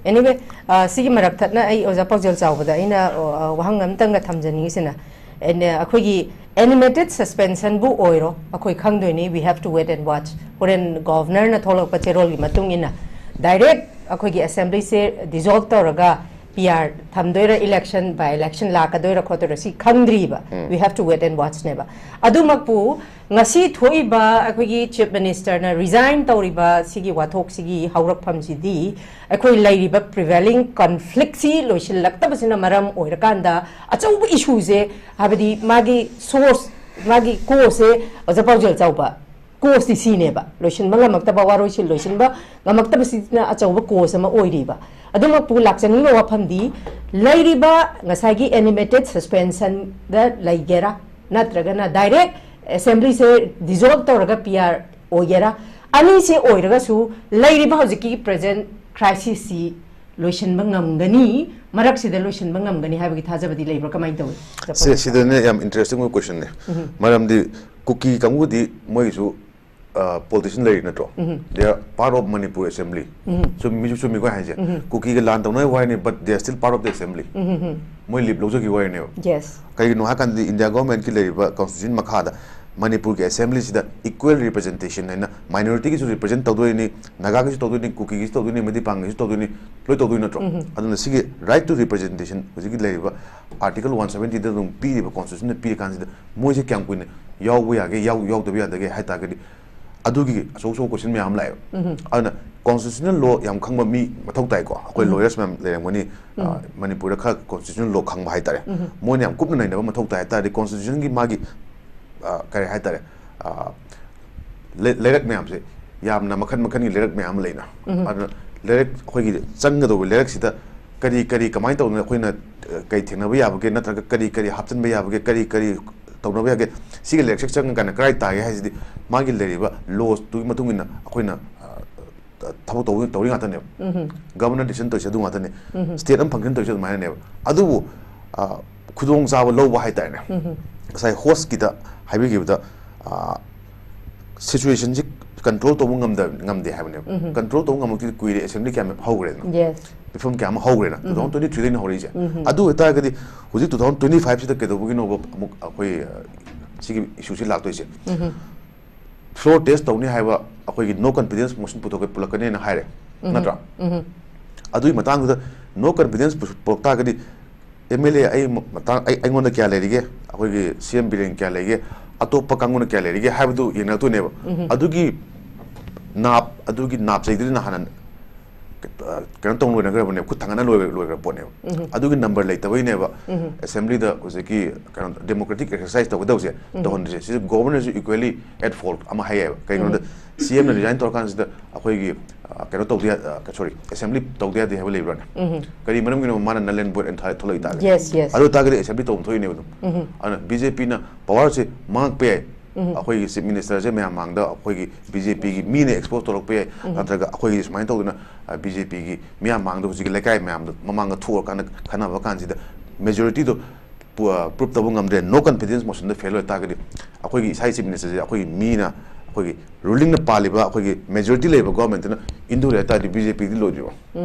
Anyway, ꯑ, ꯁꯤꯒꯤ ꯃꯔꯛ ꯊꯠꯅ ꯑꯩ ꯑꯣꯖꯥ ꯄꯥꯎꯖꯦꯜ ꯆꯥꯎꯕꯗ ꯑꯩꯅ, ꯑ, ꯋꯥꯍꯪ ꯑꯃꯇꯪꯒ ꯊꯝꯖꯅꯤꯡꯉꯤꯁꯤꯅ, ꯑꯩꯅ ꯑꯩꯈꯣꯏꯒꯤ animated suspensionꯕꯨ ꯑꯣꯏꯔꯣ, ꯑꯩꯈꯣꯏ ꯈꯪꯗꯣꯏꯅꯤ, we have to wait and watch꯫ ꯍꯣꯔꯦꯟ governorꯅ ꯊꯣꯛꯂꯛꯄ ꯆꯦꯔꯣꯜꯒꯤ ꯃꯇꯨꯡ ꯏꯟꯅ direct ꯑꯩꯈꯣꯏꯒꯤ assemblyꯁꯦ dissolve ꯇꯧꯔꯒ P R ꯊꯝꯗꯣꯏꯔꯥ, election, by election ꯂꯥꯛꯀꯗꯣꯏꯔꯥ ꯈꯣꯠꯇꯣꯏꯔꯥ ꯁꯤ ꯈꯪꯗ꯭ꯔꯤꯕ꯫ We have to wait and watchꯅꯦꯕ꯫ ꯑꯗꯨꯃꯛꯄꯨ ꯉꯁꯤ ꯊꯣꯛꯏꯕ ꯑꯩꯈꯣꯏꯒꯤ chief ministerꯅ resign ꯇꯧꯔꯤꯕ ꯁꯤꯒꯤ ꯋꯥꯊꯣꯛꯁꯤꯒꯤ ꯍꯧꯔꯛꯐꯝꯁꯤꯗꯤ ꯑꯩꯈꯣꯏ ꯂꯩꯔꯤꯕ prevailing conflictꯁꯤ ꯂꯣꯏꯁꯤꯜꯂꯛꯇꯕꯁꯤꯅ ꯃꯔꯝ ꯑꯣꯏꯔꯀꯥꯟꯗ ꯑꯆꯧꯕ issueꯁꯦ, ꯍꯥꯏꯕꯗꯤ ꯃꯥꯒꯤ source, ꯃꯥꯒꯤ causeꯁꯦ ꯑꯣꯖꯥ ꯄꯥꯎꯖꯦꯜ ꯆꯥꯎꯕ, causeꯇꯤ ꯁꯤꯅꯦꯕ, ꯂꯣꯏꯁꯤꯟꯕ ꯉꯝꯃꯛꯇꯕ, ꯋꯥꯔꯣꯏꯁꯤꯟ ꯂꯣꯏꯁꯤꯟꯕ ꯉꯝꯃꯛꯇꯕꯁꯤꯅ ꯑꯆꯧꯕ cause ꯑꯃ ꯑꯣꯏꯔꯤꯕ꯫ ꯑꯗꯨꯃꯛꯄꯨ ꯂꯥꯛꯆꯅꯤꯡꯕ ꯋꯥꯐꯝꯗꯤ ꯂꯩꯔꯤꯕ ꯉꯁꯥꯏꯒꯤ animated suspensionꯗ ꯂꯩꯒꯦꯔꯥ ꯅꯠꯇ꯭ꯔꯒꯅ direct assemblyꯁꯦ dissolve ꯇꯧꯔꯒ P R ꯑꯣꯏꯒꯦꯔꯥ, ꯑꯅꯤꯁꯦ ꯑꯣꯏꯔꯒꯁꯨ ꯂꯩꯔꯤꯕ ꯍꯧꯖꯤꯛꯀꯤ present crisisꯁꯤ ꯂꯣꯏꯁꯤꯟꯕ ꯉꯝꯒꯅꯤ, ꯃꯔꯛꯁꯤꯗ ꯂꯣꯏꯁꯤꯟꯕ ꯉꯝꯒꯅꯤ ꯍꯥꯏꯕꯒꯤ ꯊꯥꯖꯕꯗꯤ ꯂꯩꯕ꯭ꯔꯥ? ꯀꯃꯥꯏꯅ ꯇꯧꯏ? ꯁꯤ, ꯁꯤꯗꯅꯦ ꯌꯥꯝ interesting ꯑꯣꯏꯕ questionꯅꯦ꯫ ꯃꯔꯝꯗꯤ ꯀꯨꯀꯤ ꯀꯥꯡꯕꯨꯗꯤ ꯃꯣꯏꯒꯤꯁꯨ, ꯑ, politician ꯂꯩꯔꯤ ꯅꯠꯇ꯭ꯔꯣ? They are part of Manipur Assembly꯫ ꯆꯨꯝꯃꯤꯁꯨ ꯆꯨꯝꯃꯤꯀꯣ ꯑꯩ ꯍꯥꯏꯁꯦ꯫ ꯀꯨꯀꯤꯒ ꯂꯥꯟ ꯇꯧꯅꯕ ꯋꯥꯔꯤꯅꯤ, but they are still part of the assembly꯫ ꯃꯣꯏ leave ꯂꯧꯖꯈꯤꯕ ꯋꯥꯔꯤꯅꯦꯕ꯫ Yes. ꯀꯩꯒꯤꯅꯣ ꯍꯥꯏꯀꯥꯟꯗꯗꯤ India governmentꯀꯤ ꯂꯩꯔꯤꯕ constitution ꯃꯈꯥꯗ ꯃꯅꯤꯄꯨꯔꯒꯤ ꯑꯦꯁꯦꯝꯕ꯭ꯂꯤꯁꯤꯗ equal representation ꯍꯥꯏꯅ ꯃꯥꯏꯅꯣꯔꯤꯇꯤꯒꯤꯁꯨ ꯔꯤꯄ꯭ꯔꯖꯦꯟ ꯇꯧꯗꯣꯏꯅꯤ, ꯅꯥꯒꯥꯒꯤꯁꯨ ꯇꯧꯗꯣꯏꯅꯤ, ꯀꯨꯀꯤꯒꯤꯁꯨ ꯇꯧꯗꯣꯏꯅꯤ, ꯃꯩꯇꯩ ꯄꯥꯡꯒꯤꯁꯨ ꯇꯧꯗꯣꯏꯅꯤ, ꯂꯣꯏ ꯇꯧꯗꯣꯏ ꯅꯠꯇ꯭ꯔꯣ? ꯑꯗꯨꯅ ꯁꯤꯒꯤ right to representation ꯍꯧꯖꯤꯛꯀꯤ ꯂꯩꯔꯤꯕ Article one seventy ꯗ ꯑꯗꯨꯝ ꯄꯤꯔꯤꯕ, constitution ꯗ ꯄꯤꯔꯀꯥꯟꯁꯤꯗ ꯃꯣꯏꯁꯦ ꯀꯌꯥꯝ ꯀꯨꯏꯅ ꯌꯥꯎꯕ ꯌꯥꯒꯦ, ꯌꯥꯎ-, ꯌꯥꯎꯗꯕ ꯌꯥꯗꯒꯦ ꯍꯥꯏ ꯇꯥꯔꯒꯗꯤ ꯑꯗꯨꯒꯤ ꯑꯆꯧ ꯑꯆꯧꯕ question ꯃꯌꯥꯝ ꯑꯃ ꯂꯥꯛꯑꯦꯕ꯫ ꯑꯗꯨꯅ constitutional law ꯌꯥꯝ ꯈꯪꯕ ꯃꯤ ꯃꯊꯧ ꯇꯥꯏꯀꯣ, ꯑꯩꯈꯣꯏ lawyers ꯃꯌꯥꯝ ꯂꯩꯔꯝꯒꯅꯤ, ꯑ, ꯃꯅꯤꯄꯨꯔꯗ ꯈꯔ constitutional law ꯈꯪꯕ ꯍꯥꯏꯇꯥꯔꯦ, ꯃꯣꯏꯅ ꯌꯥꯝ ꯀꯨꯞꯅ ꯅꯩꯅꯕ ꯃꯊꯧ ꯇꯥꯏ ꯍꯥꯏ ꯇꯥꯔꯗꯤ constitution ꯒꯤ ꯃꯥꯒꯤ, ꯑ, ꯀꯔꯤ ꯍꯥꯏꯇꯥꯔꯦ, ꯑ, ꯂꯩ-, ꯂꯩꯔꯛ ꯃꯌꯥꯝꯁꯦ ꯌꯥꯝꯅ ꯃꯈꯜ ꯃꯈꯜꯒꯤ ꯂꯩꯔꯛ ꯃꯌꯥꯝ ꯑꯃ ꯂꯩꯅ꯫ ꯑꯗꯨꯅ ꯂꯩꯔꯛ, ꯑꯩꯈꯣꯏꯒꯤ ꯆꯪꯒꯗꯧꯕ ꯂꯩꯔꯛꯁꯤꯗ ꯀꯔꯤ ꯀꯔꯤ ꯀꯃꯥꯏꯅ ꯇꯧꯗꯅ ꯑꯩꯈꯣꯏꯅ, ꯑ, ꯀꯔꯤ ꯊꯦꯡꯅꯕ ꯌꯥꯕꯒꯦ, ꯅꯠꯇ꯭ꯔꯒ ꯀꯔꯤ ꯀꯔꯤ ꯍꯥꯞꯆꯤꯟꯕ ꯌꯥꯕꯒꯦ, ꯀꯔꯤ ꯀꯔꯤ ꯇꯧꯅꯕ ꯌꯥꯒꯦ, ꯁꯤꯒꯤ ꯂꯩꯔꯛꯁꯦ ꯆꯪꯉꯀꯥꯟꯗ ꯀꯗꯥꯏ ꯇꯥꯒꯦ ꯍꯥꯏꯁꯤꯗꯤ ꯃꯥꯒꯤ ꯂꯩꯔꯤꯕ laws ꯇꯨꯒꯤ ꯃꯇꯨꯡ ꯏꯟꯅ ꯑꯩꯈꯣꯏꯅ, ꯑ, ꯊꯕꯛ ꯇꯧ-, ꯇꯧꯔꯤ ꯉꯥꯛꯇꯅꯦꯕ꯫ Governor decision ꯇꯧꯔꯤꯁꯦ ꯑꯗꯨ ꯉꯥꯛꯇꯅꯦ꯫ State ꯑꯃ function ꯇꯧꯔꯤꯁꯦ ꯑꯗꯨꯃꯥꯏꯅꯅꯦꯕ꯫ ꯑꯗꯨꯕꯨ, ꯑ, ꯈꯨꯗꯣꯡꯆꯥꯕ ꯂꯧꯕ ꯍꯥꯏꯇꯥꯔꯦꯅꯦ꯫ ꯉꯁꯥꯏ host ꯀꯤꯗ ꯍꯥꯏꯕꯤꯈꯤꯕꯗ, ꯑ, situation ꯁꯤ control ꯇꯧꯕ ꯉꯝꯗ-, ꯉꯝꯗꯦ ꯍꯥꯏꯕꯅꯦꯕ꯫ Control ꯇꯧꯕ ꯉꯝꯃꯛꯇ꯭ꯔꯗꯤ ꯀꯨꯏꯔꯦ, assembly ꯀꯌꯥꯝ ꯍꯧꯈ꯭ꯔꯦꯗꯅ꯫ Yes. ꯃꯤꯐꯝ ꯀꯌꯥ ꯑꯃ ꯍꯧꯈ꯭ꯔꯦꯅ, two thousand twenty three ꯗꯩꯅ ꯍꯧꯔꯛꯏꯁꯦ꯫ ꯑꯗꯨ ꯑꯣꯏꯇꯥꯔꯒꯗꯤ ꯍꯧꯖꯤꯛ two thousand twenty five ꯁꯤꯗ ꯀꯩꯗꯧꯕꯒꯤꯅꯣꯕ ꯑꯃꯨꯛ ꯑꯩꯈꯣꯏ, ꯑ, ꯁꯤꯒꯤ issue ꯁꯤ ꯂꯥꯛꯇꯣꯏꯁꯦ? Floor test ꯇꯧꯅꯤ ꯍꯥꯏꯕ ꯑꯩꯈꯣꯏꯒꯤ no confidence motion ꯄꯨꯊꯣꯛꯀꯦ, ꯄꯨꯔꯛꯀꯅꯦꯅ ꯍꯥꯏꯔꯦ, ꯅꯠꯇ꯭ꯔꯥ? ꯑꯗꯨꯒꯤ ꯃꯇꯥꯡꯗꯨꯗ no confidence ꯄꯨ-, ꯄꯨꯔꯛ ꯇꯥꯔꯒꯗꯤ MLA ꯑꯩ ꯃ-, ꯃꯇꯥꯡ-, ꯑꯩ, ꯑꯩꯉꯣꯟꯗ ꯀꯌꯥ ꯂꯩꯔꯤꯒꯦ, ꯑꯩꯈꯣꯏꯒꯤ CM ꯕꯤꯔꯦꯟ ꯀꯌꯥ ꯂꯩꯒꯦ, ꯑꯇꯣꯞꯄ ꯀꯥꯡꯕꯨꯅ ꯀꯌꯥ ꯂꯩꯔꯤꯒꯦ ꯍꯥꯏꯕꯗꯨ ꯌꯦꯡꯅꯔꯛꯇꯣꯏꯅꯦꯕ꯫ ꯑꯗꯨꯒꯤ ꯅꯥꯞ, ꯑꯗꯨꯒꯤ ꯅꯥꯞ ꯆꯩꯗꯨꯗꯤ ꯅꯍꯥꯟꯅ, ꯑ, ꯀꯩꯅꯣ ꯇꯧ ꯂꯣꯏꯅꯈ꯭ꯔꯕꯅꯦ, ꯈꯨꯠ ꯊꯥꯡꯒꯠꯅ ꯂꯣꯏꯈ꯭ꯔ-, ꯂꯣꯏꯈ꯭ꯔ ꯄꯣꯠꯅꯦꯕ꯫ ꯑꯗꯨꯒꯤ number ꯂꯩꯇꯕꯩꯅꯦꯕ assembly ꯗ ꯍꯧꯖꯤꯛꯀꯤ ꯀꯩꯅꯣ democratic exercise ꯇꯧꯒꯗꯧꯁꯦ ꯇꯧꯍꯟꯗ꯭ꯔꯤꯁꯦ꯫ ꯁꯤꯁꯦ governor ꯁꯨ equally at fault ꯑꯃ ꯍꯥꯏꯌꯦꯕ꯫ ꯀꯩꯒꯤꯅꯣꯗ CM ꯅ resign ꯇꯧꯔꯀꯥꯟꯁꯤꯗ ꯑꯩꯈꯣꯏꯒꯤ, ꯑ, ꯀꯩꯅꯣ ꯇꯧꯗ ꯌꯥ-, ꯑ, sorry, assembly ꯇꯧꯗ ꯌꯥꯗꯦ ꯍꯥꯏꯕ ꯂꯩꯕ꯭ꯔꯥꯅꯦ? ꯀꯔꯤ ꯃꯔꯝꯒꯤꯅꯣ ꯃꯥꯅ null and void ꯑꯣꯏꯅ ꯊꯥ-, ꯊꯣꯛꯂꯛꯏ ꯇꯥꯔꯒꯗꯤ? Yes, yes. ꯑꯗꯨ ꯑꯣꯏ ꯇꯥꯔꯒꯗꯤ assembly ꯇꯧꯐꯝ ꯊꯣꯛꯏꯅꯦꯕ ꯑꯗꯨꯝ꯫ ꯑꯗꯨꯅ BJP ꯅ power ꯁꯦ ꯃꯥꯡꯉꯛꯄ ꯌꯥꯏ꯫ ꯑꯩꯈꯣꯏꯒꯤ chief minister ꯁꯦ ꯃꯌꯥꯝ ꯃꯥꯡꯗ ꯑꯩꯈꯣꯏꯒꯤ BJP ꯒꯤ ꯃꯤꯅ expose ꯇꯧꯔꯛꯄ ꯌꯥꯏ, ꯅꯠꯇ꯭ꯔꯒ ꯑꯩꯈꯣꯏꯒꯤ ꯁꯨꯃꯥꯏꯅ ꯇꯧꯗꯅ, ꯑ, BJP ꯒꯤ ꯃꯤꯌꯥꯝ ꯃꯥꯡꯗ ꯍꯧꯖꯤꯛꯀꯤ ꯂꯩꯀꯥꯏ ꯃꯌꯥꯝꯗ ꯃꯃꯥꯡꯗ ꯊꯣꯛꯑꯀꯥꯟꯗ ꯈꯟꯅꯕ ꯀꯥꯟꯁꯤꯗ majority ꯗꯣ ꯄꯨ-, ꯑ, prove ꯇꯧꯕ ꯉꯝꯗ꯭ꯔꯦ, no confidence motion ꯗ fail ꯑꯣꯏ ꯇꯥꯔꯒꯗꯤ ꯑꯩꯈꯣꯏꯒꯤ ꯏꯁꯥ chief minister ꯁꯦ ꯑꯩꯈꯣꯏꯒꯤ ꯃꯤꯅ, ꯑꯩꯈꯣꯏꯒꯤ ruling ꯅ ꯄꯥꯜꯂꯤꯕ ꯑꯩꯈꯣꯏꯒꯤ majority ꯂꯩꯕ government ꯇꯨꯅ ꯏꯟꯊꯨꯔꯦ ꯍꯥꯏ ꯇꯥꯔꯗꯤ BJP ꯗꯤ ꯂꯣꯏꯗ꯭ꯔꯤꯕ꯫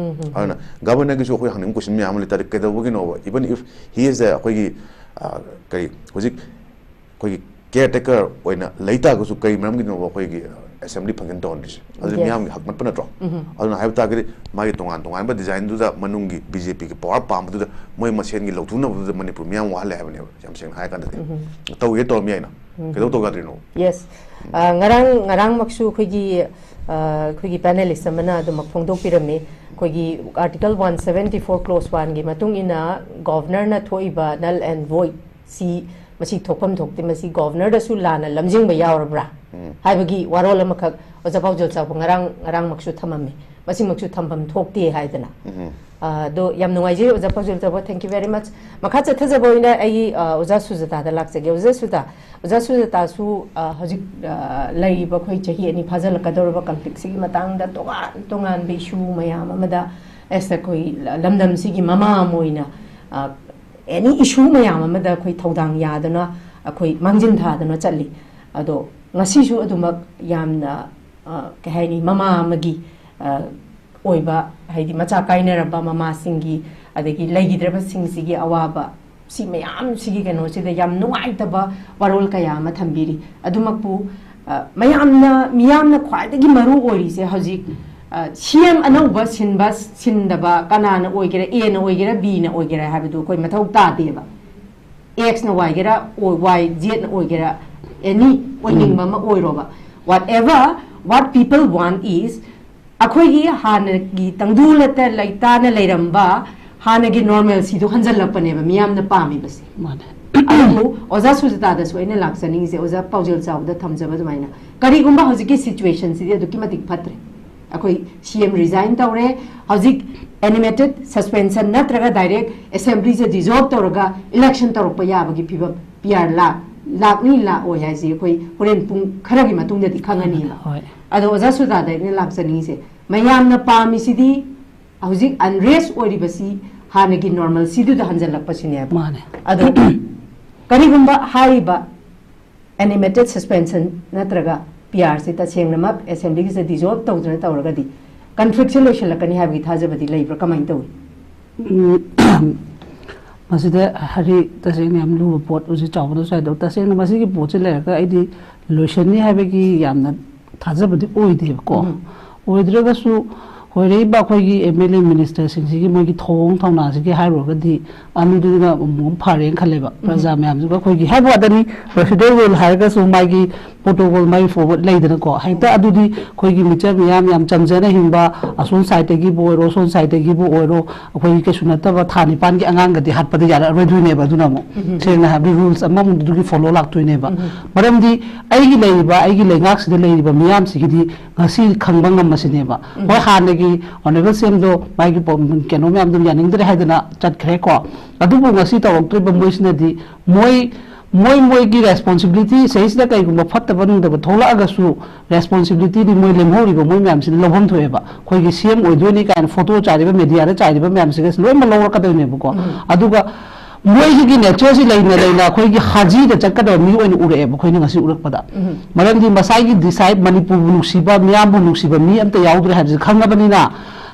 ꯑꯗꯨꯅ governor ꯒꯤꯁꯨ ꯑꯩꯈꯣꯏ ꯍꯪꯅꯤꯡꯕ question ꯃꯌꯥꯝ ꯑꯃ ꯂꯩ ꯇꯥꯔꯗꯤ ꯀꯩꯗꯧꯕꯒꯤꯅꯣꯕ? Even if he is the ꯑꯩꯈꯣꯏꯒꯤ, ꯑ, ꯀꯔꯤ ꯍꯧꯖꯤꯛ ꯑꯩꯈꯣꯏꯒꯤ ꯀꯦꯌꯔ ꯇꯦꯀꯔ ꯑꯣꯏꯅ ꯂꯩ ꯇꯥꯔꯒꯁꯨ ꯀꯔꯤ ꯃꯔꯝꯒꯤꯅꯣꯕ ꯑꯩꯈꯣꯏꯒꯤ ꯑꯦꯁꯦꯝꯕ꯭ꯂꯤ ꯐꯪꯁꯟ ꯇꯧꯍꯟꯗ꯭ꯔꯤꯁꯦ? ꯑꯗꯨ Yes. ꯃꯤꯌꯥꯝꯒꯤ ꯍꯛ ꯅꯠꯄ ꯅꯠꯇ꯭ꯔꯣ? ꯎꯝ. ꯑꯗꯨꯅ ꯍꯥꯏꯕ ꯇꯥꯔꯒꯗꯤ ꯃꯥꯒꯤ ꯇꯣꯉꯥꯟ ꯇꯣꯉꯥꯟꯕ ꯗꯤꯖꯥꯏꯟꯗꯨꯗ ꯃꯅꯨꯡꯒꯤ ꯕꯤ ꯖꯦ ꯄꯤꯒꯤ ꯄꯋꯥꯔ ꯄꯥꯝꯕꯗꯨꯗ ꯃꯣꯏ ꯃꯁꯦꯟꯒꯤ ꯂꯧꯊꯣꯛꯅꯕꯗꯨꯗ ꯃꯅꯤꯄꯨꯔ ꯃꯤꯌꯥꯝ ꯋꯥꯍꯜꯂꯦ ꯍꯥꯏꯕꯅꯦꯕ, ꯌꯥꯝ ꯁꯦꯡꯅ ꯍꯥꯏꯔ ꯀꯥꯟꯗꯗꯤ꯫ ꯇꯧꯒꯦ ꯇꯧꯔꯝ ꯌꯥꯏꯅ꯫ ꯀꯩꯗꯧ ꯇꯧ ꯌꯥꯗ꯭ꯔꯤꯅꯣ? Yes. ꯑ, ꯉꯔꯥꯡ ꯉꯔꯥꯡꯃꯛꯁꯨ ꯑꯩꯈꯣꯏꯒꯤ, ꯑ, ꯑꯩꯈꯣꯏꯒꯤ ꯄꯦꯅꯦꯂꯤꯁ ꯑꯃꯅ ꯑꯗꯨꯃꯛ ꯐꯣꯡꯗꯣꯛꯄꯤꯔꯝꯃꯤ꯫ ꯑꯩꯈꯣꯏꯒꯤ article one seventy four close ꯋꯥꯟꯒꯤ ꯃꯇꯨꯡ ꯏꯟꯅ ꯒꯣꯚꯔꯅꯔꯅ ꯊꯣꯛꯏꯕ ꯅꯜ ꯑꯦꯟ ꯚꯣꯏꯗ ꯁꯤ, ꯃꯁꯤ ꯊꯣꯛꯐꯝ ꯊꯣꯛꯇꯦ, ꯃꯁꯤ ꯒꯣꯚꯔꯅꯔꯗꯁꯨ ꯂꯥꯟꯅ ꯂꯝꯖꯤꯡꯕ ꯌꯥꯎꯔꯕ꯭ꯔꯥ ꯍꯥꯏꯕꯒꯤ ꯋꯥꯔꯣꯜ ꯑꯃꯈꯛ ꯑꯣꯖꯥ ꯄꯥꯎꯖꯦꯜ ꯆꯥꯎꯕ ꯉꯔꯥꯡ ꯉꯔꯥꯡꯃꯛꯁꯨ ꯊꯝꯃꯝꯃꯤ꯫ ꯃꯁꯤꯃꯛꯁꯨ ꯊꯝꯐꯝ ꯊꯣꯛꯇꯦ ꯍꯥꯏꯗꯅ꯫ ꯑ, ꯑꯗꯣ ꯌꯥꯝ ꯅꯨꯡꯉꯥꯏꯖꯩ ꯑꯣꯖꯥ ꯄꯥꯎꯖꯦꯜ ꯆꯥꯎꯕ, thank you very much꯫ ꯃꯈꯥ ꯆꯠꯊꯖꯕ ꯑꯣꯏꯅ ꯑꯩ, ꯑ, ꯑꯣꯖꯥ ꯁꯨꯖꯇꯥꯗ ꯂꯥꯛꯆꯒꯦ꯫ ꯑꯣꯖꯥ ꯁꯨꯖꯇꯥ, ꯑꯣꯖꯥ ꯁꯨꯖꯇꯥꯁꯨ, ꯑ, ꯍꯧꯖꯤꯛ, ꯑ, ꯂꯩꯔꯤꯕ ꯑꯩꯈꯣꯏ ꯆꯍꯤ ꯑꯅꯤ ꯐꯥꯖꯤꯜꯂꯛꯀꯗꯧꯔꯕ ꯀꯟꯐ꯭ꯂꯤꯛꯁꯤꯒꯤ ꯃꯇꯥꯡꯗ ꯇꯣꯉꯥꯟ ꯇꯣꯉꯥꯟꯕ ꯏꯁꯨ ꯃꯌꯥꯝ ꯑꯃꯗ, ꯑꯦꯁ ꯑꯩꯈꯣꯏ ꯂꯝꯗꯝꯁꯤꯒꯤ ꯃꯃꯥ ꯑꯃ ꯑꯣꯏꯅ, ꯑ, ꯑꯦꯅꯤ ꯏꯁꯨ ꯃꯌꯥꯝ ꯑꯃꯗ ꯑꯩꯈꯣꯏ ꯊꯧꯗꯥꯡ ꯌꯥꯗꯨꯅ, ꯑꯩꯈꯣꯏ ꯃꯥꯡꯖꯤꯟ ꯊꯥꯗꯨꯅ ꯆꯠꯂꯤ꯫ ꯑꯗꯣ ꯉꯁꯤꯁꯨ ꯑꯗꯨꯃꯛ ꯌꯥꯝꯅ, ꯑ, ꯀꯩ ꯍꯥꯏꯅꯤ, ꯃꯃꯥ ꯑꯃꯒꯤ, ꯑ, ꯑꯣꯏꯕ, ꯍꯥꯏꯗꯤ ꯃꯆꯥ ꯀꯥꯏꯅꯔꯕ ꯃꯃꯥꯁꯤꯡꯒꯤ, ꯑꯗꯒꯤ ꯂꯩꯈꯤꯗ꯭ꯔꯕꯁꯤꯡꯁꯤꯒꯤ ꯑꯋꯥꯕ, ꯁꯤ ꯃꯌꯥꯝꯁꯤꯒꯤ ꯀꯩꯅꯣꯁꯤꯗ ꯌꯥꯝ ꯅꯨꯡꯉꯥꯏꯇꯕ ꯋꯥꯔꯣꯜ ꯀꯌꯥ ꯑꯃ ꯊꯝꯕꯤꯔꯤ꯫ ꯑꯗꯨꯃꯛꯄꯨ, ꯑ, ꯃꯌꯥꯝꯅ, ꯃꯤꯌꯥꯝꯅ ꯈ꯭ꯋꯥꯏꯗꯒꯤ ꯃꯔꯨ ꯑꯣꯏꯔꯤꯁꯦ ꯍꯧꯖꯤꯛ, ꯑ, ꯁꯤ ꯑꯦꯝ ꯑꯅꯧꯕ ꯁꯤꯟꯕ ꯁꯤꯟꯗꯕ, ꯀꯅꯥꯅ ꯑꯣꯏꯒꯦꯔꯥ, ꯑꯦꯅ ꯑꯣꯏꯒꯦꯔꯥ, ꯕꯤꯅ ꯑꯣꯏꯒꯦꯔꯥ ꯍꯥꯏꯕꯗꯨ ꯑꯩꯈꯣꯏ ꯃꯊꯧ ꯇꯥꯗꯦꯕ꯫ ꯑꯦꯛꯁꯅ ꯑꯣꯏꯒꯦꯔꯥ, ꯋꯥꯏ ꯖꯦꯠꯅ ꯑꯣꯏꯒꯦꯔꯥ, ꯑꯦꯅꯤ ꯑꯣꯏꯅꯤꯡꯕ ꯑꯃ ꯑꯣꯏꯔꯣꯕ, whatever, what people want is, ꯑꯩꯈꯣꯏꯒꯤ ꯍꯥꯟꯅꯒꯤ ꯇꯪꯗꯨ ꯂꯩꯇꯥꯅ ꯂꯩꯔꯝꯕ ꯍꯥꯟꯅꯒꯤ ꯅꯣꯔꯃꯦꯜꯁꯤꯗꯣ ꯍꯟꯖꯜꯂꯛꯄꯅꯦꯕ ꯃꯤꯌꯥꯝꯅ ꯄꯥꯝꯃꯤꯕꯁꯦ꯫ ꯃꯥꯅꯦ꯫ ꯑꯗꯨꯕꯨ ꯑꯣꯖꯥ ꯁꯨꯖꯇꯥꯗꯁꯨ ꯑꯩꯅ ꯂꯥꯛꯆꯅꯤꯡꯉꯤꯁꯦ, ꯑꯣꯖꯥ ꯄꯥꯎꯖꯦꯜ ꯆꯥꯎꯕꯗ ꯊꯝꯖꯕ ꯑꯗꯨꯃꯥꯏꯅ, ꯀꯔꯤꯒꯨꯝꯕ ꯍꯧꯖꯤꯛꯀꯤ ꯁꯤꯆꯨꯋꯦꯁꯟꯁꯤꯗꯤ ꯑꯗꯨꯛꯀꯤ ꯃꯇꯤꯛ ꯐꯠꯇ꯭ꯔꯦ꯫ ꯑꯩꯈꯣꯏ ꯁꯤ ꯑꯦꯝ ꯔꯤꯖꯥꯏꯟ ꯇꯧꯔꯦ꯫ ꯍꯧꯖꯤꯛ ꯑꯦꯅꯤꯃꯦꯇꯦꯠ ꯁꯁꯄꯦꯟꯁꯟ ꯅꯠꯇ꯭ꯔꯒ ꯗꯥꯏꯔꯦꯛ ꯑꯦꯁꯦꯝꯕ꯭ꯂꯤꯁꯦ ꯗꯤꯖꯣꯜꯕ ꯇꯧꯔꯒ ꯏꯂꯦꯛꯁꯟ ꯇꯧꯔꯛꯄ ꯌꯥꯕꯒꯤ ꯐꯤꯕꯝ, ꯄꯤ ꯑꯥꯔ ꯂꯥꯛ-, ꯂꯥꯛꯅꯤ ꯂꯥꯛꯑꯣꯏ ꯍꯥꯏꯁꯤ ꯑꯩꯈꯣꯏ ꯍꯣꯔꯦꯟ ꯄꯨꯡ ꯈꯔꯒꯤ ꯃꯇꯨꯡꯗꯗꯤ ꯈꯪꯉꯅꯤꯕ꯫ ꯍꯣꯏ꯫ ꯑꯗꯣ ꯑꯣꯖꯥ ꯁꯨꯖꯥꯗ ꯑꯩꯅ ꯂꯥꯛꯆꯅꯤꯡꯉꯤꯁꯦ, ꯃꯌꯥꯝꯅ ꯄꯥꯝꯃꯤꯁꯤꯗꯤ ꯍꯧꯖꯤꯛ ꯑꯟꯔꯦꯁ ꯑꯣꯏꯔꯤꯕꯁꯤ ꯍꯥꯟꯅꯒꯤ ꯅꯣꯔꯃꯦꯜꯁꯤꯗꯨꯗ ꯍꯟꯖꯜꯂꯛꯄꯁꯤꯅꯦꯕ꯫ ꯃꯥꯅꯦ꯫ ꯑꯗꯣ ꯀꯔꯤꯒꯨꯝꯕ ꯍꯥꯏꯔꯤꯕ ꯑꯦꯅꯤꯃꯦꯇꯦꯠ ꯁꯁꯄꯦꯟꯁꯟ ꯅꯠꯇ꯭ꯔꯒ ꯄꯤ ꯑꯥꯔꯁꯤ ꯇꯁꯦꯡꯅꯃꯛ ꯑꯦꯁꯦꯝꯕ꯭ꯂꯤꯒꯤꯁꯤꯗ ꯗꯤꯖꯣꯜꯕ ꯇꯧꯗꯅ ꯇꯧꯔꯒꯗꯤ ꯀꯟꯐ꯭ꯂꯤꯛꯁꯦ ꯂꯣꯏꯁꯤꯜꯂꯛꯀꯅꯤ ꯍꯥꯏꯕꯒꯤ ꯊꯥꯖꯕꯗꯤ ꯂꯩꯕ꯭ꯔꯥ? ꯀꯃꯥꯏꯅ ꯇꯧꯏ? ꯎꯝ, ꯃꯁꯤꯗ ꯍꯥꯏꯗꯤ ꯇꯁꯦꯡꯅ ꯌꯥꯝ ꯂꯨꯕ ꯄꯣꯠ ꯍꯧꯖꯤꯛ ꯆꯥꯎꯕꯗꯁꯨ ꯍꯥꯏꯗꯣ, ꯇꯁꯦꯡꯅ ꯃꯁꯤꯒꯤ ꯄꯣꯠꯁꯤ ꯂꯩꯔꯒ ꯑꯩꯗꯤ ꯂꯣꯏꯁꯟꯅꯤ ꯍꯥꯏꯕꯒꯤ ꯌꯥꯝꯅ ꯊꯥꯖꯕꯗꯤ ꯑꯣꯏꯗꯦꯕꯀꯣ꯫ ꯎꯝ꯫ ꯑꯣꯏꯗ꯭ꯔꯒꯁꯨ ꯑꯣꯏꯔꯛꯏꯕ ꯑꯩꯈꯣꯏꯒꯤ M L A minister ꯁꯤꯡꯁꯤꯒꯤ ꯃꯣꯏꯒꯤ ꯊꯧꯑꯣꯡ ꯊꯧꯅꯥꯁꯤꯒꯤ ꯍꯥꯏꯔꯨꯔꯒꯗꯤ ꯑꯗꯨꯗꯨꯅ ꯑꯃꯨꯛ ꯐꯔꯦꯅ ꯈꯜꯂꯦꯕ꯫ ꯎꯝ꯫ ꯄ꯭ꯔꯖꯥ ꯃꯌꯥꯝꯁꯤꯒ ꯑꯩꯈꯣꯏꯒꯤ ꯍꯥꯏꯕ ꯋꯥꯗꯅꯤ, ꯄ꯭ꯔꯁꯤꯗꯦꯟ ꯔꯨꯜ ꯍꯥꯏꯔꯒꯁꯨ ꯃꯥꯒꯤ ꯄ꯭ꯔꯣꯇꯣꯀꯣꯜ ꯃꯥꯒꯤ ꯐꯣꯔꯋꯥꯔꯗ ꯂꯩꯗꯅꯀꯣ, ꯍꯦꯛꯇ ꯑꯗꯨꯗꯤ ꯑꯩꯈꯣꯏꯒꯤ ꯃꯤꯆꯝ ꯃꯤꯌꯥꯝ ꯌꯥꯝ ꯆꯝꯖꯅ ꯍꯤꯡꯕ, ꯑꯁꯣꯝ ꯁꯥꯏꯠꯇꯒꯤꯕꯨ ꯑꯣꯏꯔꯣ, ꯁꯣꯝ ꯁꯥꯏꯠꯇꯒꯤꯕꯨ ꯑꯣꯏꯔꯣ, ꯑꯩꯈꯣꯏꯒꯤ ꯀꯩꯁꯨ ꯅꯠꯇꯕ ꯊꯥ ꯅꯤꯄꯥꯟꯒꯤ ꯑꯉꯥꯡꯒꯗꯤ ꯍꯥꯠꯄꯗ ꯌꯥꯔꯛꯑꯔꯣꯏꯗꯣꯏꯅꯦꯕ꯫ ꯑꯗꯨꯅ ꯑꯃꯨꯛ ꯎꯝ꯫ ꯁꯦꯡꯅ ꯍꯥꯏꯔꯕꯗꯤ ꯔꯨꯜꯁ ꯑꯃꯃꯨꯛ ꯑꯗꯨꯒꯤ ꯐꯣꯂꯣ ꯂꯥꯛꯇꯣꯏꯅꯦꯕ꯫ ꯎꯝ꯫ ꯃꯔꯝꯗꯤ ꯑꯩꯒꯤ ꯂꯩꯔꯤꯕ, ꯑꯩꯒꯤ ꯂꯩꯉꯥꯛꯁꯤꯗ ꯂꯩꯔꯤꯕ ꯃꯤꯌꯥꯝꯁꯤꯒꯤꯗꯤ ꯉꯁꯤ ꯈꯪꯕ ꯉꯝꯃꯁꯤꯅꯦꯕ꯫ ꯎꯝ꯫ ꯍꯣꯏ, ꯍꯥꯟꯅꯒꯤ ꯑꯣꯅꯔꯦꯕꯜ ꯁꯤ ꯑꯦꯝꯗꯣ ꯃꯥꯒꯤ ꯄꯣ-, ꯀꯩꯅꯣ ꯃꯌꯥꯝꯗꯣ ꯌꯥꯅꯤꯡꯗ꯭ꯔꯦ ꯍꯥꯏꯗꯅ ꯆꯠꯈ꯭ꯔꯦꯀꯣ꯫ ꯑꯗꯨꯕꯨ ꯉꯁꯤ ꯇꯧꯔꯛꯇ꯭ꯔꯤꯕ ꯃꯣꯏꯁꯤꯅꯗꯤ ꯃꯣꯏ, ꯃꯣꯏ ꯃꯣꯏꯒꯤ ꯔꯦꯁꯄꯣꯟꯁꯤꯕꯤꯂꯤꯇꯤ ꯁꯤꯗꯩꯁꯤꯗ ꯀꯩꯒꯨꯝꯕ ꯐꯠꯇꯕ ꯅꯨꯡꯗꯕ ꯊꯣꯛꯂꯛꯑꯒꯁꯨ ꯔꯦꯁꯄꯣꯟꯁꯤꯕꯤꯂꯤꯇꯤꯗꯤ ꯃꯣꯏ ꯂꯦꯝꯍꯧꯔꯤꯕ ꯃꯣꯏ ꯃꯌꯥꯝꯁꯤꯅ ꯂꯧꯐꯝ ꯊꯣꯛꯑꯦꯕ꯫ ꯑꯩꯈꯣꯏꯒꯤ ꯁꯤ ꯑꯦꯝ ꯑꯣꯏꯗꯣꯏꯅꯤ ꯀꯥꯏꯅ ꯐꯣꯇꯣ ꯆꯥꯏꯔꯤꯕ, ꯃꯦꯗꯤꯌꯥꯗ ꯆꯥꯏꯔꯤꯕ ꯃꯌꯥꯝꯁꯤꯒ ꯂꯣꯏꯅꯃꯛ ꯂꯧꯔꯛꯀꯗꯣꯏꯅꯦꯕꯀꯣ꯫ ꯎꯝ꯫ ꯑꯗꯨꯒ ꯃꯣꯏꯁꯤꯒꯤ ꯅꯦꯆꯔꯁꯤ ꯂꯩꯅ ꯂꯩꯅ ꯑꯩꯈꯣꯏꯒꯤ ꯍꯥꯖꯤꯗ ꯆꯠꯀꯗꯕ ꯃꯤ ꯑꯣꯏꯅ ꯎꯔꯛꯑꯦꯕ ꯑꯩꯈꯣꯏꯅ ꯉꯁꯤ ꯎꯔꯛꯄꯗ꯫ ꯎꯝ꯫ ꯃꯔꯝꯗꯤ ꯃꯁꯥꯒꯤ ꯗꯤꯁꯥꯏꯠ, ꯃꯅꯤꯄꯨꯔꯕꯨ ꯅꯨꯡꯁꯤꯕ, ꯃꯤꯌꯥꯝꯕꯨ ꯅꯨꯡꯁꯤꯕ ꯃꯤ ꯑꯝꯇ ꯌꯥꯎꯗ꯭ꯔꯦ ꯍꯥꯏꯕꯁꯤ ꯈꯪꯉꯕꯅꯤꯅ,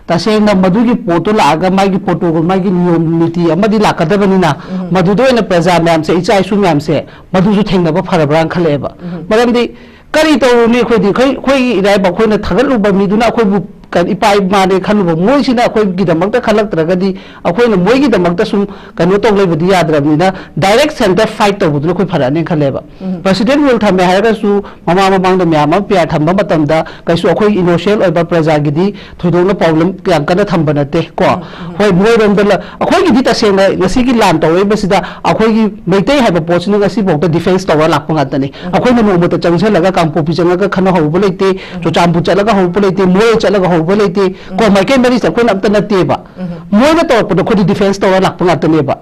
ꯇꯁꯦꯡꯅ ꯃꯗꯨꯒꯤ ꯄꯣꯠꯇꯨ ꯂꯥꯛꯑꯒ ꯃꯥꯒꯤ ꯄ꯭ꯔꯣꯇꯣꯀꯣꯜ, ꯃꯥꯒꯤ ꯅꯤꯌꯣꯝ ꯅꯤꯇꯤ ꯑꯃꯗꯤ ꯂꯥꯛꯀꯗꯕꯅꯤꯅ, ꯎꯝ꯫ ꯃꯗꯨꯗ ꯑꯣꯏꯅ ꯄ꯭ꯔꯖꯥ ꯃꯌꯥꯝꯁꯦ, ꯏꯆꯥ ꯏꯁꯨ ꯃꯌꯥꯝꯁꯦ, ꯃꯗꯨꯁꯨ ꯊꯦꯡꯅꯕ ꯐꯔꯕ꯭ꯔꯥꯅ ꯈꯜꯂꯛꯑꯦꯕ꯫ ꯎꯝ꯫ ꯃꯔꯝꯗꯤ ꯀꯔꯤ ꯇꯧꯔꯨꯅꯤ ꯑꯩꯈꯣꯏꯗꯤ? ꯑꯩꯈꯣꯏ, ꯑꯩꯈꯣꯏꯒꯤ ꯏꯔꯥꯏꯕꯛ, ꯑꯩꯈꯣꯏꯅ ꯊꯥꯒꯠꯂꯨꯕ ꯃꯤꯗꯨꯅ ꯑꯩꯈꯣꯏꯕꯨ ꯀ-, ꯏꯄꯥ ꯏꯃꯥꯅꯦ ꯈꯜꯂꯨꯕ ꯃꯣꯏꯁꯤꯅ ꯑꯩꯈꯣꯏꯒꯤꯗꯃꯛꯇ ꯈꯜꯂꯛꯇ꯭ꯔꯒꯗꯤ, ꯑꯩꯈꯣꯏꯅ ꯃꯣꯏꯒꯤꯗꯃꯛꯇ ꯁꯨꯝ ꯀꯩꯅꯣ ꯇꯧ ꯂꯩꯕꯗꯤ ꯌꯥꯗ꯭ꯔꯕꯅꯤꯅ, ꯗꯥꯏꯔꯦꯛ ꯁꯦꯟꯇꯔ ꯐꯥꯏꯠ ꯇꯧꯕꯗꯨꯅ ꯑꯩꯈꯣꯏ ꯐꯔꯛꯑꯅꯦꯅ ꯈꯜꯂꯦꯕ꯫ ꯎꯝ꯫ ꯄ꯭ꯔꯁꯤꯗꯦꯟ ꯔꯨꯜ ꯊꯝꯃꯦ ꯍꯥꯏꯔꯒꯁꯨ, ꯃꯃꯥꯡ ꯃꯃꯥꯡꯗ ꯃꯌꯥꯝ ꯑꯃ ꯄꯤ ꯑꯥꯔ ꯊꯝꯕ ꯃꯇꯝꯗ ꯀꯩꯁꯨ ꯑꯩꯈꯣꯏ ꯏꯅꯣꯁꯦꯟ ꯑꯣꯏꯕ ꯄ꯭ꯔꯖꯥꯒꯤꯗꯤ ꯊꯣꯏꯗꯣꯛꯅ ꯄ꯭ꯔꯣꯕ꯭ꯂꯦꯝ ꯌꯥꯝ ꯀꯟꯅ ꯊꯝꯕ ꯅꯠꯇꯦ ꯀꯣ꯫ ꯎꯝ, ꯎꯝ꯫ ꯍꯣꯏ, ꯃꯣꯏꯔꯣꯝꯗ ꯂ-, ꯑꯩꯈꯣꯏꯒꯤꯗꯤ ꯇꯁꯦꯡꯅ ꯉꯁꯤꯒꯤ ꯂꯥꯟ ꯇꯧꯔꯛꯏꯕꯁꯤꯗ ꯑꯩꯈꯣꯏꯒꯤ ꯃꯩꯇꯩ ꯍꯥꯏꯕ ꯄꯣꯠꯁꯤꯅ ꯉꯁꯤꯐꯥꯎꯗ ꯗꯤꯐꯦꯟꯁ ꯇꯧꯔ ꯂꯥꯛꯄ ꯉꯥꯛꯇꯅꯤ꯫ ꯎꯝ꯫ ꯑꯩꯈꯣꯏꯅ ꯅꯣꯡꯃꯇ ꯆꯪꯁꯤꯜꯂꯒ ꯀꯥꯡꯄꯣꯛꯄꯤ ꯆꯪꯉꯒ ꯈꯟꯅ ꯍꯧꯔꯨꯕ ꯂꯩꯇꯦ, ꯎꯝ꯫ ꯆꯨꯔꯆꯥꯟꯄꯨꯔ ꯆꯠꯂꯒ ꯍꯧꯔꯨꯕ ꯂꯩꯇꯦ, ꯃꯣꯔꯦ ꯆꯠꯂꯒ ꯍꯧꯔꯨꯕ ꯂꯩꯇꯦ ꯀꯣ꯫ ꯎꯝ꯫ ꯃꯥꯏꯀꯩ ꯃꯔꯤꯁꯦ ꯑꯩꯈꯣꯏꯅ ꯑꯝꯇ ꯅꯠꯇꯦꯕ꯫ ꯎꯝ꯫ ꯃꯣꯏꯅ ꯇꯧꯔꯛꯄꯗꯣ ꯑꯩꯈꯣꯏꯗꯤ ꯗꯤꯐꯦꯟꯁ ꯇꯧꯔ ꯂꯥꯛꯄ ꯉꯥꯛꯇꯅꯦꯕ꯫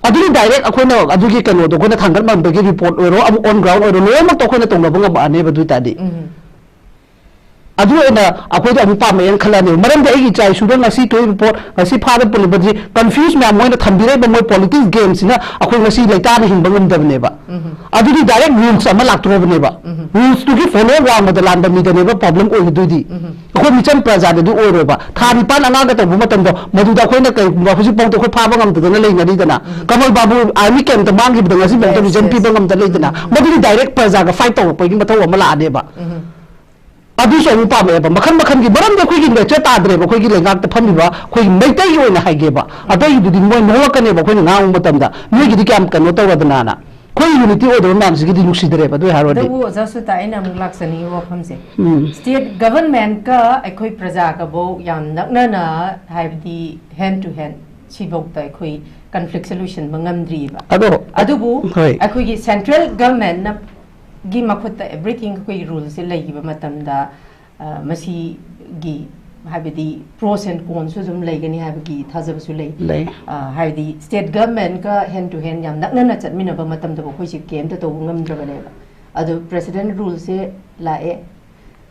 ꯑꯗꯨꯒꯤ ꯗꯥꯏꯔꯦꯛ ꯑꯩꯈꯣꯏꯅ ꯑꯗꯨꯒꯤ ꯀꯩꯅꯣꯗꯣ ꯑꯩꯈꯣꯏꯅ ꯊꯥꯡꯒꯠ ꯃꯟꯕꯒꯤ ꯔꯤꯄꯣꯔꯠ ꯑꯣꯏꯔꯣ, ꯑꯃꯨꯛ ꯑꯣꯟ ꯒ꯭ꯔꯥꯎꯟ ꯑꯣꯏꯔꯣ, ꯂꯣꯏꯅꯃꯛꯇꯣ ꯑꯩꯈꯣꯏꯅ ꯇꯧꯅꯕ ꯉꯝꯃꯛꯑꯅꯦꯕ ꯑꯗꯨ ꯑꯣꯏ ꯇꯥꯔꯗꯤ꯫ ꯎꯝ꯫ ꯑꯗꯨ ꯑꯣꯏꯅ ꯑꯩꯈꯣꯏꯗ ꯑꯃꯨꯛ ꯄꯥꯝꯃꯛꯑꯦꯅ ꯈꯜꯂꯅꯦꯕ꯫ ꯃꯔꯝꯗꯤ ꯑꯩꯒꯤ ꯏꯆꯥ ꯏꯁꯨꯗ ꯉꯁꯤ ꯊꯣꯛꯏꯕ ꯄꯣꯠ, ꯉꯁꯤ ꯐꯥꯗ ꯄꯨꯜꯂꯤꯕꯁꯤ, ꯀꯟꯐ꯭ꯌꯨꯁ ꯃꯌꯥꯝ ꯃꯣꯏꯅ ꯊꯝꯕꯤꯔꯛꯏꯕ ꯃꯣꯏ ꯄꯣꯂꯤꯇꯤꯛꯁ ꯒꯦꯝꯁꯤꯅ ꯑꯩꯈꯣꯏ ꯉꯁꯤ ꯂꯩꯇꯥꯅ ꯍꯤꯡꯕ ꯉꯝꯗꯕꯅꯦꯕ꯫ ꯑꯗꯨꯗꯤ ꯗꯥꯏꯔꯦꯛ ꯔꯨꯜꯁ ꯑꯃ ꯂꯥꯛꯇꯣꯔꯕꯅꯦꯕ꯫ ꯔꯨꯜꯁꯇꯨꯒꯤ ꯐꯣꯂꯣ ꯋꯥꯡꯃꯗ ꯂꯥꯟꯕ ꯃꯤꯗꯅꯦꯕ ꯄ꯭ꯔꯣꯕ꯭ꯂꯦꯝ ꯑꯣꯏꯒꯗꯣꯏꯗꯤ꯫ ꯑꯩꯈꯣꯏ ꯃꯤꯆꯝ ꯄ꯭ꯔꯖꯥꯗꯗꯤ ꯑꯣꯏꯔꯣꯏꯕ꯫ ꯊꯥ ꯅꯤꯄꯥꯟ ꯑꯉꯥꯡꯒ ꯇꯧꯕ ꯃꯇꯝꯗꯣ, ꯃꯗꯨꯗ ꯑꯩꯈꯣꯏꯅ ꯀꯩꯒꯨꯝꯕ ꯍꯧꯖꯤꯛꯐꯥꯎꯗ ꯑꯩꯈꯣꯏ ꯐꯥꯕ ꯉꯝꯗꯗꯅ ꯂꯩꯅꯔꯤꯗꯅ, ꯀꯃꯜ ꯕꯥꯕꯨ ꯑꯥꯔꯃꯤ ꯀꯦꯝꯞꯇ ꯃꯥꯡꯈꯤꯕꯗ ꯉꯁꯤꯐꯥꯎꯗ ꯔꯤꯖꯟ ꯄꯤꯕ ꯉꯝꯗ ꯂꯩꯗꯅ, ꯃꯗꯨꯗꯤ ꯗꯥꯏꯔꯦꯛ ꯄ꯭ꯔꯖꯥꯒ ꯐꯥꯏꯠ ꯇꯧꯔꯛꯄꯒꯤ ꯃꯊꯧ ꯑꯃ ꯂꯥꯛꯑꯅꯦꯕ꯫ ꯑꯗꯨꯁꯨ ꯑꯃꯨꯛ ꯄꯥꯝꯃꯛꯑꯦꯕ꯫ ꯃꯈꯜ ꯃꯈꯜꯒꯤ, ꯃꯔꯝꯗꯤ ꯑꯩꯈꯣꯏꯒꯤ ꯅꯦꯆꯔ ꯇꯥꯗ꯭ꯔꯦꯕ, ꯑꯩꯈꯣꯏꯒꯤ ꯂꯩꯉꯥꯛꯇ ꯐꯝꯃꯤꯕ ꯑꯩꯈꯣꯏꯒꯤ ꯃꯩꯇꯩꯒꯤ ꯑꯣꯏꯅ ꯍꯥꯏꯒꯦꯕ꯫ ꯑꯇꯩꯒꯤꯗꯨꯗꯤ ꯃꯣꯏ ꯅꯣꯛꯂꯛꯀꯅꯦꯕ ꯑꯩꯈꯣꯏꯅ ꯉꯥꯡꯕ ꯃꯇꯝꯗ, "ꯅꯣꯏꯒꯤꯗꯤ ꯀꯌꯥꯝ ꯀꯩꯅꯣ ꯇꯧꯔꯗꯅ"ꯅ꯫ ꯑꯩꯈꯣꯏ ꯌꯨꯅꯤꯇꯤ ꯑꯣꯏꯗꯕ ꯃꯌꯥꯝꯁꯤꯒꯤꯗꯤ ꯅꯨꯡꯁꯤꯗꯔꯦꯕ, ꯑꯗꯨ ꯍꯥꯏꯔꯨꯔꯗꯤ꯫ ꯑꯗꯨꯕꯨ ꯑꯣꯖꯥ ꯁꯨꯇꯥ, ꯑꯩꯅ ꯑꯃꯨꯛ ꯂꯥꯛꯆꯅꯤꯡꯉꯤꯕ ꯋꯥꯐꯝꯁꯦ, ꯎꯝ꯫ ꯁ꯭ꯇꯦꯠ ꯒꯚꯔꯟꯃꯦꯟꯠꯀ ꯑꯩꯈꯣꯏ ꯄ꯭ꯔꯖꯥꯒꯕꯧ ꯌꯥꯝ ꯅꯛꯅꯅ, ꯍꯥꯏꯕꯗꯤ ꯍꯦꯟ ꯇꯨ ꯍꯦꯟ, ꯁꯤꯐꯧꯗ ꯑꯩꯈꯣꯏ ꯀꯟꯐ꯭ꯂꯤꯛꯁꯦ ꯂꯣꯏꯁꯤꯟꯕ ꯉꯝꯗ꯭ꯔꯤꯕ꯫ ꯑꯗꯣ, ꯑꯗꯨꯕꯨ ꯍꯣꯏ꯫ ꯑꯩꯈꯣꯏꯒꯤ ꯁꯦꯟꯇ꯭ꯔꯦꯜ ꯒꯚꯔꯟꯃꯦꯟꯠꯅ ꯒꯤ ꯃꯈꯨꯠꯇ ꯑꯦꯚ꯭ꯔꯤꯊꯤꯡ ꯑꯩꯈꯣꯏꯒꯤ ꯔꯨꯜꯁꯦ ꯂꯩꯈꯤꯕ ꯃꯇꯝꯗ, ꯑ, ꯃꯁꯤꯒꯤ, ꯍꯥꯏꯕꯗꯤ, ꯄ꯭ꯔꯣꯁ ꯑꯦꯟ ꯀꯣꯟꯁꯨ ꯑꯗꯨꯝ ꯂꯩꯒꯅꯤ ꯍꯥꯏꯕꯒꯤ ꯊꯥꯖꯕꯁꯨ ꯂꯩ꯫ ꯂꯩ꯫ ꯑ, ꯍꯥꯏꯕꯗꯤ ꯁ꯭ꯇꯦꯠ ꯒꯚꯔꯟꯃꯦꯟꯠꯀ ꯍꯦꯟ ꯇꯨ ꯍꯦꯟ ꯌꯥꯝ ꯅꯛꯅꯅ ꯆꯠꯃꯤꯟꯅꯕ ꯃꯇꯝꯗꯕꯨ ꯑꯩꯈꯣꯏꯁꯦ ꯀꯩꯝꯇ ꯇꯧꯕ ꯉꯝꯗ꯭ꯔꯕꯅꯦꯕ꯫ ꯑꯗꯣ ꯄ꯭ꯔꯦꯁꯤꯗꯦꯟꯠ ꯔꯨꯜꯁꯦ ꯂꯥꯛꯑꯦ,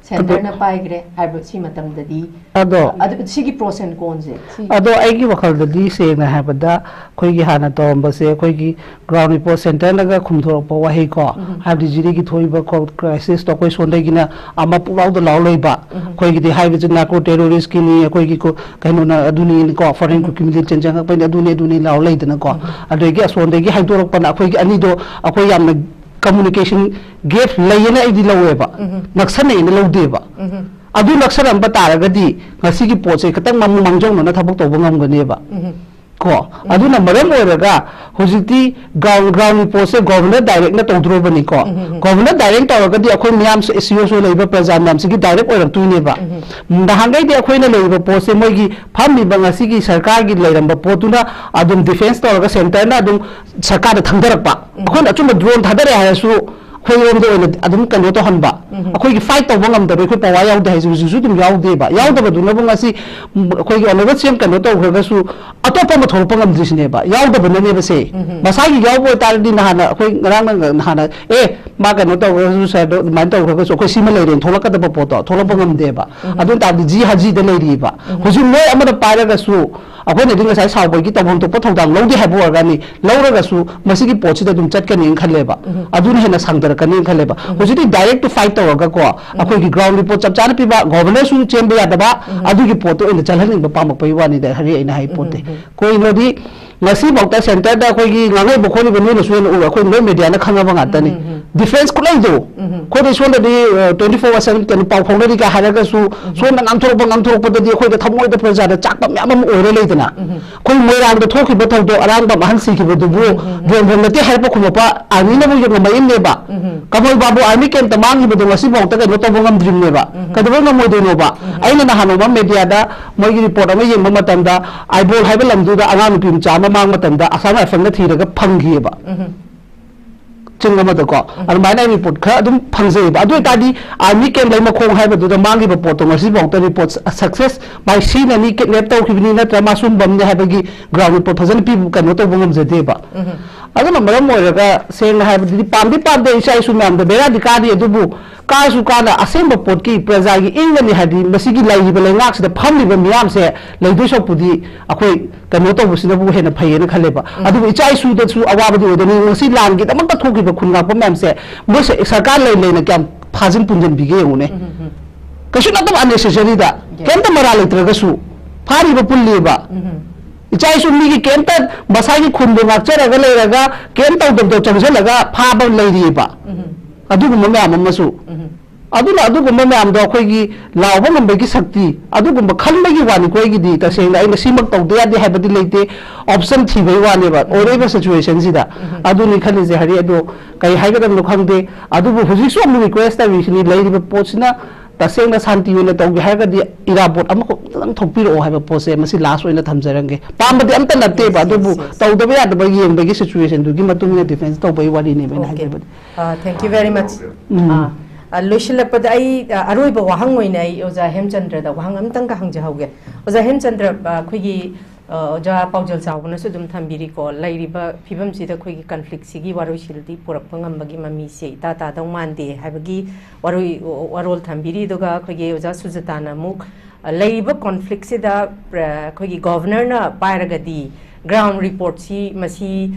ꯁꯦꯟꯇꯔꯅ ꯑꯗꯣ ꯄꯥꯏꯈ꯭ꯔꯦ ꯍꯥꯏꯕ ꯁꯤ ꯃꯇꯝꯗꯗꯤ, ꯑꯗꯣ ꯑꯗꯨ, ꯁꯤꯒꯤ ꯄ꯭ꯔꯣꯁ ꯑꯦꯟ ꯀꯣꯟꯁꯦ, ꯁꯤ ꯑꯗꯣ ꯑꯩꯒꯤ ꯋꯥꯈꯜꯗꯗꯤ ꯁꯦꯡꯅ ꯍꯥꯏꯕꯗ ꯑꯩꯈꯣꯏꯒꯤ ꯍꯥꯟꯅ ꯇꯧꯔꯝꯕꯁꯦ, ꯑꯩꯈꯣꯏꯒꯤ ꯒ꯭ꯔꯥꯎꯟ ꯔꯤꯄꯣꯔꯠ ꯁꯦꯟꯇꯔꯅꯒ ꯈꯨꯝꯊꯣꯔꯛꯄ ꯋꯥꯍꯩ ꯀꯣ, ꯎꯝ꯫ ꯍꯥꯏꯕꯗꯤ ꯖꯤꯔꯤꯒꯤ ꯊꯣꯛꯏꯕ ꯀꯣ-, ꯀ꯭ꯔꯥꯏꯁꯤꯁꯇꯣ ꯑꯩꯈꯣꯏ ꯁꯣꯝꯗꯒꯤꯅ ꯑꯃ ꯄꯨꯛꯂꯥꯎꯗ ꯂꯥꯎ ꯂꯩꯕ, ꯎꯝ꯫ ꯑꯩꯈꯣꯏꯒꯤꯗꯤ ꯍꯥꯏꯕꯁꯤ ꯅꯥꯔꯀꯣ ꯇꯦꯔꯣꯔꯤꯁꯀꯤꯅꯤ, ꯑꯩꯈꯣꯏꯒꯤ ꯀꯣ-, ꯀꯩꯅꯣꯅ ꯑꯗꯨꯅꯤꯀꯣ, ꯐꯣꯔꯦꯟ ꯎꯝ꯫ ꯀꯨꯀꯤ ꯃꯤꯂꯤꯇꯦꯟ ꯆꯪꯉꯛꯄꯩꯅꯤ, ꯑꯗꯨꯅꯤ ꯑꯗꯨꯅꯤ ꯂꯥꯎ ꯂꯩꯗꯅꯀꯣ꯫ ꯎꯝ꯫ ꯑꯗꯒꯤ ꯑꯁꯣꯝꯗꯒꯤ ꯍꯥꯏꯗꯣꯔꯛꯄꯅ ꯑꯩꯈꯣꯏꯒꯤ ꯑꯅꯤꯗꯣ ꯑꯩꯈꯣꯏ ꯌꯥꯝꯅ ꯀꯝꯃꯨꯅꯤꯀꯦꯁꯟ ꯒꯦꯞ ꯂꯩꯌꯦꯅ ꯑꯩꯗꯤ ꯂꯧꯋꯦꯕ, ꯎꯝ꯫ ꯅꯛꯁꯟꯅꯩꯌꯦꯅ ꯂꯧꯗꯦꯕ꯫ ꯎꯝ꯫ ꯑꯗꯨ ꯅꯛꯁꯜꯂꯝꯕ ꯇꯥꯔꯒꯗꯤ ꯉꯁꯤꯒꯤ ꯄꯣꯠꯁꯦ ꯈꯤꯇꯪ ꯃꯃꯨ ꯃꯥꯡꯖꯧꯅꯅ ꯊꯕꯛ ꯇꯧꯕ ꯉꯝꯒꯅꯦꯕ꯫ ꯎꯝ꯫ ꯀꯣ? ꯎꯝ꯫ ꯑꯗꯨꯅ ꯃꯔꯝ ꯑꯣꯏꯔꯒ ꯍꯧꯖꯤꯛꯇꯤ ꯒ꯭ꯔꯥꯎꯟ, ꯒ꯭ꯔꯥꯎꯟ ꯔꯤꯄꯣꯔꯠꯁꯦ ꯒꯣꯚꯔꯅꯔ ꯗꯥꯏꯔꯦꯛꯅ ꯇꯧꯗ꯭ꯔꯣꯕꯅꯤꯀꯣ? ꯎꯝ, ꯎꯝ, ꯎꯝ꯫ ꯒꯣꯚꯔꯅꯔ ꯗꯥꯏꯔꯦꯛ ꯇꯧꯔꯒꯗꯤ ꯑꯩꯈꯣꯏ ꯃꯤꯌꯥꯝ, ꯁꯤ ꯑꯣ ꯁꯤ ꯑꯣ ꯂꯩꯔꯤꯕ ꯄ꯭ꯔꯖꯥ ꯃꯌꯥꯝꯁꯤꯒꯤ ꯗꯥꯏꯔꯦꯛ ꯑꯣꯏꯔꯛꯇꯣꯏꯅꯦꯕ꯫ ꯎꯝ, ꯎꯝ꯫ ꯅꯍꯥꯟꯈꯩꯗꯤ ꯑꯩꯈꯣꯏꯅ ꯂꯩꯔꯤꯕ ꯄꯣꯠꯁꯦ ꯃꯣꯏꯒꯤ ꯐꯝꯃꯤꯕ ꯉꯁꯤꯒꯤ ꯁꯔꯀꯥꯔꯒꯤ ꯂꯩꯔꯝꯕ ꯄꯣꯠꯇꯨꯅ ꯑꯗꯨꯝ ꯗꯤꯐꯦꯟꯁ ꯇꯧꯔꯒ ꯁꯦꯟꯇꯔꯅ ꯑꯗꯨꯝ ꯁꯔꯀꯥꯔꯗ ꯊꯪꯗꯔꯛꯄ꯫ ꯎꯝ꯫ ꯑꯩꯈꯣꯏꯅ ꯑꯆꯨꯝꯕ ꯗ꯭ꯔꯣꯟ ꯊꯥꯗꯔꯦ ꯍꯥꯏꯔꯁꯨ ꯑꯩꯈꯣꯏꯔꯣꯝꯗ ꯑꯣꯏꯅ ꯑꯗꯨꯝ ꯀꯩꯅꯣ ꯇꯧꯍꯟꯕ꯫ ꯎꯝ꯫ ꯑꯩꯈꯣꯏꯒꯤ ꯐꯥꯏꯠ ꯇꯧꯕ ꯉꯝꯗꯕ, ꯑꯩꯈꯣꯏ ꯄꯋꯥꯔ ꯌꯥꯎꯗꯦ ꯍꯥꯏꯁꯦ ꯍꯧꯖꯤꯛꯁꯨ ꯑꯗꯨꯝ ꯌꯥꯎꯗꯦꯕ꯫ ꯌꯥꯎꯗꯕꯗꯨꯅꯕꯨ ꯉꯁꯤ, ꯎꯝ, ꯑꯩꯈꯣꯏꯒꯤ ꯑꯣꯅꯔꯦꯕꯜ ꯁꯤ ꯑꯦꯝ ꯀꯩꯅꯣ ꯇꯧꯈ꯭ꯔꯒꯁꯨ ꯑꯇꯣꯞꯄ ꯑꯃ ꯊꯣꯛꯂꯛꯄ ꯉꯝꯗ꯭ꯔꯤꯁꯤꯅꯦꯕ, ꯌꯥꯎꯗꯕꯅꯅꯦꯕ ꯁꯦ꯫ ꯎꯝ꯫ ꯃꯁꯥꯒꯤ ꯌꯥꯎꯕ ꯑꯣꯏꯇꯥꯔꯗꯤ ꯅꯍꯥꯟꯅ ꯑꯩꯈꯣꯏ ꯉꯔꯥꯡꯅ ꯅꯍꯥꯟꯅ, "ꯑꯦ, ꯃꯥ ꯀꯩꯅꯣ ꯇꯧꯈ꯭ꯔꯁꯨ ꯁꯥꯔꯗꯣ ꯑꯗꯨꯃꯥꯏꯅ ꯇꯧꯈ꯭ꯔꯒꯁꯨ ꯑꯩꯈꯣꯏ ꯁꯤꯃ ꯂꯩꯔꯦꯅ" ꯊꯣꯛꯂꯛꯀꯗꯕ ꯄꯣꯠꯇꯣ ꯊꯣꯛꯂꯛꯄ ꯎꯝ꯫ ꯉꯝꯗꯦꯕ꯫ ꯎꯝ꯫ ꯑꯗꯨ ꯑꯣꯏ ꯇꯥꯔꯗꯤ ꯖꯤ ꯍꯖꯤꯗ ꯂꯩꯔꯤꯕ꯫ ꯎꯝ꯫ ꯍꯧꯖꯤꯛ ꯃꯣꯏ ꯑꯃꯅ ꯄꯥꯏꯔꯒꯁꯨ ꯑꯩꯈꯣꯏꯅꯗꯤ ꯉꯁꯥꯏ ꯁꯥꯎꯕꯒꯤ ꯇꯧꯐꯝ ꯊꯣꯛꯄ ꯊꯧꯗꯥꯡ ꯂꯧꯗꯦ ꯍꯥꯏꯕ ꯑꯣꯏꯔꯒꯅꯤ, ꯂꯧꯔꯒꯁꯨ ꯃꯁꯤꯒꯤ ꯄꯣꯠꯁꯤꯗ ꯑꯗꯨꯝ ꯆꯠꯀꯅꯤꯅ ꯈꯜꯂꯦꯕ꯫ ꯎꯝ꯫ ꯑꯗꯨꯅ ꯍꯦꯟꯅ ꯁꯥꯡꯊꯔꯛꯀꯅꯤꯅ ꯈꯜꯂꯦꯕ꯫ ꯎꯝ꯫ ꯍꯧꯖꯤꯛꯇꯤ direct to fight ꯇꯧꯔꯒꯀꯣ, ꯎꯝ꯫ ꯑꯩꯈꯣꯏꯒꯤ ground report ꯆꯞ ꯆꯥꯅ ꯄꯤꯕ, ꯒꯣꯕꯔꯅꯔꯁꯨ ꯆꯦꯟꯕ ꯌꯥꯗꯕ, ꯎꯝ꯫ ꯑꯗꯨꯒꯤ ꯄꯣꯠꯇꯣ ꯑꯣꯏꯅ ꯆꯠꯍꯟꯅꯤꯡꯕ ꯄꯥꯝꯃꯛꯄꯒꯤ ꯋꯥꯅꯤꯗ, ꯍꯥꯏꯔꯤ ꯑꯩꯅ ꯍꯥꯏ ꯎꯝ꯫ ꯄꯣꯠꯇꯤ꯫ ꯎꯝ꯫ ꯀꯩꯅꯣꯗꯤ, ꯉꯁꯤꯐꯥꯎꯗ centreꯗ ꯑꯩꯈꯣꯏꯒꯤ ꯉꯥꯡꯅꯕ ꯈꯣꯠꯂꯤꯕ ꯅꯣꯏꯅꯁꯨ ꯍꯦꯟꯅ ꯎꯔꯣ, ꯑꯩꯈꯣꯏ ꯂꯣꯏ mediaꯅ ꯈꯪꯉꯕ ꯉꯥꯛꯇꯅꯤ꯫ ꯎꯝ, ꯎꯝ, ꯎꯝ꯫ Defence ꯈꯨꯠꯂꯩꯗꯣ, ꯎꯝ, ꯎꯝ꯫ ꯑꯩꯈꯣꯏꯗꯤ ꯁꯣꯝꯗꯗꯤ, ꯑ, twenty four by seven ꯀꯩꯅꯣ ꯄꯥꯎ ꯐꯥꯎꯅꯔꯤꯒ ꯍꯥꯏꯔꯒꯁꯨ, ꯎꯝ, ꯎꯝ꯫ ꯁꯣꯝꯗ ꯉꯥꯡꯊꯣꯔꯛꯄ, ꯉꯥꯡꯊꯣꯔꯛꯄꯗꯗꯤ ꯑꯩꯈꯣꯏꯗ ꯊꯃꯣꯏꯗ ꯄ꯭ꯔꯖꯥꯗ ꯆꯥꯛꯄ ꯃꯌꯥꯝ ꯑꯃ ꯑꯣꯏꯔ ꯂꯩꯗꯅ꯫ ꯎꯝ, ꯎꯝ꯫ ꯑꯩꯈꯣꯏ ꯃꯣꯏꯔꯥꯡꯗ ꯊꯣꯛꯈꯤꯕ ꯊꯧꯗꯣꯛ, ꯑꯔꯥꯡꯕꯝ ꯑꯍꯟ ꯁꯤꯈꯤꯕꯗꯨꯕꯨ ꯎꯝ, ꯎꯝ, ꯎꯝ꯫ ꯗ꯭ꯔꯣꯟ ꯗ꯭ꯔꯣꯟ ꯅꯠꯇꯦ ꯍꯥꯏꯔꯛꯄ ꯈꯨꯝꯃꯛꯄ, ꯑꯥꯔꯃꯤꯅꯕꯨ ꯌꯦꯡꯉꯝꯃꯛꯏꯅꯦꯕ꯫ ꯎꯝ, ꯎꯝ꯫ ꯀꯃꯜ ꯕꯥꯕꯨ ꯑꯥꯔꯃꯤ ꯀꯦꯝꯇ ꯃꯥꯡꯈꯤꯕꯗꯣ ꯉꯁꯤꯐꯥꯎꯗ ꯀꯩꯅꯣ ꯇꯧꯕ ꯉꯝꯗ꯭ꯔꯤꯕꯅꯦꯕ꯫ ꯎꯝ, ꯎꯝ꯫ ꯀꯩꯗꯧꯕꯩ ꯉꯝꯃꯣꯏꯗꯣꯏꯅꯣꯕ? ꯎꯝ, ꯎꯝ꯫ ꯑꯩꯅ ꯅꯍꯥꯟ ꯅꯣꯡꯃ mediaꯗ ꯃꯣꯏꯒꯤ report ꯑꯃ ꯌꯦꯡꯕ ꯃꯇꯝꯗ, ꯑꯥꯏꯕꯣꯜ ꯍꯥꯏꯕ ꯂꯝꯗꯨꯗ ꯑꯉꯥꯡ ꯅꯨꯄꯤ ꯃꯆꯥ ꯑꯃ ꯃꯥꯡꯕ ꯃꯇꯝꯗ Assam Rifleꯅ ꯊꯤꯔꯒ ꯐꯪꯈꯤꯑꯕ꯫ ꯎꯝ꯫ ꯆꯤꯡ ꯑꯃꯗꯀꯣ, ꯎꯝ꯫ ꯑꯗꯨꯃꯥꯏꯅ ꯑꯩ report ꯈꯔ ꯑꯗꯨꯝ ꯐꯪꯖꯩꯑꯕ꯫ ꯑꯗꯨ ꯑꯣꯏꯇꯥꯔꯗꯤ ꯑꯥꯔꯃꯤ ꯀꯦꯝ ꯂꯩꯃꯈꯣꯡ ꯍꯥꯏꯕꯗꯨꯗ ꯃꯥꯡꯈꯤꯕ ꯄꯣꯠꯇꯣ ꯉꯁꯤꯐꯥꯎꯗ report success by ꯁꯤꯅꯅꯤ, kidnap ꯇꯧꯈꯤꯕꯅꯤ ꯅꯠꯇ꯭ꯔ ꯃꯥ ꯁꯨꯝꯕꯝꯅꯤ ꯍꯥꯏꯕꯒꯤ ground report ꯐꯖꯅ ꯄꯤꯕ, ꯀꯩꯅꯣ ꯇꯧꯕ ꯉꯝꯖꯗꯦꯕ꯫ ꯎꯝ꯫ ꯑꯗꯨꯅ ꯃꯔꯝ ꯑꯣꯏꯔꯒ ꯁꯦꯡꯅ ꯍꯥꯏꯕꯗꯗꯤ ꯄꯥꯝꯗꯤ ꯄꯥꯝꯗꯦ ꯏꯆꯥ ꯏꯁꯨ ꯃꯌꯥꯝꯗ ꯕꯦꯔꯥꯗꯤ ꯀꯥꯔꯤ, ꯑꯗꯨꯕꯨ ꯀꯥꯔꯁꯨ ꯀꯥꯅ ꯑꯁꯦꯡꯕ ꯄꯣꯠꯀꯤ ꯄ꯭ꯔꯖꯥꯒꯤ ꯏꯪꯒꯅꯤ ꯍꯥꯏꯗꯤ ꯃꯁꯤꯒꯤ ꯂꯩꯔꯤꯕ ꯂꯩꯉꯥꯛꯁꯤꯗ ꯐꯝꯂꯤꯕ ꯃꯤꯌꯥꯝꯁꯦ ꯂꯩꯗꯣꯏ ꯁꯔꯨꯛꯄꯨꯗꯤ ꯑꯩꯈꯣꯏ ꯀꯩꯅꯣ ꯇꯧꯕꯁꯤꯅꯕꯨ ꯍꯦꯟꯅ ꯐꯩꯌꯦꯅ ꯈꯜꯂꯦꯕ꯫ ꯎꯝ꯫ ꯑꯗꯨꯕꯨ ꯏꯆꯥ ꯏꯁꯨꯗꯁꯨ ꯑꯋꯥꯕꯗꯤ ꯑꯣꯏꯗꯣꯏꯅꯤ꯫ ꯉꯁꯤ ꯂꯥꯟꯒꯤꯗꯃꯛꯇ ꯊꯣꯛꯈꯤꯕ ꯈꯨꯟ ꯉꯥꯛꯄ ꯃꯌꯥꯝꯁꯦ ꯃꯣꯏ ꯁ-, ꯁꯔꯀꯥꯔ ꯂꯩ ꯂꯩꯅ ꯀꯌꯥꯝ ꯐꯥꯖꯤꯟ ꯄꯨꯟꯁꯤꯟꯕꯤꯒꯦ ꯌꯦꯡꯉꯨꯅꯦ꯫ ꯎꯝ, ꯎꯝ, ꯎꯝ꯫ ꯀꯩꯁꯨ ꯅꯠꯇꯕ unnecessaryꯗ, yes, ꯀꯩꯝꯇ ꯃꯔꯥ ꯂꯩꯇ꯭ꯔꯒꯁꯨ ꯐꯥꯔꯤꯕ ꯄꯨꯜꯂꯤꯕ꯫ ꯎꯝ, ꯎꯝ꯫ ꯏꯆꯥ ꯏꯁꯨ ꯃꯤꯒꯤ ꯀꯩꯝꯇ ꯃꯁꯥꯒꯤ ꯈꯨꯟꯗꯣ ꯉꯥꯛꯆꯔꯒ ꯂꯩꯔꯒ ꯀꯩꯝ ꯇꯧꯗꯕꯗꯣ ꯆꯪꯁꯤꯜꯂꯒ ꯐꯥꯕ ꯂꯩꯔꯤꯑꯕ꯫ ꯎꯝ꯫ ꯑꯗꯨꯒꯨꯝꯕ ꯃꯌꯥꯝ ꯑꯃꯁꯨ꯫ ꯎꯝ꯫ ꯑꯗꯨꯅ ꯑꯗꯨꯒꯨꯝꯕ ꯃꯌꯥꯝꯗꯣ ꯑꯩꯈꯣꯏꯒꯤ ꯂꯥꯎꯕ ꯉꯝꯕꯒꯤ ꯁꯛꯇꯤ, ꯑꯗꯨꯒꯨꯝꯕ ꯈꯟꯕꯒꯤ ꯋꯥꯅꯤꯀꯣ꯫ ꯑꯩꯒꯤꯗꯤ ꯇꯁꯦꯡꯅ ꯑꯩꯅ ꯁꯤꯃꯛ ꯇꯧꯗ ꯌꯥꯗꯦ ꯍꯥꯏꯕꯗꯤ ꯂꯩꯇꯦ, option ꯊꯤꯕꯒꯤ ꯋꯥꯅꯦꯕ ꯑꯣꯏꯔꯛꯏꯕ situationꯁꯤꯗ꯫ ꯎꯝ꯫ ꯑꯗꯨꯅꯤ ꯈꯜꯂꯤꯁꯦ ꯍꯥꯔꯤ, ꯑꯗꯣ ꯀꯩ ꯍꯥꯏꯒꯗꯕꯅꯣ ꯈꯪꯗꯦ꯫ ꯑꯗꯨꯕꯨ ꯍꯧꯖꯤꯛꯁꯨ ꯑꯃꯨꯛ request ꯇꯧꯔꯤꯁꯤꯅꯤ, ꯂꯩꯔꯤꯕ ꯄꯣꯠꯁꯤꯅ ꯇꯁꯦꯡꯅ ꯁꯥꯟꯇꯤ ꯑꯣꯏꯅ ꯇꯧꯒꯦ ꯍꯥꯏꯔꯒꯗꯤ ꯏꯔꯥꯕꯣꯠ ꯑꯃꯈꯛꯇꯪ ꯊꯣꯛꯄꯤꯔꯛꯑꯣ ꯍꯥꯏꯕ ꯄꯣꯠꯁꯦ ꯃꯁꯤ last ꯑꯣꯏꯅ ꯊꯝꯖꯔꯝꯒꯦ꯫ ꯄꯥꯝꯕꯗꯤ ꯑꯝꯇ ꯅꯠꯇꯦꯕ, yes, ꯑꯗꯨꯕꯨ yes, yes, ꯇꯧꯗꯕ ꯌꯥꯗꯕ ꯌꯦꯡꯕꯒꯤ situationꯗꯨꯒꯤ ꯃꯇꯨꯡ ꯏꯟꯅ defence ꯇꯧꯕꯒꯤ ꯋꯥꯔꯤꯅꯦꯕ ꯑꯩꯅ Okay. ꯍꯥꯏꯖꯕꯗꯤ꯫ ꯑ, thank you very much. ꯎꯝ꯫ ꯑ, ꯑ, ꯂꯣꯏꯁꯤꯜꯂꯛꯄꯗ ꯑꯩ, ꯑ, ꯑꯔꯣꯏꯕ ꯋꯥꯍꯪ ꯑꯣꯏꯅ ꯑꯩ ꯑꯣꯖꯥ ꯍꯦꯝꯆꯟꯗ꯭ꯔꯗ ꯋꯥꯍꯪ ꯑꯝꯇꯪꯒ ꯍꯪꯖꯍꯧꯒꯦ꯫ ꯑꯣꯖꯥ ꯍꯦꯝꯆꯟꯗ꯭ꯔ, ꯑ, ꯑꯩꯈꯣꯏꯒꯤ ꯑ, ꯑꯣꯖꯥ ꯄꯥꯎꯖꯦꯜ ꯆꯥꯎꯕꯅꯁꯨ ꯑꯗꯨꯝ ꯊꯝꯕꯤꯔꯤꯀꯣ, ꯂꯩꯔꯤꯕ ꯐꯤꯕꯝꯁꯤꯗ ꯑꯩꯈꯣꯏꯒꯤ ꯀꯟꯐ꯭ꯂꯤꯛꯁꯤꯒꯤ ꯋꯥꯔꯣꯏꯁꯤꯜꯗꯤ ꯄꯨꯔꯛꯄ ꯉꯝꯕꯒꯤ ꯃꯃꯤꯁꯦ ꯏꯇꯥ ꯇꯥꯗꯧ ꯃꯥꯟꯗꯦ ꯍꯥꯏꯕꯒꯤ ꯋꯥꯔꯣꯏ-, ꯋꯥꯔꯣꯜ ꯊꯝꯕꯤꯔꯤ꯫ ꯑꯗꯨꯒ ꯑꯩꯈꯣꯏꯒꯤ ꯑꯣꯖꯥ ꯁꯨꯖꯇꯥꯅ ꯑꯃꯨꯛ, ꯑ, ꯂꯩꯔꯤꯕ ꯀꯣꯟꯐ꯭ꯂꯤꯛꯁꯤꯗ, ꯑ, ꯑꯩꯈꯣꯏꯒꯤ ꯒꯣꯚꯔꯅꯔꯅ ꯄꯥꯏꯔꯒꯗꯤ ꯒ꯭ꯔꯥꯎꯟ ꯔꯤꯄꯣꯔꯠꯁꯤ ꯃꯁꯤ,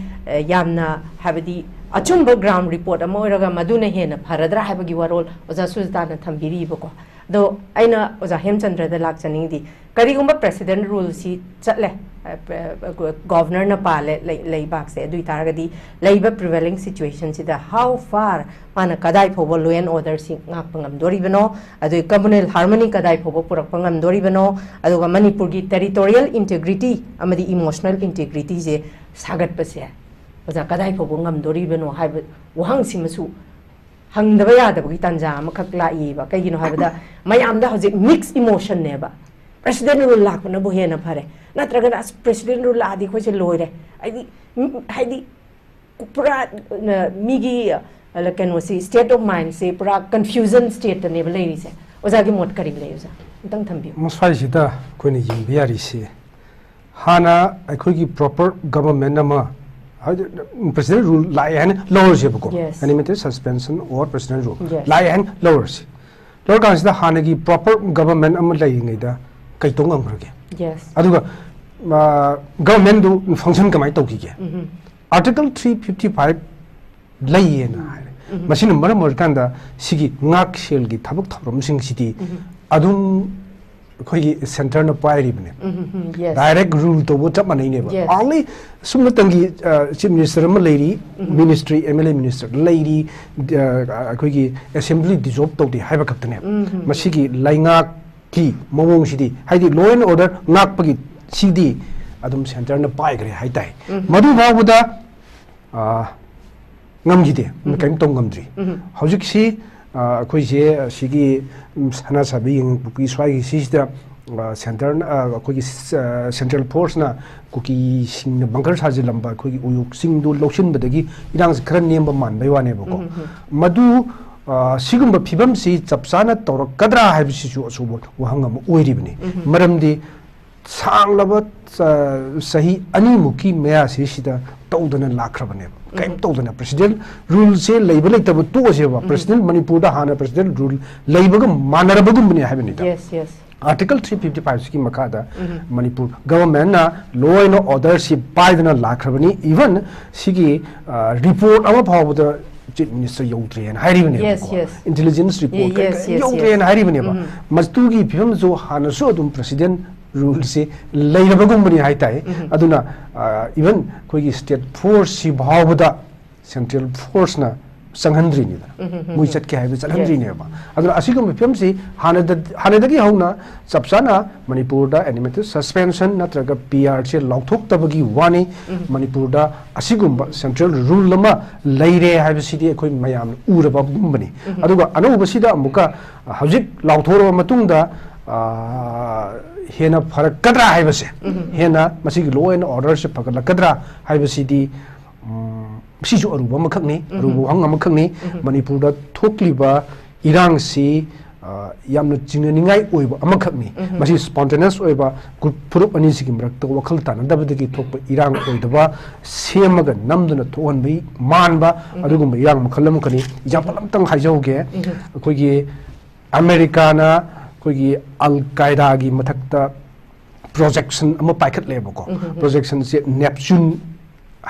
ꯑ, ꯌꯥꯝꯅ, ꯍꯥꯏꯕꯗꯤ ꯑꯆꯨꯝꯕ ꯒ꯭ꯔꯥꯎꯟ ꯔꯤꯄꯣꯔꯠ ꯑꯃ ꯑꯣꯏꯔꯒ ꯃꯗꯨꯅ ꯍꯦꯟꯅ ꯐꯔꯗ꯭ꯔꯥ ꯍꯥꯏꯕꯒꯤ ꯋꯥꯔꯣꯜ ꯑꯣꯖꯥ ꯁꯨꯖꯇꯥꯅ ꯊꯝꯕꯤꯔꯤꯕꯀꯣ꯫ ꯑꯗꯣ ꯑꯩꯅ ꯑꯣꯖꯥ ꯍꯦꯝꯆꯟꯗ꯭ꯔꯗ ꯂꯥꯛꯆꯅꯤꯡꯉꯤꯗꯤ, ꯀꯔꯤꯒꯨꯝꯕ ꯄ꯭ꯔꯦꯁꯤꯗꯦꯟ ꯔꯨꯜꯁꯤ ꯆꯠꯂꯦ, ꯑ, ꯄ꯭ꯔ-, ꯑ, ꯒꯣ-, ꯒꯣꯚꯔꯅꯔꯅ ꯄꯥꯜꯂꯦ ꯂꯩ-, ꯂꯩꯕꯥꯛꯁꯦ, ꯑꯗꯨ ꯑꯣꯏ ꯇꯥꯔꯒꯗꯤ ꯂꯩꯔꯤꯕ ꯄ꯭ꯔꯤꯚꯦꯂꯤꯡ ꯁꯤꯆꯨꯋꯦꯁꯟꯁꯤꯗ how far ꯃꯥꯅ ꯀꯗꯥꯏ ꯐꯥꯎꯕ law and order ꯁꯤ ꯉꯥꯛꯄ ꯉꯝꯗꯣꯔꯤꯕꯅꯣ, ꯑꯗꯨꯒ communal harmony ꯀꯗꯥꯏ ꯐꯥꯎꯕ ꯄꯨꯔꯛꯄ ꯉꯝꯗꯣꯔꯤꯕꯅꯣ, ꯑꯗꯨꯒ ꯃꯅꯤꯄꯨꯔꯒꯤ territorial integrity ꯑꯃꯗꯤ emotional integrity ꯁꯦ ꯁꯥꯒꯠꯄꯁꯦ ꯑꯣꯖꯥ ꯀꯗꯥꯏ ꯐꯥꯎꯕ ꯉꯝꯗꯣꯔꯤꯕꯅꯣ ꯍꯥꯏꯕ ꯋꯥꯍꯪꯁꯤꯃꯁꯨ ꯍꯪꯗꯕ ꯌꯥꯗꯕꯒꯤ ꯇꯥꯟꯖꯥ ꯑꯃꯈꯛ ꯂꯥꯛꯏꯕ꯫ ꯀꯩꯒꯤꯅꯣ ꯍꯥꯏꯕꯗ ꯃꯌꯥꯝꯗ ꯍꯧꯖꯤꯛ ꯃꯤꯛꯁ ꯏꯃꯣꯁꯟꯅꯦꯕ꯫ ꯄ꯭ꯔꯦꯁꯤꯗꯦꯟ ꯔꯨꯜ ꯂꯥꯛꯄꯅꯕꯨ ꯍꯦꯟꯅ ꯐꯔꯦ, ꯅꯠꯇ꯭ꯔꯒꯅ ꯑꯁ ꯄ꯭ꯔꯦꯁꯤꯗꯦꯟ ꯔꯨꯜ ꯂꯥꯛꯑꯗꯤ ꯑꯩꯈꯣꯏꯁꯦ ꯂꯣꯏꯔꯦ, ꯍꯥꯏꯗꯤ, ꯎꯝ, ꯍꯥꯏꯗꯤ ꯄꯨꯔꯥ, ꯑ, ꯃꯤꯒꯤ, ꯑ, ꯀꯩꯅꯣꯁꯤ, state of mind ꯁꯤ ꯄꯨꯔꯥ ꯀꯟꯐ꯭ꯌꯨꯖꯟ ꯁ꯭ꯇꯦꯠꯇꯅꯦꯕ ꯂꯩꯔꯤꯁꯦ꯫ ꯑꯣꯖꯥꯒꯤ ꯃꯣꯠ ꯀꯔꯤ ꯂꯩ, ꯑꯣꯖꯥ? ꯑꯝꯇꯪ ꯊꯝꯕꯤꯌꯨ꯫ ꯃꯁ꯭ꯋꯥꯏꯁꯤꯗ ꯑꯩꯈꯣꯏꯅ ꯌꯦꯡꯕ ꯌꯥꯔꯤꯁꯤ, ꯍꯥꯟꯅ ꯑꯩꯈꯣꯏꯒꯤ ꯄ꯭ꯔꯣꯄꯔ ꯒꯕꯔꯟꯃꯦꯟ ꯑꯃ, ꯍꯥꯏꯗꯤ, ꯄ꯭ꯔꯦꯁꯤꯗꯦꯟ ꯔꯨꯜ ꯂꯥꯛꯑꯦ ꯍꯥꯏꯅ ꯂꯧꯔꯁꯦꯕꯀꯣ꯫ Yes. Unlimited suspension or president rule Yes. ꯂꯥꯛꯑꯦ ꯍꯥꯏꯅ ꯂꯧꯔꯁꯤ꯫ ꯂꯧꯔꯀꯥꯟꯁꯤꯗ ꯍꯥꯟꯅꯒꯤ ꯄ꯭ꯔꯣꯄꯔ ꯒꯕꯔꯟꯃꯦꯟ ꯑꯃ ꯂꯩꯔꯤꯉꯩꯗ ꯀꯩ ꯇꯧ ꯉꯝꯈ꯭ꯔꯒꯦ? Yes. ꯑꯗꯨꯒ, ꯑ, ꯒꯕꯔꯟꯃꯦꯟꯗꯨ ꯐꯪꯁꯟ ꯀꯃꯥꯏꯅ ꯇꯧꯈꯤꯒꯦ? ꯎꯝꯍꯨꯝ꯫ Article three fifty five ꯂꯩꯌꯦꯅ ꯍꯥꯏꯔꯦ꯫ ꯎꯝ꯫ ꯃꯁꯤꯅ ꯃꯔꯝ ꯑꯣꯏꯔꯀꯥꯟꯗ ꯁꯤꯒꯤ ꯉꯥꯛꯁꯦꯜꯒꯤ ꯊꯕꯛ ꯊꯧꯔꯝꯁꯤꯡꯁꯤꯗꯤ ꯎꯝ꯫ ꯑꯗꯨꯝ ꯑꯩꯈꯣꯏꯒꯤ ꯁꯦꯟꯇꯔꯅ ꯄꯥꯏꯔꯤꯕꯅꯦ꯫ ꯎꯝ, ꯎꯝ, ꯎꯝ, yes. ꯗꯥꯏꯔꯦꯛ ꯔꯨꯜ ꯇꯧꯕ ꯆꯞ ꯃꯥꯟꯅꯩꯅꯦꯕ꯫ Yes. Only ꯁꯨꯞꯅꯇꯪꯒꯤ, ꯑ, ꯆꯤꯐ ꯃꯤꯅꯤꯁꯇꯔ ꯑꯃ ꯂꯩꯔꯤ, ꯎꯝ꯫ Ministry, M L A minister ꯂꯩꯔꯤ, ꯑ, ꯑꯩꯈꯣꯏꯒꯤ ꯑꯦꯁꯦꯝꯕ꯭ꯂꯤ ꯗꯤꯖꯣꯜꯕ ꯇꯧꯗꯦ ꯍꯥꯏꯕ ꯈꯛꯇꯅꯦꯕ꯫ ꯎꯝ, ꯎꯝ, ꯎꯝ꯫ ꯃꯁꯤꯒꯤ ꯂꯩꯉꯥꯛꯀꯤ ꯃꯑꯣꯡꯁꯤꯗꯤ, ꯍꯥꯏꯗꯤ law and order ꯉꯥꯛꯄꯒꯤ ꯁꯤꯗꯤ ꯑꯗꯨꯝ ꯁꯦꯟꯇꯔꯅ ꯄꯥꯏꯈ꯭ꯔꯦ ꯍꯥꯏꯇꯥꯏ꯫ ꯎꯝ꯫ ꯃꯗꯨ ꯐꯥꯎꯕꯗ ꯑ, ꯉꯝꯈꯤꯗꯦ꯫ ꯎꯝ꯫ ꯀꯔꯤꯝ ꯇꯧ ꯉꯝꯗ꯭ꯔꯤ꯫ ꯎꯝ꯫ ꯍꯧꯖꯤꯛꯁꯤ, ꯑ, ꯑꯩꯈꯣꯏꯁꯦ ꯑꯁꯤꯒꯤ, ꯎꯝ, ꯁꯅꯥ ꯁꯥꯕꯤ ꯌꯦꯡꯉꯥꯡ ꯄꯣꯛꯄꯤ ꯁ꯭ꯋꯥꯏꯒꯤ ꯁꯤꯁꯤꯗ, ꯑ, ꯁꯦꯟꯇꯔꯅ, ꯑ, ꯑꯩꯈꯣꯏꯒꯤ ꯁ-, ꯑ, ꯁꯦꯟꯇ꯭ꯔꯦꯜ ꯐꯣꯔꯁꯅ ꯀꯨꯀꯤꯁꯤꯡꯅ ꯕꯪꯀꯔ ꯁꯥꯖꯤꯜꯂꯝꯕ ꯑꯩꯈꯣꯏꯒꯤ ꯎꯌꯣꯛ ꯆꯤꯡꯗꯨ ꯂꯧꯁꯤꯟꯕꯗꯒꯤ ꯏꯔꯥꯡꯁꯤ ꯈꯔ ꯅꯦꯝꯕ ꯃꯥꯟꯕꯩ ꯋꯥꯅꯦꯕꯀꯣ꯫ ꯎꯝ, ꯎꯝ꯫ ꯃꯗꯨ, ꯑ, ꯁꯤꯒꯨꯝꯕ ꯐꯤꯕꯝꯁꯤ ꯆꯞ ꯆꯥꯅ ꯇꯧꯔꯛꯀꯗ꯭ꯔꯥ ꯍꯥꯏꯕꯁꯤꯁꯨ ꯑꯆꯧꯕ ꯋꯥꯍꯪ ꯑꯃ ꯑꯣꯏꯔꯤꯕꯅꯤ꯫ ꯎꯝ꯫ ꯃꯔꯝꯗꯤ ꯁꯥꯡꯂꯕ ꯆ- ꯆꯍꯤ ꯑꯅꯤꯃꯨꯛꯀꯤ ꯃꯌꯥꯁꯤꯁꯤꯗ ꯇꯧꯗꯅ ꯂꯥꯛꯈ꯭ꯔꯕꯅꯦꯕ꯫ ꯀꯔꯤꯝ ꯇꯧꯗꯅ presidential ruleꯁꯦ ꯂꯩꯕ ꯂꯩꯇꯕ ꯇꯣꯛꯑꯁꯦꯕ꯫ Presidential, ꯃꯅꯤꯄꯨꯔꯗ ꯍꯥꯟꯅ presidential rule ꯂꯩꯕꯒ ꯃꯥꯟꯅꯔꯕꯒꯨꯝꯕꯅꯦ ꯍꯥꯏꯕꯅꯤꯗ꯫ Yes, yes. Article three fifty five ꯁꯤꯒꯤ ꯃꯈꯥꯗ ꯃꯅꯤꯄꯨꯔ governmentꯅ law and orderꯁꯤ ꯄꯥꯏꯗꯅ ꯂꯥꯛꯈ꯭ꯔꯕꯅꯤ꯫ Even ꯁꯤꯒꯤ report ꯑꯃ ꯐꯥꯎꯕꯗ chief minister ꯌꯧꯗ꯭ꯔꯦꯅ ꯍꯥꯏꯔꯤꯕꯅꯦꯕꯀꯣ꯫ Yes, yes. Intelligence report Ye- yes, yes, ꯌꯧꯗ꯭ꯔꯦꯅ yes. ꯍꯥꯏꯔꯤꯕꯅꯦꯕ꯫ ꯃꯗꯨꯒꯤ ꯐꯤꯕꯝꯁꯨ ꯍꯥꯟꯅꯁꯨ ꯑꯗꯨꯝ presidential ruleꯁꯤ ꯂꯩꯔꯕꯒꯨꯝꯕꯅꯤ ꯍꯥꯏꯇꯥꯏ꯫ ꯑꯗꯨꯅ even ꯑꯩꯈꯣꯏꯒꯤ state forceꯁꯤ ꯐꯥꯎꯕꯗ central forceꯅ ꯆꯪꯍꯟꯗ꯭ꯔꯤꯅꯤꯗꯅ꯫ ꯃꯣꯏ ꯆꯠꯀꯦ ꯍꯥꯏꯕꯗ ꯆꯠꯍꯟꯗ꯭ꯔꯤꯅꯦꯕ꯫ ꯑꯗꯨꯅ ꯑꯁꯤꯒꯨꯝꯕ ꯐꯤꯕꯝꯁꯤ ꯍꯥꯟꯅꯗ- ꯍꯥꯟꯅꯗꯒꯤ ꯍꯧꯅ ꯆꯞ ꯆꯥꯅ ꯃꯅꯤꯄꯨꯔꯗ administrative suspension ꯅꯠꯇ꯭ꯔꯒ PRꯁꯦ ꯂꯥꯎꯊꯣꯛꯇꯕꯒꯤ ꯋꯥꯅꯤ꯫ ꯃꯅꯤꯄꯨꯔꯗ ꯑꯁꯤꯒꯨꯝꯕ central rule ꯑꯃ ꯂꯩꯔꯦ ꯍꯥꯏꯕꯁꯤꯗꯤ ꯑꯩꯈꯣꯏ ꯃꯌꯥꯝꯅ ꯎꯔꯕꯒꯨꯝꯕꯅꯤ꯫ ꯑꯗꯨꯒ ꯑꯅꯧꯕꯁꯤꯗ ꯑꯃꯨꯛꯀ ꯍꯧꯖꯤꯛ ꯂꯥꯎꯊꯣꯛꯂꯕ ꯃꯇꯨꯡꯗ, ꯑ, ꯍꯦꯟꯅ ꯐꯔꯛꯀꯗ꯭ꯔꯥ ꯍꯥꯏꯕꯁꯦ, ꯍꯦꯟꯅ ꯃꯁꯤꯒꯤ law and orderꯁꯦ ꯐꯒꯠꯂꯛꯀꯗ꯭ꯔꯥ ꯍꯥꯏꯕꯁꯤꯗꯤ, ꯎꯝ, ꯁꯤꯁꯨ ꯑꯔꯨꯕ ꯑꯃꯈꯛꯅꯤ, ꯑꯔꯨꯕ ꯋꯥꯍꯪ ꯑꯃꯈꯛꯅꯤ꯫ ꯃꯅꯤꯄꯨꯔꯗ ꯊꯣꯛꯂꯤꯕ ꯏꯔꯥꯡꯁꯤ, ꯑ, ꯌꯥꯝꯅ ꯆꯤꯡꯅꯅꯤꯡꯉꯥꯏ ꯑꯣꯏꯕ ꯑꯃꯈꯛꯅꯤ꯫ ꯃꯁꯤ spontaneous ꯑꯣꯏꯕ group ꯐꯨꯔꯨꯞ ꯑꯅꯤꯁꯤꯒꯤ ꯃꯔꯛꯇ ꯋꯥꯈꯜ ꯇꯥꯅꯗꯕꯗꯒꯤ ꯊꯣꯛꯄ ꯏꯔꯥꯡ ꯑꯣꯏꯗꯕ, ꯁꯦꯝꯃꯒ ꯅꯝꯗꯨꯅ ꯊꯣꯛꯍꯟꯕꯒꯤ ꯃꯥꯟꯕ ꯑꯗꯨꯒꯨꯝꯕ ꯏꯔꯥꯡ ꯃꯈꯜ ꯑꯃꯈꯛꯅꯤ꯫ Example ꯑꯃꯇꯪ ꯍꯥꯏꯖꯍꯧꯒꯦ꯫ ꯑꯩꯈꯣꯏꯒꯤ ꯑꯃꯦꯔꯤꯀꯥꯅ ꯑꯩꯈꯣꯏꯒꯤ Al Qaedaꯒꯤ ꯃꯊꯛꯇ projection ꯑꯃ ꯄꯥꯏꯈꯠꯂꯦꯕꯀꯣ꯫ Projectionꯁꯦ Neptune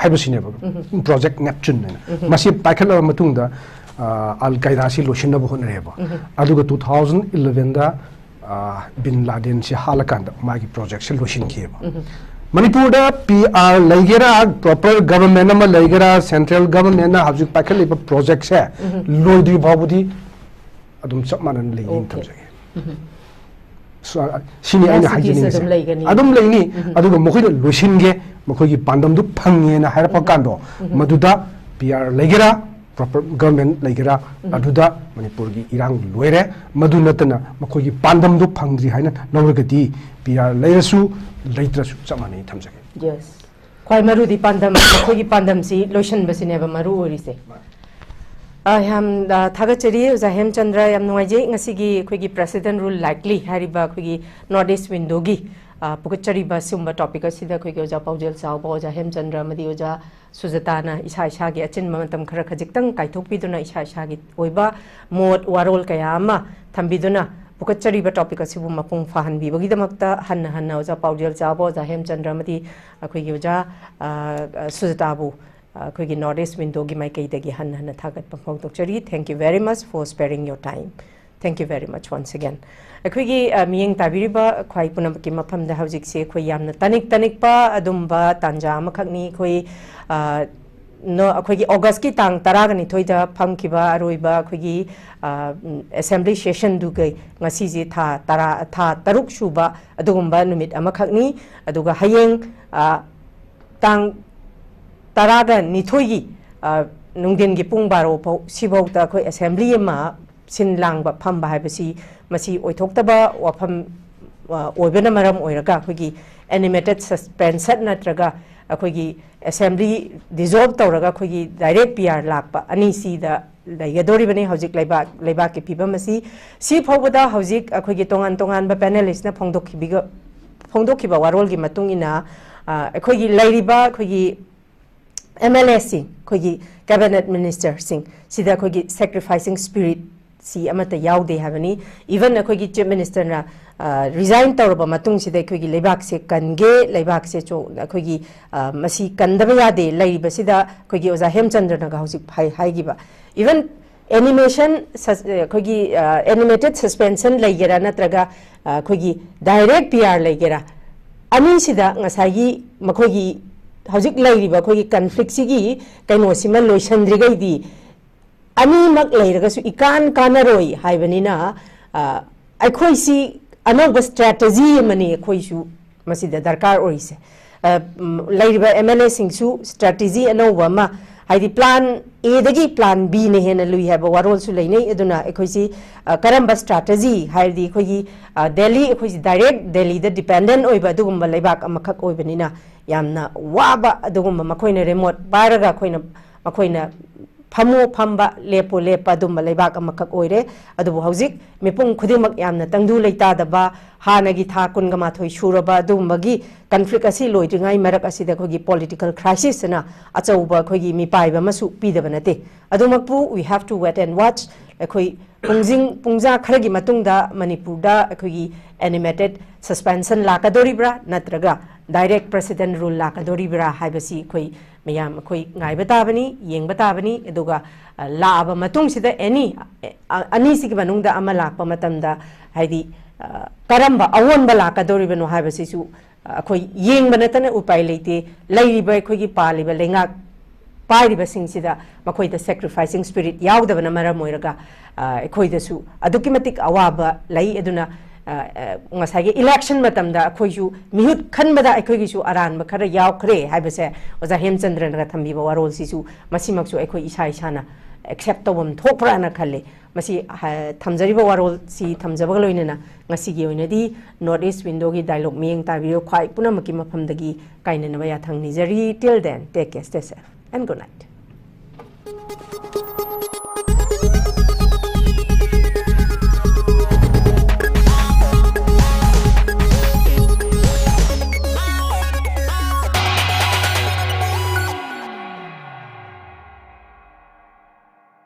ꯍꯥꯏꯕꯁꯤꯅꯦꯕ, Project Neptune ꯍꯥꯏꯅ꯫ ꯃꯁꯤ ꯄꯥꯏꯈꯠꯂꯕ ꯃꯇꯨꯡꯗ, ꯑ, Al Qaedaꯁꯤ ꯂꯣꯏꯁꯤꯟꯅꯕ ꯍꯣꯠꯅꯔꯦꯕ꯫ ꯑꯗꯨꯒ two thousand elevenꯗ, ꯑ, Bin Ladenꯁꯤ ꯍꯥꯠꯂꯀꯥꯟꯗ ꯃꯥꯒꯤ projectꯁꯦ ꯂꯣꯏꯁꯤꯟꯈꯤꯑꯕ꯫ ꯃꯅꯤꯄꯨꯔꯗ PR ꯂꯩꯒꯦꯔꯥ, proper government ꯑꯃ ꯂꯩꯒꯦꯔꯥ, central governmentꯅ ꯍꯧꯖꯤꯛ ꯄꯥꯏꯈꯠꯂꯤꯕ projectꯁꯦ ꯂꯣꯏꯗ꯭ꯔꯤ ꯐꯥꯎꯕꯗꯤ ꯑꯗꯨꯝ ꯆꯞ ꯃꯥꯟꯅꯅ ꯂꯩꯒꯅꯤ Okay. ꯊꯝꯖꯒꯦ꯫ ꯁ-, ꯁꯤꯅꯤ ꯑꯩꯅ Capacityꯁꯦ ꯍꯥꯏꯖꯅꯤꯡꯉꯤꯁꯦ꯫ ꯑꯗꯨꯝ ꯂꯩꯒꯅꯤ꯫ ꯑꯗꯨꯝ ꯂꯩꯅꯤ꯫ ꯑꯗꯨꯒ ꯃꯈꯣꯏꯅ ꯂꯣꯏꯁꯤꯟꯒꯦ, ꯃꯈꯣꯏꯒꯤ ꯄꯥꯟꯗꯝꯗꯨ ꯐꯪꯉꯦꯅ ꯍꯥꯏꯔꯛꯄ ꯀꯥꯟꯗꯣ, ꯃꯗꯨꯗ PR ꯂꯩꯒꯦꯔꯥ, proper government ꯂꯩꯒꯦꯔꯥ, ꯑꯗꯨꯗ ꯃꯅꯤꯄꯨꯔꯒꯤ ꯏꯔꯥꯡ ꯂꯣꯏꯔꯦ꯫ ꯃꯗꯨ ꯅꯠꯇꯅ ꯃꯈꯣꯏꯒꯤ ꯄꯥꯟꯗꯝꯗꯨ ꯐꯪꯗ꯭ꯔꯤ ꯍꯥꯏꯅ ꯂꯧꯔꯒꯗꯤ PR ꯂꯩꯔꯁꯨ ꯂꯩꯇ꯭ꯔꯁꯨ ꯆꯞ ꯃꯥꯟꯅꯩ ꯊꯝꯖꯒꯦ꯫ Yes. ꯈ꯭ꯋꯥꯏ ꯃꯔꯨꯗꯤ ꯄꯥꯟꯗꯝ, ꯃꯈꯣꯏꯒꯤ ꯄꯥꯟꯗꯝꯁꯤ ꯂꯣꯏꯁꯤꯟꯕꯁꯤꯅꯦꯕ ꯃꯔꯨ ꯑꯣꯏꯔꯤꯁꯦ꯫ ꯑ, ꯌꯥꯝ, ꯑ, ꯊꯥꯒꯠꯆꯔꯤ ꯑꯣꯖꯥ ꯍꯦꯝꯆꯟꯗ꯭ꯔ꯫ ꯌꯥꯝ ꯅꯨꯡꯉꯥꯏꯖꯩ ꯉꯁꯤꯒꯤ ꯑꯩꯈꯣꯏꯒꯤ President Rule Likely ꯍꯥꯏꯔꯤꯕ ꯑꯩꯈꯣꯏꯒꯤ North East Windowꯒꯤ ꯑ, ꯄꯨꯈꯠꯆꯔꯤꯕ ꯁꯤꯒꯨꯝꯕ topic ꯑꯁꯤꯗ ꯑꯩꯈꯣꯏꯒꯤ ꯑꯣꯖꯥ ꯄꯥꯎꯖꯦꯜ ꯆꯥꯎꯕ, ꯑꯣꯖꯥ ꯍꯦꯝꯆꯟꯗ꯭ꯔ ꯑꯃꯗꯤ ꯑꯣꯖꯥ ꯁꯨꯖꯇꯥꯅ ꯏꯁꯥ ꯏꯁꯥꯒꯤ ꯑꯆꯤꯟꯕ ꯃꯇꯝ ꯈꯔ ꯈꯖꯤꯛꯇꯪ ꯀꯥꯏꯊꯣꯛꯄꯤꯗꯨꯅ ꯏꯁꯥ ꯏꯁꯥꯒꯤ ꯑꯣꯏꯕ ꯃꯣꯠ ꯋꯥꯔꯣꯜ ꯀꯌꯥ ꯑꯃ ꯊꯝꯕꯤꯗꯨꯅ ꯄꯨꯈꯠꯆꯔꯤꯕ topic ꯑꯁꯤꯕꯨ ꯃꯄꯨꯡ ꯐꯥꯍꯟꯕꯤꯕꯒꯤꯗꯃꯛꯇ ꯍꯟꯅ ꯍꯟꯅ ꯑꯣꯖꯥ ꯄꯥꯎꯖꯦꯜ ꯆꯥꯎꯕ, ꯑꯣꯖꯥ ꯍꯦꯝꯆꯟꯗ꯭ꯔ ꯑꯃꯗꯤ ꯑꯩꯈꯣꯏꯒꯤ ꯑꯣꯖꯥ, ꯑ, ꯑ, ꯁꯨꯖꯇꯥꯕꯨ, ꯑ, ꯑꯩꯈꯣꯏꯒꯤ North East Windowꯒꯤ ꯃꯥꯏꯀꯩꯗꯒꯤ ꯍꯟꯅ ꯍꯟꯅ ꯊꯥꯒꯠꯄ ꯐꯣꯡꯗꯣꯛꯆꯔꯤ꯫ Thank you very much for sparing your time. Thank you very much once again. ꯑꯩꯈꯣꯏꯒꯤ, ꯑ, ꯃꯤꯠꯌꯦꯡ ꯇꯥꯕꯤꯔꯤꯕ ꯈ꯭ꯋꯥꯏ ꯄꯨꯝꯅꯃꯛꯀꯤ ꯃꯐꯝꯗ ꯍꯧꯖꯤꯛꯁꯦ ꯑꯩꯈꯣꯏ ꯌꯥꯝꯅ ꯇꯥꯅꯤꯡ ꯇꯥꯅꯤꯡꯕ ꯑꯗꯨꯝꯕ ꯇꯥꯟꯖꯥ ꯑꯃꯈꯛꯅꯤ꯫ ꯑꯩꯈꯣꯏ, ꯑ, ꯅꯣ-, ꯑꯩꯈꯣꯏꯒꯤ Augustꯀꯤ ꯇꯥꯡ ꯇꯔꯥꯒ ꯅꯤꯊꯣꯏꯗ ꯐꯝꯈꯤꯕ ꯑꯔꯣꯏꯕ ꯑꯩꯈꯣꯏꯒꯤ, ꯑ, ꯎꯝ, assembly sessionꯗꯨꯒꯤ ꯉꯁꯤꯁꯦ ꯊꯥ ꯇꯔꯥ, ꯊꯥ ꯇꯔꯨꯛ ꯁꯨꯕ ꯑꯗꯨꯒꯨꯝꯕ ꯅꯨꯃꯤꯠ ꯑꯃꯈꯛꯅꯤ꯫ ꯑꯗꯨꯒ ꯍꯌꯦꯡ, ꯑ, ꯇꯥꯡ ꯇꯔꯥꯒ ꯅꯤꯊꯣꯏꯒꯤ, ꯑ, ꯅꯨꯡꯊꯤꯟꯒꯤ ꯄꯨꯡ ꯕꯥꯔꯣ ꯐꯥꯎ, ꯁꯤꯐꯥꯎꯗ ꯑꯩꯈꯣꯏ assembly ꯑꯃ ꯁꯤꯟ ꯂꯥꯡꯕ ꯐꯝꯕ ꯍꯥꯏꯕꯁꯤ ꯃꯁꯤ ꯑꯣꯏꯊꯣꯛꯇꯕ ꯋꯥꯐꯝ, ꯑ, ꯑꯣꯏꯕꯅ ꯃꯔꯝ ꯑꯣꯏꯔꯒ ꯑꯩꯈꯣꯏꯒꯤ animated suspension ꯅꯠꯇ꯭ꯔꯒ ꯑꯩꯈꯣꯏꯒꯤ assembly dissolve ꯇꯧꯔꯒ ꯑꯩꯈꯣꯏꯒꯤ direct P R ꯂꯥꯛꯄ ꯑꯅꯤꯁꯤꯗ ꯂꯩꯒꯗꯧꯔꯤꯕꯅꯤ ꯍꯧꯖꯤꯛ ꯂꯩꯕꯥꯛ, ꯂꯩꯕꯥꯛꯀꯤ ꯐꯤꯕꯝ ꯑꯁꯤ꯫ ꯁꯤ ꯐꯥꯎꯕꯗ ꯍꯧꯖꯤꯛ ꯑꯩꯈꯣꯏꯒꯤ ꯇꯣꯉꯥꯟ ꯇꯣꯉꯥꯟꯕ panelistꯅ ꯐꯣꯡꯗꯣꯛꯈꯤꯕꯤꯒ-, ꯐꯣꯡꯗꯣꯛꯈꯤꯕ ꯋꯥꯔꯣꯜꯒꯤ ꯃꯇꯨꯡ ꯏꯟꯅ, ꯑ, ꯑꯩꯈꯣꯏꯒꯤ ꯂꯩꯔꯤꯕ ꯑꯩꯈꯣꯏꯒꯤ MLAꯁꯤꯡ, ꯑꯩꯈꯣꯏꯒꯤ cabinet ministerꯁꯤꯡ ꯁꯤꯗ ꯑꯩꯈꯣꯏꯒꯤ sacrificing spiritꯁꯤ ꯑꯃꯠꯇ ꯌꯥꯎꯗꯦ ꯍꯥꯏꯕꯅꯤ꯫ Even ꯑꯩꯈꯣꯏꯒꯤ Chief Ministerꯅ, ꯑ, resign ꯇꯧꯔꯕ ꯃꯇꯨꯡꯁꯤꯗ ꯑꯩꯈꯣꯏꯒꯤ ꯂꯩꯕꯥꯛꯁꯦ ꯀꯟꯒꯦ, ꯂꯩꯕꯥꯛꯁꯦ ꯆꯣ-, ꯑꯩꯈꯣꯏꯒꯤ, ꯑ, ꯃꯁꯤ ꯀꯟꯗꯕ ꯌꯥꯗꯦ ꯂꯩꯔꯤꯕꯁꯤꯗ ꯑꯩꯈꯣꯏꯒꯤ ꯑꯣꯖꯥ ꯍꯦꯝꯆꯟꯗ꯭ꯔꯅꯒ ꯍꯧꯖꯤꯛ ꯍꯥꯏ-, ꯍꯥꯏꯈꯤꯕ, even animation sus-, ꯑꯩꯈꯣꯏꯒꯤ, ꯑ, animated suspension ꯂꯩꯒꯦꯔꯥ ꯅꯠꯇ꯭ꯔꯒ, ꯑ, ꯑꯩꯈꯣꯏꯒꯤ direct P R ꯂꯩꯒꯦꯔꯥ, ꯑꯅꯤꯁꯤꯗ ꯉꯁꯥꯏꯒꯤ ꯃꯈꯣꯏꯒꯤ ꯍꯧꯖꯤꯛ ꯂꯩꯔꯤꯕ ꯑꯩꯈꯣꯏꯒꯤ conflictꯁꯤꯒꯤ ꯀꯩꯅꯣꯁꯤꯃ ꯂꯣꯏꯁꯤꯟꯗ꯭ꯔꯤꯈꯩꯗꯤ ꯑꯅꯤꯃꯛ ꯂꯩꯔꯒꯁꯨ ꯏꯀꯥꯟ ꯀꯥꯟꯅꯔꯣꯏ ꯍꯥꯏꯕꯅꯤꯅ, ꯑ, ꯑꯩꯈꯣꯏꯁꯤ ꯑꯅꯧꯕ strategy ꯑꯃꯅꯤ ꯑꯩꯈꯣꯏꯁꯨ ꯃꯁꯤꯗ ꯗꯔꯀꯥꯔ ꯑꯣꯏꯔꯤꯁꯦ꯫ ꯑ, ꯎꯝ, ꯂꯩꯔꯤꯕ MLAꯁꯤꯡꯁꯨ strategy ꯑꯅꯧꯕ ꯑꯃ, ꯍꯥꯏꯗꯤ plan Aꯗꯒꯤ plan Bꯅ ꯍꯦꯟꯅ ꯂꯨꯏ ꯍꯥꯏꯕ ꯋꯥꯔꯣꯜꯁꯨ ꯂꯩꯅꯩ꯫ ꯑꯗꯨꯅ ꯑꯩꯈꯣꯏꯁꯤ, ꯑ, ꯀꯔꯝꯕ strategy ꯍꯥꯏꯔꯗꯤ ꯑꯩꯈꯣꯏꯒꯤ, ꯑ, ꯗꯦꯜꯂꯤ, ꯑꯩꯈꯣꯏꯁꯤ direct ꯗꯦꯜꯂꯤꯗ dependent ꯑꯣꯏꯕ ꯑꯗꯨꯒꯨꯝꯕ ꯂꯩꯕꯥꯛ ꯑꯃꯈꯛ ꯑꯣꯏꯕꯅꯤꯅ ꯌꯥꯝꯅ ꯋꯥꯕ ꯑꯗꯨꯒꯨꯝꯕ ꯃꯈꯣꯏꯅ remote ꯄꯥꯏꯔꯒ ꯑꯩꯈꯣꯏꯅ, ꯃꯈꯣꯏꯅ ꯐꯝꯃꯣ ꯐꯝꯕ, ꯂꯦꯞꯄꯣ ꯂꯦꯞꯄ ꯑꯗꯨꯝꯕ ꯂꯩꯕꯥꯛ ꯑꯃꯈꯛ ꯑꯣꯏꯔꯦ꯫ ꯑꯗꯨꯕꯨ ꯍꯧꯖꯤꯛ ꯃꯤꯄꯨꯝ ꯈꯨꯗꯤꯡꯃꯛ ꯌꯥꯝꯅ ꯇꯪꯗꯨ ꯂꯩꯇꯥꯗꯕ, ꯍꯥꯟꯅꯒꯤ ꯊꯥ ꯀꯨꯟꯒ ꯃꯥꯊꯣꯏ ꯁꯨꯔꯕ ꯑꯗꯨꯒꯨꯝꯕꯒꯤ ꯀꯟꯐ꯭ꯂꯤꯛ ꯑꯁꯤ ꯂꯣꯏꯗ꯭ꯔꯤꯉꯩ ꯃꯔꯛ ꯑꯁꯤꯗ ꯑꯩꯈꯣꯏꯒꯤ ꯄꯣꯂꯤꯇꯤꯀꯦꯜ ꯀ꯭ꯔꯥꯏꯁꯤꯁ ꯑꯅ ꯑꯆꯧꯕ ꯑꯩꯈꯣꯏꯒꯤ ꯃꯤꯄꯥꯏꯕ ꯑꯃꯁꯨ ꯄꯤꯗꯕ ꯅꯠꯇꯦ꯫ ꯑꯗꯨꯃꯛꯄꯨ we have to wait and watch꯫ ꯑꯩꯈꯣꯏ ꯄꯨꯡꯖꯤꯡ ꯄꯨꯡꯖꯥ ꯈꯔꯒꯤ ꯃꯇꯨꯡꯗ ꯃꯅꯤꯄꯨꯔꯗ ꯑꯩꯈꯣꯏꯒꯤ ꯑꯦꯅꯤꯃꯦꯇꯦꯠ ꯁꯁꯄꯦꯟꯁꯟ ꯂꯥꯛꯀꯗꯣꯔꯤꯕ꯭ꯔꯥ, ꯅꯠꯇ꯭ꯔꯒ ꯗꯥꯏꯔꯦꯛ ꯄ꯭ꯔꯦꯁꯤꯗꯦꯟ ꯔꯨꯜ ꯂꯥꯛꯀꯗꯣꯔꯤꯕ꯭ꯔꯥ ꯍꯥꯏꯕꯁꯤ ꯑꯩꯈꯣꯏ ꯃꯌꯥꯝ ꯑꯩꯈꯣꯏ ꯉꯥꯏꯕ ꯇꯥꯕꯅꯤ, ꯌꯦꯡꯕ ꯇꯥꯕꯅꯤ꯫ ꯑꯗꯨꯒ, ꯑ, ꯂꯥꯛꯑꯕ ꯃꯇꯨꯡꯁꯤꯗ ꯑꯦꯅꯤ, ꯑ, ꯑꯅꯤꯁꯤꯒꯤ ꯃꯅꯨꯡꯗ ꯑꯃ ꯂꯥꯛꯄ ꯃꯇꯝꯗ, ꯍꯥꯏꯗꯤ, ꯑ, ꯀꯔꯝꯕ ꯑꯑꯣꯟꯕ ꯂꯥꯛꯀꯗꯧꯔꯤꯕꯅꯣ ꯍꯥꯏꯕꯁꯤꯁꯨ, ꯑ, ꯑꯩꯈꯣꯏ ꯌꯦꯡꯕ ꯅꯠꯇꯅ ꯎꯄꯥꯏ ꯂꯩꯇꯦ꯫ ꯂꯩꯔꯤꯕ ꯑꯩꯈꯣꯏꯒꯤ ꯄꯥꯜꯂꯤꯕ ꯂꯩꯉꯥꯛ ꯄꯥꯏꯔꯤꯕꯁꯤꯡꯁꯤꯗ ꯃꯈꯣꯏꯗ ꯁꯦꯀ꯭ꯔꯤꯐꯥꯏꯁꯤꯡ ꯁ꯭ꯄꯤꯔꯤꯠ ꯌꯥꯎꯗꯕꯅ ꯃꯔꯝ ꯑꯣꯏꯔꯒ, ꯑ, ꯑꯩꯈꯣꯏꯗꯁꯨ ꯑꯗꯨꯛꯀꯤ ꯃꯇꯤꯛ ꯑꯋꯥꯕ ꯂꯩ꯫ ꯑꯗꯨꯅ, ꯑ, ꯑ, ꯉꯁꯥꯏꯒꯤ ꯏꯂꯦꯛꯁꯟ ꯃꯇꯝꯗ ꯑꯩꯈꯣꯏꯁꯨ ꯃꯤꯍꯨꯠ ꯈꯟꯕꯗ ꯑꯩꯈꯣꯏꯒꯤꯁꯨ ꯑꯔꯥꯟꯕ ꯈꯔ ꯌꯥꯎꯈ꯭ꯔꯦ ꯍꯥꯏꯕꯁꯦ ꯑꯣꯖꯥ ꯍꯦꯝꯆꯟꯗ꯭ꯔꯅꯒ ꯊꯝꯕꯤꯕ ꯋꯥꯔꯣꯜꯁꯤꯁꯨ ꯃꯁꯤꯃꯛꯁꯨ ꯑꯩꯈꯣꯏ ꯏꯁꯥ ꯏꯁꯥꯅ ꯑꯦꯛꯁꯦꯞ ꯇꯧꯐꯝ ꯊꯣꯛꯄ꯭ꯔꯥꯅ ꯈꯜꯂꯦ꯫ ꯃꯁꯤ, ꯑ, ꯊꯝꯖꯔꯤꯕ ꯋꯥꯔꯣꯜꯁꯤ ꯊꯝꯖꯕꯒ ꯂꯣꯏꯅꯅ ꯉꯁꯤꯒꯤ ꯑꯣꯏꯅꯗꯤ North East Windowꯒꯤ dialogue ꯃꯤꯠꯌꯦꯡ ꯇꯥꯕꯤꯌꯨ ꯈ꯭ꯋꯥꯏ ꯄꯨꯝꯅꯃꯛꯀꯤ ꯃꯐꯝꯗꯒꯤ ꯀꯥꯏꯅꯅꯕ ꯌꯥꯊꯪ ꯅꯤꯖꯔꯤ꯫ Till then, take care, stay safe and good night.